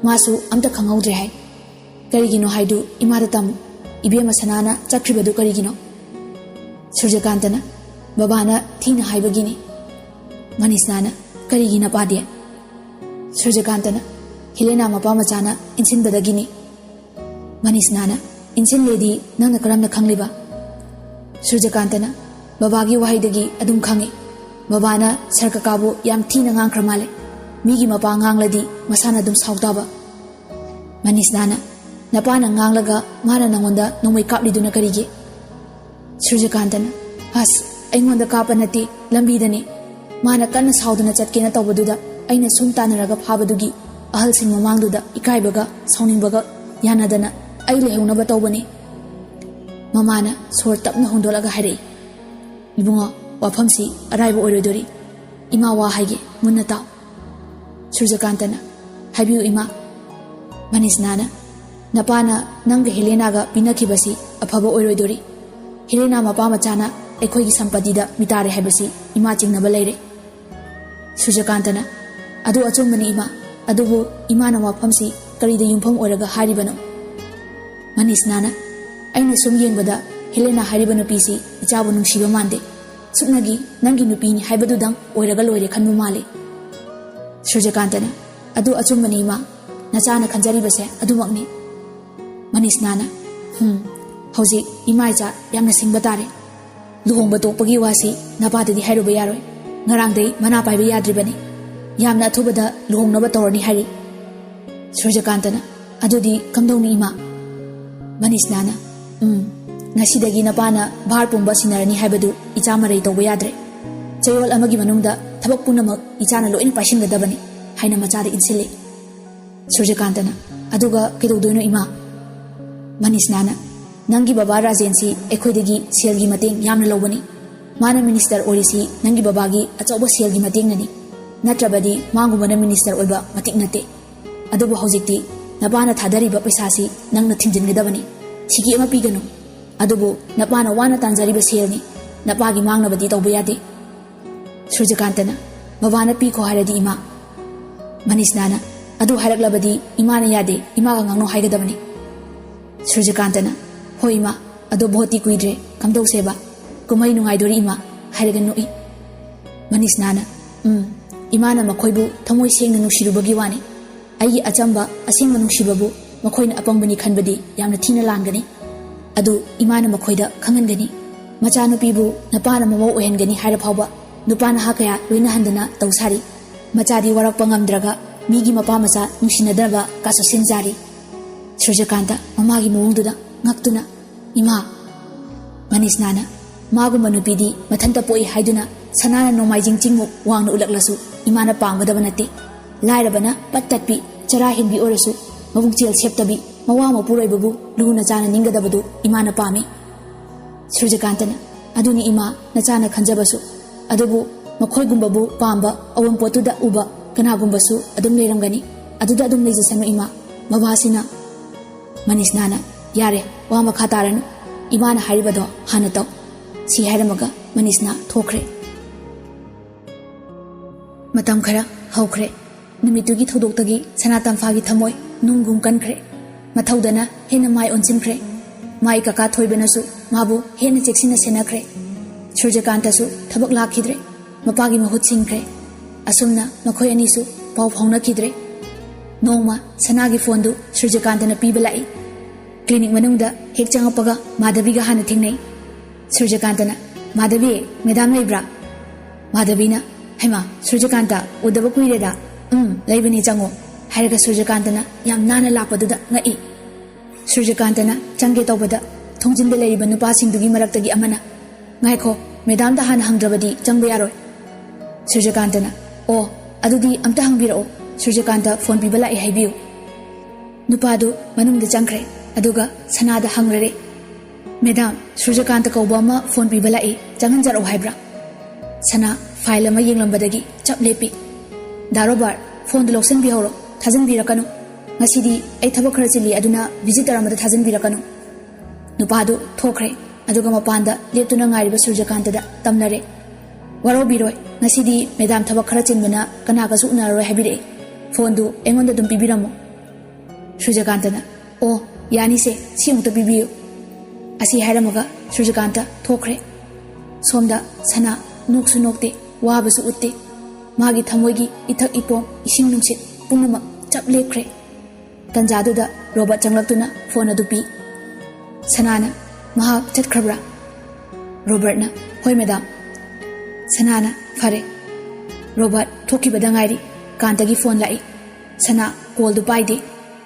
ꯃꯥꯁꯨ ꯑꯝꯇ ꯈꯪꯍꯧꯗ꯭ꯔꯦ ꯍꯥꯏ꯫ ꯀꯔꯤꯒꯤꯅꯣ ꯍꯥꯏꯗꯨ ꯏꯃꯥꯗ ꯇꯝꯃꯨ꯫ ꯏꯕꯦꯝꯃ ꯁꯅꯥꯅ ꯆꯠꯈ꯭ꯔꯤꯕꯗꯨ ꯀꯔꯤꯒꯤꯅꯣ?" ꯁꯨꯔꯖꯀꯥꯟꯇꯅ, "ꯕꯕꯥꯅ ꯊꯤꯅ ꯍꯥꯏꯕꯒꯤꯅꯤ꯫" ꯃꯅꯤꯁꯅꯥꯅ, "ꯀꯔꯤꯒꯤ ꯅꯄꯥꯗꯤ?" ꯁꯨꯔꯖꯀꯥꯟꯇꯅ, "ꯍꯦꯂꯦꯅꯥ ꯃꯄꯥ ꯃꯆꯥꯅ ꯏꯟꯁꯤꯟꯕꯗꯒꯤꯅꯤ꯫" ꯃꯅꯤꯁꯅꯥꯅ, "ꯏꯟꯁꯤꯜꯂꯦꯗꯤ ꯅꯪꯅ ꯀꯔꯝꯅ ꯈꯪꯂꯤꯕ?" ꯁꯨꯔꯖꯀꯥꯟꯇꯅ, "ꯕꯕꯥꯒꯤ ꯋꯥꯍꯩꯗꯒꯤ ꯑꯗꯨꯝ ꯈꯪꯉꯤ꯫ ꯕꯕꯥꯅ ꯁꯔ ꯀꯀꯥꯕꯨ ꯌꯥꯝ ꯊꯤꯅ ꯉꯥꯡꯈ꯭ꯔ ꯃꯥꯜꯂꯦ꯫ ꯃꯤꯒꯤ ꯃꯄꯥ ꯉꯥꯡꯂꯗꯤ ꯃꯁꯥꯅ ꯑꯗꯨꯝ ꯁꯥꯎ ꯇꯥꯕ꯫" ꯃꯅꯤꯁꯅꯥꯅ, "ꯅꯄꯥꯅ ꯉꯥꯡꯂꯒ ꯃꯥꯅ ꯅꯪꯉꯣꯟꯗ ꯅꯣꯡꯃꯩ ꯀꯥꯞꯂꯤꯗꯨꯅ ꯀꯔꯤꯒꯤ?" ꯁꯨꯔꯖꯀꯥꯟꯇꯅ, "ꯑꯁ, ꯑꯩꯉꯣꯟꯗ ꯀꯥꯞꯄ ꯅꯠꯇꯦ, ꯂꯝꯕꯤꯗꯅꯤ꯫ ꯃꯥꯅ ꯀꯟꯅ ꯁꯥꯎꯗꯅ ꯆꯠꯀꯦꯅ ꯇꯧꯕꯗꯨꯗ ꯑꯩꯅ ꯁꯨꯝ ꯇꯥꯟꯅꯔꯒ ꯐꯥꯕꯗꯨꯒꯤ ꯑꯍꯜꯁꯤꯡ ꯃꯃꯥꯡꯗꯨꯗ ꯏꯀꯥꯏꯕꯒ ꯁꯥꯎꯅꯤꯡꯕꯒ ꯌꯥꯅꯗꯅ ꯑꯩ ꯂꯩꯍꯧꯅꯕ ꯇꯧꯕꯅꯤ꯫" ꯃꯃꯥꯅ ꯁꯣꯔ ꯇꯞꯅ ꯍꯣꯟꯗꯣꯛꯂꯒ ꯍꯥꯏꯔꯛꯏ, "ꯏꯕꯨꯡꯉꯣ, ꯋꯥꯐꯝꯁꯤ ꯑꯔꯥꯏꯕ ꯑꯣꯏꯔꯣꯏꯗꯣꯔꯤ꯫ ꯏꯃꯥ ꯋꯥ ꯍꯥꯏꯒꯦ, ꯃꯨꯟꯅ ꯇꯥꯎ꯫" ꯁꯨꯔꯖꯀꯥꯟꯇꯅ, "ꯍꯥꯏꯕꯤꯌꯨ ꯏꯃꯥ꯫" ꯃꯅꯤꯁꯅꯥꯅ, "ꯅꯄꯥꯅ ꯅꯪꯒ ꯍꯦꯂꯦꯅꯥꯒ ꯄꯤꯅꯈꯤꯕꯁꯤ ꯑꯐꯕ ꯑꯣꯏꯔꯣꯏꯗꯣꯔꯤ꯫ ꯍꯦꯂꯦꯅꯥ ꯃꯄꯥ ꯃꯆꯥꯅ ꯑꯩꯈꯣꯏꯒꯤ ꯁꯝꯄꯇꯤꯗ ꯃꯤꯇꯥꯔꯦ ꯍꯥꯏꯕꯁꯤ ꯏꯃꯥ ꯆꯤꯡꯅꯕ ꯂꯩꯔꯦ꯫" ꯁꯨꯔꯖꯀꯥꯟꯇꯅ, "ꯑꯗꯨ ꯑꯆꯨꯝꯕꯅꯤ ꯏꯃꯥ꯫ ꯑꯗꯨꯕꯨ ꯏꯃꯥꯅ ꯋꯥꯐꯝꯁꯤ ꯀꯔꯤꯗ ꯌꯨꯝꯐꯝ ꯑꯣꯏꯔꯒ ꯍꯥꯏꯔꯤꯕꯅꯣ? ꯃꯅꯤꯁꯅꯥꯅ, ꯑꯩꯅ ꯁꯨꯝ ꯌꯦꯡꯕꯗ ꯍꯦꯂꯦꯅꯥ ꯍꯥꯏꯔꯤꯕ ꯅꯨꯄꯤꯁꯤ ꯏꯆꯥꯕꯨ ꯅꯨꯡꯁꯤꯕ ꯃꯥꯟꯗꯦ꯫ ꯁꯨꯞꯅꯒꯤ ꯅꯪꯒꯤ ꯅꯨꯄꯤꯅꯤ ꯍꯥꯏꯕꯗꯨꯗꯪ ꯑꯣꯏꯔꯒ ꯂꯣꯏꯔꯦ ꯈꯟꯕ ꯃꯥꯜꯂꯤ꯫ ꯁꯨꯔꯖꯀꯥꯟꯇꯅ, ꯑꯗꯨ ꯑꯆꯨꯝꯕꯅꯤ ꯏꯃꯥ, ꯅꯆꯥꯅ ꯈꯟꯖꯔꯤꯕꯁꯦ ꯑꯗꯨꯃꯛꯅꯤ꯫ ꯃꯅꯤꯁꯅꯥꯅ, ꯍꯨꯝ, ꯍꯧꯖꯤꯛ ꯏꯃꯥ ꯏꯆꯥ ꯌꯥꯝꯅ ꯁꯤꯡꯕ ꯇꯥꯔꯦ꯫ ꯂꯨꯍꯣꯡꯕ ꯇꯣꯛꯄꯒꯤ ꯋꯥꯁꯤ ꯅꯄꯥꯗꯗꯤ ꯍꯥꯏꯔꯨꯕ ꯌꯥꯔꯣꯏ꯫ ꯉꯔꯥꯡꯗꯩ ꯃꯅꯥ ꯄꯥꯏꯕ ꯌꯥꯗ꯭ꯔꯤꯕꯅꯤ꯫ ꯌꯥꯝꯅ ꯑꯊꯨꯕꯗ ꯂꯨꯍꯣꯡꯅꯕ ꯇꯧꯔꯅꯤ ꯍꯥꯏꯔꯤ꯫ ꯁꯨꯔꯖꯀꯥꯟꯇꯅ, ꯑꯗꯨꯗꯤ ꯀꯝꯗꯧꯅꯤ ꯏꯃꯥ? ꯃꯅꯤꯁꯅꯥꯅ, ꯎꯝ, ꯉꯁꯤꯗꯒꯤ ꯅꯄꯥꯅ ꯚꯥꯔ ꯄꯨꯝꯕ ꯁꯤꯟꯅꯔꯅꯤ ꯍꯥꯏꯕꯗꯨ ꯏꯆꯥ ꯃꯔꯩ ꯇꯧꯕ ꯌꯥꯗ꯭ꯔꯦ꯫ ꯆꯌꯣꯜ ꯑꯃꯒꯤ ꯃꯅꯨꯡꯗ ꯊꯕꯛ ꯄꯨꯝꯅꯃꯛ ꯏꯆꯥꯅ ꯂꯣꯏꯅ ꯄꯥꯏꯁꯤꯟꯒꯗꯕꯅꯤ ꯍꯥꯏꯅ ꯃꯆꯥꯗ ꯏꯟꯁꯤꯜꯂꯤ꯫ ꯁꯨꯔꯖꯀꯥꯟꯇꯅ, ꯑꯗꯨꯒ ꯀꯩꯗꯧꯗꯣꯏꯅꯣ ꯏꯃꯥ? ꯃꯅꯤꯁꯅꯥꯅ, ꯅꯪꯒꯤ ꯕꯕꯥ ꯔꯥꯖꯦꯟꯁꯤ ꯑꯩꯈꯣꯏꯗꯒꯤ ꯁꯦꯜꯒꯤ ꯃꯇꯦꯡ ꯌꯥꯝꯅ ꯂꯧꯕꯅꯤ꯫ ꯃꯥꯅ ꯃꯤꯅꯤꯁꯇꯔ ꯑꯣꯏꯔꯤꯁꯤ ꯅꯪꯒꯤ ꯕꯕꯥꯒꯤ ꯑꯆꯧꯕ ꯁꯦꯜꯒꯤ ꯃꯇꯦꯡꯅꯅꯤ꯫ ꯅꯠꯇ꯭ꯔꯕꯗꯤ ꯃꯥꯒꯨꯝꯕꯅ ꯃꯤꯅꯤꯁꯇꯔ ꯑꯣꯏꯕ ꯃꯇꯤꯛ ꯅꯠꯇꯦ꯫ ꯑꯗꯨꯕꯨ ꯍꯧꯖꯤꯛꯇꯤ ꯅꯄꯥꯅ ꯊꯥꯗꯔꯤꯕ ꯄꯩꯁꯥꯁꯤ ꯅꯪꯅ ꯊꯤꯡꯖꯤꯟꯒꯗꯕꯅꯤ꯫ ꯁꯤꯀꯤ ꯑꯃ ꯄꯤꯒꯅꯨ꯫ ꯑꯗꯨꯕꯨ ꯅꯄꯥꯅ ꯋꯥꯅ ꯇꯥꯟꯖꯔꯤꯕ ꯁꯦꯜꯅꯤ꯫ ꯅꯄꯥꯒꯤ ꯃꯥꯡꯅꯕꯗꯤ ꯇꯧꯕ ꯌꯥꯗꯦ꯫ ꯁꯨꯔꯖꯀꯥꯟꯇꯅ, ꯕꯕꯥꯅ ꯄꯤꯈꯣ ꯍꯥꯏꯔꯗꯤ ꯏꯃꯥ꯫ ꯃꯅꯤꯁꯅꯥꯅ, ꯑꯗꯨ ꯍꯥꯏꯔꯛꯂꯕꯗꯤ ꯏꯃꯥꯅ ꯌꯥꯗꯦ, ꯏꯃꯥꯒ ꯉꯥꯡꯅꯧ ꯍꯥꯏꯒꯗꯕꯅꯤ꯫ ꯁꯨꯔꯖꯀꯥꯟꯇꯅ, ꯍꯣꯏ ꯏꯃꯥ, ꯑꯗꯣ ꯚꯣꯠꯇꯤ ꯀꯨꯏꯗ꯭ꯔꯦ, ꯀꯝꯗꯧꯁꯦꯕ? ꯀꯨꯝꯍꯩ ꯅꯨꯡꯉꯥꯏꯗꯣꯔꯤ ꯏꯃꯥ, ꯍꯥꯏꯔꯒ ꯅꯣꯛꯏ꯫ ꯃꯅꯤꯁꯅꯥꯅ, ꯎꯝ, ꯏꯃꯥꯅ ꯃꯈꯣꯏꯕꯨ ꯊꯃꯣꯏ ꯁꯦꯡꯅ ꯅꯨꯡꯁꯤꯔꯨꯕꯒꯤ ꯋꯥꯅꯤ꯫ ꯑꯩꯒꯤ ꯑꯆꯝꯕ, ꯑꯁꯦꯡꯕ ꯅꯨꯡꯁꯤꯕꯕꯨ ꯃꯈꯣꯏꯅ ꯑꯄꯪꯕꯅꯤ ꯈꯟꯕꯗꯤ ꯌꯥꯝꯅ ꯊꯤꯅ ꯂꯥꯟꯒꯅꯤ꯫ ꯑꯗꯨ ꯏꯃꯥꯅ ꯃꯈꯣꯏꯗ ꯈꯪꯍꯟꯒꯅꯤ꯫ ꯃꯆꯥꯅꯨꯄꯤꯕꯨ ꯅꯄꯥꯅ ꯃꯃꯧ ꯑꯣꯏꯍꯟꯒꯅꯤ ꯍꯥꯏꯔ ꯐꯥꯎꯕ ꯅꯨꯄꯥ ꯅꯍꯥ ꯀꯌꯥ ꯂꯣꯏꯅꯍꯟꯗꯅ ꯇꯧ ꯁꯥꯔꯤ꯫ ꯃꯆꯥꯗꯤ ꯋꯥꯔꯛꯄ ꯉꯝꯗ꯭ꯔꯒ ꯃꯤꯒꯤ ꯃꯄꯥ ꯃꯆꯥ ꯅꯨꯡꯁꯤꯅꯗꯅꯕ ꯀꯥꯁꯨ ꯁꯦꯝꯖꯥꯔꯤ꯫ ꯁꯨꯔꯖꯀꯥꯟꯇ ꯃꯃꯥꯒꯤ ꯃꯑꯣꯡꯗꯨꯗ ꯉꯛꯇꯨꯅ, ꯏꯃꯥ! ꯃꯅꯤꯁꯅꯥꯅ, ꯃꯥꯒꯨꯝꯕ ꯅꯨꯄꯤꯗꯤ ꯃꯊꯟꯇ ꯄꯣꯛꯏ ꯍꯥꯏꯗꯨꯅ ꯁꯅꯥꯅ ꯅꯣꯡꯃꯥꯏꯖꯤꯡ ꯆꯤꯡꯃꯨꯛ ꯋꯥꯡꯅ ꯎꯠꯂꯛꯂꯁꯨ ꯏꯃꯥꯅ ꯄꯥꯝꯒꯗꯕ ꯅꯠꯇꯦ꯫ ꯂꯥꯏꯔꯕꯅ ꯄꯠ ꯇꯠꯄꯤ, ꯆꯔꯥ ꯍꯦꯟꯕꯤ ꯑꯣꯏꯔꯁꯨ ꯃꯕꯨꯛꯆꯦꯜ ꯁꯦꯞꯇꯕꯤ, ꯃꯋꯥ ꯃꯄꯨꯔꯣꯏꯕꯕꯨ ꯂꯨꯅ ꯆꯥꯅ ꯅꯤꯡꯒꯗꯕꯗꯨ ꯏꯃꯥꯅ ꯄꯥꯝꯃꯤ꯫ ꯁꯨꯔꯖꯀꯥꯟꯇꯅ, ꯑꯗꯨꯅꯤ ꯏꯃꯥ, ꯅꯆꯥꯅ ꯈꯟꯖꯕꯁꯨ꯫ ꯑꯗꯨꯕꯨ ꯃꯈꯣꯏꯒꯨꯝꯕꯕꯨ ꯄꯥꯝꯕ, ꯑꯋꯨꯟꯄꯣꯠꯇꯨꯗ ꯎꯕ ꯀꯅꯥꯒꯨꯝꯕꯁꯨ ꯑꯗꯨꯝ ꯂꯩꯔꯝꯒꯅꯤ꯫ ꯑꯗꯨꯗ ꯑꯗꯨꯝ ꯂꯩꯖꯁꯅꯨ ꯏꯃꯥ꯫ ꯕꯕꯥꯁꯤꯅ ꯃꯅꯤꯁꯅꯥꯅ, ꯌꯥꯔꯦ, ꯋꯥ ꯃꯈꯥ ꯇꯥꯔꯅꯨ꯫ ꯏꯃꯥꯅ ꯍꯥꯏꯔꯤꯕꯗꯣ ꯍꯥꯟꯅ ꯇꯧ꯫ ꯁꯤ ꯍꯥꯏꯔꯝꯃꯒ ꯃꯅꯤꯁꯅꯥ ꯊꯣꯛꯈ꯭ꯔꯦ꯫ ꯃꯇꯝ ꯈꯔ ꯍꯧꯈ꯭ꯔꯦ꯫ ꯅꯨꯃꯤꯠꯇꯨꯒꯤ ꯊꯧꯗꯣꯛꯇꯒꯤ ꯁꯅꯥ ꯇꯝꯐꯥꯒꯤ ꯊꯃꯣꯏ ꯅꯨꯡꯒꯨꯝ ꯀꯟꯈ꯭ꯔꯦ꯫ ꯃꯊꯧꯗꯅ ꯍꯦꯟꯅ ꯃꯥꯏ ꯑꯣꯟꯁꯤꯟꯈ꯭ꯔꯦ꯫ ꯃꯥꯏ ꯀꯀꯥ ꯊꯣꯏꯕꯅꯁꯨ ꯃꯥꯕꯨ ꯍꯦꯟꯅ ꯆꯦꯛꯁꯤꯟꯅ ꯁꯦꯟꯅꯈ꯭ꯔꯦ꯫ ꯁꯨꯔꯖꯀꯥꯟꯇꯁꯨ ꯊꯕꯛ ꯂꯥꯛꯈꯤꯗ꯭ꯔꯦ꯫ ꯃꯄꯥꯒꯤ ꯃꯍꯨꯠ ꯁꯤꯟꯈ꯭ꯔꯦ꯫ ꯑꯁꯨꯝꯅ ꯃꯈꯣꯏ ꯑꯅꯤꯁꯨ ꯄꯥꯎ ꯐꯥꯎꯅꯈꯤꯗ꯭ꯔꯦ꯫ ꯅꯣꯡꯃ ꯁꯅꯥꯒꯤ ꯐꯣꯟꯗꯨ ꯁꯨꯔꯖꯀꯥꯟꯇꯅ ꯄꯤꯕ ꯂꯥꯛꯏ꯫ ꯀ꯭ꯂꯤꯅꯤꯛ ꯃꯅꯨꯡꯗ ꯍꯦꯛ ꯆꯪꯉꯛꯄꯒ ꯃꯥꯙꯕꯤꯒ ꯍꯥꯟꯅ ꯊꯦꯡꯅꯩ꯫ ꯁꯨꯔꯖꯀꯥꯟꯇꯅ, "ꯃꯥꯙꯕꯤ, ꯃꯦꯗꯥꯝ ꯂꯩꯕ꯭ꯔꯥ?" ꯃꯥꯙꯕꯤꯅ, "ꯍꯩꯃꯥ, ꯁꯨꯔꯖꯀꯥꯟꯇ, ꯎꯗꯕ ꯀꯨꯏꯔꯦꯗ꯫ ꯎꯝ, ꯂꯩꯕꯅꯤ, ꯆꯪꯉꯣ," ꯍꯥꯏꯔꯒ ꯁꯨꯔꯖꯀꯥꯟꯇꯅ ꯌꯥꯝ ꯅꯥꯟꯅ ꯂꯥꯛꯄꯗꯨꯗ ꯉꯛꯏ꯫ ꯁꯨꯔꯖꯀꯥꯟꯇꯅ ꯆꯪꯒꯦ ꯇꯧꯕꯗ ꯊꯣꯡꯖꯤꯟꯗ ꯂꯩꯔꯤꯕ ꯅꯨꯄꯥꯁꯤꯡꯗꯨꯒꯤ ꯃꯔꯛꯇꯒꯤ ꯑꯃꯅ, "ꯉꯥꯏꯈꯣ, ꯃꯦꯗꯥꯝꯗ ꯍꯥꯟꯅ ꯍꯪꯗ꯭ꯔꯕꯗꯤ ꯆꯪꯕ ꯌꯥꯔꯣꯏ꯫" ꯁꯨꯔꯖꯀꯥꯟꯇꯅ, "ꯑꯣ, ꯑꯗꯨꯗꯤ ꯑꯝꯇ ꯍꯪꯕꯤꯔꯛꯑꯣ, ꯁꯨꯔꯖꯀꯥꯟꯇ ꯐꯣꯟ ꯄꯤꯕ ꯂꯥꯛꯑꯦ ꯍꯥꯏꯕꯤꯌꯨ꯫" ꯅꯨꯄꯥꯗꯨ ꯃꯅꯨꯡꯗ ꯆꯪꯈ꯭ꯔꯦ, ꯑꯗꯨꯒ ꯁꯅꯥꯗ ꯍꯪꯂꯔꯦ, "ꯃꯦꯗꯥꯝ, ꯁꯨꯔꯖꯀꯥꯟꯇ ꯀꯧꯕ ꯑꯃ ꯐꯣꯟ ꯄꯤꯕ ꯂꯥꯛꯏ, ꯆꯪꯍꯟꯖꯔꯛꯑꯣ ꯍꯥꯏꯕ꯭ꯔꯥ?" ꯁꯅꯥ ꯐꯥꯏꯜ ꯑꯃ ꯌꯦꯡꯂꯝꯕꯗꯒꯤ ꯆꯞ ꯂꯦꯞꯄꯤ꯫ "ꯗꯥ ꯔꯣꯕꯥꯔꯠ, ꯐꯣꯟꯗꯨ ꯂꯧꯁꯤꯟꯕꯤꯍꯧꯔꯣ, ꯊꯥꯖꯤꯟꯕꯤꯔꯛꯀꯅꯨ꯫ ꯉꯁꯤꯗꯤ ꯑꯩ ꯊꯕꯛ ꯈꯔ ꯆꯤꯜꯂꯤ, ꯑꯗꯨꯅ ꯚꯤꯖꯤꯇꯔ ꯑꯃꯗ ꯊꯥꯖꯤꯟꯕꯤꯔꯛꯀꯅꯨ꯫" ꯅꯨꯄꯥꯗꯨ ꯊꯣꯛꯈ꯭ꯔꯦ, ꯑꯗꯨꯒ ꯃꯄꯥꯟꯗ ꯂꯦꯞꯇꯨꯅ ꯉꯥꯏꯔꯤꯕ ꯁꯨꯔꯖꯀꯥꯟꯇꯗ ꯇꯝꯅꯔꯦ꯫ "ꯋꯥꯔꯧꯕꯤꯔꯣꯏ, ꯉꯁꯤꯗꯤ ꯃꯦꯗꯥꯝ ꯊꯕꯛ ꯈꯔ ꯆꯤꯟꯕꯅ ꯀꯅꯥꯒꯁꯨ ꯎꯅꯔꯔꯣꯏ ꯍꯥꯏꯕꯤꯔꯛꯑꯦ꯫ ꯐꯣꯟꯗꯨ ꯑꯩꯉꯣꯟꯗ ꯑꯗꯨꯝ ꯄꯤꯕꯤꯔꯝꯃꯣ꯫" ꯁꯨꯔꯖꯀꯥꯟꯇꯅ, "ꯑꯣ, ꯌꯥꯅꯤꯁꯦ, ꯁꯤ ꯑꯃꯨꯛꯇ ꯄꯤꯕꯤꯌꯨ꯫" ꯑꯁꯤ ꯍꯥꯏꯔꯝꯃꯒ ꯁꯨꯔꯖꯀꯥꯟꯇ ꯊꯣꯛꯈ꯭ꯔꯦ꯫ ꯁꯣꯝꯗ ꯁꯅꯥ ꯅꯣꯛꯁꯨ ꯅꯣꯛꯇꯦ, ꯋꯥꯕꯁꯨ ꯎꯠꯇꯦ꯫ ꯃꯥꯒꯤ ꯊꯃꯣꯏꯒꯤ ꯏꯊꯛ ꯏꯄꯣꯝ, ꯏꯁꯤꯡ ꯅꯨꯡꯁꯤꯠ ꯄꯨꯝꯅꯃꯛ ꯆꯞ ꯂꯦꯞꯈ꯭ꯔꯦ꯫ ꯇꯟꯖꯥꯗꯨꯗ ꯔꯣꯕꯔꯠ ꯆꯪꯂꯛꯇꯨꯅ ꯐꯣꯟ ꯑꯗꯨ ꯄꯤ꯫ ꯁꯅꯥꯅ, "ꯃꯍꯥꯛ ꯆꯠꯈ꯭ꯔꯕ꯭ꯔꯥ?" ꯔꯣꯕꯔꯠꯅ, "ꯍꯣꯏ, ꯃꯦꯗꯥꯝ꯫" ꯁꯅꯥꯅ, "ꯐꯔꯦ꯫" ꯔꯣꯕꯔꯠ ꯊꯣꯛꯈꯤꯕꯗ ꯉꯥꯏꯔꯤ, ꯀꯥꯟꯇꯒꯤ ꯐꯣꯟ ꯂꯥꯛꯏ꯫ ꯁꯅꯥ ꯀꯣꯜꯗꯨ ꯄꯥꯏꯗꯦ,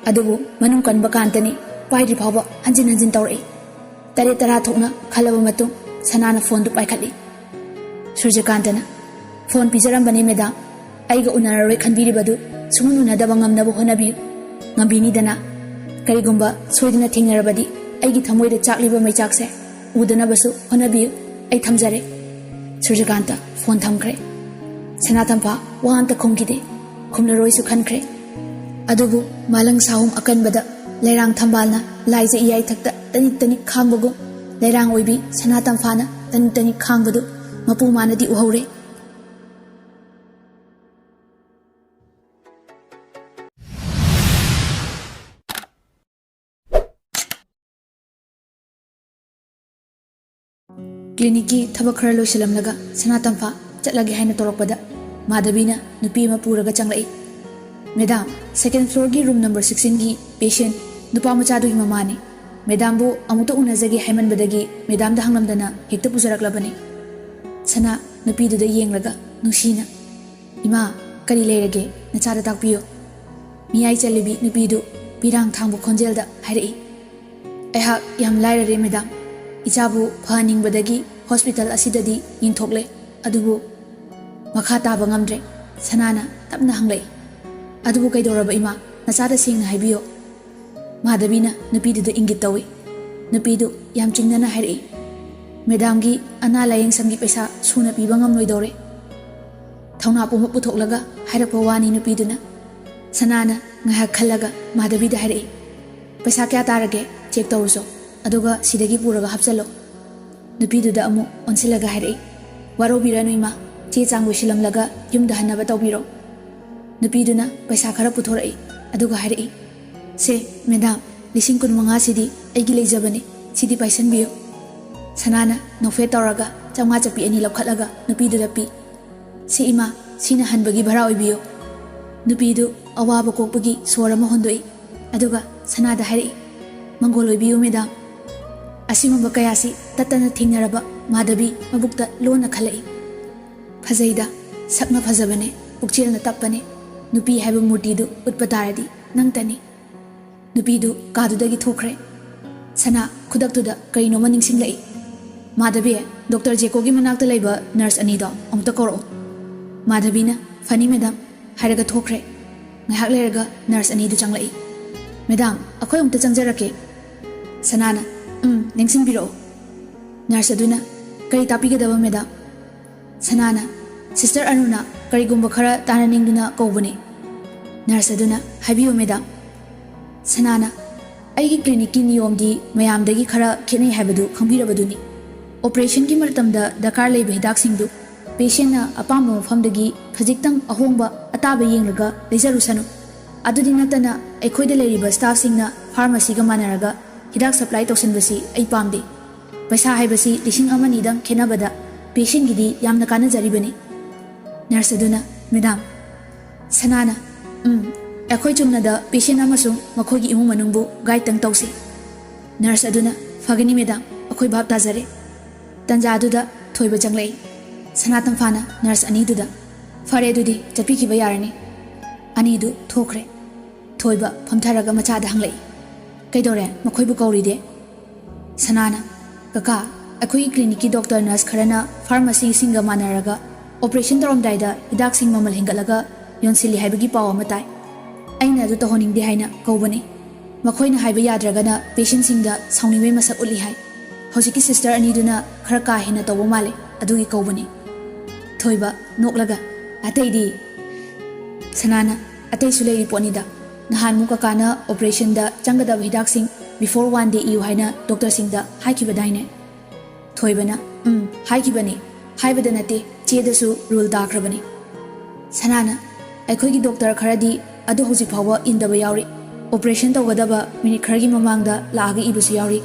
ꯑꯗꯨꯕꯨ ꯃꯅꯨꯡ ꯀꯟꯕ ꯀꯥꯟꯇꯅꯤ, ꯄꯥꯏꯗ꯭ꯔꯤ ꯐꯥꯎꯕ ꯍꯟꯖꯤꯟ ꯍꯟꯖꯤꯟ ꯇꯧꯔꯛꯏ꯫ ꯇꯔꯦꯠ ꯇꯔꯥ ꯊꯣꯛꯅ ꯈꯜꯂꯕ ꯃꯇꯨꯡ ꯁꯅꯥꯅ ꯐꯣꯟꯗꯨ ꯄꯥꯏꯈꯠꯂꯤ꯫ ꯁꯨꯔꯖꯀꯥꯟꯇꯅ, "ꯐꯣꯟ ꯄꯤꯖꯔꯝꯕꯅꯤ, ꯃꯦꯗꯥꯝ꯫ ꯑꯩꯒ ꯎꯅꯔꯔꯣꯏ ꯈꯟꯕꯤꯔꯤꯕꯗꯨ ꯁꯨꯡꯎꯟ ꯎꯅꯗꯕ ꯉꯝꯅꯕ ꯍꯣꯠꯅꯕꯤꯌꯨ꯫ ꯉꯝꯕꯤꯅꯤꯗꯅ? ꯀꯔꯤꯒꯨꯝꯕ ꯁꯣꯏꯗꯅ ꯊꯦꯡꯅꯔꯕꯗꯤ ꯑꯩꯒꯤ ꯊꯃꯣꯏꯗ ꯆꯥꯛꯂꯤꯕ ꯃꯩꯆꯥꯛꯁꯦ ꯎꯗꯅꯕꯁꯨ ꯍꯣꯠꯅꯕꯤꯌꯨ꯫ ꯑꯩ ꯊꯝꯖꯔꯦ꯫" ꯁꯨꯔꯖꯀꯥꯟꯇ ꯐꯣꯟ ꯊꯝꯈ꯭ꯔꯦ꯫ ꯁꯅꯥ ꯇꯝꯐꯥ ꯋꯥ ꯑꯝꯇ ꯈꯨꯝꯈꯤꯗꯦ꯫ ꯈꯨꯝꯂꯔꯣꯏꯁꯨ ꯈꯟꯈ꯭ꯔꯦ꯫ ꯑꯗꯨꯕꯨ ꯃꯥꯂꯪ ꯁꯥꯍꯨꯝ ꯑꯀꯟꯕꯗ ꯂꯩꯔꯥꯡ ꯊꯝꯕꯥꯜꯅ ꯂꯥꯏꯖ ꯏꯌꯥꯏꯊꯛꯇ ꯇꯅꯤꯛ ꯇꯅꯤꯛ ꯈꯥꯡꯕꯒꯨꯝ, ꯂꯩꯔꯥꯡ ꯑꯣꯏꯕꯤ ꯁꯅꯥ ꯇꯝꯐꯥꯅ ꯇꯅꯤꯛ ꯇꯅꯤꯛ ꯈꯥꯡꯕꯗꯨ ꯃꯄꯨ ꯃꯥꯅꯗꯤ ꯎꯍꯧꯔꯦ꯫ ꯀ꯭ꯂꯤꯅꯤꯛꯀꯤ ꯊꯕꯛ ꯈꯔ ꯂꯣꯏꯁꯤꯜꯂꯝꯂꯒ ꯁꯅꯥ ꯇꯝꯐꯥ ꯆꯠꯂꯒꯦ ꯍꯥꯏꯅ ꯇꯧꯔꯛꯄꯗ ꯃꯥꯙꯕꯤꯅ ꯅꯨꯄꯤ ꯑꯃ ꯄꯨꯔꯒ ꯆꯪꯂꯛꯏ꯫ "ꯃꯦꯗꯥꯝ, ꯁꯦꯀꯦꯟ ꯐ꯭ꯂꯣꯔꯒꯤ ꯔꯨꯝ ꯅꯝꯕꯔ ꯁꯤꯛꯁꯇꯤꯟꯒꯤ ꯄꯦꯁꯦꯟ ꯅꯨꯄꯥ ꯃꯆꯥꯗꯨꯒꯤ ꯃꯃꯥꯅꯤ꯫ ꯃꯦꯗꯥꯝꯕꯨ ꯑꯃꯨꯛꯇ ꯎꯅꯖꯒꯦ ꯍꯥꯏꯃꯟꯕꯗꯒꯤ ꯃꯦꯗꯥꯝꯗ ꯍꯪꯂꯝꯗꯅ ꯍꯦꯛꯇ ꯄꯨꯖꯔꯛꯂꯕꯅꯤ꯫" ꯁꯅꯥ ꯅꯨꯄꯤꯗꯨꯗ ꯌꯦꯡꯂꯒ ꯅꯨꯡꯁꯤꯅ, "ꯏꯃꯥ, ꯀꯔꯤ ꯂꯩꯔꯒꯦ? ꯅꯆꯥꯗ ꯇꯥꯛꯄꯤꯌꯨ꯫" ꯃꯤꯌꯥꯏ ꯆꯜꯂꯤꯕꯤ ꯅꯨꯄꯤꯗꯨ ꯄꯤꯔꯥꯡ ꯊꯥꯡꯕ ꯈꯣꯟꯖꯦꯜꯗ ꯍꯥꯏꯔꯛꯏ꯫ "ꯑꯩꯍꯥꯛ ꯌꯥꯝ ꯂꯥꯏꯔꯔꯦ ꯃꯦꯗꯥꯝ꯫ ꯏꯆꯥꯕꯨ ꯐꯍꯟꯅꯤꯡꯕꯗꯒꯤ ꯍꯣꯁꯄꯤꯇꯥꯜ ꯑꯁꯤꯗꯗꯤ ꯌꯦꯡꯊꯣꯛꯂꯦ, ꯑꯗꯨꯕꯨ ꯃꯈꯥ ꯇꯥꯕ ꯉꯝꯗ꯭ꯔꯦ꯫" ꯁꯅꯥꯅ ꯇꯞꯅ ꯍꯪꯂꯛꯏ꯫ "ꯑꯗꯨꯕꯨ ꯀꯩꯗꯧꯔꯕ ꯏꯃꯥ? ꯅꯆꯥꯗ ꯁꯦꯡꯅ ꯍꯥꯏꯕꯤꯌꯨ꯫" ꯃꯥꯙꯕꯤꯅ ꯅꯨꯄꯤꯗꯨꯗ ꯏꯪꯒꯤꯠ ꯇꯧꯏ꯫ ꯅꯨꯄꯤꯗꯨ ꯌꯥꯝ ꯆꯤꯡꯅꯅ ꯍꯥꯏꯔꯛꯏ, "ꯃꯦꯗꯥꯝꯒꯤ ꯑꯅꯥ ꯂꯥꯌꯦꯡ ꯁꯪꯒꯤ ꯄꯩꯁꯥ ꯁꯨꯅ ꯄꯤꯕ ꯉꯝꯂꯣꯏꯗꯧꯔꯦ꯫" ꯊꯧꯅꯥ ꯄꯨꯝꯕ ꯄꯨꯊꯣꯛꯂꯒ ꯍꯥꯏꯔꯛꯄ ꯋꯥꯅꯤ ꯅꯨꯄꯤꯗꯨꯅ꯫ ꯁꯅꯥꯅ ꯉꯥꯏꯍꯥꯛ ꯈꯜꯂꯒ ꯃꯥꯙꯕꯤꯗ ꯍꯥꯏꯔꯛꯏ, "ꯄꯩꯁꯥ ꯀꯌꯥ ꯇꯥꯔꯒꯦ? ꯆꯦꯛ ꯇꯧꯔꯨꯆꯣ, ꯑꯗꯨꯒ ꯁꯤꯗꯒꯤ ꯄꯨꯔꯒ ꯍꯥꯞꯆꯜꯂꯣ꯫" ꯅꯨꯄꯤꯗꯨꯗ ꯑꯃꯨꯛ ꯑꯣꯟꯁꯤꯜꯂꯒ ꯍꯥꯏꯔꯛꯏ, "ꯋꯥꯔꯧꯕꯤꯔꯅꯨ ꯏꯃꯥ, ꯆꯦ ꯆꯥꯡ ꯂꯣꯏꯁꯤꯜꯂꯝꯂꯒ ꯌꯨꯝꯗ ꯍꯟꯅꯕ ꯇꯧꯕꯤꯔꯣ꯫" ꯅꯨꯄꯤꯗꯨꯅ ꯄꯩꯁꯥ ꯈꯔ ꯄꯨꯊꯣꯔꯛꯏ, ꯑꯗꯨꯒ ꯍꯥꯏꯔꯛꯏ, "ꯁꯦ ꯃꯦꯗꯥꯝ, ꯂꯤꯁꯤꯡ ꯀꯨꯟꯃꯉꯥꯁꯤꯗꯤ ꯑꯩꯒꯤ ꯂꯩꯖꯕꯅꯤ, ꯁꯤꯗꯤ ꯄꯥꯏꯁꯟꯕꯤꯌꯨ꯫" ꯁꯅꯥꯅ ꯅꯣꯛꯐꯦꯠ ꯇꯧꯔꯒ ꯆꯥꯝꯃꯉꯥ ꯆꯞꯄꯤ ꯑꯅꯤ ꯂꯧꯈꯠꯂꯒ ꯅꯨꯄꯤꯗꯨꯗ ꯄꯤ꯫ "ꯁꯤ ꯏꯃꯥ, ꯁꯤꯅ ꯍꯟꯕꯒꯤ ꯚꯔꯥ ꯑꯣꯏꯕꯤꯌꯨ꯫" ꯅꯨꯄꯤꯗꯨ ꯑꯋꯥꯕ ꯀꯣꯛꯄꯒꯤ ꯁꯣꯔ ꯑꯃ ꯍꯣꯟꯗꯣꯛꯏ, ꯑꯗꯨꯒ ꯁꯅꯥꯗ ꯍꯥꯏꯔꯛꯏ, "ꯃꯪꯒꯣꯜ ꯑꯣꯏꯕꯤꯌꯨ ꯃꯦꯗꯥꯝ꯫" ꯑꯁꯤꯒꯨꯝꯕ ꯀꯌꯥꯁꯤ ꯇꯠꯇꯅ ꯊꯦꯡꯅꯔꯕ ꯃꯥꯙꯕꯤ ꯃꯕꯨꯛꯇ ꯂꯣꯟꯅ ꯈꯜꯂꯛꯏ꯫ "ꯐꯖꯩꯗ, ꯁꯛꯅ ꯐꯖꯕꯅꯦ, ꯄꯨꯛꯆꯦꯜꯅ ꯇꯞꯄꯅꯦ, ꯅꯨꯄꯤ ꯍꯥꯏꯕ ꯃꯨꯔꯇꯤꯗꯨ ꯎꯠꯄ ꯇꯥꯔꯗꯤ ꯅꯪꯇꯅꯤ꯫" ꯅꯨꯄꯤꯗꯨ ꯀꯥꯗꯨꯗꯒꯤ ꯊꯣꯛꯈ꯭ꯔꯦ꯫ ꯁꯅꯥ ꯈꯨꯗꯛꯇꯨꯗ ꯀꯔꯤꯅꯣꯃ ꯅꯤꯡꯁꯤꯡꯂꯛꯏ꯫ "ꯃꯥꯙꯕꯤ, ꯗꯣꯛꯇꯔ ꯖꯦꯀꯣꯒꯤ ꯃꯅꯥꯛꯇ ꯂꯩꯕ ꯅꯔꯁ ꯑꯅꯤꯗꯣ ꯑꯃꯨꯛꯇ ꯀꯧꯔꯛꯑꯣ꯫" ꯃꯥꯙꯕꯤꯅ, "ꯐꯅꯤ ꯃꯦꯗꯥꯝ" ꯍꯥꯏꯔꯒ ꯊꯣꯛꯈ꯭ꯔꯦ꯫ ꯉꯥꯏꯍꯥꯛ ꯂꯩꯔꯒ ꯅꯔꯁ ꯑꯅꯤꯗꯨ ꯆꯪꯂꯛꯏ꯫ "ꯃꯦꯗꯥꯝ, ꯑꯩꯈꯣꯏ ꯑꯃꯨꯛꯇ ꯆꯪꯖꯔꯛꯀꯦ꯫" ꯁꯅꯥꯅ, "ꯎꯝ, ꯂꯦꯡꯁꯤꯟꯕꯤꯔꯛꯑꯣ꯫" ꯅꯔꯁ ꯑꯗꯨꯅ, "ꯀꯔꯤ ꯇꯥꯛꯄꯤꯒꯗꯕ ꯃꯦꯗꯥꯝ?" ꯁꯅꯥꯅ, "ꯁꯤꯁꯇꯔ ꯑꯔꯨꯅꯥ ꯀꯔꯤꯒꯨꯝꯕ ꯈꯔ ꯇꯥꯟꯅꯅꯤꯡꯗꯨꯅ ꯀꯧꯕꯅꯤ꯫" ꯅꯔꯁ ꯑꯗꯨꯅ, "ꯍꯥꯏꯕꯤꯌꯨ ꯃꯦꯗꯥꯝ꯫" ꯁꯅꯥꯅ, "ꯑꯩꯒꯤ ꯀ꯭ꯂꯤꯅꯤꯛꯀꯤ ꯅꯤꯌꯣꯝꯗꯤ ꯃꯌꯥꯝꯗꯒꯤ ꯈꯔ ꯈꯦꯠꯅꯩ ꯍꯥꯏꯕꯗꯨ ꯈꯪꯕꯤꯔꯕꯗꯨꯅꯤ꯫ ꯑꯣꯄꯔꯦꯁꯟꯒꯤ ꯃꯇꯝꯗ ꯗꯔꯀꯥꯔ ꯂꯩꯕ ꯍꯤꯗꯥꯛꯁꯤꯡꯗꯨ ꯄꯦꯁꯦꯟꯅ ꯑꯄꯥꯝꯕ ꯃꯐꯝꯗꯒꯤ ꯈꯖꯤꯛꯇꯪ ꯑꯍꯣꯡꯕ ꯑꯇꯥꯕ ꯌꯦꯡꯂꯒ ꯂꯩꯖꯔꯨꯁꯅꯨ꯫ ꯑꯗꯨꯗꯤ ꯅꯠꯇꯅ ꯑꯩꯈꯣꯏꯗ ꯂꯩꯔꯤꯕ ꯁ꯭ꯇꯥꯐꯁꯤꯡꯅ ꯐꯥꯔꯃꯥꯁꯤꯒ ꯃꯥꯟꯅꯔꯒ ꯍꯤꯗꯥꯛ ꯁꯄ꯭ꯂꯥꯏ ꯇꯧꯁꯤꯟꯕꯁꯤ ꯑꯩ ꯄꯥꯝꯗꯦ꯫ ꯄꯩꯁꯥ ꯍꯥꯏꯕꯁꯤ ꯂꯤꯁꯤꯡ ꯑꯃ ꯑꯅꯤꯗꯪ ꯈꯦꯠꯅꯕꯗ ꯄꯦꯁꯦꯟꯒꯤꯗꯤ ꯌꯥꯝꯅ ꯀꯥꯟꯅꯖꯔꯤꯕꯅꯤ꯫ ꯅꯔꯁ ꯑꯗꯨꯅ, "ꯃꯦꯗꯥꯝ," ꯁꯅꯥꯅ, "ꯎꯝ, ꯑꯩꯈꯣꯏ ꯆꯨꯝꯅꯗ ꯄꯦꯁꯦꯟ ꯑꯃꯁꯨꯡ ꯃꯈꯣꯏꯒꯤ ꯏꯃꯨꯡ ꯃꯅꯨꯡꯕꯨ ꯒꯥꯏꯗꯇꯪ ꯇꯧꯁꯤ꯫" ꯅꯔꯁ ꯑꯗꯨꯅ, "ꯐꯒꯅꯤ ꯃꯦꯗꯥꯝ, ꯑꯩꯈꯣꯏ ꯚꯥꯞ ꯇꯥꯖꯔꯦ꯫" ꯇꯟꯖꯥ ꯑꯗꯨꯗ ꯊꯣꯏꯕ ꯆꯪꯂꯛꯏ꯫ ꯁꯅꯥ ꯇꯝꯐꯥꯅ ꯅꯔꯁ ꯑꯅꯤꯗꯨꯗ, "ꯐꯔꯦ, ꯑꯗꯨꯗꯤ ꯆꯠꯄꯤꯈꯤꯕ ꯌꯥꯔꯅꯤ꯫" ꯑꯅꯤꯗꯨ ꯊꯣꯛꯈ꯭ꯔꯦ꯫ ꯊꯣꯏꯕ ꯐꯝꯊꯔꯒ ꯃꯆꯥꯗ ꯍꯪꯂꯛꯏ, "ꯀꯩꯗꯧꯔꯦ? ꯃꯈꯣꯏꯕꯨ ꯀꯧꯔꯤꯗꯦ?" ꯁꯅꯥꯅ, "ꯀꯀꯥ, ꯑꯩꯈꯣꯏꯒꯤ ꯀ꯭ꯂꯤꯅꯤꯛꯀꯤ ꯗꯣꯛꯇꯔ ꯅꯔꯁ ꯈꯔꯅ ꯐꯥꯔꯃꯥꯁꯤꯁꯤꯡꯒ ꯃꯥꯟꯅꯔꯒ ꯑꯣꯄꯔꯦꯁꯟ ꯇꯧꯔꯝꯗꯥꯏꯗ ꯍꯤꯗꯥꯛꯁꯤꯡ ꯃꯃꯜ ꯍꯦꯟꯒꯠꯂꯒ ꯌꯣꯟꯁꯤꯜꯂꯤ ꯍꯥꯏꯕꯒꯤ ꯄꯥꯎ ꯑꯃ ꯇꯥꯏ꯫ ꯑꯩꯅ ꯑꯗꯨ ꯇꯧꯍꯟꯅꯤꯡꯗꯦ ꯍꯥꯏꯅ ꯀꯧꯕꯅꯤ꯫ ꯃꯈꯣꯏꯅ ꯍꯥꯏꯕ ꯌꯥꯗ꯭ꯔꯒꯅ ꯄꯦꯁꯦꯟꯁꯤꯡꯗ ꯁꯥꯎꯅꯤꯡꯕꯩ ꯃꯁꯛ ꯎꯠꯂꯤ ꯍꯥꯏ꯫ ꯍꯧꯖꯤꯛꯀꯤ ꯁꯤꯁꯇꯔ ꯑꯅꯤꯗꯨꯅ ꯈꯔ ꯀꯥ ꯍꯦꯟꯅ ꯇꯧꯕ ꯃꯥꯜꯂꯦ, ꯑꯗꯨꯒꯤ ꯀꯧꯕꯅꯤ꯫" ꯊꯣꯏꯕ ꯅꯣꯛꯂꯒ, "ꯑꯇꯩꯗꯤ?" ꯁꯅꯥꯅ, "ꯑꯇꯩꯁꯨ ꯂꯩꯔꯤ ꯄꯣꯠꯅꯤꯗ꯫ ꯅꯍꯥꯟꯃꯨꯛ ꯀꯀꯥꯅ ꯑꯣꯄꯔꯦꯁꯟꯗ ꯆꯪꯒꯗꯕ ꯍꯤꯗꯥꯛꯁꯤꯡ before one day ꯏꯌꯨ ꯍꯥꯏꯅ ꯗꯣꯛꯇꯔꯁꯤꯡꯗ ꯍꯥꯏꯈꯤꯕꯗꯥꯏꯅꯦ?" ꯊꯣꯏꯕꯅ, "ꯎꯝ, ꯍꯥꯏꯈꯤꯕꯅꯤ꯫ ꯍꯥꯏꯕꯗ ꯅꯠꯇꯦ, ꯆꯦꯗꯁꯨ ꯔꯨꯜ ꯇꯥꯈ꯭ꯔꯕꯅꯤ꯫" ꯁꯅꯥꯅ, "ꯑꯩꯈꯣꯏꯒꯤ ꯗꯣꯛꯇꯔ ꯈꯔꯗꯤ ꯑꯗꯨ ꯍꯧꯖꯤꯛ ꯐꯥꯎꯕ ꯏꯟꯗꯕ ꯌꯥꯎꯔꯤ꯫ ꯑꯣꯄꯔꯦꯁꯟ ꯇꯧꯒꯗꯕ ꯃꯤꯅꯤꯠ ꯈꯔꯒꯤ ꯃꯃꯥꯡꯗ ꯂꯥꯛꯑꯒ ꯏꯕꯁꯨ ꯌꯥꯎꯔꯤ꯫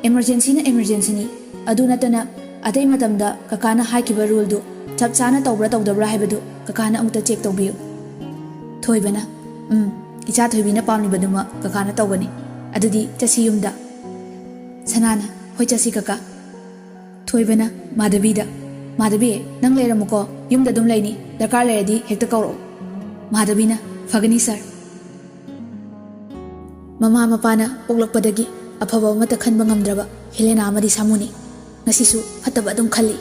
ꯑꯦꯃꯔꯖꯦꯟꯁꯤꯅ ꯑꯦꯃꯔꯖꯦꯟꯁꯤꯅꯤ꯫ ꯑꯗꯨ ꯅꯠꯇꯅ ꯑꯇꯩ ꯃꯇꯝꯗ ꯀꯀꯥꯅ ꯍꯥꯏꯈꯤꯕ ꯔꯨꯜꯗꯨ ꯆꯞ ꯆꯥꯅ ꯇꯧꯕ꯭ꯔꯥ ꯇꯧꯗꯕ꯭ꯔꯥ ꯍꯥꯏꯕꯗꯨ ꯀꯀꯥꯅ ꯑꯃꯨꯛꯇ ꯆꯦꯛ ꯇꯧꯕꯤꯌꯨ꯫" ꯊꯣꯏꯕꯅ, "ꯎꯝ, ꯏꯆꯥ ꯊꯣꯏꯕꯤꯅ ꯄꯥꯝꯂꯤꯕꯗꯨꯃꯛ ꯀꯀꯥꯅ ꯇꯧꯒꯅꯤ꯫ ꯑꯗꯨꯗꯤ ꯆꯠꯁꯤ ꯌꯨꯝꯗ꯫" ꯁꯅꯥꯅ, "ꯍꯣꯏ, ꯆꯠꯁꯤ ꯀꯀꯥ꯫" ꯊꯣꯏꯕꯅ ꯃꯥꯙꯕꯤꯗ, "ꯃꯥꯙꯕꯤ, ꯅꯪ ꯂꯩꯔꯝꯃꯨꯀꯣ, ꯌꯨꯝꯗ ꯑꯗꯨꯝ ꯂꯩꯅꯤ, ꯗꯔꯀꯥꯔ ꯂꯩꯔꯗꯤ ꯍꯦꯛꯇ ꯀꯧꯔꯛꯑꯣ꯫" ꯃꯥꯙꯕꯤꯅ, "ꯐꯒꯅꯤ ꯁꯥꯔ꯫" ꯃꯃꯥ ꯃꯄꯥꯅ ꯄꯣꯛꯂꯛꯄꯗꯒꯤ ꯑꯐꯕ ꯑꯃꯠꯇ ꯈꯟꯕ ꯉꯝꯗ꯭ꯔꯕ ꯍꯦꯂꯦꯅꯥ ꯑꯃꯗꯤ ꯁꯥꯃꯨꯅꯤ꯫ ꯉꯁꯤꯁꯨ ꯐꯠꯇꯕ ꯑꯗꯨꯝ ꯈꯜꯂꯤ꯫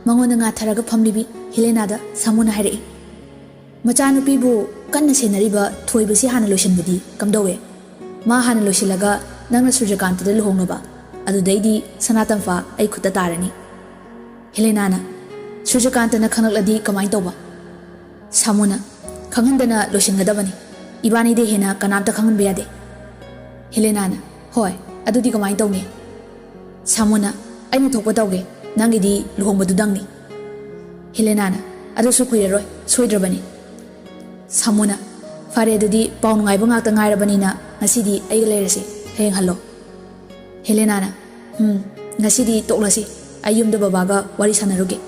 ꯃꯉꯣꯟꯗ ꯉꯥꯊꯔꯒ ꯐꯝꯂꯤꯕꯤ ꯍꯦꯂꯦꯅꯥꯗ ꯁꯥꯃꯨꯅ ꯍꯥꯏꯔꯛꯏ, "ꯃꯆꯥꯅꯨꯄꯤꯕꯨ ꯀꯟꯅ ꯁꯦꯟꯅꯔꯤꯕ ꯊꯣꯏꯕꯁꯤ ꯍꯥꯟꯅ ꯂꯣꯏꯁꯤꯟꯕꯗꯤ ꯀꯝꯗꯧꯋꯦ? ꯃꯥ ꯍꯥꯟꯅ ꯂꯣꯏꯁꯤꯜꯂꯒ ꯅꯪꯅ ꯁꯨꯔꯖꯀꯥꯟꯇꯗ ꯂꯨꯍꯣꯡꯅꯕ, ꯑꯗꯨꯗꯩꯗꯤ ꯁꯅꯥꯇꯝꯐꯥ ꯑꯩ ꯈꯨꯠꯇ ꯇꯥꯔꯅꯤ꯫" ꯍꯦꯂꯦꯅꯥꯅ, "ꯁꯨꯔꯖꯀꯥꯟꯇꯅ ꯈꯪꯂꯛꯂꯗꯤ ꯀꯃꯥꯏꯅ ꯇꯧꯕ?" ꯁꯥꯃꯨꯅ, "ꯈꯪꯍꯟꯗꯅ ꯂꯣꯏꯁꯤꯟꯒꯗꯕꯅꯤ꯫ ꯏꯕꯥꯅꯤꯗꯩ ꯍꯦꯟꯅ ꯀꯅꯥꯝꯇ ꯈꯪꯍꯟꯕ ꯌꯥꯗꯦ꯫" ꯍꯦꯂꯦꯅꯥꯅ, "ꯍꯣꯏ, ꯑꯗꯨꯗꯤ ꯀꯃꯥꯏꯅ ꯇꯧꯅꯤ?" ꯁꯥꯃꯨꯅ, "ꯑꯩꯅ ꯊꯣꯛꯄ ꯇꯧꯒꯦ, ꯅꯪꯒꯤꯗꯤ ꯂꯨꯍꯣꯡꯕꯗꯨꯗꯪꯅꯤ꯫" ꯍꯦꯂꯦꯅꯥꯅ, "ꯑꯗꯨꯁꯨ ꯀꯨꯏꯔꯔꯣꯏ, ꯁꯣꯏꯗ꯭ꯔꯕꯅꯤ꯫" ꯁꯥꯃꯨꯅ, "ꯐꯔꯦ, ꯑꯗꯨꯗꯤ ꯄꯥꯎ ꯅꯨꯡꯉꯥꯏꯕ ꯉꯥꯛꯇ ꯉꯥꯏꯔꯕꯅꯤꯅ ꯉꯁꯤꯗꯤ ꯑꯩꯒ ꯂꯩꯔꯁꯤ, ꯍꯌꯦꯡ ꯍꯜꯂꯣ꯫" ꯍꯦꯂꯦꯅꯥꯅ, "ꯎꯝ, "ꯉꯁꯤꯗꯤ ꯇꯣꯛꯂꯁꯤ, ꯑꯩ ꯌꯨꯝꯗ ꯕꯕꯥꯒ ꯋꯥꯔꯤ ꯁꯥꯟꯅꯔꯨꯒꯦ"꯫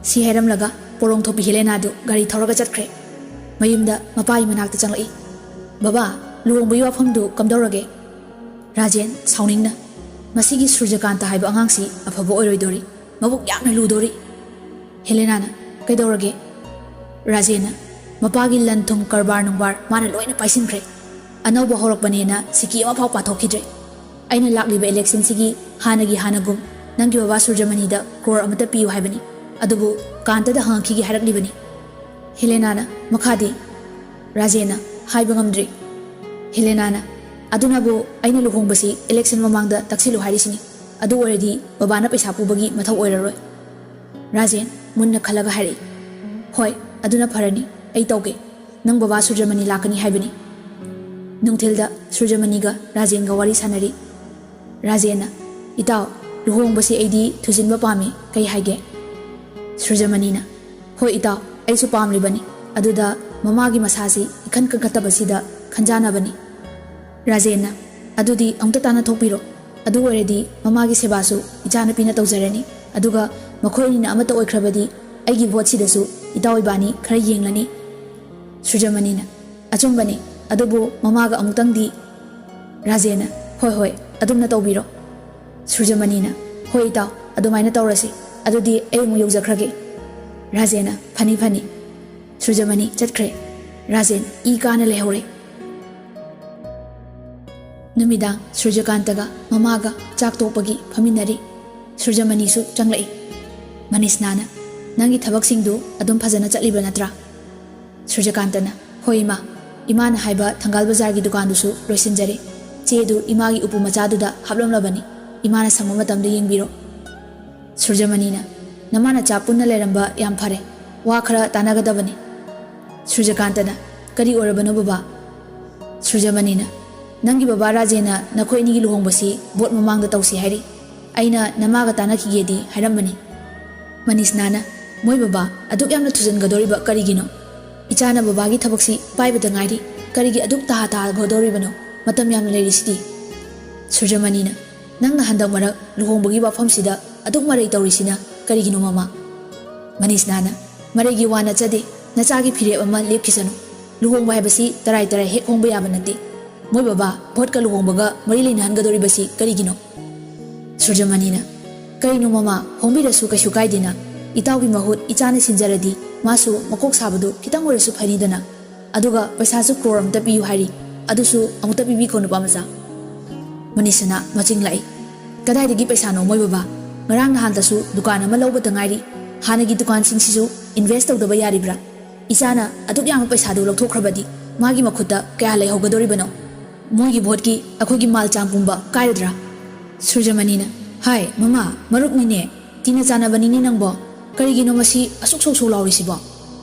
ꯁꯤ ꯍꯥꯏꯔꯝꯂꯒ ꯄꯣꯔꯣꯡ ꯊꯣꯛꯄꯤ ꯍꯦꯂꯦꯅꯥꯗꯨ ꯒꯥꯔꯤ ꯊꯧꯔꯒ ꯆꯠꯈ꯭ꯔꯦ꯫ ꯃꯌꯨꯝꯗ ꯃꯄꯥꯒꯤ ꯃꯅꯥꯛꯇ ꯆꯪꯂꯛꯏ꯫ "ꯕꯕꯥ, ꯂꯨꯍꯣꯡꯕꯒꯤ ꯋꯥꯐꯝꯗꯨ ꯀꯝꯗꯧꯔꯒꯦ?" ꯔꯥꯖꯦꯟ ꯁꯥꯎꯅꯤꯡꯅ, "ꯃꯁꯤꯒꯤ ꯁꯨꯔꯖꯀꯥꯟꯇ ꯍꯥꯏꯕ ꯑꯉꯥꯡꯁꯤ ꯑꯐꯕ ꯑꯣꯏꯔꯣꯏꯗꯣꯔꯤ, ꯃꯕꯨꯛ ꯌꯥꯝꯅ ꯂꯨꯗꯣꯔꯤ"꯫ ꯍꯦꯂꯦꯅꯥꯅ, "ꯀꯩꯗꯧꯔꯒꯦ?" ꯔꯥꯖꯦꯟꯅ, "ꯃꯄꯥꯒꯤ ꯂꯟ ꯊꯨꯝ ꯀꯔꯕꯥꯔ ꯅꯨꯡꯕꯥꯔ ꯃꯥꯅ ꯂꯣꯏꯅ ꯄꯥꯏꯁꯤꯟꯈ꯭ꯔꯦ꯫ ꯑꯅꯧꯕ ꯍꯧꯔꯛꯄꯅꯦꯅ ꯁꯤꯀꯤ ꯑꯃꯐꯥꯎ ꯄꯥꯊꯣꯛꯈꯤꯗ꯭ꯔꯦ꯫ ꯑꯩꯅ ꯂꯥꯛꯂꯤꯕ ꯏꯂꯦꯛꯁꯟꯁꯤꯒꯤ ꯍꯥꯟꯅꯒꯤ ꯍꯥꯟꯅꯒꯨꯝ ꯅꯪꯒꯤ ꯕꯕꯥ ꯁꯨꯔꯖꯃꯅꯤꯗ ꯀ꯭ꯔꯣꯔ ꯑꯃꯠꯇ ꯄꯤꯌꯨ ꯍꯥꯏꯕꯅꯤ꯫ ꯑꯗꯨꯕꯨ ꯀꯥꯟꯇꯗ ꯍꯪꯉꯛꯈꯤꯒꯦ ꯍꯥꯏꯔꯛꯂꯤꯕꯅꯤ"꯫ ꯍꯦꯂꯦꯅꯥꯅ, "ꯃꯈꯥꯗꯤ?" ꯔꯥꯖꯦꯟꯅ, "ꯍꯥꯏꯕ ꯉꯝꯗ꯭ꯔꯤ"꯫ ꯍꯦꯂꯦꯅꯥꯅ, "ꯑꯗꯨꯅꯕꯨ ꯑꯩꯅ ꯂꯨꯍꯣꯡꯕꯁꯤ ꯏꯂꯦꯛꯁꯟ ꯃꯃꯥꯡꯗ ꯇꯛꯁꯤꯜꯂꯨ ꯍꯥꯏꯔꯤꯁꯤꯅꯤ꯫ ꯑꯗꯨ ꯑꯣꯏꯔꯗꯤ ꯕꯕꯥꯅ ꯄꯩꯁꯥ ꯄꯨꯕꯒꯤ ꯃꯊꯧ ꯑꯣꯏꯔꯔꯣꯏ"꯫ ꯔꯥꯖꯦꯟ ꯃꯨꯟꯅ ꯈꯜꯂꯒ ꯍꯥꯏꯔꯛꯏ, "ꯍꯣꯏ, ꯑꯗꯨꯅ ꯐꯔꯅꯤ, ꯑꯩ ꯇꯧꯒꯦ꯫ ꯅꯪ ꯕꯕꯥ ꯁꯨꯔꯖꯃꯅꯤ ꯂꯥꯛꯀꯅꯤ ꯍꯥꯏꯕꯅꯤ"꯫ ꯅꯨꯡꯊꯤꯜꯗ ꯁꯨꯔꯖꯃꯅꯤꯒ ꯔꯥꯖꯦꯟꯒ ꯋꯥꯔꯤ ꯁꯥꯟꯅꯔꯤ꯫ ꯔꯥꯖꯦꯟꯅ, "ꯏꯇꯥꯎ, ꯂꯨꯍꯣꯡꯕꯁꯤ ꯑꯩꯗꯤ ꯊꯨꯖꯤꯟꯕ ꯄꯥꯝꯃꯤ, ꯀꯩ ꯍꯥꯏꯒꯦ?" ꯁꯨꯔꯖꯃꯅꯤꯅ, "ꯍꯣꯏ ꯏꯇꯥꯎ, ꯑꯩꯁꯨ ꯄꯥꯝꯂꯤꯕꯅꯤ꯫ ꯑꯗꯨꯗ ꯃꯃꯥꯒꯤ ꯃꯁꯥꯁꯤ ꯏꯈꯟ ꯀꯟꯈꯠꯇꯕꯁꯤꯗ ꯈꯟꯖꯥꯅꯕꯅꯤ"꯫ ꯔꯥꯖꯦꯟꯅ, "ꯑꯗꯨꯗꯤ ꯑꯃꯨꯛꯇ ꯇꯥꯟꯅ ꯊꯣꯛꯄꯤꯔꯣ꯫ ꯑꯗꯨ ꯑꯣꯏꯔꯗꯤ ꯃꯃꯥꯒꯤ ꯁꯦꯕꯥꯁꯨ ꯏꯆꯥꯅꯨꯄꯤꯅ ꯇꯧꯖꯔꯅꯤ꯫ ꯑꯗꯨꯒ ꯃꯈꯣꯏ ꯑꯅꯤꯅ ꯑꯃꯠꯇ ꯑꯣꯏꯈ꯭ꯔꯕꯗꯤ ꯑꯩꯒꯤ ꯚꯣꯠꯁꯤꯗꯁꯨ ꯏꯇꯥꯎ ꯏꯕꯥꯅꯤ ꯈꯔ ꯌꯦꯡꯂꯅꯤ"꯫ ꯁꯨꯔꯖꯃꯅꯤꯅ, "ꯑꯆꯨꯝꯕꯅꯤ, ꯑꯗꯨꯕꯨ ꯃꯃꯥꯒ ꯑꯃꯨꯛꯇꯪꯗꯤ"꯫ ꯔꯥꯖꯦꯟꯅ, "ꯍꯣꯏ ꯍꯣꯏ, ꯑꯗꯨꯝꯅ ꯇꯧꯕꯤꯔꯣ"꯫ ꯁꯨꯔꯖꯃꯅꯤꯅ, "ꯍꯣꯏ ꯏꯇꯥꯎ, ꯑꯗꯨꯃꯥꯏꯅ ꯇꯧꯔꯁꯤ꯫ ꯑꯗꯨꯗꯤ ꯑꯩ ꯑꯃꯨꯛ ꯌꯧꯖꯈ꯭ꯔꯒꯦ"꯫ ꯔꯥꯖꯦꯟꯅ, "ꯐꯅꯤ ꯐꯅꯤ"꯫ ꯁꯨꯔꯖꯃꯅꯤ ꯆꯠꯈ꯭ꯔꯦ꯫ ꯔꯥꯖꯦꯟ ꯏ ꯀꯥꯅ ꯂꯩꯍꯧꯔꯦ꯫ ꯅꯨꯃꯤꯗꯥꯡ ꯁꯨꯔꯖꯀꯥꯟꯇꯒ ꯃꯃꯥꯒ ꯆꯥꯛ ꯇꯣꯛꯄꯒꯤ ꯐꯝꯃꯤꯟꯅꯔꯤ꯫ ꯁꯨꯔꯖꯃꯅꯤꯁꯨ ꯆꯪꯂꯛꯏ꯫ ꯃꯅꯤꯁꯅꯥꯅ, "ꯅꯪꯒꯤ ꯊꯕꯛꯁꯤꯡꯗꯨ ꯑꯗꯨꯝ ꯐꯖꯅ ꯆꯠꯂꯤꯕ ꯅꯠꯇ꯭ꯔꯥ?" ꯁꯨꯔꯖꯀꯥꯟꯇꯅ, "ꯍꯣꯏ ꯏꯃꯥ, ꯏꯃꯥꯅ ꯍꯥꯏꯕ ꯊꯪꯒꯥꯜ ꯕꯖꯥꯔꯒꯤ ꯗꯨꯀꯥꯟꯗꯨꯁꯨ ꯂꯣꯏꯁꯤꯟꯖꯔꯦ꯫ ꯆꯦꯗꯨ ꯏꯃꯥꯒꯤ ꯎꯄꯨ ꯃꯆꯥꯗꯨꯗ ꯍꯥꯞꯂꯝꯂꯕꯅꯤ, ꯏꯃꯥꯅ ꯁꯪꯕ ꯃꯇꯝꯗ ꯌꯦꯡꯕꯤꯔꯣ"꯫ ꯁꯨꯔꯖꯃꯅꯤꯅ, "ꯅꯃꯥ ꯅꯆꯥ ꯄꯨꯟꯅ ꯂꯩꯔꯝꯕ ꯌꯥꯝ ꯐꯔꯦ, ꯋꯥ ꯈꯔ ꯇꯥꯟꯅꯒꯗꯕꯅꯤ"꯫ ꯁꯨꯔꯖꯀꯥꯟꯇꯅ, "ꯀꯔꯤ ꯑꯣꯏꯔꯕꯅꯣ ꯕꯕꯥ?" ꯁꯨꯔꯖꯃꯅꯤꯅ, "ꯅꯪꯒꯤ ꯕꯕꯥ ꯔꯥꯖꯦꯟꯅ ꯅꯈꯣꯏ ꯑꯅꯤꯒꯤ ꯂꯨꯍꯣꯡꯕꯁꯤ ꯚꯣꯠ ꯃꯃꯥꯡꯗ ꯇꯧꯁꯤ ꯍꯥꯏꯔꯤ꯫ ꯑꯩꯅ ꯅꯃꯥꯒ ꯇꯥꯟꯅꯈꯤꯒꯦꯗꯤ ꯍꯥꯏꯔꯝꯕꯅꯤ"꯫ ꯃꯅꯤꯁꯅꯥꯅ, "ꯃꯣꯏ ꯕꯕꯥ ꯑꯗꯨꯛ ꯌꯥꯝꯅ ꯊꯨꯖꯟꯒꯗꯧꯔꯤꯕ ꯀꯔꯤꯒꯤꯅꯣ? ꯏꯆꯥꯅ ꯕꯕꯥꯒꯤ ꯊꯕꯛꯁꯤ ꯄꯥꯏꯕꯗ ꯉꯥꯏꯔꯤ, ꯀꯔꯤꯒꯤ ꯑꯗꯨꯛ ꯇꯍꯥ ꯇꯍꯥꯒꯗꯧꯔꯤꯕꯅꯣ? ꯃꯇꯝ ꯌꯥꯝꯅ ꯂꯩꯔꯤꯁꯤꯗꯤ"꯫ ꯁꯨꯔꯖꯃꯅꯤꯅ, "ꯅꯪꯅ ꯍꯟꯗꯛ ꯃꯔꯛ ꯂꯨꯍꯣꯡꯕꯒꯤ ꯋꯥꯐꯝꯁꯤꯗ ꯑꯗꯨꯛ ꯃꯔꯩ ꯇꯧꯔꯤꯁꯤꯅ ꯀꯔꯤꯒꯤꯅꯣ, ꯃꯃꯥ?" ꯃꯅꯤꯁꯅꯥꯅ, "ꯃꯔꯩꯒꯤ ꯋꯥ ꯅꯠꯆꯗꯦ, ꯅꯆꯥꯒꯤ ꯐꯤꯔꯦꯞ ꯑꯃ ꯂꯦꯞꯈꯤꯁꯅꯨ꯫ ꯂꯨꯍꯣꯡꯕ ꯍꯥꯏꯕꯁꯤ ꯇꯔꯥꯏ ꯇꯔꯥꯏ ꯍꯦꯛ ꯍꯣꯡꯕ ꯌꯥꯕ ꯅꯠꯇꯦ꯫ ꯃꯣꯏ ꯕꯕꯥ ꯚꯣꯠꯀ ꯂꯨꯍꯣꯡꯕꯒ ꯃꯔꯤ ꯂꯩꯅꯍꯟꯒꯗꯧꯔꯤꯕꯁꯤ ꯀꯔꯤꯒꯤꯅꯣ?" ꯁꯨꯔꯖꯃꯅꯤꯅ, "ꯀꯔꯤꯅꯣ ꯃꯃꯥ, ꯍꯣꯡꯕꯤꯔꯁꯨ ꯀꯩꯁꯨ ꯀꯥꯏꯗꯦꯅ꯫ ꯏꯇꯥꯎꯒꯤ ꯃꯍꯨꯠ ꯏꯆꯥꯅ ꯁꯤꯟꯖꯔꯗꯤ ꯃꯥꯁꯨ ꯃꯀꯣꯛ ꯁꯥꯕꯗꯨ ꯈꯤꯇꯪ ꯑꯣꯏꯔꯁꯨ ꯐꯅꯤꯗꯅ꯫ ꯑꯗꯨꯒ ꯄꯩꯁꯥꯁꯨ ꯀ꯭ꯔꯣꯔ ꯑꯃꯇ ꯄꯤꯌꯨ ꯍꯥꯏꯔꯤ, ꯑꯗꯨꯁꯨ ꯑꯃꯨꯛꯇ ꯄꯤꯕꯤꯈꯣ, ꯅꯨꯄꯥ ꯃꯆꯥ꯫" ꯃꯅꯤꯁꯅꯥ ꯃꯆꯤꯡ ꯂꯥꯛꯏ꯫ "ꯀꯗꯥꯏꯗꯒꯤ ꯄꯩꯁꯥꯅꯣ ꯃꯣꯏ ꯕꯕꯥ? ꯉꯔꯥꯡ ꯅꯍꯥꯟꯗꯁꯨ ꯗꯨꯀꯥꯟ ꯑꯃ ꯂꯧꯕꯇ ꯉꯥꯏꯔꯤ꯫ ꯍꯥꯟꯅꯒꯤ ꯗꯨꯀꯥꯟꯁꯤꯡꯁꯤꯁꯨ ꯏꯟꯚꯦꯁ ꯇꯧꯗꯕ ꯌꯥꯔꯤꯕ꯭ꯔꯥ? ꯏꯆꯥꯅ ꯑꯗꯨꯛ ꯌꯥꯝꯕ ꯄꯩꯁꯥꯗꯨ ꯂꯧꯊꯣꯛꯈ꯭ꯔꯕꯗꯤ ꯃꯥꯒꯤ ꯃꯈꯨꯠꯇ ꯀꯌꯥ ꯂꯩꯍꯧꯒꯗꯧꯔꯤꯕꯅꯣ? ꯃꯣꯏꯒꯤ ꯚꯣꯠꯀꯤ ꯑꯩꯈꯣꯏꯒꯤ ꯃꯥꯜ ꯆꯥꯡ ꯄꯨꯝꯕ ꯀꯥꯏꯔꯗ꯭ꯔꯥ?" ꯁꯨꯔꯖꯃꯅꯤꯅ, "ꯍꯥꯏ ꯃꯃꯥ, ꯃꯔꯨꯞꯅꯤꯅꯦ, ꯇꯤꯟꯅ ꯆꯥꯟꯅꯕꯅꯤꯅꯦ ꯅꯪꯕꯣ꯫ ꯀꯔꯤꯒꯤꯅꯣ ꯃꯁꯤ ꯑꯁꯨꯛ ꯁꯧ ꯁꯧ ꯂꯥꯎꯔꯤꯁꯤꯕꯣ?"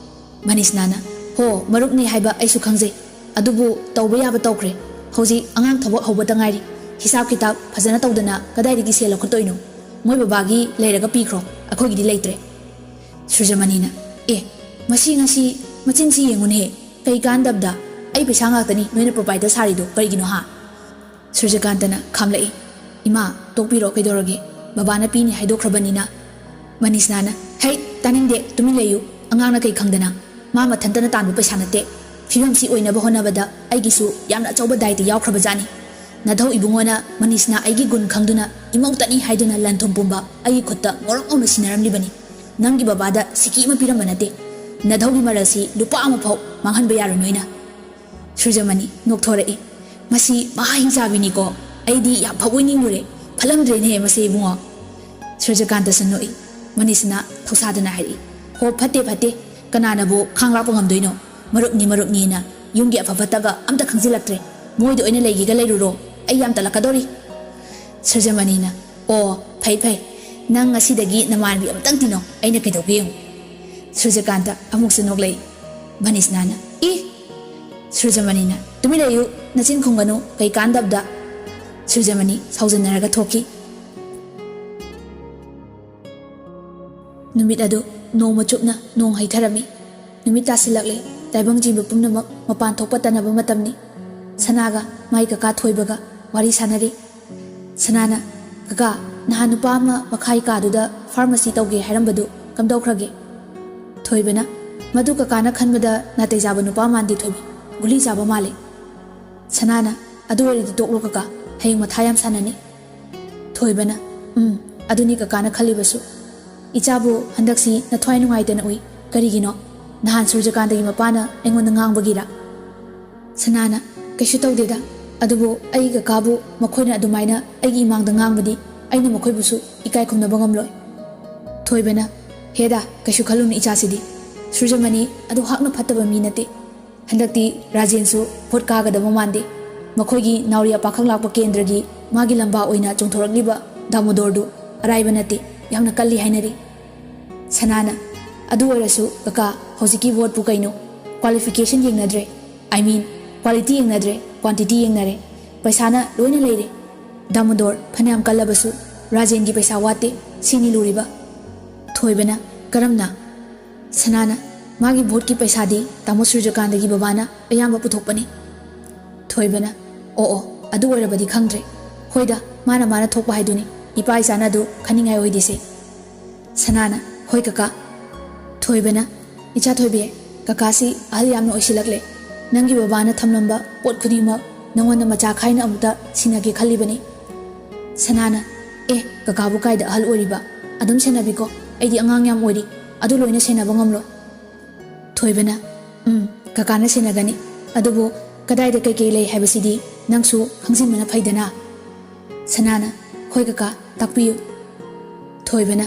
ꯃꯅꯤꯁꯅꯥꯅ, "ꯍꯣ, ꯃꯔꯨꯞꯅꯤ ꯍꯥꯏꯕ ꯑꯩꯁꯨ ꯈꯪꯖꯩ꯫ ꯑꯗꯨꯕꯨ ꯇꯧꯕ ꯌꯥꯕ ꯇꯧꯈ꯭ꯔꯦ꯫ ꯍꯧꯖꯤꯛ ꯑꯉꯥꯡ ꯊꯕꯛ ꯍꯧꯕꯇ ꯉꯥꯏꯔꯤ꯫ ꯍꯤꯁꯥꯞ ꯈꯤꯇꯥꯞ ꯐꯖꯅ ꯇꯧꯗꯅ ꯀꯗꯥꯏꯗꯒꯤ ꯁꯦꯜ ꯂꯧꯈꯠꯇꯣꯏꯅꯣ? ꯃꯣꯏ ꯕꯕꯥꯒꯤ ꯂꯩꯔꯒ ꯄꯤꯈ꯭ꯔꯣ, ꯑꯩꯈꯣꯏꯒꯤꯗꯤ ꯂꯩꯇ꯭ꯔꯦ꯫" ꯁꯨꯔꯖꯃꯅꯤꯅ, "ꯑꯦ, ꯃꯁꯤ ꯉꯁꯤ ꯃꯆꯤꯟꯁꯤ ꯌꯦꯡꯉꯨꯅꯦꯍꯦ꯫ ꯀꯩ ꯀꯥꯟꯗꯕꯗ? ꯑꯩ ꯄꯩꯁꯥ ꯉꯥꯛꯇꯅꯤ ꯅꯣꯏꯅ ꯄ꯭ꯔꯣꯄꯥꯏꯇꯔ ꯁꯥꯔꯤꯗꯣ ꯀꯔꯤꯒꯤꯅꯣ ꯍꯥ?" ꯁꯨꯔꯖꯀꯥꯟꯇꯅ ꯈꯥꯝꯂꯛꯏ꯫ "ꯏꯃꯥ, ꯇꯣꯛꯄꯤꯔꯣ, ꯀꯩꯗꯧꯔꯒꯦ? ꯕꯕꯥꯅ ꯄꯤꯅꯤ ꯍꯥꯏꯗꯣꯛꯈ꯭ꯔꯕꯅꯤꯅ꯫" ꯃꯅꯤꯁꯅꯥꯅ, "ꯍꯩ, ꯇꯥꯅꯤꯡꯗꯦ, ꯇꯨꯃꯤꯟ ꯂꯩꯌꯨ꯫ ꯑꯉꯥꯡꯅ ꯀꯩ ꯈꯪꯗꯅ? ꯃꯥ ꯃꯊꯟꯇꯅ ꯇꯥꯟꯕ ꯄꯩꯁꯥ ꯅꯠꯇꯦ꯫ ꯐꯤꯕꯝꯁꯤ ꯑꯣꯏꯅꯕ ꯍꯣꯠꯅꯕꯗ ꯑꯩꯒꯤꯁꯨ ꯌꯥꯝꯅ ꯑꯆꯧꯕ ꯗꯥꯏꯇ ꯌꯥꯎꯈ꯭ꯔꯕꯖꯥꯠꯅꯤ꯫ ꯅꯙꯧ ꯏꯕꯨꯡꯉꯣꯅ ꯃꯅꯤꯁꯅꯥ ꯑꯩꯒꯤ ꯒꯨꯟ ꯈꯪꯗꯨꯅ ꯏꯃꯧꯇꯅꯤ ꯍꯥꯏꯗꯨꯅ ꯂꯟ ꯊꯨꯝ ꯄꯨꯝꯕ ꯑꯩꯒꯤ ꯈꯨꯠꯇ ꯉꯧꯔꯣꯛ ꯉꯧꯅ ꯁꯤꯟꯅꯔꯝꯂꯤꯕꯅꯤ꯫ ꯅꯪꯒꯤ ꯕꯕꯥꯗ ꯁꯤꯀꯤ ꯑꯃ ꯄꯤꯔꯝꯕ ꯅꯠꯇꯦ꯫ ꯅꯙꯧꯒꯤ ꯃꯔꯜꯁꯤ ꯂꯨꯄꯥ ꯑꯃꯐꯥꯎ ꯃꯥꯡꯍꯟꯕ ꯌꯥꯔꯣꯏ ꯅꯣꯏꯅ꯫" ꯁꯨꯔꯖꯃꯅꯤ ꯅꯣꯛꯊꯣꯔꯛꯏ꯫ "ꯃꯁꯤ ꯃꯍꯥ ꯍꯤꯡꯆꯥꯕꯤꯅꯤꯀꯣ꯫ ꯑꯩꯗꯤ ꯌꯥꯝ ꯐꯕꯣꯏ ꯅꯤꯡꯂꯨꯔꯦ꯫ ꯐꯠꯂꯝꯗ꯭ꯔꯦꯅꯦ ꯃꯁꯤ ꯏꯕꯨꯡꯉꯣ꯫" ꯁꯨꯔꯖꯀꯥꯟꯇꯁꯨ ꯅꯣꯛꯏ꯫ ꯃꯅꯤꯁꯅꯥ ꯊꯧꯁꯥꯗꯅ ꯍꯥꯏꯔꯛꯏ, "ꯍꯣ, ꯐꯠꯇꯦ, ꯐꯠꯇꯦ꯫ ꯀꯅꯥꯅꯕꯨ ꯈꯥꯡ ꯂꯥꯛꯄ ꯉꯝꯗꯣꯏꯅꯣ? ꯃꯔꯨꯞꯅꯤ, ꯃꯔꯨꯞꯅꯤꯅ ꯌꯨꯝꯒꯤ ꯑꯐ ꯐꯠꯇꯒ ꯑꯝꯇ ꯈꯪꯖꯤꯜꯂꯛꯇ꯭ꯔꯦ꯫ ꯃꯣꯏꯗ ꯑꯣꯏꯅ ꯂꯩꯒꯦꯒ ꯂꯩꯔꯨꯔꯣ꯫ ꯑꯩ ꯌꯥꯝ ꯇꯜꯂꯛꯀꯗꯧꯔꯤ꯫" ꯁꯨꯔꯖꯃꯅꯤꯅ, "ꯑꯣ, ꯐꯩ, ꯐꯩ꯫ ꯅꯪ ꯉꯁꯤꯗꯒꯤ ꯅꯃꯥꯟꯅꯕꯤ ꯑꯃꯇꯪ ꯇꯤꯟꯅꯧ꯫ ꯑꯩꯅ ꯀꯩꯗꯧꯒꯦ ꯌꯦꯡꯉꯨ꯫" ꯁꯨꯔꯖꯀꯥꯟꯇ ꯑꯃꯨꯛꯁꯨ ꯅꯣꯛꯂꯛꯏ꯫ ꯃꯅꯤꯁꯅꯥꯅ, "ꯏ!" ꯁꯨꯔꯖꯃꯅꯤꯅ, "ꯇꯨꯃꯤꯟ ꯂꯩꯌꯨ, ꯅꯆꯤꯟ ꯈꯨꯝꯒꯅꯨ, ꯀꯩ ꯀꯥꯟꯗꯕꯗ꯫" ꯁꯨꯔꯖꯃꯅꯤ ꯁꯥꯎꯖꯟꯅꯔꯒ ꯊꯣꯛꯈꯤ꯫ ꯅꯨꯃꯤꯠ ꯑꯗꯨ ꯅꯣꯡꯃ ꯆꯨꯞꯅ ꯅꯣꯡ ꯍꯩꯊꯔꯝꯃꯤ꯫ ꯅꯨꯃꯤꯠ ꯇꯥꯁꯤꯜꯂꯛꯂꯦ꯫ ꯇꯥꯏꯕꯪ ꯆꯦꯟꯕ ꯄꯨꯝꯅꯃꯛ ꯃꯄꯥꯟ ꯊꯣꯛꯄ ꯇꯟꯅꯕ ꯃꯇꯝꯅꯤ꯫ ꯁꯅꯥꯒ ꯃꯥꯏ ꯀꯀꯥ ꯊꯣꯏꯕꯒ ꯋꯥꯔꯤ ꯁꯥꯟꯅꯔꯤ꯫ ꯁꯅꯥꯅ, "ꯀꯀꯥ, ꯅꯍꯥꯟ ꯅꯨꯄꯥ ꯑꯃ ꯃꯈꯥꯒꯤ ꯀꯥꯗꯨꯗ ꯐꯥꯔꯃꯥꯁꯤ ꯇꯧꯒꯦ ꯍꯥꯏꯔꯝꯕꯗꯨ ꯀꯝꯗꯧꯈ꯭ꯔꯒꯦ?" ꯊꯣꯏꯕꯅ, "ꯃꯗꯨ ꯀꯀꯥꯅ ꯈꯟꯕꯗ ꯅꯥꯇꯩ ꯆꯥꯕ ꯅꯨꯄꯥ ꯃꯥꯟꯗꯦ ꯊꯣꯏꯕꯤ, ꯒꯨꯂꯤ ꯆꯥꯕ ꯃꯥꯜꯂꯦ꯫" ꯁꯅꯥꯅ, "ꯑꯗꯨ ꯑꯣꯏꯔꯗꯤ ꯇꯣꯛꯂꯣ ꯀꯀꯥ, ꯍꯌꯦꯡ ꯃꯊꯥ ꯌꯥꯝ ꯁꯥꯟꯅꯅꯤ꯫" ꯊꯣꯏꯕꯅ, "ꯎꯝ, ꯑꯗꯨꯅꯤ ꯀꯀꯥꯅ ꯈꯜꯂꯤꯕꯁꯨ꯫ ꯏꯆꯥꯕꯨ ꯍꯟꯗꯛꯁꯤ ꯅꯊ꯭ꯋꯥꯏ ꯅꯨꯡꯉꯥꯏꯇꯅ ꯎꯏ, ꯀꯔꯤꯒꯤꯅꯣ? ꯅꯍꯥꯟ ꯁꯨꯔꯖꯀꯥꯟꯇꯒꯤ ꯃꯄꯥꯅ ꯑꯩꯉꯣꯟꯗ ꯉꯥꯡꯕꯒꯤꯔꯥ?" ꯁꯅꯥꯅ, "ꯀꯩꯁꯨ ꯇꯧꯗꯦꯗ, ꯑꯗꯨꯕꯨ ꯑꯩꯒꯤ ꯀꯀꯥꯕꯨ ꯃꯈꯣꯏꯅ ꯑꯗꯨꯃꯥꯏꯅ ꯑꯩꯒꯤ ꯏꯃꯥꯡꯗ ꯉꯥꯡꯕꯗꯤ ꯑꯩꯅ ꯃꯈꯣꯏꯕꯨꯁꯨ ꯏꯀꯥꯏ ꯈꯨꯝꯅꯕ ꯉꯝꯂꯣꯏ꯫" ꯊꯣꯏꯕꯅ, "ꯍꯦꯗꯥ, ꯀꯩꯁꯨ ꯈꯜꯂꯨꯅꯨ ꯏꯆꯥꯁꯤꯗꯤ꯫ ꯁꯨꯔꯖꯃꯅꯤ ꯑꯗꯨ ꯍꯥꯛꯅ ꯐꯠꯇꯕ ꯃꯤ ꯅꯠꯇꯦ꯫ ꯍꯟꯗꯛꯇꯤ ꯔꯥꯖꯦꯟꯁꯨ ꯚꯣꯠ ꯀꯥꯒꯗꯕ ꯃꯥꯟꯗꯦ꯫ ꯃꯈꯣꯏꯒꯤ ꯅꯥꯎꯔꯤꯌꯥ ꯄꯥꯈꯪ ꯂꯥꯛꯄ ꯀꯦꯟꯗ꯭ꯔꯒꯤ ꯃꯥꯒꯤ ꯂꯝꯕꯥ ꯑꯣꯏꯅ ꯆꯣꯡꯊꯣꯔꯛꯂꯤꯕ ꯗꯥꯃꯣꯗꯣꯔꯗꯨ ꯑꯔꯥꯏꯕ ꯅꯠꯇꯦ, ꯌꯥꯝꯅ ꯀꯜꯂꯤ ꯍꯥꯏꯅꯔꯤ꯫" ꯁꯅꯥꯅ, "ꯑꯗꯨ ꯑꯣꯏꯔꯁꯨ ꯀꯀꯥ, ꯍꯧꯖꯤꯛꯀꯤ ꯚꯣꯠꯄꯨ ꯀꯩꯅꯣ? ꯀ꯭ꯋꯥꯂꯤꯐꯤꯀꯦꯁꯟ ꯌꯦꯡꯅꯗ꯭ꯔꯦ, ꯑꯥꯏ ꯃꯤꯟ, ꯀ꯭ꯋꯥꯂꯤꯇꯤ ꯌꯦꯡꯅꯗ꯭ꯔꯦ, ꯀ꯭ꯋꯥꯟꯇꯤꯇꯤ ꯌꯦꯡꯅꯔꯦ꯫ ꯄꯩꯁꯥꯅ ꯂꯣꯏꯅ ꯂꯩꯔꯦ꯫ ꯗꯥꯃꯣꯗꯣꯔ ꯐꯅꯌꯥꯝ ꯀꯜꯂꯕꯁꯨ ꯔꯥꯖꯦꯟꯒꯤ ꯄꯩꯁꯥ ꯋꯥꯠꯇꯦ, ꯁꯤꯅꯤ ꯂꯨꯔꯤꯕ꯫" ꯊꯣꯏꯕꯅ, "ꯀꯔꯝꯅ?" ꯁꯅꯥꯅ, "ꯃꯥꯒꯤ ꯚꯣꯠꯀꯤ ꯄꯩꯁꯥꯗꯤ ꯇꯥꯃꯣ ꯁꯨꯔꯖꯀꯥꯟꯇꯒꯤ ꯕꯕꯥꯅ ꯑꯌꯥꯝꯕ ꯄꯨꯊꯣꯛꯄꯅꯤ꯫" ꯊꯣꯏꯕꯅ, "ꯑꯣ ꯑꯣ, ꯑꯗꯨ ꯑꯣꯏꯔꯕꯗꯤ ꯈꯪꯗ꯭ꯔꯦ꯫ ꯍꯣꯏꯗ, ꯃꯥꯅ ꯃꯥꯅ ꯊꯣꯛꯄ ꯍꯥꯏꯗꯨꯅꯤ, ꯏꯄꯥ ꯏꯆꯥꯅ ꯑꯗꯨ ꯈꯟꯅꯤꯡꯉꯥꯏ ꯑꯣꯏꯗꯦꯁꯦ꯫" ꯁꯅꯥꯅ, "ꯍꯣꯏ ꯀꯀꯥ꯫" ꯊꯣꯏꯕꯅ, "ꯏꯆꯥ ꯊꯣꯏꯕꯤ, ꯀꯀꯥꯁꯤ ꯑꯍꯜ ꯌꯥꯝꯅ ꯑꯣꯏꯁꯤꯜꯂꯛꯂꯦ꯫ ꯅꯪꯒꯤ ꯕꯕꯥꯅ ꯊꯝꯂꯝꯕ ꯄꯣꯠ ꯈꯨꯗꯤꯡꯃꯛ ꯅꯉꯣꯟꯗ ꯃꯆꯥ ꯈꯥꯏꯅ ꯑꯃꯨꯛꯇ ꯁꯤꯟꯅꯒꯦ ꯈꯜꯂꯤꯕꯅꯤ꯫" ꯁꯅꯥꯅ, "ꯑꯦ, ꯀꯀꯥꯕꯨ ꯀꯥꯏꯗ ꯑꯍꯜ ꯑꯣꯏꯔꯤꯕ? ꯑꯗꯨꯝ ꯁꯦꯟꯅꯕꯤꯀꯣ, ꯑꯩꯗꯤ ꯑꯉꯥꯡ ꯌꯥꯝ ꯑꯣꯏꯔꯤ, ꯑꯗꯨ ꯂꯣꯏꯅ ꯁꯦꯟꯅꯕ ꯉꯝꯂꯣꯏ꯫" ꯊꯣꯏꯕꯅ, "ꯎꯝ, ꯀꯀꯥꯅ ꯁꯦꯟꯅꯒꯅꯤ, ꯑꯗꯨꯕꯨ ꯀꯗꯥꯏꯗ ꯀꯩꯀꯩ ꯂꯩ ꯍꯥꯏꯕꯁꯤꯗꯤ ꯅꯪꯁꯨ ꯈꯪꯖꯤꯟꯕꯅ ꯐꯩꯗꯅ꯫" ꯁꯅꯥꯅ, "ꯍꯣꯏ ꯀꯀꯥ, ꯇꯥꯛꯄꯤꯌꯨ꯫" ꯊꯣꯏꯕꯅ,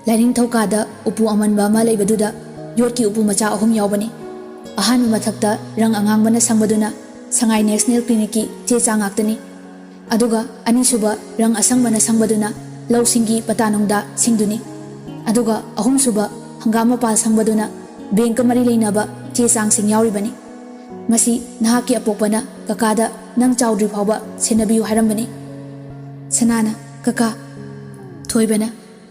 "ꯂꯥꯏꯅꯤꯡꯊꯧꯀꯥꯗ ꯎꯄꯨ ꯑꯃꯟꯕ ꯑꯃ ꯂꯩꯕꯗꯨꯗ ꯌꯣꯠꯀꯤ ꯎꯄꯨ ꯃꯆꯥ ꯑꯍꯨꯝ ꯌꯥꯎꯕꯅꯤ꯫ ꯑꯍꯥꯟꯕ ꯃꯊꯛꯇ ꯔꯪ ꯑꯉꯥꯡꯕꯅ ꯁꯪꯕꯗꯨꯅ ꯁꯉꯥꯏ ꯅꯦꯁꯅꯦꯜ ꯀ꯭ꯂꯤꯅꯤꯛꯀꯤ ꯆꯦ ꯆꯥꯡ ꯉꯥꯛꯇꯅꯤ꯫ ꯑꯗꯨꯒ ꯑꯅꯤꯁꯨꯕ ꯔꯪ ꯑꯁꯪꯕꯅ ꯁꯪꯕꯗꯨꯅ ꯂꯧꯁꯤꯡꯒꯤ ꯄꯇꯥ ꯅꯨꯡꯗꯥꯁꯤꯡꯗꯨꯅꯤ꯫ ꯑꯗꯨꯒ ꯑꯍꯨꯝꯁꯨꯕ ꯍꯪꯒꯥꯝ ꯃꯄꯥꯜ ꯁꯪꯕꯗꯨꯅ ꯕꯦꯡꯀ ꯃꯔꯤ ꯂꯩꯅꯕ ꯆꯦ ꯆꯥꯡꯁꯤꯡ ꯌꯥꯎꯔꯤꯕꯅꯤ꯫ ꯃꯁꯤ ꯅꯍꯥꯛꯀꯤ ꯑꯄꯣꯛꯄꯅ ꯀꯀꯥꯗ ꯅꯪ ꯆꯥꯎꯗ꯭ꯔꯤ ꯐꯥꯎꯕ ꯁꯦꯟꯅꯕꯤꯌꯨ ꯍꯥꯏꯔꯝꯕꯅꯤ꯫" ꯁꯅꯥꯅ, "ꯀꯀꯥ꯫" ꯊꯣꯏꯕꯅ,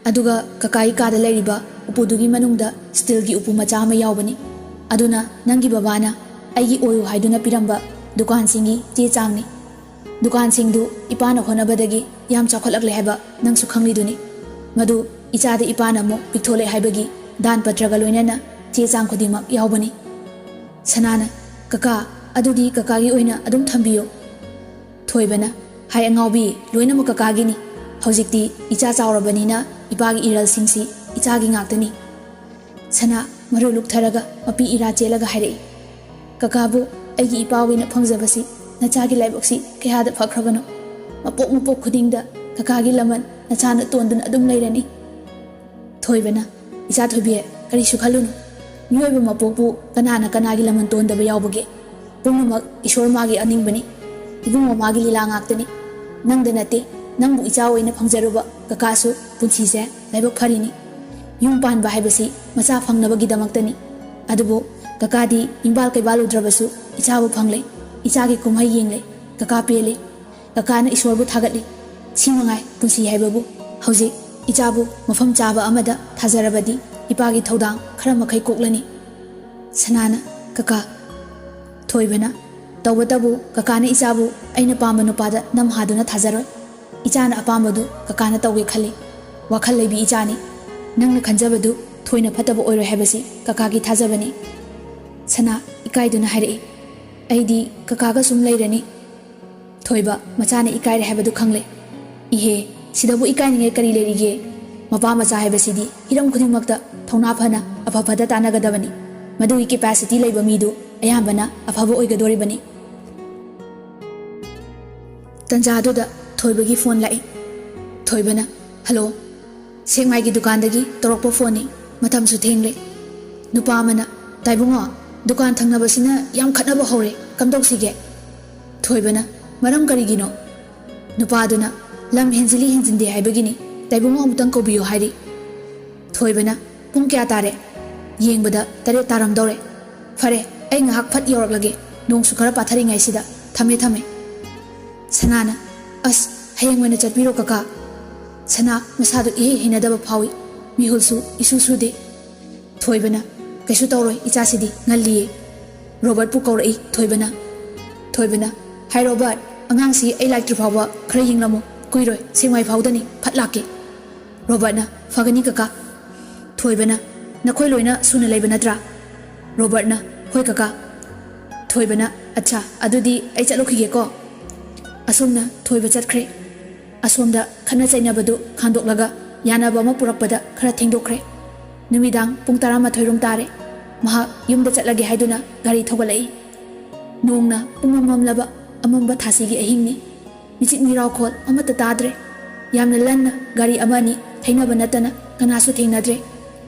"ꯑꯗꯨꯒ ꯀꯀꯥꯒꯤ ꯀꯥꯗ ꯂꯩꯔꯤꯕ ꯎꯄꯨꯗꯨꯒꯤ ꯃꯅꯨꯡꯗ ꯁ꯭ꯇꯤꯜꯒꯤ ꯎꯄꯨ ꯃꯆꯥ ꯑꯃ ꯌꯥꯎꯕꯅꯤ꯫ ꯑꯗꯨꯅ ꯅꯪꯒꯤ ꯕꯕꯥꯅ ꯑꯩꯒꯤ ꯑꯣꯏꯌꯨ ꯍꯥꯏꯗꯨꯅ ꯄꯤꯔꯝꯕ ꯗꯨꯀꯥꯟꯁꯤꯡꯒꯤ ꯆꯦ ꯆꯥꯡꯅꯤ꯫" ꯗꯨꯀꯥꯟꯁꯤꯡꯗꯨ ꯏꯄꯥꯅ ꯍꯣꯠꯅꯕꯗꯒꯤ ꯌꯥꯝ ꯆꯥꯎꯈꯠꯂꯛꯂꯦ ꯍꯥꯏꯕ ꯅꯪꯁꯨ ꯈꯪꯂꯤꯗꯨꯅꯤ꯫ ꯃꯗꯨ ꯏꯆꯥꯗ ꯏꯄꯥꯅ ꯑꯃꯨꯛ ꯄꯤꯛꯊꯣꯛꯂꯦ ꯍꯥꯏꯕꯒꯤ ꯗꯥꯟ ꯄꯇ꯭ꯔꯒ ꯂꯣꯏꯅꯅ ꯆꯦ ꯆꯥꯡ ꯈꯨꯗꯤꯡꯃꯛ ꯌꯥꯎꯕꯅꯤ꯫ ꯁꯅꯥꯅ, "ꯀꯀꯥ, ꯑꯗꯨꯗꯤ ꯀꯀꯥꯒꯤ ꯑꯣꯏꯅ ꯑꯗꯨꯝ ꯊꯝꯕꯤꯌꯨ꯫" ꯊꯣꯏꯕꯅ, "ꯍꯥꯏ ꯑꯉꯥꯎꯕꯤ, ꯂꯣꯏꯅꯃꯛ ꯀꯀꯥꯒꯤꯅꯤ꯫ ꯍꯧꯖꯤꯛꯇꯤ ꯏꯆꯥ ꯆꯥꯎꯔꯕꯅꯤꯅ ꯏꯄꯥꯒꯤ ꯏꯔꯜꯁꯤꯡꯁꯤ ꯏꯆꯥꯒꯤ ꯉꯥꯛꯇꯅꯤ꯫" ꯁꯅꯥ ꯃꯔꯨ ꯂꯨꯛꯊꯔꯒ ꯃꯄꯤ ꯏꯔꯥ ꯆꯦꯜꯂꯒ ꯍꯥꯏꯔꯛꯏ, "ꯀꯀꯥꯕꯨ, ꯑꯩꯒꯤ ꯏꯄꯥ ꯑꯣꯏꯅ ꯐꯪꯖꯕꯁꯤ ꯅꯆꯥꯒꯤ ꯂꯥꯏꯕꯛꯁꯤ ꯀꯌꯥꯗ ꯐꯈ꯭ꯔꯕꯅꯣ꯫ ꯃꯄꯣꯛ ꯃꯄꯣꯛ ꯈꯨꯗꯤꯡꯗ ꯀꯀꯥꯒꯤ ꯂꯃꯟ ꯅꯆꯥꯅ ꯇꯣꯟꯗꯨꯅ ꯑꯗꯨꯝ ꯂꯩꯔꯅꯤ꯫" ꯊꯣꯏꯕꯅ, "ꯏꯆꯥ ꯊꯣꯏꯕꯤ, ꯀꯔꯤꯁꯨ ꯈꯜꯂꯨꯅꯨ꯫ ꯃꯤꯑꯣꯏꯕ ꯃꯄꯣꯛꯄꯨ ꯀꯅꯥꯅ ꯀꯅꯥꯒꯤ ꯂꯃꯟ ꯇꯣꯟꯗꯕ ꯌꯥꯎꯕꯒꯦ? ꯄꯨꯝꯅꯃꯛ ꯏꯁꯣꯔ ꯃꯥꯒꯤ ꯑꯅꯤꯡꯕꯅꯤ꯫ ꯏꯕꯨꯡꯉꯣ ꯃꯥꯒꯤ ꯂꯤꯂꯥ ꯉꯥꯛꯇꯅꯤ꯫ ꯅꯪꯗ ꯅꯠꯇꯦ, ꯅꯪꯕꯨ ꯏꯆꯥ ꯑꯣꯏꯅ ꯐꯪꯖꯔꯨꯕ ꯀꯀꯥꯁꯨ ꯄꯨꯟꯁꯤꯁꯦ ꯂꯥꯏꯕꯛ ꯐꯔꯤꯅꯤ꯫ ꯌꯨꯝ ꯄꯥꯟꯕ ꯍꯥꯏꯕꯁꯤ ꯃꯆꯥ ꯐꯪꯅꯕꯒꯤꯗꯃꯛꯇꯅꯤ꯫ ꯑꯗꯨꯕꯨ ꯀꯀꯥꯗꯤ ꯏꯝꯕꯥꯜ ꯀꯩꯕꯥꯜꯂꯨꯗ꯭ꯔꯕꯁꯨ ꯏꯆꯥꯕꯨ ꯐꯪꯂꯦ, ꯏꯆꯥꯒꯤ ꯀꯨꯝꯍꯩ ꯌꯦꯡꯂꯦ, ꯀꯀꯥ ꯄꯦꯜꯂꯦ꯫ ꯀꯀꯥꯅ ꯏꯁꯣꯔꯕꯨ ꯊꯥꯒꯠꯂꯤ꯫ ꯁꯤ ꯃꯉꯥꯏ ꯄꯨꯟꯁꯤ ꯍꯥꯏꯕꯕꯨ꯫ ꯍꯧꯖꯤꯛ ꯏꯆꯥꯕꯨ ꯃꯐꯝ ꯆꯥꯕ ꯑꯃꯗ ꯊꯥꯖꯔꯕꯗꯤ ꯏꯄꯥꯒꯤ ꯊꯧꯗꯥꯡ ꯈꯔ ꯃꯈꯩ ꯀꯣꯛꯂꯅꯤ꯫" ꯁꯅꯥꯅ, "ꯀꯀꯥ꯫" ꯊꯣꯏꯕꯅ, "ꯇꯧꯕꯇꯕꯨ ꯀꯀꯥꯅ ꯏꯆꯥꯕꯨ ꯑꯩꯅ ꯄꯥꯝꯕ ꯅꯨꯄꯥꯗ ꯅꯝꯍꯥꯗꯨꯅ ꯊꯥꯖꯔꯣꯏ꯫ ꯏꯆꯥꯅ ꯑꯄꯥꯝꯕꯗꯨ ꯀꯀꯥꯅ ꯇꯧꯒꯦ ꯈꯜꯂꯤ꯫ ꯋꯥꯈꯜ ꯂꯩꯕꯤ ꯏꯆꯥꯅꯤ꯫ ꯅꯪꯅ ꯈꯟꯖꯕꯗꯨ ꯊꯣꯏꯅ ꯐꯠꯇꯕ ꯑꯣꯏꯔꯣꯏ ꯍꯥꯏꯕꯁꯤ ꯀꯀꯥꯒꯤ ꯊꯥꯖꯕꯅꯤ꯫" ꯁꯅꯥ ꯏꯀꯥꯏꯗꯨꯅ ꯍꯥꯏꯔꯛꯏ, "ꯑꯩꯗꯤ ꯀꯀꯥꯒ ꯁꯨꯝ ꯂꯩꯔꯅꯤ꯫" ꯊꯣꯏꯕ ꯃꯆꯥꯅ ꯏꯀꯥꯏꯔꯦ ꯍꯥꯏꯕꯗꯨ ꯈꯪꯂꯦ꯫ "ꯏꯍꯦ, ꯁꯤꯗꯕꯨ ꯏꯀꯥꯏꯅꯤꯡꯉꯥꯏ ꯀꯔꯤ ꯂꯩꯔꯤꯒꯦ? ꯃꯄꯥ ꯃꯆꯥ ꯍꯥꯏꯕꯁꯤꯗꯤ ꯍꯤꯔꯝ ꯈꯨꯗꯤꯡꯃꯛꯇ ꯊꯧꯅꯥ ꯐꯅ ꯑꯐ ꯐꯗ ꯇꯥꯟꯅꯒꯗꯕꯅꯤ꯫ ꯃꯗꯨꯒꯤ ꯀꯦꯄꯥꯁꯤꯇꯤ ꯂꯩꯕ ꯃꯤꯗꯨ ꯑꯌꯥꯝꯕꯅ ꯑꯐꯕ ꯑꯣꯏꯒꯗꯣꯔꯤꯕꯅꯤ꯫" ꯇꯟꯖꯥꯗꯨꯗ ꯊꯣꯏꯕꯒꯤ ꯐꯣꯟ ꯂꯥꯛꯏ꯫ ꯊꯣꯏꯕꯅ, "ꯍꯜꯂꯣ꯫" "ꯁꯦꯛꯃꯥꯏꯒꯤ ꯗꯨꯀꯥꯟꯗꯒꯤ ꯇꯧꯔꯛꯄ ꯐꯣꯟꯅꯤ꯫ ꯃꯇꯝꯁꯨ ꯊꯦꯡꯂꯦ꯫" ꯅꯨꯄꯥ ꯑꯃꯅ, "ꯇꯥꯏꯕꯨꯡꯉꯣ, ꯗꯨꯀꯥꯟ ꯊꯪꯅꯕꯁꯤꯅ ꯌꯥꯝ ꯈꯠꯅꯕ ꯍꯧꯔꯦ꯫ ꯀꯝꯗꯧꯁꯤꯒꯦ?" ꯊꯣꯏꯕꯅ, "ꯃꯔꯝ ꯀꯔꯤꯒꯤꯅꯣ?" ꯅꯨꯄꯥꯗꯨꯅ, "ꯂꯝ ꯍꯦꯟꯖꯤꯜꯂꯤ ꯍꯦꯟꯖꯤꯟꯗꯦ ꯍꯥꯏꯕꯒꯤꯅꯤ꯫ ꯇꯥꯏꯕꯨꯡꯉꯣ ꯑꯃꯨꯛꯇꯪ ꯀꯧꯕꯤꯌꯨ ꯍꯥꯏꯔꯤ꯫" ꯊꯣꯏꯕꯅ, "ꯄꯨꯡ ꯀꯌꯥ ꯇꯥꯔꯦ?" "ꯌꯦꯡꯕꯗ ꯇꯔꯦꯠ ꯇꯥꯔꯝꯗꯧꯔꯦ꯫" "ꯐꯔꯦ, ꯑꯩ ꯉꯥꯏꯍꯥꯛ ꯐꯠ ꯌꯧꯔꯛꯂꯒꯦ꯫ ꯅꯣꯡꯁꯨ ꯈꯔ ꯄꯥꯊꯔꯤꯉꯩꯁꯤꯗ꯫ ꯊꯝꯃꯦ, ꯊꯝꯃꯦ꯫" ꯁꯅꯥꯅ, "ꯑꯁ, ꯍꯌꯦꯡ ꯑꯣꯏꯅ ꯆꯠꯄꯤꯔꯣ ꯀꯀꯥ꯫" ꯁꯅꯥ ꯃꯁꯥꯗꯨ ꯏꯍꯩ ꯍꯩꯅꯗꯕ ꯐꯥꯎꯏ꯫ ꯃꯤꯍꯨꯜꯁꯨ ꯏꯁꯨ ꯁꯨꯗꯦ꯫ ꯊꯣꯏꯕꯅ, "ꯀꯩꯁꯨ ꯇꯧꯔꯣꯏ, ꯏꯆꯥꯁꯤꯗꯤ ꯉꯜꯂꯤꯌꯦ꯫" ꯔꯣꯕꯔꯠꯄꯨ ꯀꯧꯔꯛꯏ ꯊꯣꯏꯕꯅ꯫ ꯊꯣꯏꯕꯅ, "ꯍꯥꯏ ꯔꯣꯕꯔꯠ, "ꯑꯉꯥꯡꯁꯤ ꯑꯩ ꯂꯥꯛꯇ꯭ꯔꯤ ꯐꯥꯎꯕ ꯈꯔ ꯌꯦꯡꯂꯝꯃꯨ꯫ ꯀꯨꯏꯔꯣꯏ, ꯁꯦꯛꯃꯥꯏ ꯐꯥꯎꯗꯅꯤ, ꯐꯠ ꯂꯥꯛꯀꯦ꯫" ꯔꯣꯕꯔꯠꯅ, "ꯐꯒꯅꯤ ꯀꯀꯥ꯫" ꯊꯣꯏꯕꯅ, "ꯅꯈꯣꯏ ꯂꯣꯏꯅ ꯁꯨꯅ ꯂꯩꯕ ꯅꯠꯇ꯭ꯔꯥ?" ꯔꯣꯕꯔꯠꯅ, "ꯍꯣꯏ ꯀꯀꯥ꯫" ꯊꯣꯏꯕꯅ, "ꯑꯠꯁꯥ, ꯑꯗꯨꯗꯤ ꯑꯩ ꯆꯠꯂꯨꯈꯤꯒꯦꯀꯣ꯫" ꯑꯁꯣꯝꯅ ꯊꯣꯏꯕ ꯆꯠꯈ꯭ꯔꯦ꯫ ꯑꯁꯣꯝꯗ ꯈꯠꯅ ꯆꯩꯅꯕꯗꯨ ꯈꯥꯝꯗꯣꯛꯂꯒ ꯌꯥꯅꯕ ꯑꯃ ꯄꯨꯔꯛꯄꯗ ꯈꯔ ꯊꯦꯡꯗꯣꯛꯈ꯭ꯔꯦ꯫ ꯅꯨꯃꯤꯗꯥꯡ ꯄꯨꯡ ꯇꯔꯥꯃꯥꯊꯣꯏ ꯔꯣꯝ ꯇꯥꯔꯦ꯫ ꯃꯍꯥꯛ ꯌꯨꯝꯗ ꯆꯠꯂꯒꯦ ꯍꯥꯏꯗꯨꯅ ꯒꯥꯔꯤ ꯊꯧꯒꯠꯂꯛꯏ꯫ ꯅꯣꯡꯅ ꯄꯨꯡꯃꯝ ꯃꯝꯂꯕ ꯑꯃꯝꯕ ꯊꯥꯁꯤꯒꯤ ꯑꯍꯤꯡꯅꯤ꯫ ꯃꯤꯆꯤꯛ ꯃꯤꯔꯥꯎꯈꯣꯜ ꯑꯃꯠꯇ ꯇꯥꯗ꯭ꯔꯦ꯫ ꯌꯥꯝꯅ ꯂꯟꯅ ꯒꯥꯔꯤ ꯑꯃ ꯑꯅꯤ ꯊꯩꯅꯕ ꯅꯠꯇꯅ ꯀꯅꯥꯁꯨ ꯊꯦꯡꯅꯗ꯭ꯔꯦ꯫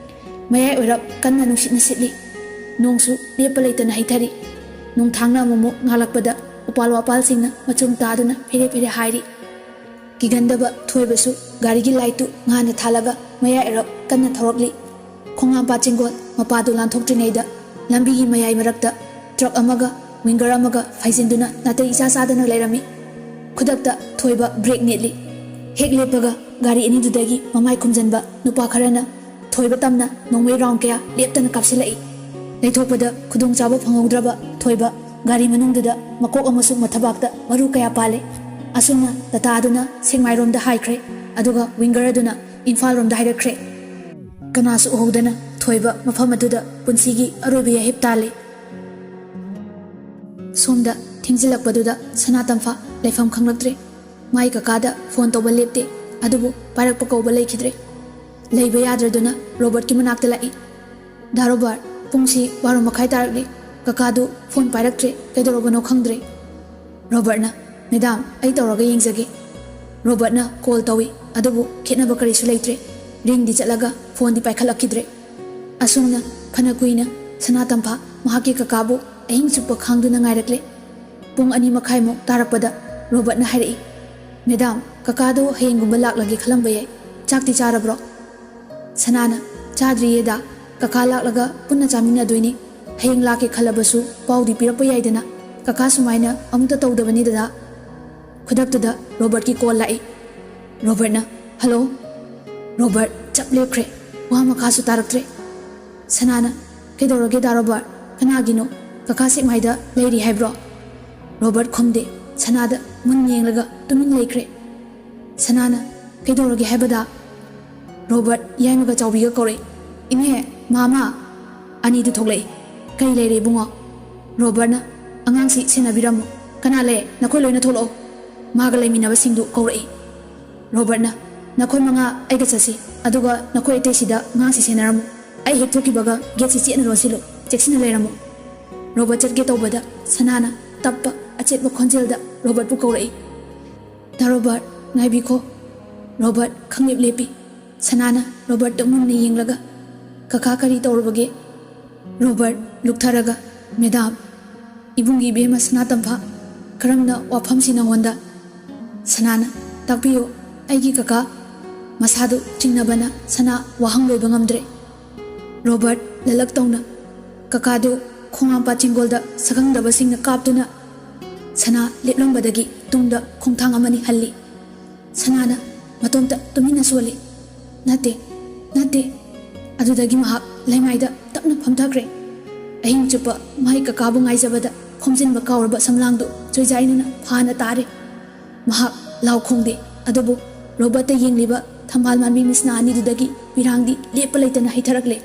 ꯃꯌꯥꯏ ꯑꯣꯏꯔꯞ ꯀꯟꯅ ꯅꯨꯡꯁꯤꯠꯅ ꯁꯤꯠꯂꯤ꯫ ꯅꯣꯡꯁꯨ ꯂꯦꯞꯄ ꯂꯩꯇꯅ ꯍꯩꯊꯔꯤ꯫ ꯅꯣꯡꯊꯥꯡꯅ ꯑꯃꯨꯛꯃꯨꯛ ꯉꯥꯜꯂꯛꯄꯗ ꯎꯄꯥꯜ ꯋꯥꯄꯥꯜꯁꯤꯡꯅ ꯃꯆꯨꯝ ꯇꯥꯗꯨꯅ ꯐꯦꯔꯦ ꯐꯦꯔꯦ ꯍꯥꯏꯔꯤ꯫ ꯀꯤꯒꯟꯗꯕ ꯊꯣꯏꯕꯁꯨ ꯒꯥꯔꯤꯒꯤ ꯂꯥꯏꯠꯇꯨ ꯉꯥꯟꯅ ꯊꯥꯜꯂꯒ ꯃꯌꯥꯏ ꯑꯣꯏꯔꯞ ꯀꯟꯅ ꯊꯧꯔꯛꯂꯤ꯫ ꯈꯣꯡꯍꯥꯝꯄꯥꯠ ꯆꯤꯡꯒꯣꯜ ꯃꯄꯥꯗꯨ ꯂꯥꯟꯊꯣꯛꯇ꯭ꯔꯤꯉꯩꯗ ꯂꯝꯕꯤꯒꯤ ꯃꯌꯥꯏ ꯃꯔꯛꯇ ꯇ꯭ꯔꯛ ꯑꯃꯒ ꯋꯤꯡꯒꯔ ꯑꯃꯒ ꯐꯩꯖꯤꯟꯗꯨꯅ ꯅꯥꯇꯩ ꯏꯆꯥ ꯆꯥꯗꯅ ꯂꯩꯔꯝꯃꯤ꯫ ꯈꯨꯗꯛꯇ ꯊꯣꯏꯕ ꯕ꯭ꯔꯦꯛ ꯅꯦꯠꯂꯤ꯫ ꯍꯦꯛ ꯂꯦꯞꯄꯒ ꯒꯥꯔꯤ ꯑꯅꯤꯗꯨꯗꯒꯤ ꯃꯃꯥꯏ ꯈꯨꯝꯖꯟꯕ ꯅꯨꯄꯥ ꯈꯔꯅ ꯊꯣꯏꯕ ꯇꯝꯅ ꯅꯣꯡꯃꯩ ꯔꯥꯎꯟ ꯀꯌꯥ ꯂꯦꯞꯇꯅ ꯀꯥꯞꯁꯤꯜꯂꯛꯏ꯫ ꯂꯩꯊꯣꯛꯄꯗ ꯈꯨꯗꯣꯡꯆꯥꯕ ꯐꯪꯍꯧꯗ꯭ꯔꯕ ꯊꯣꯏꯕ ꯒꯥꯔꯤ ꯃꯅꯨꯡꯗꯨꯗ ꯃꯀꯣꯛ ꯑꯃꯁꯨꯡ ꯃꯊꯕꯥꯛꯇ ꯃꯔꯨ ꯀꯌꯥ ꯄꯥꯜꯂꯦ꯫ ꯑꯁꯨꯝꯅ ꯇꯥꯇꯥ ꯑꯗꯨꯅ ꯁꯦꯛꯃꯥꯏꯔꯣꯝꯗ ꯍꯥꯏꯈ꯭ꯔꯦ, ꯑꯗꯨꯒ ꯋꯤꯡꯒꯔ ꯑꯗꯨꯅ ꯏꯝꯐꯥꯜ ꯔꯣꯝꯗ ꯍꯥꯏꯔꯛꯈ꯭ꯔꯦ꯫ ꯀꯅꯥꯁꯨ ꯎꯍꯧꯗꯅ ꯊꯣꯏꯕ ꯃꯐꯝ ꯑꯗꯨꯗ ꯄꯨꯟꯁꯤꯒꯤ ꯑꯔꯣꯏꯕ ꯌꯥꯍꯤꯞ ꯇꯥꯜꯂꯦ꯫ ꯁꯣꯝꯗ ꯊꯦꯡꯖꯤꯜꯂꯛꯄꯗꯨꯗ ꯁꯅꯥ ꯇꯝꯐꯥ ꯂꯩꯐꯝ ꯈꯪꯂꯛꯇ꯭ꯔꯦ꯫ ꯃꯥꯏ ꯀꯀꯥꯗ ꯐꯣꯟ ꯇꯧꯕ ꯂꯦꯞꯇꯦ, ꯑꯗꯨꯕꯨ ꯄꯥꯏꯔꯛꯄ ꯀꯧꯕ ꯂꯩꯈꯤꯗ꯭ꯔꯦ꯫ ꯂꯩꯕ ꯌꯥꯗ꯭ꯔꯗꯨꯅ ꯔꯣꯕꯔꯠꯀꯤ ꯃꯅꯥꯛꯇ ꯂꯥꯛꯏ꯫ "ꯗꯥ ꯔꯣꯕꯔꯠ, ꯄꯨꯡꯁꯤ ꯕꯥꯔꯣ ꯃꯈꯥꯏ ꯇꯥꯔꯛꯂꯦ꯫ ꯀꯀꯥꯗꯨ ꯐꯣꯟ ꯄꯥꯏꯔꯛꯇ꯭ꯔꯦ, ꯀꯩꯗꯧꯔꯕꯅꯣ ꯈꯪꯗ꯭ꯔꯦ꯫" ꯔꯣꯕꯔꯠꯅ, "ꯃꯦꯗꯥꯝ, ꯑꯩ ꯇꯧꯔꯒ ꯌꯦꯡꯖꯒꯦ꯫" ꯔꯣꯕꯔꯠꯅ ꯀꯣꯜ ꯇꯧꯏ, ꯑꯗꯨꯕꯨ ꯈꯦꯠꯅꯕ ꯀꯔꯤꯁꯨ ꯂꯩꯇ꯭ꯔꯦ꯫ ꯔꯤꯡꯗꯤ ꯆꯠꯂꯒ ꯐꯣꯟꯗꯤ ꯄꯥꯏꯈꯠꯂꯛꯈꯤꯗ꯭ꯔꯦ꯫ ꯑꯁꯨꯝꯅ ꯐꯅ ꯀꯨꯏꯅ ꯁꯅꯥ ꯇꯝꯐꯥ ꯃꯍꯥꯛꯀꯤ ꯀꯀꯥꯕꯨ ꯑꯍꯤꯡ ꯆꯨꯞꯄ ꯈꯥꯡꯗꯨꯅ ꯉꯥꯏꯔꯛꯂꯦ꯫ ꯄꯨꯡ ꯑꯅꯤ ꯃꯈꯥꯏꯃꯨꯛ ꯇꯥꯔꯛꯄꯗ ꯔꯣꯕꯔꯠꯅ ꯍꯥꯏꯔꯛꯏ, "ꯃꯦꯗꯥꯝ, ꯀꯀꯥꯗꯣ ꯍꯌꯦꯡꯒꯨꯝꯕ ꯂꯥꯛꯂꯒꯦ ꯈꯜꯂꯝꯕ ꯌꯥꯏ꯫ ꯆꯥꯛꯇꯤ ꯆꯥꯔꯕ꯭ꯔꯣ?" ꯁꯅꯥꯅ, "ꯆꯥꯗ꯭ꯔꯤꯌꯦꯗ, ꯀꯀꯥ ꯂꯥꯛꯂꯒ ꯄꯨꯟꯅ ꯆꯥꯃꯤꯟꯅꯗꯣꯏꯅꯤ꯫ ꯍꯌꯦꯡ ꯂꯥꯛꯀꯦ ꯈꯜꯂꯕꯁꯨ ꯄꯥꯎꯗꯤ ꯄꯤꯔꯛꯄ ꯌꯥꯏꯗꯅ, ꯀꯀꯥ ꯁꯨꯃꯥꯏꯅ ꯑꯃꯨꯛꯇ ꯇꯧꯗꯕꯅꯤꯗꯅ꯫" ꯈꯨꯗꯛꯇꯨꯗ ꯔꯣꯕꯔꯠꯀꯤ ꯀꯣꯜ ꯂꯥꯛꯏ꯫ ꯔꯣꯕꯔꯠꯅ, "ꯍꯜꯂꯣ꯫" ꯔꯣꯕꯔꯠ ꯆꯞ ꯂꯦꯞꯈ꯭ꯔꯦ꯫ ꯋꯥ ꯃꯈꯥꯁꯨ ꯇꯥꯔꯛꯇ꯭ꯔꯦ꯫ ꯁꯅꯥꯅ, "ꯀꯩꯗꯧꯔꯒꯦ ꯗꯥ ꯔꯣꯕꯔꯠ? ꯀꯅꯥꯒꯤꯅꯣ? ꯀꯀꯥ ꯁꯦꯛꯃꯥꯏꯗ ꯂꯩꯔꯤ ꯍꯥꯏꯕ꯭ꯔꯣ?" ꯔꯣꯕꯔꯠ ꯈꯨꯝꯗꯦ꯫ ꯁꯅꯥꯗ, ꯃꯨꯟꯅ ꯌꯦꯡꯂꯒ ꯇꯨꯃꯤꯟ ꯂꯩꯈ꯭ꯔꯦ꯫ ꯁꯅꯥꯅ, "ꯀꯩꯗꯧꯔꯒꯦ ꯍꯥꯏꯕꯗ?" ꯔꯣꯕꯔꯠ ꯌꯥꯏꯃꯒ ꯆꯥꯎꯕꯤꯒ ꯀꯧꯔꯛꯏ꯫ "ꯏꯅꯦ, ꯃꯥꯃ!" ꯑꯅꯤꯗꯨ ꯊꯣꯛꯂꯛꯏ꯫ "ꯀꯔꯤ ꯂꯩꯔꯦ ꯏꯕꯨꯡꯉꯣ?" ꯔꯣꯕꯔꯠꯅ, "ꯑꯉꯥꯡꯁꯤ ꯁꯦꯟꯅꯕꯤꯔꯝꯃꯨ꯫ ꯀꯅꯥ ꯂꯩ? ꯅꯈꯣꯏ ꯂꯣꯏꯅ ꯊꯣꯛꯂꯛꯑꯣ꯫" ꯃꯥꯒ ꯂꯩꯃꯤꯟꯅꯕꯁꯤꯡꯗꯨ ꯀꯧꯔꯛꯏ꯫ ꯔꯣꯕꯔꯠꯅ, "ꯅꯈꯣꯏ ꯃꯉꯥ ꯑꯩꯒ ꯆꯠꯁꯤ, ꯑꯗꯨꯒ ꯅꯈꯣꯏ ꯑꯇꯩꯁꯤꯗ ꯑꯉꯥꯡꯁꯤ ꯁꯦꯟꯅꯔꯝꯃꯨ꯫ ꯑꯩ ꯍꯦꯛ ꯊꯣꯛꯈꯤꯕꯒ ꯒꯦꯠꯁꯤ ꯆꯦꯠꯅ ꯂꯣꯟꯁꯤꯜꯂꯨ, ꯆꯦꯛꯁꯤꯟꯅ ꯂꯩꯔꯝꯃꯨ꯫" ꯔꯣꯕꯔꯠ ꯆꯠꯀꯦ ꯇꯧꯕꯗ ꯁꯅꯥꯅ ꯇꯞꯄ ꯑꯆꯦꯠꯄ ꯈꯣꯟꯖꯦꯜꯗ ꯔꯣꯕꯔꯠꯄꯨ ꯀꯧꯔꯛꯏ꯫ "ꯗꯥ ꯔꯣꯕꯔꯠ, ꯉꯥꯏꯕꯤꯈꯣ꯫" ꯔꯣꯕꯔꯠ ꯈꯪꯂꯦꯞ ꯂꯦꯞꯄꯤ꯫ ꯁꯅꯥꯅ ꯔꯣꯕꯔꯠꯇ ꯃꯨꯟꯅ ꯌꯦꯡꯂꯒ, "ꯀꯀꯥ, ꯀꯔꯤ ꯇꯧꯔꯕꯒꯦ?" ꯔꯣꯕꯔꯠ ꯂꯨꯞꯊꯔꯒ, "ꯃꯦꯗꯥꯝ, ꯏꯕꯨꯡꯒꯤ ꯏꯕꯦꯝꯃ ꯁꯅꯥ ꯇꯝꯐꯥ, ꯀꯔꯝꯅ ꯋꯥꯐꯝꯁꯤ ꯅꯉꯣꯟꯗ?" ꯁꯅꯥꯅ, "ꯇꯥꯛꯄꯤꯌꯨ, ꯑꯩꯒꯤ ꯀꯀꯥ꯫" ꯃꯁꯥꯗꯨ ꯆꯤꯡꯅꯕꯅ ꯁꯅꯥ ꯋꯥꯍꯪ ꯂꯣꯏꯕ ꯉꯝꯗ꯭ꯔꯦ꯫ ꯔꯣꯕꯔꯠ ꯂꯂꯛ ꯇꯧꯅ ꯀꯀꯥꯗꯨ ꯈꯣꯡꯍꯥꯝꯄꯥꯠ ꯆꯤꯡꯒꯣꯜꯗ ꯁꯛꯈꯪꯗꯕꯁꯤꯡꯅ ꯀꯥꯞꯇꯨꯅ ꯁꯅꯥ ꯂꯦꯞꯂꯝꯕꯗꯒꯤ ꯇꯨꯡꯗ ꯈꯣꯡꯊꯥꯡ ꯑꯃꯅꯤ ꯍꯜꯂꯤ꯫ ꯁꯅꯥꯅ ꯃꯇꯣꯝꯇ ꯇꯨꯃꯤꯟꯅ ꯁꯣꯜꯂꯤ꯫ "ꯅꯠꯇꯦ, ꯅꯠꯇꯦ꯫" ꯑꯗꯨꯗꯒꯤ ꯃꯍꯥꯛ ꯂꯩꯃꯥꯏꯗ ꯇꯞꯅ ꯐꯝꯊꯈ꯭ꯔꯦ꯫ ꯑꯍꯤꯡ ꯆꯨꯞꯄ ꯃꯍꯩ ꯀꯀꯥꯕꯨ ꯉꯥꯏꯖꯕꯗ ꯈꯣꯝꯖꯤꯟꯕ ꯀꯥꯎꯔꯕ ꯁꯝꯂꯥꯡꯗꯨ ꯆꯣꯏꯖꯥꯏꯅꯅ ꯐꯥꯅ ꯇꯥꯔꯦ꯫ ꯃꯍꯥꯛ ꯂꯥꯎ ꯈꯣꯡꯗꯦ, ꯑꯗꯨꯕꯨ ꯔꯣꯕꯔꯠꯇ ꯌꯦꯡꯂꯤꯕ ꯊꯝꯕꯥꯜ ꯃꯥꯟꯕꯤ ꯃꯤꯁꯅꯥ ꯑꯅꯤꯗꯨꯗꯒꯤ ꯄꯤꯔꯥꯡꯗꯤ ꯂꯦꯞꯄ ꯂꯩꯇꯅ ꯍꯩꯊꯔꯛꯂꯦ꯫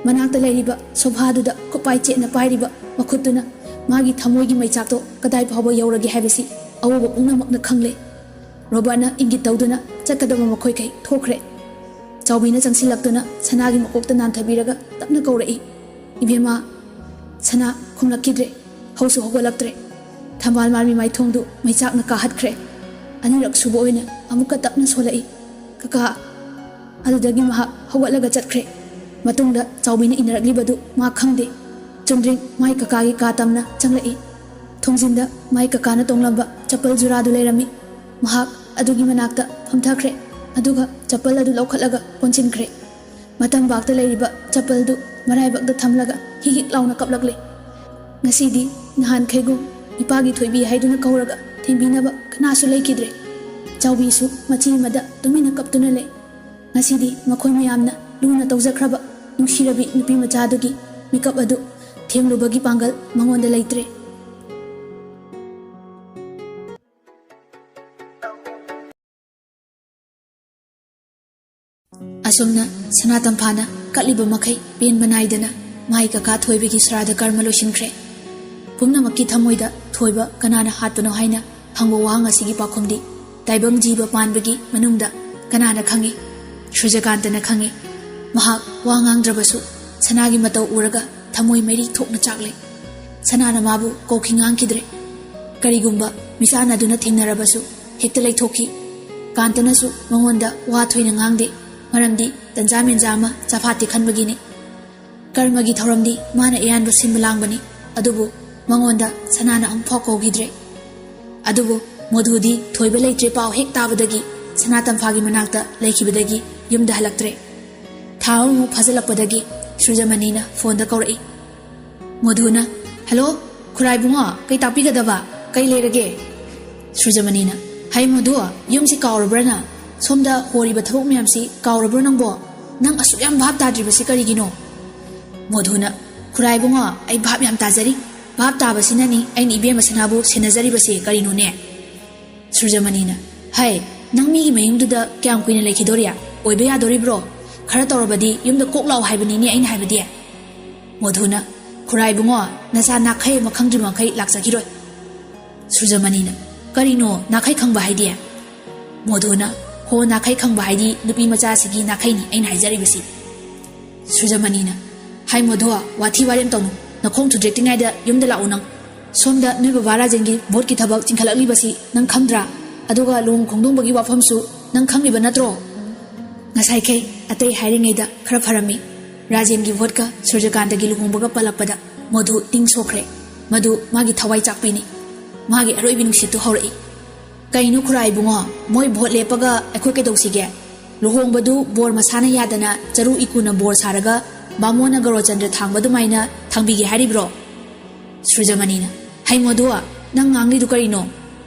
ꯃꯅꯥꯛꯇ ꯂꯩꯔꯤꯕ ꯁꯣꯐꯥꯗꯨꯗ ꯈꯨꯠꯄꯥꯏ ꯆꯦꯠꯅ ꯄꯥꯏꯔꯤꯕ ꯃꯈꯨꯠꯇꯨꯅ ꯃꯥꯒꯤ ꯊꯃꯣꯏꯒꯤ ꯃꯩꯆꯥꯛꯇꯣ ꯀꯗꯥꯏ ꯐꯥꯎꯕ ꯌꯧꯔꯒꯦ ꯍꯥꯏꯕꯁꯤ ꯑꯎꯕ ꯄꯨꯝꯅꯃꯛꯅ ꯈꯪꯂꯦ꯫ ꯔꯣꯕꯔꯠꯅ ꯏꯪꯒꯤꯠ ꯇꯧꯗꯨꯅ ꯆꯠꯀꯗꯕ ꯃꯈꯣꯏꯈꯩ ꯊꯣꯛꯈ꯭ꯔꯦ꯫ ꯆꯥꯎꯕꯤꯅ ꯆꯪꯁꯤꯜꯂꯛꯇꯨꯅ ꯁꯅꯥꯒꯤ ꯃꯀꯣꯛꯇ ꯅꯥꯟꯊꯕꯤꯔꯒ ꯇꯞꯅ ꯀꯧꯔꯛꯏ, "ꯏꯕꯦꯝꯃ!" ꯁꯅꯥ ꯈꯨꯝꯂꯛꯈꯤꯗ꯭ꯔꯦ꯫ ꯍꯧꯁꯨ ꯍꯧꯒꯠꯂꯛꯇ꯭ꯔꯦ꯫ ꯊꯝꯕꯥꯜ ꯃꯥꯟꯕꯤ ꯃꯥꯏꯊꯣꯡꯗꯨ ꯃꯩꯆꯥꯛꯅ ꯀꯥꯍꯠꯈ꯭ꯔꯦ꯫ ꯑꯅꯤꯔꯛ ꯁꯨꯕ ꯑꯣꯏꯅ ꯑꯃꯨꯛꯀ ꯇꯞꯅ ꯁꯣꯜꯂꯛꯏ, "ꯀꯀꯥ!" ꯑꯗꯨꯗꯒꯤ ꯃꯍꯥꯛ ꯍꯧꯒꯠꯂꯒ ꯆꯠꯈ꯭ꯔꯦ꯫ ꯃꯇꯨꯡꯗ ꯆꯥꯎꯕꯤꯅ ꯏꯟꯅꯔꯛꯂꯤꯕꯗꯨ ꯃꯥ ꯈꯪꯗꯦ꯫ ꯆꯨꯝꯗ꯭ꯔꯤꯡ ꯃꯥꯏ ꯀꯀꯥꯒꯤ ꯀꯥ ꯇꯝꯅ ꯆꯪꯂꯛꯏ꯫ ꯊꯣꯡꯖꯤꯟꯗ ꯃꯥꯏ ꯀꯀꯥꯅ ꯇꯣꯡꯂꯝꯕ ꯆꯄꯜ ꯖꯨꯔꯥꯗꯨ ꯂꯩꯔꯝꯃꯤ꯫ ꯃꯍꯥꯛ ꯑꯗꯨꯒꯤ ꯃꯅꯥꯛꯇ ꯐꯝꯊꯈ꯭ꯔꯦ, ꯑꯗꯨꯒ ꯆꯄꯜ ꯑꯗꯨ ꯂꯧꯈꯠꯂꯒ ꯀꯣꯟꯁꯤꯟꯈ꯭ꯔꯦ꯫ ꯃꯇꯝꯕꯥꯛꯇ ꯂꯩꯔꯤꯕ ꯆꯄꯜꯗꯨ ꯃꯔꯥꯏꯕꯛꯇ ꯊꯝꯂꯒ ꯍꯤꯛ ꯍꯤꯛ ꯂꯥꯎꯅ ꯀꯞꯂꯛꯂꯦ꯫ ꯉꯁꯤꯗꯤ ꯅꯍꯥꯟꯈꯩꯒꯨꯝ ꯏꯄꯥꯒꯤ ꯊꯣꯏꯕꯤ ꯍꯥꯏꯗꯨꯅ ꯀꯧꯔꯒ ꯊꯦꯝꯕꯤꯅꯕ ꯀꯅꯥꯁꯨ ꯂꯩꯈꯤꯗ꯭ꯔꯦ꯫ ꯆꯥꯎꯕꯤꯁꯨ ꯃꯆꯤ ꯑꯃꯗ ꯇꯨꯃꯤꯟꯅ ꯀꯞꯇꯨꯅ ꯂꯩ꯫ ꯉꯁꯤꯗꯤ ꯃꯈꯣꯏ ꯃꯌꯥꯝꯅ ꯂꯨꯅ ꯇꯧꯖꯈ꯭ꯔꯕ ꯅꯨꯡꯁꯤꯔꯕꯤ ꯅꯨꯄꯤ ꯃꯆꯥꯗꯨꯒꯤ ꯃꯤꯀꯞ ꯑꯗꯨ ꯊꯦꯝꯂꯨꯕꯒꯤ ꯄꯥꯡꯒꯜ ꯃꯉꯣꯟꯗ ꯂꯩꯇ꯭ꯔꯦ꯫ ꯑꯁꯨꯝꯅ ꯁꯅꯥ ꯇꯝꯐꯥꯅ ꯀꯠꯂꯤꯕ ꯃꯈꯩ ꯄꯦꯟꯕ ꯅꯥꯏꯗꯅ ꯃꯥꯒꯤ ꯀꯀꯥ ꯊꯣꯏꯕꯒꯤ ꯁ꯭ꯔꯥꯗ ꯀꯔꯃ ꯂꯣꯏꯁꯤꯟꯈ꯭ꯔꯦ꯫ ꯄꯨꯝꯅꯃꯛꯀꯤ ꯊꯃꯣꯏꯗ ꯊꯣꯏꯕ ꯀꯅꯥꯅ ꯍꯥꯠꯄꯅꯣ ꯍꯥꯏꯅ ꯍꯪꯕ ꯋꯥꯍꯪ ꯑꯁꯤꯒꯤ ꯄꯥꯎꯈꯨꯝꯗꯤ ꯇꯥꯏꯕꯪ ꯖꯤꯕ ꯄꯥꯟꯕꯒꯤ ꯃꯅꯨꯡꯗ ꯀꯅꯥꯅ ꯈꯪꯏ? ꯁꯨꯔꯖꯀꯥꯟꯇꯅ ꯈꯪꯏ꯫ ꯃꯍꯥꯛ ꯋꯥ ꯉꯥꯡꯗ꯭ꯔꯕꯁꯨ ꯁꯅꯥꯒꯤ ꯃꯇꯧ ꯎꯔꯒ ꯊꯃꯣꯏ ꯃꯩꯔꯤ ꯊꯣꯛꯅ ꯆꯥꯛꯂꯦ꯫ ꯁꯅꯥꯅ ꯃꯥꯕꯨ ꯀꯧꯈꯤ ꯉꯥꯡꯈꯤꯗ꯭ꯔꯦ꯫ ꯀꯔꯤꯒꯨꯝꯕ ꯃꯤꯆꯥꯟꯅꯗꯨꯅ ꯊꯦꯡꯅꯔꯕꯁꯨ ꯍꯦꯛꯇ ꯂꯩꯊꯣꯛꯈꯤ꯫ ꯀꯥꯟꯇꯅꯁꯨ ꯃꯉꯣꯟꯗ ꯋꯥ ꯊꯣꯏꯅ ꯉꯥꯡꯗꯦ, ꯃꯔꯝꯗꯤ ꯇꯟꯖꯥ ꯃꯦꯟꯖꯥ ꯑꯃ ꯆꯐꯥꯠꯇꯦ ꯈꯟꯕꯒꯤꯅꯤ꯫ ꯀꯔꯃꯒꯤ ꯊꯧꯔꯝꯗꯤ ꯃꯥꯅ ꯑꯌꯥꯟꯕ ꯁꯤꯟꯕ ꯂꯥꯡꯕꯅꯤ, ꯑꯗꯨꯕꯨ ꯃꯉꯣꯟꯗ ꯁꯅꯥꯅ ꯑꯃꯨꯛꯐꯥꯎ ꯀꯧꯈꯤꯗ꯭ꯔꯦ꯫ ꯑꯗꯨꯕꯨ ꯃꯣꯙꯨꯗꯤ ꯊꯣꯏꯕ ꯂꯩꯇ꯭ꯔꯦ ꯄꯥꯎ ꯍꯦꯛ ꯇꯥꯕꯗꯒꯤ ꯁꯅꯥ ꯇꯝꯐꯥꯒꯤ ꯃꯅꯥꯛꯇ ꯂꯩꯈꯤꯕꯗꯒꯤ ꯌꯨꯝꯗ ꯍꯜꯂꯛꯇ꯭ꯔꯦ꯫ ꯊꯥ ꯑꯃꯃꯨꯛ ꯐꯥꯖꯤꯜꯂꯛꯄꯗꯒꯤ ꯁꯨꯔꯖꯃꯅꯤꯅ ꯐꯣꯟꯗ ꯀꯧꯔꯛꯏ꯫ ꯃꯣꯙꯨꯅ, "ꯍꯜꯂꯣ, ꯈꯨꯔꯥꯏꯕꯨꯡꯉꯣ, ꯀꯩ ꯇꯥꯛꯄꯤꯒꯗꯕ? ꯀꯩ ꯂꯩꯔꯒꯦ?" ꯁꯨꯔꯖꯃꯅꯤꯅ, "ꯍꯩ ꯃꯣꯙꯨ, ꯌꯨꯝꯁꯤ ꯀꯥꯎꯔꯕ꯭ꯔꯥ ꯅꯪ? ꯁꯣꯝꯗ ꯍꯣꯔꯤꯕ ꯊꯕꯛ ꯃꯌꯥꯝꯁꯤ ꯀꯥꯎꯔꯕ꯭ꯔꯣ ꯅꯪꯕꯣ? ꯅꯪ ꯑꯁꯨꯛ ꯌꯥꯝ ꯚꯥꯞ ꯇꯥꯗ꯭ꯔꯤꯕꯁꯤ ꯀꯔꯤꯒꯤꯅꯣ?" ꯃꯣꯙꯨꯅ, "ꯈꯨꯔꯥꯏꯕꯨꯡꯉꯣ, ꯑꯩ ꯚꯥꯞ ꯌꯥꯝ ꯇꯥꯖꯔꯤ꯫ ꯚꯥꯞ ꯇꯥꯕꯁꯤꯅꯅꯤ ꯑꯩꯅ ꯏꯕꯦꯝꯃ ꯁꯅꯥꯕꯨ ꯁꯦꯟꯅꯖꯔꯤꯕꯁꯦ ꯀꯔꯤꯅꯣꯅꯦ?" ꯁꯨꯔꯖꯃꯅꯤꯅ, "ꯍꯩ, ꯅꯪ ꯃꯤꯒꯤ ꯃꯌꯨꯝꯗꯨꯗ ꯀꯌꯥꯝ ꯀꯨꯏꯅ ꯂꯩꯈꯤꯗꯣꯔꯤ? ꯑꯣꯏꯕ ꯌꯥꯗꯣꯔꯤꯕ꯭ꯔꯣ? ꯈꯔ ꯇꯧꯔꯕꯗꯤ ꯌꯨꯝꯗ ꯀꯣꯛ ꯂꯥꯛꯑꯣ ꯍꯥꯏꯕꯅꯤꯅꯦ ꯑꯩꯅ ꯍꯥꯏꯕꯗꯤ꯫" ꯃꯣꯙꯨꯅ, "ꯈꯨꯔꯥꯏꯕꯨꯡꯉꯣ, ꯅꯆꯥ ꯅꯥꯈꯩ ꯑꯃ ꯈꯪꯗ꯭ꯔꯤ ꯃꯈꯩ ꯂꯥꯛꯆꯈꯤꯔꯣꯏ꯫" ꯁꯨꯔꯖꯃꯅꯤꯅ, "ꯀꯔꯤꯅꯣ ꯅꯥꯈꯩ ꯈꯪꯕ ꯍꯥꯏꯗꯤ?" ꯃꯣꯙꯨꯅ, "ꯍꯣ, ꯅꯥꯈꯩ ꯈꯪꯕ ꯍꯥꯏꯗꯤ ꯅꯨꯄꯤ ꯃꯆꯥꯁꯤꯒꯤ ꯅꯥꯈꯩꯅꯤ ꯑꯩꯅ ꯍꯥꯏꯖꯔꯤꯕꯁꯤ꯫" ꯁꯨꯔꯖꯃꯅꯤꯅ, "ꯍꯥꯏ ꯃꯣꯙꯨ, ꯋꯥꯊꯤ ꯋꯥꯔꯦꯝ ꯇꯧꯅꯨ꯫ ꯅꯈꯣꯡ ꯊꯨꯗ꯭ꯔꯤꯛꯇ꯭ꯔꯤꯉꯩꯗ ꯌꯨꯝꯗ ꯂꯥꯛꯎ ꯅꯪ꯫ ꯁꯣꯝꯗ ꯅꯣꯏ ꯕꯕꯥ ꯔꯥꯖꯦꯟꯒꯤ ꯚꯣꯠꯀꯤ ꯊꯕꯛ ꯆꯤꯡꯈꯠꯂꯛꯂꯤꯕꯁꯤ ꯅꯪ ꯈꯪꯗ꯭ꯔꯥ? ꯑꯗꯨꯒ ꯂꯨꯍꯣꯡ ꯈꯣꯡꯗꯣꯡꯕꯒꯤ ꯋꯥꯐꯝꯁꯨ ꯅꯪ ꯈꯪꯂꯤꯕ ꯅꯠꯇ꯭ꯔꯣ?" ꯉꯁꯥꯏꯈꯩ ꯑꯇꯩ ꯍꯥꯏꯔꯤꯉꯩꯗ ꯈꯔ ꯐꯔꯝꯃꯤ꯫ ꯔꯥꯖꯦꯟꯒꯤ ꯚꯣꯠꯀ ꯁꯨꯔꯖꯀꯥꯟꯇꯒꯤ ꯂꯨꯍꯣꯡꯕꯒ ꯄꯜꯂꯛꯄꯗ ꯃꯣꯙꯨ ꯅꯤꯡ ꯁꯣꯛꯈ꯭ꯔꯦ꯫ ꯃꯗꯨ ꯃꯥꯒꯤ ꯊꯋꯥꯏ ꯆꯥꯛꯄꯤꯅꯤ꯫ ꯃꯥꯒꯤ ꯑꯔꯣꯏꯕꯤ ꯅꯨꯡꯁꯤꯠꯇꯨ ꯍꯧꯔꯛꯏ꯫ "ꯀꯩꯅꯣ ꯈꯨꯔꯥꯏ ꯏꯕꯨꯡꯉꯣ, ꯃꯣꯏ ꯚꯣꯠ ꯂꯦꯞꯄꯒ ꯑꯩꯈꯣꯏ ꯀꯩꯗꯧꯁꯤꯒꯦ? ꯂꯨꯍꯣꯡꯕꯗꯨ ꯕꯣꯔ ꯃꯁꯥꯅ ꯌꯥꯗꯅ ꯆꯔꯨ ꯏꯀꯨꯅ ꯕꯣꯔ ꯁꯥꯔꯒ ꯕꯥꯃꯣꯟꯅ ꯒꯧꯔꯆꯟꯗ꯭ꯔ ꯊꯥꯡꯕ ꯑꯗꯨꯃꯥꯏꯅ ꯊꯥꯡꯕꯤꯒꯦ ꯍꯥꯏꯔꯤꯕ꯭ꯔꯣ?" ꯁꯨꯔꯖꯃꯅꯤꯅ, "ꯍꯩ ꯃꯣꯙꯨ, ꯅꯪ ꯉꯥꯡꯂꯤꯗꯨ ꯀꯔꯤꯅꯣ?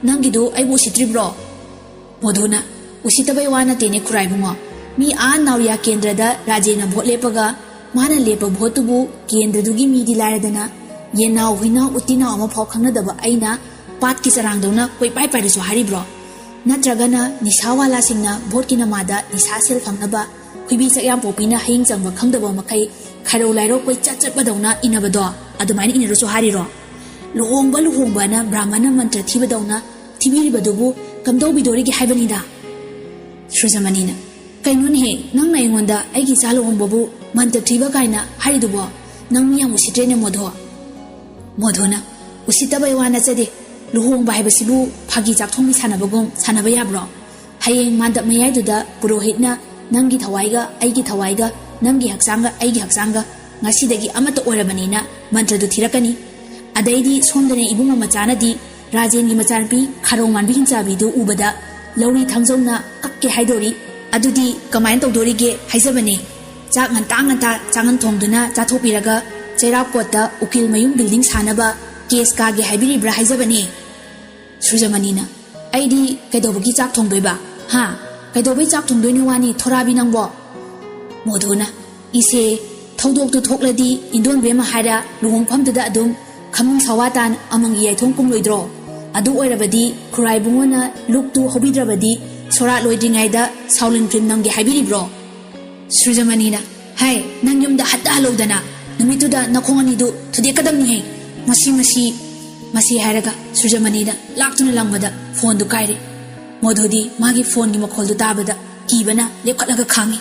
ꯅꯪꯒꯤꯗꯨ ꯑꯩꯕꯨ ꯎꯁꯤꯠꯇ꯭ꯔꯤꯕ꯭ꯔꯣ?" ꯃꯣꯙꯨꯅ, "ꯎꯁꯤꯠꯇꯕꯩ ꯋꯥ ꯅꯠꯇꯦꯅꯦ ꯈꯨꯔꯥꯏꯕꯨꯡꯉꯣ꯫ ꯃꯤ ꯑꯥ ꯅꯥꯎꯔꯤꯌꯥ ꯀꯦꯟꯗ꯭ꯔꯗ ꯔꯥꯖꯦꯟꯅ ꯚꯣꯠ ꯂꯦꯞꯄꯒ ꯃꯥꯅ ꯂꯦꯞꯄ ꯚꯣꯠꯇꯨꯕꯨ ꯀꯦꯟꯗ꯭ꯔꯗꯨꯒꯤ ꯃꯤꯗꯤ ꯂꯥꯏꯔꯗꯅ ꯌꯦꯟꯅꯥꯎ ꯍꯨꯏꯅꯥꯎ ꯎꯇꯤꯅꯥꯎ ꯑꯃꯐꯥꯎ ꯈꯪꯅꯗꯕ ꯑꯩꯅ ꯄꯥꯠꯀꯤ ꯆꯔꯥꯡꯗꯧꯅ ꯀꯣꯏꯄꯥꯏ ꯄꯥꯏꯔꯁꯨ ꯍꯥꯏꯔꯤꯕ꯭ꯔꯣ? ꯅꯠꯇ꯭ꯔꯒꯅ ꯅꯤꯁꯥꯋꯥꯂꯥꯁꯤꯡꯅ ꯚꯣꯠꯀꯤ ꯅꯃꯥꯗ ꯅꯤꯁꯥ ꯁꯦꯜ ꯐꯪꯅꯕ ꯈꯨꯏꯕꯤ ꯆꯥꯛꯌꯥꯝ ꯄꯣꯛꯄꯤꯅ ꯍꯌꯤꯡ ꯆꯪꯕ ꯈꯪꯗꯕ ꯃꯈꯩ ꯈꯥꯏꯔꯧ ꯂꯥꯏꯔꯧ ꯀꯣꯏꯆꯠ ꯆꯠꯄꯗꯧꯅ ꯏꯟꯅꯕꯗꯣ ꯑꯗꯨꯃꯥꯏꯅ ꯏꯟꯅꯔꯨꯁꯨ ꯍꯥꯏꯔꯤꯔꯣ? ꯂꯨꯍꯣꯡꯕ ꯂꯨꯍꯣꯡꯕꯅ ꯕ꯭ꯔꯥꯍꯃꯟꯅ ꯃꯟꯇ꯭ꯔ ꯊꯤꯕꯗꯧꯅ ꯊꯤꯕꯤꯔꯤꯕꯗꯨꯕꯨ ꯀꯝꯗꯧꯕꯤꯗꯣꯔꯤꯒꯦ ꯍꯥꯏꯕꯅꯤꯗ꯫ ꯁꯨꯔꯖꯃꯅꯤꯅ, "ꯀꯩꯅꯣꯅꯦꯍꯦ, ꯅꯪꯅ ꯑꯩꯉꯣꯟꯗ ꯑꯩꯒꯤ ꯏꯆꯥ ꯂꯨꯍꯣꯡꯕꯕꯨ ꯃꯟꯇ꯭ꯔ ꯊꯤꯕ ꯀꯥꯏꯅ ꯍꯥꯏꯔꯤꯗꯨꯕꯣ? ꯅꯪ ꯃꯤ ꯌꯥꯝ ꯎꯁꯤꯠꯇ꯭ꯔꯦꯅꯦ ꯃꯣꯙꯣ꯫" ꯃꯣꯙꯣꯅ, "ꯎꯁꯤꯠꯇꯕꯩ ꯋꯥ ꯅꯠꯆꯗꯦ꯫ ꯂꯨꯍꯣꯡꯕ ꯍꯥꯏꯕꯁꯤꯕꯨ ꯐꯥꯒꯤ ꯆꯥꯛꯊꯣꯡꯕꯤ ꯁꯥꯟꯅꯕꯒꯨꯝ ꯁꯥꯟꯅꯕ ꯌꯥꯕ꯭ꯔꯣ? ꯍꯌꯦꯡ ꯃꯥꯟꯗꯞ ꯃꯌꯥꯏꯗꯨꯗ ꯄꯨꯔꯣꯍꯤꯠꯅ ꯅꯪꯒꯤ ꯊꯋꯥꯏꯒ ꯑꯩꯒꯤ ꯊꯋꯥꯏꯒ, ꯅꯪꯒꯤ ꯍꯛꯆꯥꯡꯒ ꯑꯩꯒꯤ ꯍꯛꯆꯥꯡꯒ ꯉꯁꯤꯗꯒꯤ ꯑꯃꯠꯇ ꯑꯣꯏꯔꯕꯅꯤꯅ ꯃꯟꯇ꯭ꯔꯗꯨ ꯊꯤꯔꯛꯀꯅꯤ꯫ ꯑꯗꯩꯗꯤ ꯁꯣꯝꯗꯅ ꯏꯕꯨꯡꯉꯣ ꯃꯆꯥꯅꯗꯤ ꯔꯥꯖꯦꯟꯒꯤ ꯃꯆꯥꯅꯨꯄꯤ ꯈꯥꯔꯧ ꯃꯥꯟꯕꯤ ꯍꯤꯡꯆꯥꯕꯤꯗꯨ ꯎꯕꯗ ꯂꯧꯔꯤ ꯊꯥꯡꯖꯧꯅ ꯀꯛꯀꯦ ꯍꯥꯏꯗꯣꯔꯤ꯫ ꯑꯗꯨꯗꯤ ꯀꯃꯥꯏꯅ ꯇꯧꯗꯣꯔꯤꯒꯦ ꯍꯥꯏꯖꯕꯅꯦ꯫ ꯆꯥꯛ ꯉꯟꯇꯥ ꯉꯟꯇꯥ ꯆꯥꯉꯟ ꯊꯣꯡꯗꯨꯅ ꯆꯥꯊꯣꯛꯄꯤꯔꯒ ꯆꯩꯔꯥꯎ ꯀꯣꯠꯇ ꯎꯀꯤꯜ ꯃꯌꯨꯝ ꯕꯤꯜꯗꯤꯡ ꯁꯥꯅꯕ ꯀꯦꯁ ꯀꯥꯒꯦ ꯍꯥꯏꯕꯤꯔꯤꯕ꯭ꯔꯥ ꯍꯥꯏꯖꯕꯅꯦ꯫" ꯁꯨꯔꯖꯃꯅꯤꯅ, "ꯑꯩꯗꯤ ꯀꯩꯗꯧꯕꯒꯤ ꯆꯥꯛ ꯊꯣꯡꯗꯣꯏꯕ? ꯍꯥ? ꯀꯩꯗꯧꯕꯩ ꯆꯥꯛ ꯊꯣꯡꯗꯣꯏꯅꯣ ꯋꯥꯅꯤ, ꯊꯣꯔꯥꯕꯤ ꯅꯪꯕꯣ?" ꯃꯣꯙꯨꯅ, "ꯏꯁꯦ, ꯊꯧꯗꯣꯛꯇꯨ ꯊꯣꯛꯂꯗꯤ ꯏꯟꯗꯣꯟꯕꯦꯝꯃ ꯍꯥꯏꯔ ꯂꯨꯍꯣꯡꯐꯝꯗꯨꯗ ꯑꯗꯨꯝ ꯈꯃꯤꯡ ꯁꯋꯥꯇꯥꯟ ꯑꯃꯪꯒꯤ ꯌꯥꯏꯊꯣꯡ ꯀꯨꯝꯂꯣꯏꯗ꯭ꯔꯣ? ꯑꯗꯨ ꯑꯣꯏꯔꯕꯗꯤ ꯈꯨꯔꯥꯏ ꯕꯨꯡꯉꯣꯅ ꯂꯨꯛꯇꯨ ꯍꯧꯕꯤꯗ꯭ꯔꯕꯗꯤ ꯁꯣꯔꯥꯠ ꯂꯣꯏꯗ꯭ꯔꯤꯉꯩꯗ ꯁꯥꯎꯂꯤꯟ ꯐꯤꯂꯝ ꯅꯝꯒꯦ ꯍꯥꯏꯕꯤꯔꯤꯕ꯭ꯔꯣ?" ꯁꯨꯔꯖꯃꯅꯤꯅ, "ꯍꯥꯏ, ꯅꯪ ꯌꯨꯝꯗ ꯍꯟꯗ ꯍꯜꯂꯧꯗꯅ, ꯅꯨꯃꯤꯠꯇꯨꯗ ꯅꯈꯣꯡ ꯑꯅꯤꯗꯨ ꯊꯨꯗꯦꯛꯀꯗꯕꯅꯤꯍꯦ꯫ ꯃꯁꯤ, ꯃꯁꯤ꯫" ꯃꯁꯤ ꯍꯥꯏꯔꯒ ꯁꯨꯔꯖꯃꯅꯤꯅ ꯂꯥꯛꯇꯨꯅ ꯂꯪꯕꯗ ꯐꯣꯟꯗꯨ ꯀꯥꯏꯔꯦ꯫ ꯃꯣꯙꯨꯗꯤ ꯃꯥꯒꯤ ꯐꯣꯟꯒꯤ ꯃꯈꯣꯜꯗꯨ ꯇꯥꯕꯗ ꯀꯤꯕꯅ ꯂꯦꯞꯈꯠꯂꯒ ꯈꯥꯡꯉꯤ꯫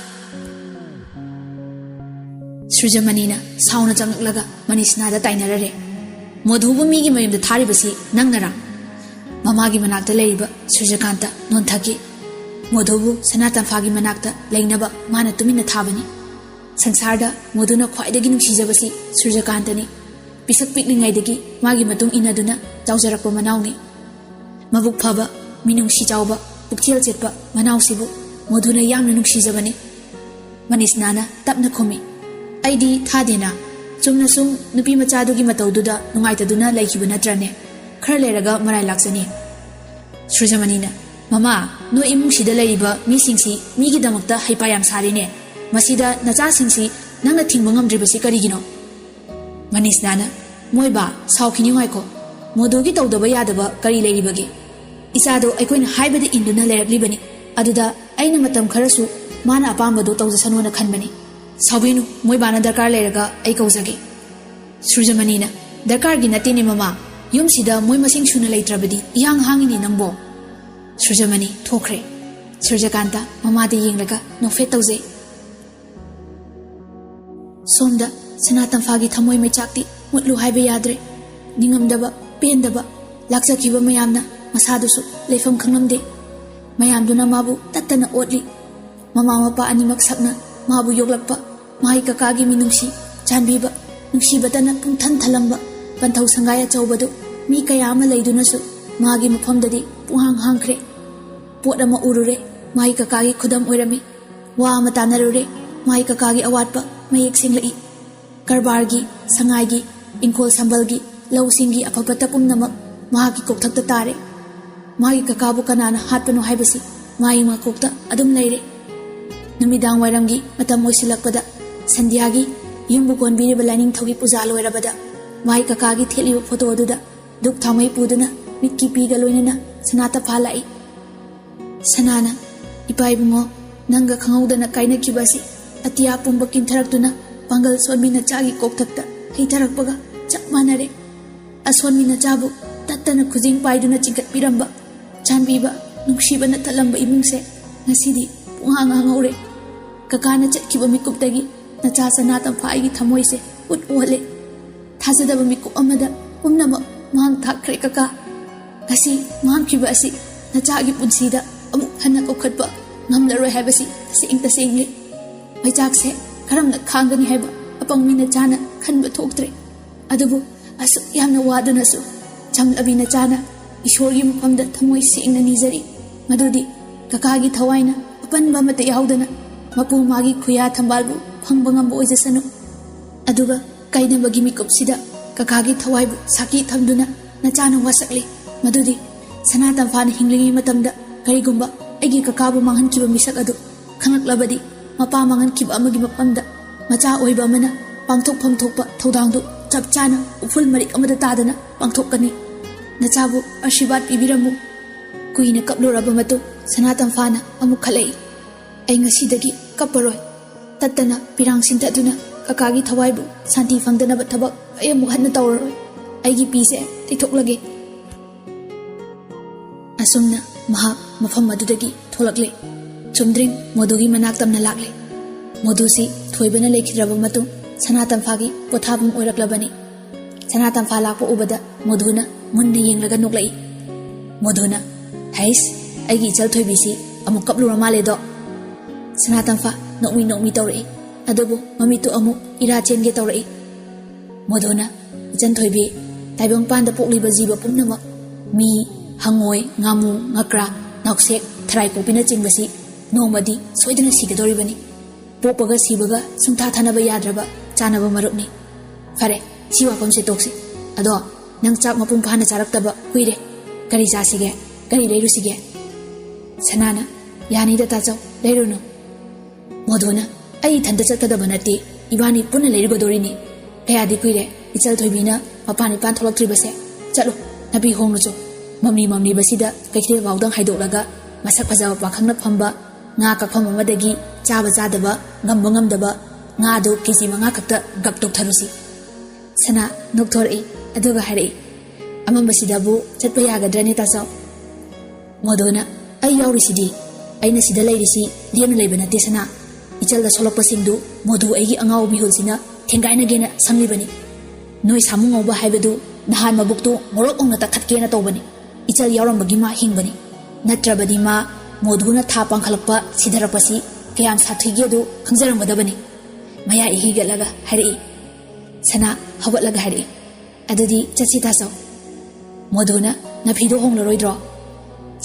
ꯁꯨꯔꯖꯃꯅꯤꯅ ꯁꯥꯎꯅ ꯆꯪꯂꯛꯂꯒ ꯃꯅꯤꯁꯅꯥꯗ ꯇꯥꯏꯅꯔꯔꯦ꯫ "ꯃꯣꯙꯨꯕꯨ ꯃꯤꯒꯤ ꯃꯌꯨꯝꯗ ꯊꯥꯔꯤꯕꯁꯤ ꯅꯪꯅꯔꯥ?" ꯃꯃꯥꯒꯤ ꯃꯅꯥꯛꯇ ꯂꯩꯔꯤꯕ ꯁꯨꯔꯖꯀꯥꯟꯇ ꯅꯣꯟꯊꯈꯤ꯫ ꯃꯣꯙꯨꯕꯨ ꯁꯅꯥ ꯇꯝꯐꯥꯒꯤ ꯃꯅꯥꯛꯇ ꯂꯩꯅꯕ ꯃꯥꯅ ꯇꯨꯃꯤꯟꯅ ꯊꯥꯕꯅꯤ꯫ ꯁꯪꯁꯥꯔꯗ ꯃꯣꯙꯨꯅ ꯈ꯭ꯋꯥꯏꯗꯒꯤ ꯅꯨꯡꯁꯤꯖꯕꯁꯤ ꯁꯨꯔꯖꯀꯥꯟꯇꯅꯤ꯫ ꯄꯤꯁꯛ ꯄꯤꯛꯂꯤꯉꯩꯗꯒꯤ ꯃꯥꯒꯤ ꯃꯇꯨꯡ ꯏꯟꯅꯗꯨꯅ ꯆꯥꯎꯖꯔꯛꯄ ꯃꯅꯥꯎꯅꯤ꯫ ꯃꯕꯨꯛ ꯐꯕ, ꯃꯤꯅꯨꯡꯁꯤ ꯆꯥꯎꯕ, ꯄꯨꯛꯆꯦꯜ ꯆꯦꯠꯄ ꯃꯅꯥꯎꯁꯤꯕꯨ ꯃꯣꯙꯨꯅ ꯌꯥꯝꯅ ꯅꯨꯡꯁꯤꯖꯕꯅꯤ꯫ ꯃꯅꯤꯁꯅꯥꯅ ꯇꯞꯅ ꯈꯨꯝꯃꯤ, "ꯑꯩꯗꯤ ꯊꯥꯗꯦꯅ꯫ ꯆꯨꯝꯅ ꯁꯨꯝ ꯅꯨꯄꯤ ꯃꯆꯥꯗꯨꯒꯤ ꯃꯇꯧꯗꯨꯗ ꯅꯨꯡꯉꯥꯏꯇꯗꯨꯅ ꯂꯩꯈꯤꯕ ꯅꯠꯇ꯭ꯔꯅꯦ? ꯈꯔ ꯂꯩꯔꯒ ꯃꯔꯥꯏ ꯂꯥꯛꯆꯅꯤ꯫" ꯁꯨꯔꯖꯃꯅꯤꯅ, "ꯃꯃꯥ, ꯅꯣꯏ ꯏꯃꯨꯡꯁꯤꯗ ꯂꯩꯔꯤꯕ ꯃꯤꯁꯤꯡꯁꯤ ꯃꯤꯒꯤꯗꯃꯛꯇ ꯍꯩꯄꯥ ꯌꯥꯝ ꯁꯥꯔꯤꯅꯦ꯫ ꯃꯁꯤꯗ ꯅꯆꯥꯁꯤꯡꯁꯤ ꯅꯪꯅ ꯊꯤꯡꯕ ꯉꯝꯗ꯭ꯔꯤꯕꯁꯤ ꯀꯔꯤꯒꯤꯅꯣ?" ꯃꯅꯤꯁꯅꯥꯅ, "ꯃꯣꯏ ꯕꯥ, ꯁꯥꯎꯈꯤꯅꯤ ꯉꯥꯏꯈꯣ꯫ ꯃꯣꯙꯨꯒꯤ ꯇꯧꯗꯕ ꯌꯥꯗꯕ ꯀꯔꯤ ꯂꯩꯔꯤꯕꯒꯦ? ꯏꯆꯥꯗꯣ ꯑꯩꯈꯣꯏꯅ ꯍꯥꯏꯕꯗ ꯏꯟꯗꯨꯅ ꯂꯩꯔꯛꯂꯤꯕꯅꯤ꯫ ꯑꯗꯨꯗ ꯑꯩꯅ ꯃꯇꯝ ꯈꯔꯁꯨ ꯃꯥꯅ ꯑꯄꯥꯝꯕꯗꯣ ꯇꯧꯖꯁꯅꯨꯅ ꯈꯟꯕꯅꯤ꯫ ꯁꯥꯎꯕꯤꯅꯨ, ꯃꯣꯏ ꯕꯥꯅ ꯗꯔꯀꯥꯔ ꯂꯩꯔꯒ ꯑꯩ ꯀꯧꯖꯒꯦ꯫ ꯁꯨꯔꯖꯃꯅꯤꯅ, "ꯗꯔꯀꯥꯔꯒꯤ ꯅꯠꯇꯦꯅꯦ ꯃꯃꯥ, ꯌꯨꯝꯁꯤꯗ ꯃꯣꯏ ꯃꯁꯤꯡ ꯁꯨꯅ ꯂꯩꯇ꯭ꯔꯕꯗꯤ ꯏꯍꯥꯡ ꯍꯥꯡꯉꯤꯅꯦ ꯅꯪꯕꯣ"꯫ ꯁꯨꯔꯖꯃꯅꯤ ꯊꯣꯛꯈ꯭ꯔꯦ꯫ ꯁꯨꯔꯖꯀꯥꯟꯇ ꯃꯃꯥꯗ ꯌꯦꯡꯂꯒ ꯅꯣꯛꯐꯦꯠ ꯇꯧꯖꯩ꯫ ꯁꯣꯝꯗ ꯁꯅꯥ ꯇꯝꯐꯥꯒꯤ ꯊꯃꯣꯏ ꯃꯩꯆꯥꯛꯇꯤ ꯃꯨꯠꯂꯨ ꯍꯥꯏꯕ ꯌꯥꯗ꯭ꯔꯦ꯫ ꯅꯤꯡꯉꯝꯗꯕ, ꯄꯦꯟꯗꯕ, ꯂꯥꯛꯆꯈꯤꯕ ꯃꯌꯥꯝꯅ ꯃꯁꯥꯗꯨꯁꯨ ꯂꯩꯐꯝ ꯈꯪꯂꯝꯗꯦ꯫ ꯃꯌꯥꯝꯗꯨꯅ ꯃꯥꯕꯨ ꯇꯠꯇꯅ ꯑꯣꯠꯂꯤ꯫ ꯃꯃꯥ ꯃꯄꯥ ꯑꯅꯤꯃꯛ ꯁꯛꯅ ꯃꯥꯕꯨ ꯌꯣꯛꯂꯛꯄ, ꯃꯥꯒꯤ ꯀꯀꯥꯒꯤ ꯃꯤꯅꯨꯡꯁꯤ, ꯆꯥꯟꯕꯤꯕ, ꯅꯨꯡꯁꯤꯕꯇꯅ ꯄꯨꯡꯊꯟ ꯊꯜꯂꯝꯕ ꯄꯟꯊꯧ ꯁꯪꯒꯥꯏ ꯑꯆꯧꯕꯗꯨ ꯃꯤ ꯀꯌꯥ ꯑꯃ ꯂꯩꯗꯨꯅꯁꯨ ꯃꯥꯒꯤ ꯃꯐꯝꯗꯗꯤ ꯄꯨꯡꯍꯥꯡ ꯍꯥꯡꯈ꯭ꯔꯦ꯫ ꯄꯣꯠ ꯑꯃ ꯎꯔꯨꯔꯦ, ꯃꯥꯒꯤ ꯀꯀꯥꯒꯤ ꯈꯨꯗꯝ ꯑꯣꯏꯔꯝꯃꯤ꯫ ꯋꯥ ꯑꯃ ꯇꯥꯟꯅꯔꯨꯔꯦ, ꯃꯥꯒꯤ ꯀꯀꯥꯒꯤ ꯑꯋꯥꯠꯄ ꯃꯌꯦꯛ ꯁꯦꯡꯂꯛꯏ꯫ ꯀꯔꯕꯥꯔꯒꯤ, ꯁꯉꯥꯏꯒꯤ, ꯏꯪꯈꯣꯜ ꯁꯝꯕꯜꯒꯤ, ꯂꯧꯁꯤꯡꯒꯤ ꯑꯐ ꯐꯠꯇ ꯄꯨꯝꯅꯃꯛ ꯃꯍꯥꯛꯀꯤ ꯀꯣꯛꯊꯛꯇ ꯇꯥꯔꯦ꯫ ꯃꯥꯒꯤ ꯀꯀꯥꯕꯨ ꯀꯅꯥꯅ ꯍꯥꯠꯄꯅꯣ ꯍꯥꯏꯕꯁꯤ ꯃꯥꯒꯤ ꯃꯀꯣꯛꯇ ꯑꯗꯨꯝ ꯂꯩꯔꯦ꯫ ꯅꯨꯃꯤꯗꯥꯡ ꯋꯥꯏꯔꯝꯒꯤ ꯃꯇꯝ ꯑꯣꯏꯁꯤꯜꯂꯛꯄꯗ ꯁꯟꯙ꯭ꯌꯥꯒꯤ ꯌꯨꯝꯕꯨ ꯀꯣꯟꯕꯤꯔꯤꯕ ꯂꯥꯏꯅꯤꯡꯊꯧꯒꯤ ꯄꯨꯖꯥ ꯂꯣꯏꯔꯕꯗ ꯃꯥꯒꯤ ꯀꯀꯥꯒꯤ ꯊꯦꯠꯂꯤꯕ ꯐꯣꯇꯣ ꯑꯗꯨꯗ ꯙꯨꯞ ꯊꯥꯎꯃꯩ ꯄꯨꯗꯨꯅ ꯃꯤꯠꯀꯤ ꯄꯤꯒ ꯂꯣꯏꯅꯅ ꯁꯅꯥ ꯇꯝꯐꯥ ꯂꯥꯛꯏ꯫ ꯁꯅꯥꯅ, "ꯏꯄꯥ ꯏꯕꯨꯡꯉꯣ, ꯅꯪꯒ ꯈꯪꯍꯧꯗꯅ ꯀꯥꯏꯅꯈꯤꯕ ꯑꯁꯤ ꯑꯇꯤꯌꯥ ꯄꯨꯝꯕ ꯀꯤꯟꯊꯔꯛꯇꯨꯅ ꯄꯥꯡꯒꯜ ꯁꯣꯟꯕꯤ ꯅꯆꯥꯒꯤ ꯀꯣꯛꯊꯛꯇ ꯍꯩꯊꯔꯛꯄꯒ ꯆꯞ ꯃꯥꯟꯅꯔꯦ꯫ ꯑꯁꯣꯟꯕꯤ ꯅꯆꯥꯕꯨ ꯇꯠꯇꯅ ꯈꯨꯖꯤꯡ ꯄꯥꯏꯗꯨꯅ ꯆꯤꯡꯈꯠꯄꯤꯔꯝꯕ, ꯆꯥꯟꯕꯤꯕ, ꯅꯨꯡꯁꯤꯕꯅ ꯊꯜꯂꯝꯕ ꯏꯃꯨꯡꯁꯦ ꯉꯁꯤꯗꯤ ꯄꯨꯡꯍꯥꯡ ꯍꯥꯡꯍꯧꯔꯦ꯫ ꯀꯀꯥꯅ ꯆꯠꯈꯤꯕ ꯃꯤꯀꯨꯞꯇꯒꯤ ꯅꯆꯥ ꯁꯅꯥ ꯇꯝꯐꯥ ꯑꯩꯒꯤ ꯊꯃꯣꯏꯁꯦ ꯎꯠ ꯎꯍꯜꯂꯦ꯫ ꯊꯥꯖꯗꯕ ꯃꯤꯀꯨꯞ ꯑꯃꯗ ꯄꯨꯝꯅꯃꯛ ꯃꯥꯡ ꯊꯥꯛꯈ꯭ꯔꯦ ꯀꯀꯥ꯫ ꯉꯁꯤ ꯃꯥꯡꯈꯤꯕ ꯑꯁꯤ ꯅꯆꯥꯒꯤ ꯄꯨꯟꯁꯤꯗ ꯑꯃꯨꯛ ꯍꯟꯅ ꯀꯧꯈꯠꯄ ꯉꯝꯂꯔꯣꯏ ꯍꯥꯏꯕꯁꯤ ꯇꯁꯦꯡ ꯇꯁꯦꯡꯂꯦ꯫ ꯃꯩꯆꯥꯛꯁꯦ ꯀꯔꯝꯅ ꯈꯥꯡꯒꯅꯤ ꯍꯥꯏꯕ ꯑꯄꯪꯕꯤ ꯅꯆꯥꯅ ꯈꯟꯕ ꯊꯣꯛꯇ꯭ꯔꯦ꯫ ꯑꯗꯨꯕꯨ ꯑꯁꯨꯛ ꯌꯥꯝꯅ ꯋꯥꯗꯨꯅꯁꯨ ꯆꯝꯂꯕꯤ ꯅꯆꯥꯅ ꯏꯁꯣꯔꯒꯤ ꯃꯐꯝꯗ ꯊꯃꯣꯏ ꯁꯦꯡꯅ ꯅꯤꯖꯔꯤ, ꯃꯗꯨꯗꯤ ꯀꯀꯥꯒꯤ ꯊꯋꯥꯏꯅ ꯑꯄꯟꯕ ꯑꯃꯠꯇ ꯌꯥꯎꯗꯅ ꯃꯄꯨ ꯃꯥꯒꯤ ꯈꯨꯌꯥ ꯊꯝꯕꯥꯜꯕꯨ ꯐꯪꯕ ꯉꯝꯕ ꯑꯣꯏꯖꯁꯅꯨ꯫ ꯑꯗꯨꯒ ꯀꯥꯏꯅꯕꯒꯤ ꯃꯤꯀꯨꯞꯁꯤꯗ ꯀꯀꯥꯒꯤ ꯊꯋꯥꯏꯕꯨ ꯁꯥꯈꯤ ꯊꯝꯗꯨꯅ ꯅꯆꯥꯅ ꯋꯥꯁꯛꯂꯤ, ꯃꯗꯨꯗꯤ ꯁꯅꯥ ꯇꯝꯐꯥꯅ ꯍꯤꯡꯂꯤꯉꯩ ꯃꯇꯝꯗ ꯀꯔꯤꯒꯨꯝꯕ ꯑꯩꯒꯤ ꯀꯀꯥꯕꯨ ꯃꯥꯡꯍꯟꯈꯤꯕ ꯃꯤꯁꯛ ꯑꯗꯨ ꯈꯪꯂꯛꯂꯕꯗꯤ, ꯃꯄꯥ ꯃꯥꯡꯍꯟꯈꯤꯕ ꯑꯃꯒꯤ ꯃꯐꯝꯗ ꯃꯆꯥ ꯑꯣꯏꯕ ꯑꯃꯅ ꯄꯥꯡꯊꯣꯛꯐꯝ ꯊꯣꯛꯄ ꯊꯧꯗꯥꯡꯗꯨ ꯆꯞ ꯆꯥꯅ ꯎꯐꯨꯜ ꯃꯔꯤꯛ ꯑꯃꯗ ꯇꯥꯗꯅ ꯄꯥꯡꯊꯣꯛꯀꯅꯤ꯫ ꯅꯆꯥꯕꯨ ꯑꯥꯁꯤꯔꯕꯥꯗ ꯄꯤꯕꯤꯔꯝꯃꯨ꯫ ꯀꯨꯏꯅ ꯀꯞꯂꯨꯔꯕ ꯃꯇꯨꯡ ꯁꯅꯥ ꯇꯝꯐꯥꯅ ꯑꯃꯨꯛ ꯈꯜꯂꯛꯏ꯫ ꯑꯩ ꯉꯁꯤꯗꯒꯤ ꯀꯞꯄꯔꯣꯏ꯫ ꯇꯠꯇꯅ ꯄꯤꯔꯥꯡ ꯁꯤꯟꯊꯗꯨꯅ ꯀꯀꯥꯒꯤ ꯊꯋꯥꯏꯕꯨ ꯁꯥꯟꯇꯤ ꯐꯪꯗꯅꯕ ꯊꯕꯛ ꯑꯩ ꯑꯃꯨꯛ ꯍꯟꯅ ꯇꯧꯔꯔꯣꯏ꯫ ꯑꯩꯒꯤ ꯄꯤꯁꯦ ꯇꯩꯊꯣꯛꯂꯒꯦ꯫ ꯑꯁꯨꯝꯅ ꯃꯍꯥꯛ ꯃꯐꯝ ꯑꯗꯨꯗꯒꯤ ꯊꯣꯛꯂꯛꯂꯦ꯫ ꯆꯨꯝꯗ꯭ꯔꯤꯡ ꯃꯣꯗꯨꯒꯤ ꯃꯅꯥꯛ ꯇꯝꯅ ꯂꯥꯛꯂꯦ꯫ ꯃꯣꯗꯨꯁꯤ ꯊꯣꯏꯕꯅ ꯂꯩꯈꯤꯗ꯭ꯔꯕ ꯃꯇꯨꯡ ꯁꯅꯥ ꯇꯝꯐꯥꯒꯤ ꯄꯣꯊꯥꯐꯝ ꯑꯣꯏꯔꯛꯂꯕꯅꯤ꯫ ꯁꯅꯥ ꯇꯝꯐꯥ ꯂꯥꯛꯄ ꯎꯕꯗ ꯃꯣꯗꯨꯅ ꯃꯨꯟꯅ ꯌꯦꯡꯂꯒ ꯅꯣꯛꯂꯛꯏ꯫ ꯃꯣꯗꯨꯅ, "ꯍꯩꯁ, ꯑꯩꯒꯤ ꯏꯆꯜ ꯊꯣꯏꯕꯤꯁꯤ ꯑꯃꯨꯛ ꯀꯞꯂꯨꯔ ꯃꯥꯜꯂꯦꯗꯣ"꯫ ꯁꯅꯥ ꯇꯝꯐꯥ ꯅꯣꯛꯃꯤ ꯅꯣꯛꯃꯤ ꯇꯧꯔꯛꯏ꯫ ꯑꯗꯨꯕꯨ ꯃꯃꯤꯠꯇꯨ ꯑꯃꯨꯛ ꯏꯔꯥ ꯆꯦꯟꯒꯦ ꯇꯧꯔꯛꯏ꯫ ꯃꯣꯗꯨꯅ, "ꯏꯆꯟ ꯊꯣꯏꯕꯤ, ꯇꯥꯏꯕꯪꯄꯥꯟꯗ ꯄꯣꯛꯂꯤꯕ ꯖꯤꯕ ꯄꯨꯝꯅꯃꯛ, ꯃꯤ, ꯍꯪꯉꯣꯏ, ꯉꯥꯃꯨ, ꯉꯀ꯭ꯔꯥ, ꯅꯥꯎꯁꯦꯛ, ꯊꯔꯥꯏ ꯀꯣꯛꯄꯤꯅꯆꯤꯡꯕꯁꯤ ꯅꯣꯡꯃꯗꯤ ꯁꯣꯏꯗꯅ ꯁꯤꯒꯗꯧꯔꯤꯕꯅꯤ꯫ ꯄꯣꯛꯄꯒ ꯁꯤꯕꯒ ꯁꯨꯡꯊꯥ ꯊꯥꯅꯕ ꯌꯥꯗ꯭ꯔꯕ ꯆꯥꯅꯕ ꯃꯔꯨꯞꯅꯤ꯫ ꯐꯔꯦ, ꯁꯤ ꯋꯥꯐꯝꯁꯦ ꯇꯣꯛꯁꯤ꯫ ꯑꯗꯣ ꯅꯪ ꯆꯥꯛ ꯃꯄꯨꯡ ꯐꯥꯅ ꯆꯥꯔꯛꯇꯕ ꯀꯨꯏꯔꯦ꯫ ꯀꯔꯤ ꯆꯥꯁꯤꯒꯦ? ꯀꯔꯤ ꯂꯩꯔꯨꯁꯤꯒꯦ?" ꯁꯅꯥꯅ, "ꯌꯥꯅꯤꯗ ꯇꯥꯆꯧ, ꯂꯩꯔꯨꯅꯨ"꯫ ꯃꯣꯗꯨꯅ, "ꯑꯩ ꯏꯊꯟꯇ ꯆꯠꯀꯗꯕ ꯅꯠꯇꯦ, ꯏꯕꯥꯅꯤ ꯄꯨꯟꯅ ꯂꯩꯔꯨꯒꯗꯣꯔꯤꯅꯤ꯫ ꯀꯌꯥꯗꯤ ꯀꯨꯏꯔꯦ ꯏꯆꯜ ꯊꯣꯏꯕꯤꯅ ꯃꯄꯥꯟ ꯏꯄꯥꯟ ꯊꯣꯛꯂꯛꯇ꯭ꯔꯤꯕꯁꯦ꯫ ꯆꯠꯂꯣ, ꯅꯥꯄꯤ ꯍꯣꯡꯂꯨꯆꯣ꯫ ꯃꯝꯂꯤ ꯃꯝꯂꯤꯕꯁꯤꯗ ꯀꯩꯊꯦꯜ ꯐꯥꯎꯗꯪ ꯍꯥꯏꯗꯣꯛꯂꯒ ꯃꯁꯛ ꯐꯖꯕ ꯄꯥꯈꯪꯅ ꯐꯝꯕ ꯉꯥ ꯀꯛꯐꯝ ꯑꯃꯗꯒꯤ ꯆꯥꯕ ꯆꯥꯗꯕ, ꯉꯝꯕ ꯉꯝꯗꯕ ꯉꯥꯗꯨ ꯀꯦ ꯖꯤ ꯃꯉꯥ ꯈꯛꯇ ꯒꯞ ꯇꯧꯊꯔꯨꯁꯤ"꯫ ꯁꯅꯥ ꯅꯣꯛꯊꯣꯔꯛꯏ, ꯑꯗꯨꯒ ꯍꯥꯏꯔꯛꯏ, "ꯑꯃꯝꯕꯁꯤꯗꯕꯨ ꯆꯠꯄ ꯌꯥꯒꯗ꯭ꯔꯅꯦ ꯇꯥꯆꯧ?" ꯃꯣꯗꯨꯅ, "ꯑꯩ ꯌꯥꯎꯔꯤꯁꯤꯗꯤ꯫ ꯑꯩꯅ ꯁꯤꯗ ꯂꯩꯔꯤꯁꯤ ꯂꯦꯝꯅ ꯂꯩꯕ ꯅꯠꯇꯦ ꯁꯅꯥ꯫ ꯏꯆꯜꯗ ꯁꯣꯛꯂꯛꯄꯁꯤꯡꯗꯨ ꯃꯣꯗꯨ ꯑꯩꯒꯤ ꯑꯉꯥꯎꯕ ꯃꯤꯍꯨꯜꯁꯤꯅ ꯊꯦꯡꯒꯥꯏꯅꯒꯦꯅ ꯁꯪꯂꯤꯕꯅꯤ꯫ ꯅꯣꯏ ꯁꯥꯃꯨ ꯉꯧꯕ ꯍꯥꯏꯕꯗꯨ ꯅꯍꯥꯟ ꯃꯕꯨꯛꯇꯨ ꯃꯣꯔꯣꯛ ꯑꯣꯡꯅ ꯇꯛꯈꯠꯀꯦꯅ ꯇꯧꯕꯅꯤ꯫ ꯏꯆꯜ ꯌꯥꯎꯔꯝꯕꯒꯤ ꯃꯥ ꯍꯤꯡꯕꯅꯤ꯫ ꯅꯠꯇ꯭ꯔꯕꯗꯤ ꯃꯥ ꯃꯣꯗꯨꯅ ꯊꯥ ꯄꯥꯡꯈꯠꯂꯛꯄ ꯁꯤꯊꯔꯛꯄꯁꯤ ꯀꯌꯥꯝ ꯁꯥꯊꯤꯒꯦ ꯑꯗꯨ ꯈꯪꯖꯔꯝꯒꯗꯕꯅꯤ"꯫ ꯃꯌꯥ ꯏꯍꯤꯒꯠꯂꯒ ꯍꯥꯏꯔꯛꯏ꯫ ꯁꯅꯥ ꯍꯧꯒꯠꯂꯒ ꯍꯥꯏꯔꯛꯏ, "ꯑꯗꯨꯗꯤ ꯆꯠꯁꯤ ꯇꯥꯆꯧ"꯫ ꯃꯣꯗꯨꯅ, "ꯅꯐꯤꯗꯣ ꯍꯣꯡꯂꯔꯣꯏꯗ꯭ꯔꯣ?"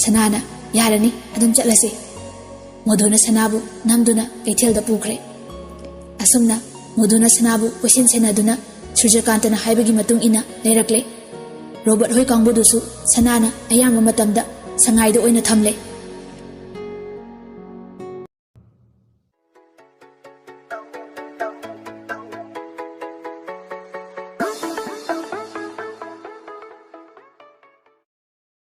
ꯁꯅꯥꯅ, "ꯌꯥꯔꯅꯤ, ꯑꯗꯨꯝ ꯆꯠꯂꯁꯤ"꯫ ꯃꯣꯗꯨꯅ ꯁꯅꯥꯕꯨ ꯅꯝꯗꯨꯅ ꯀꯩꯊꯦꯜꯗ ꯄꯨꯈ꯭ꯔꯦ꯫ ꯑꯁꯨꯝꯅ ꯃꯣꯗꯨꯅ ꯁꯅꯥꯕꯨ ꯀꯣꯏꯁꯦꯟ ꯁꯦꯟꯅꯗꯨꯅ ꯁꯨꯔꯖꯀꯥꯟꯇꯅ ꯍꯥꯏꯕꯒꯤ ꯃꯇꯨꯡ ꯏꯟꯅ ꯂꯩꯔꯛꯂꯦ꯫ ꯔꯣꯕꯔꯠ ꯍꯣꯏ ꯀꯥꯡꯕꯨꯗꯨꯁꯨ ꯁꯅꯥꯅ ꯑꯌꯥꯝꯕ ꯃꯇꯝꯗ ꯁꯉꯥꯏꯗ ꯑꯣꯏꯅ ꯊꯝꯂꯦ꯫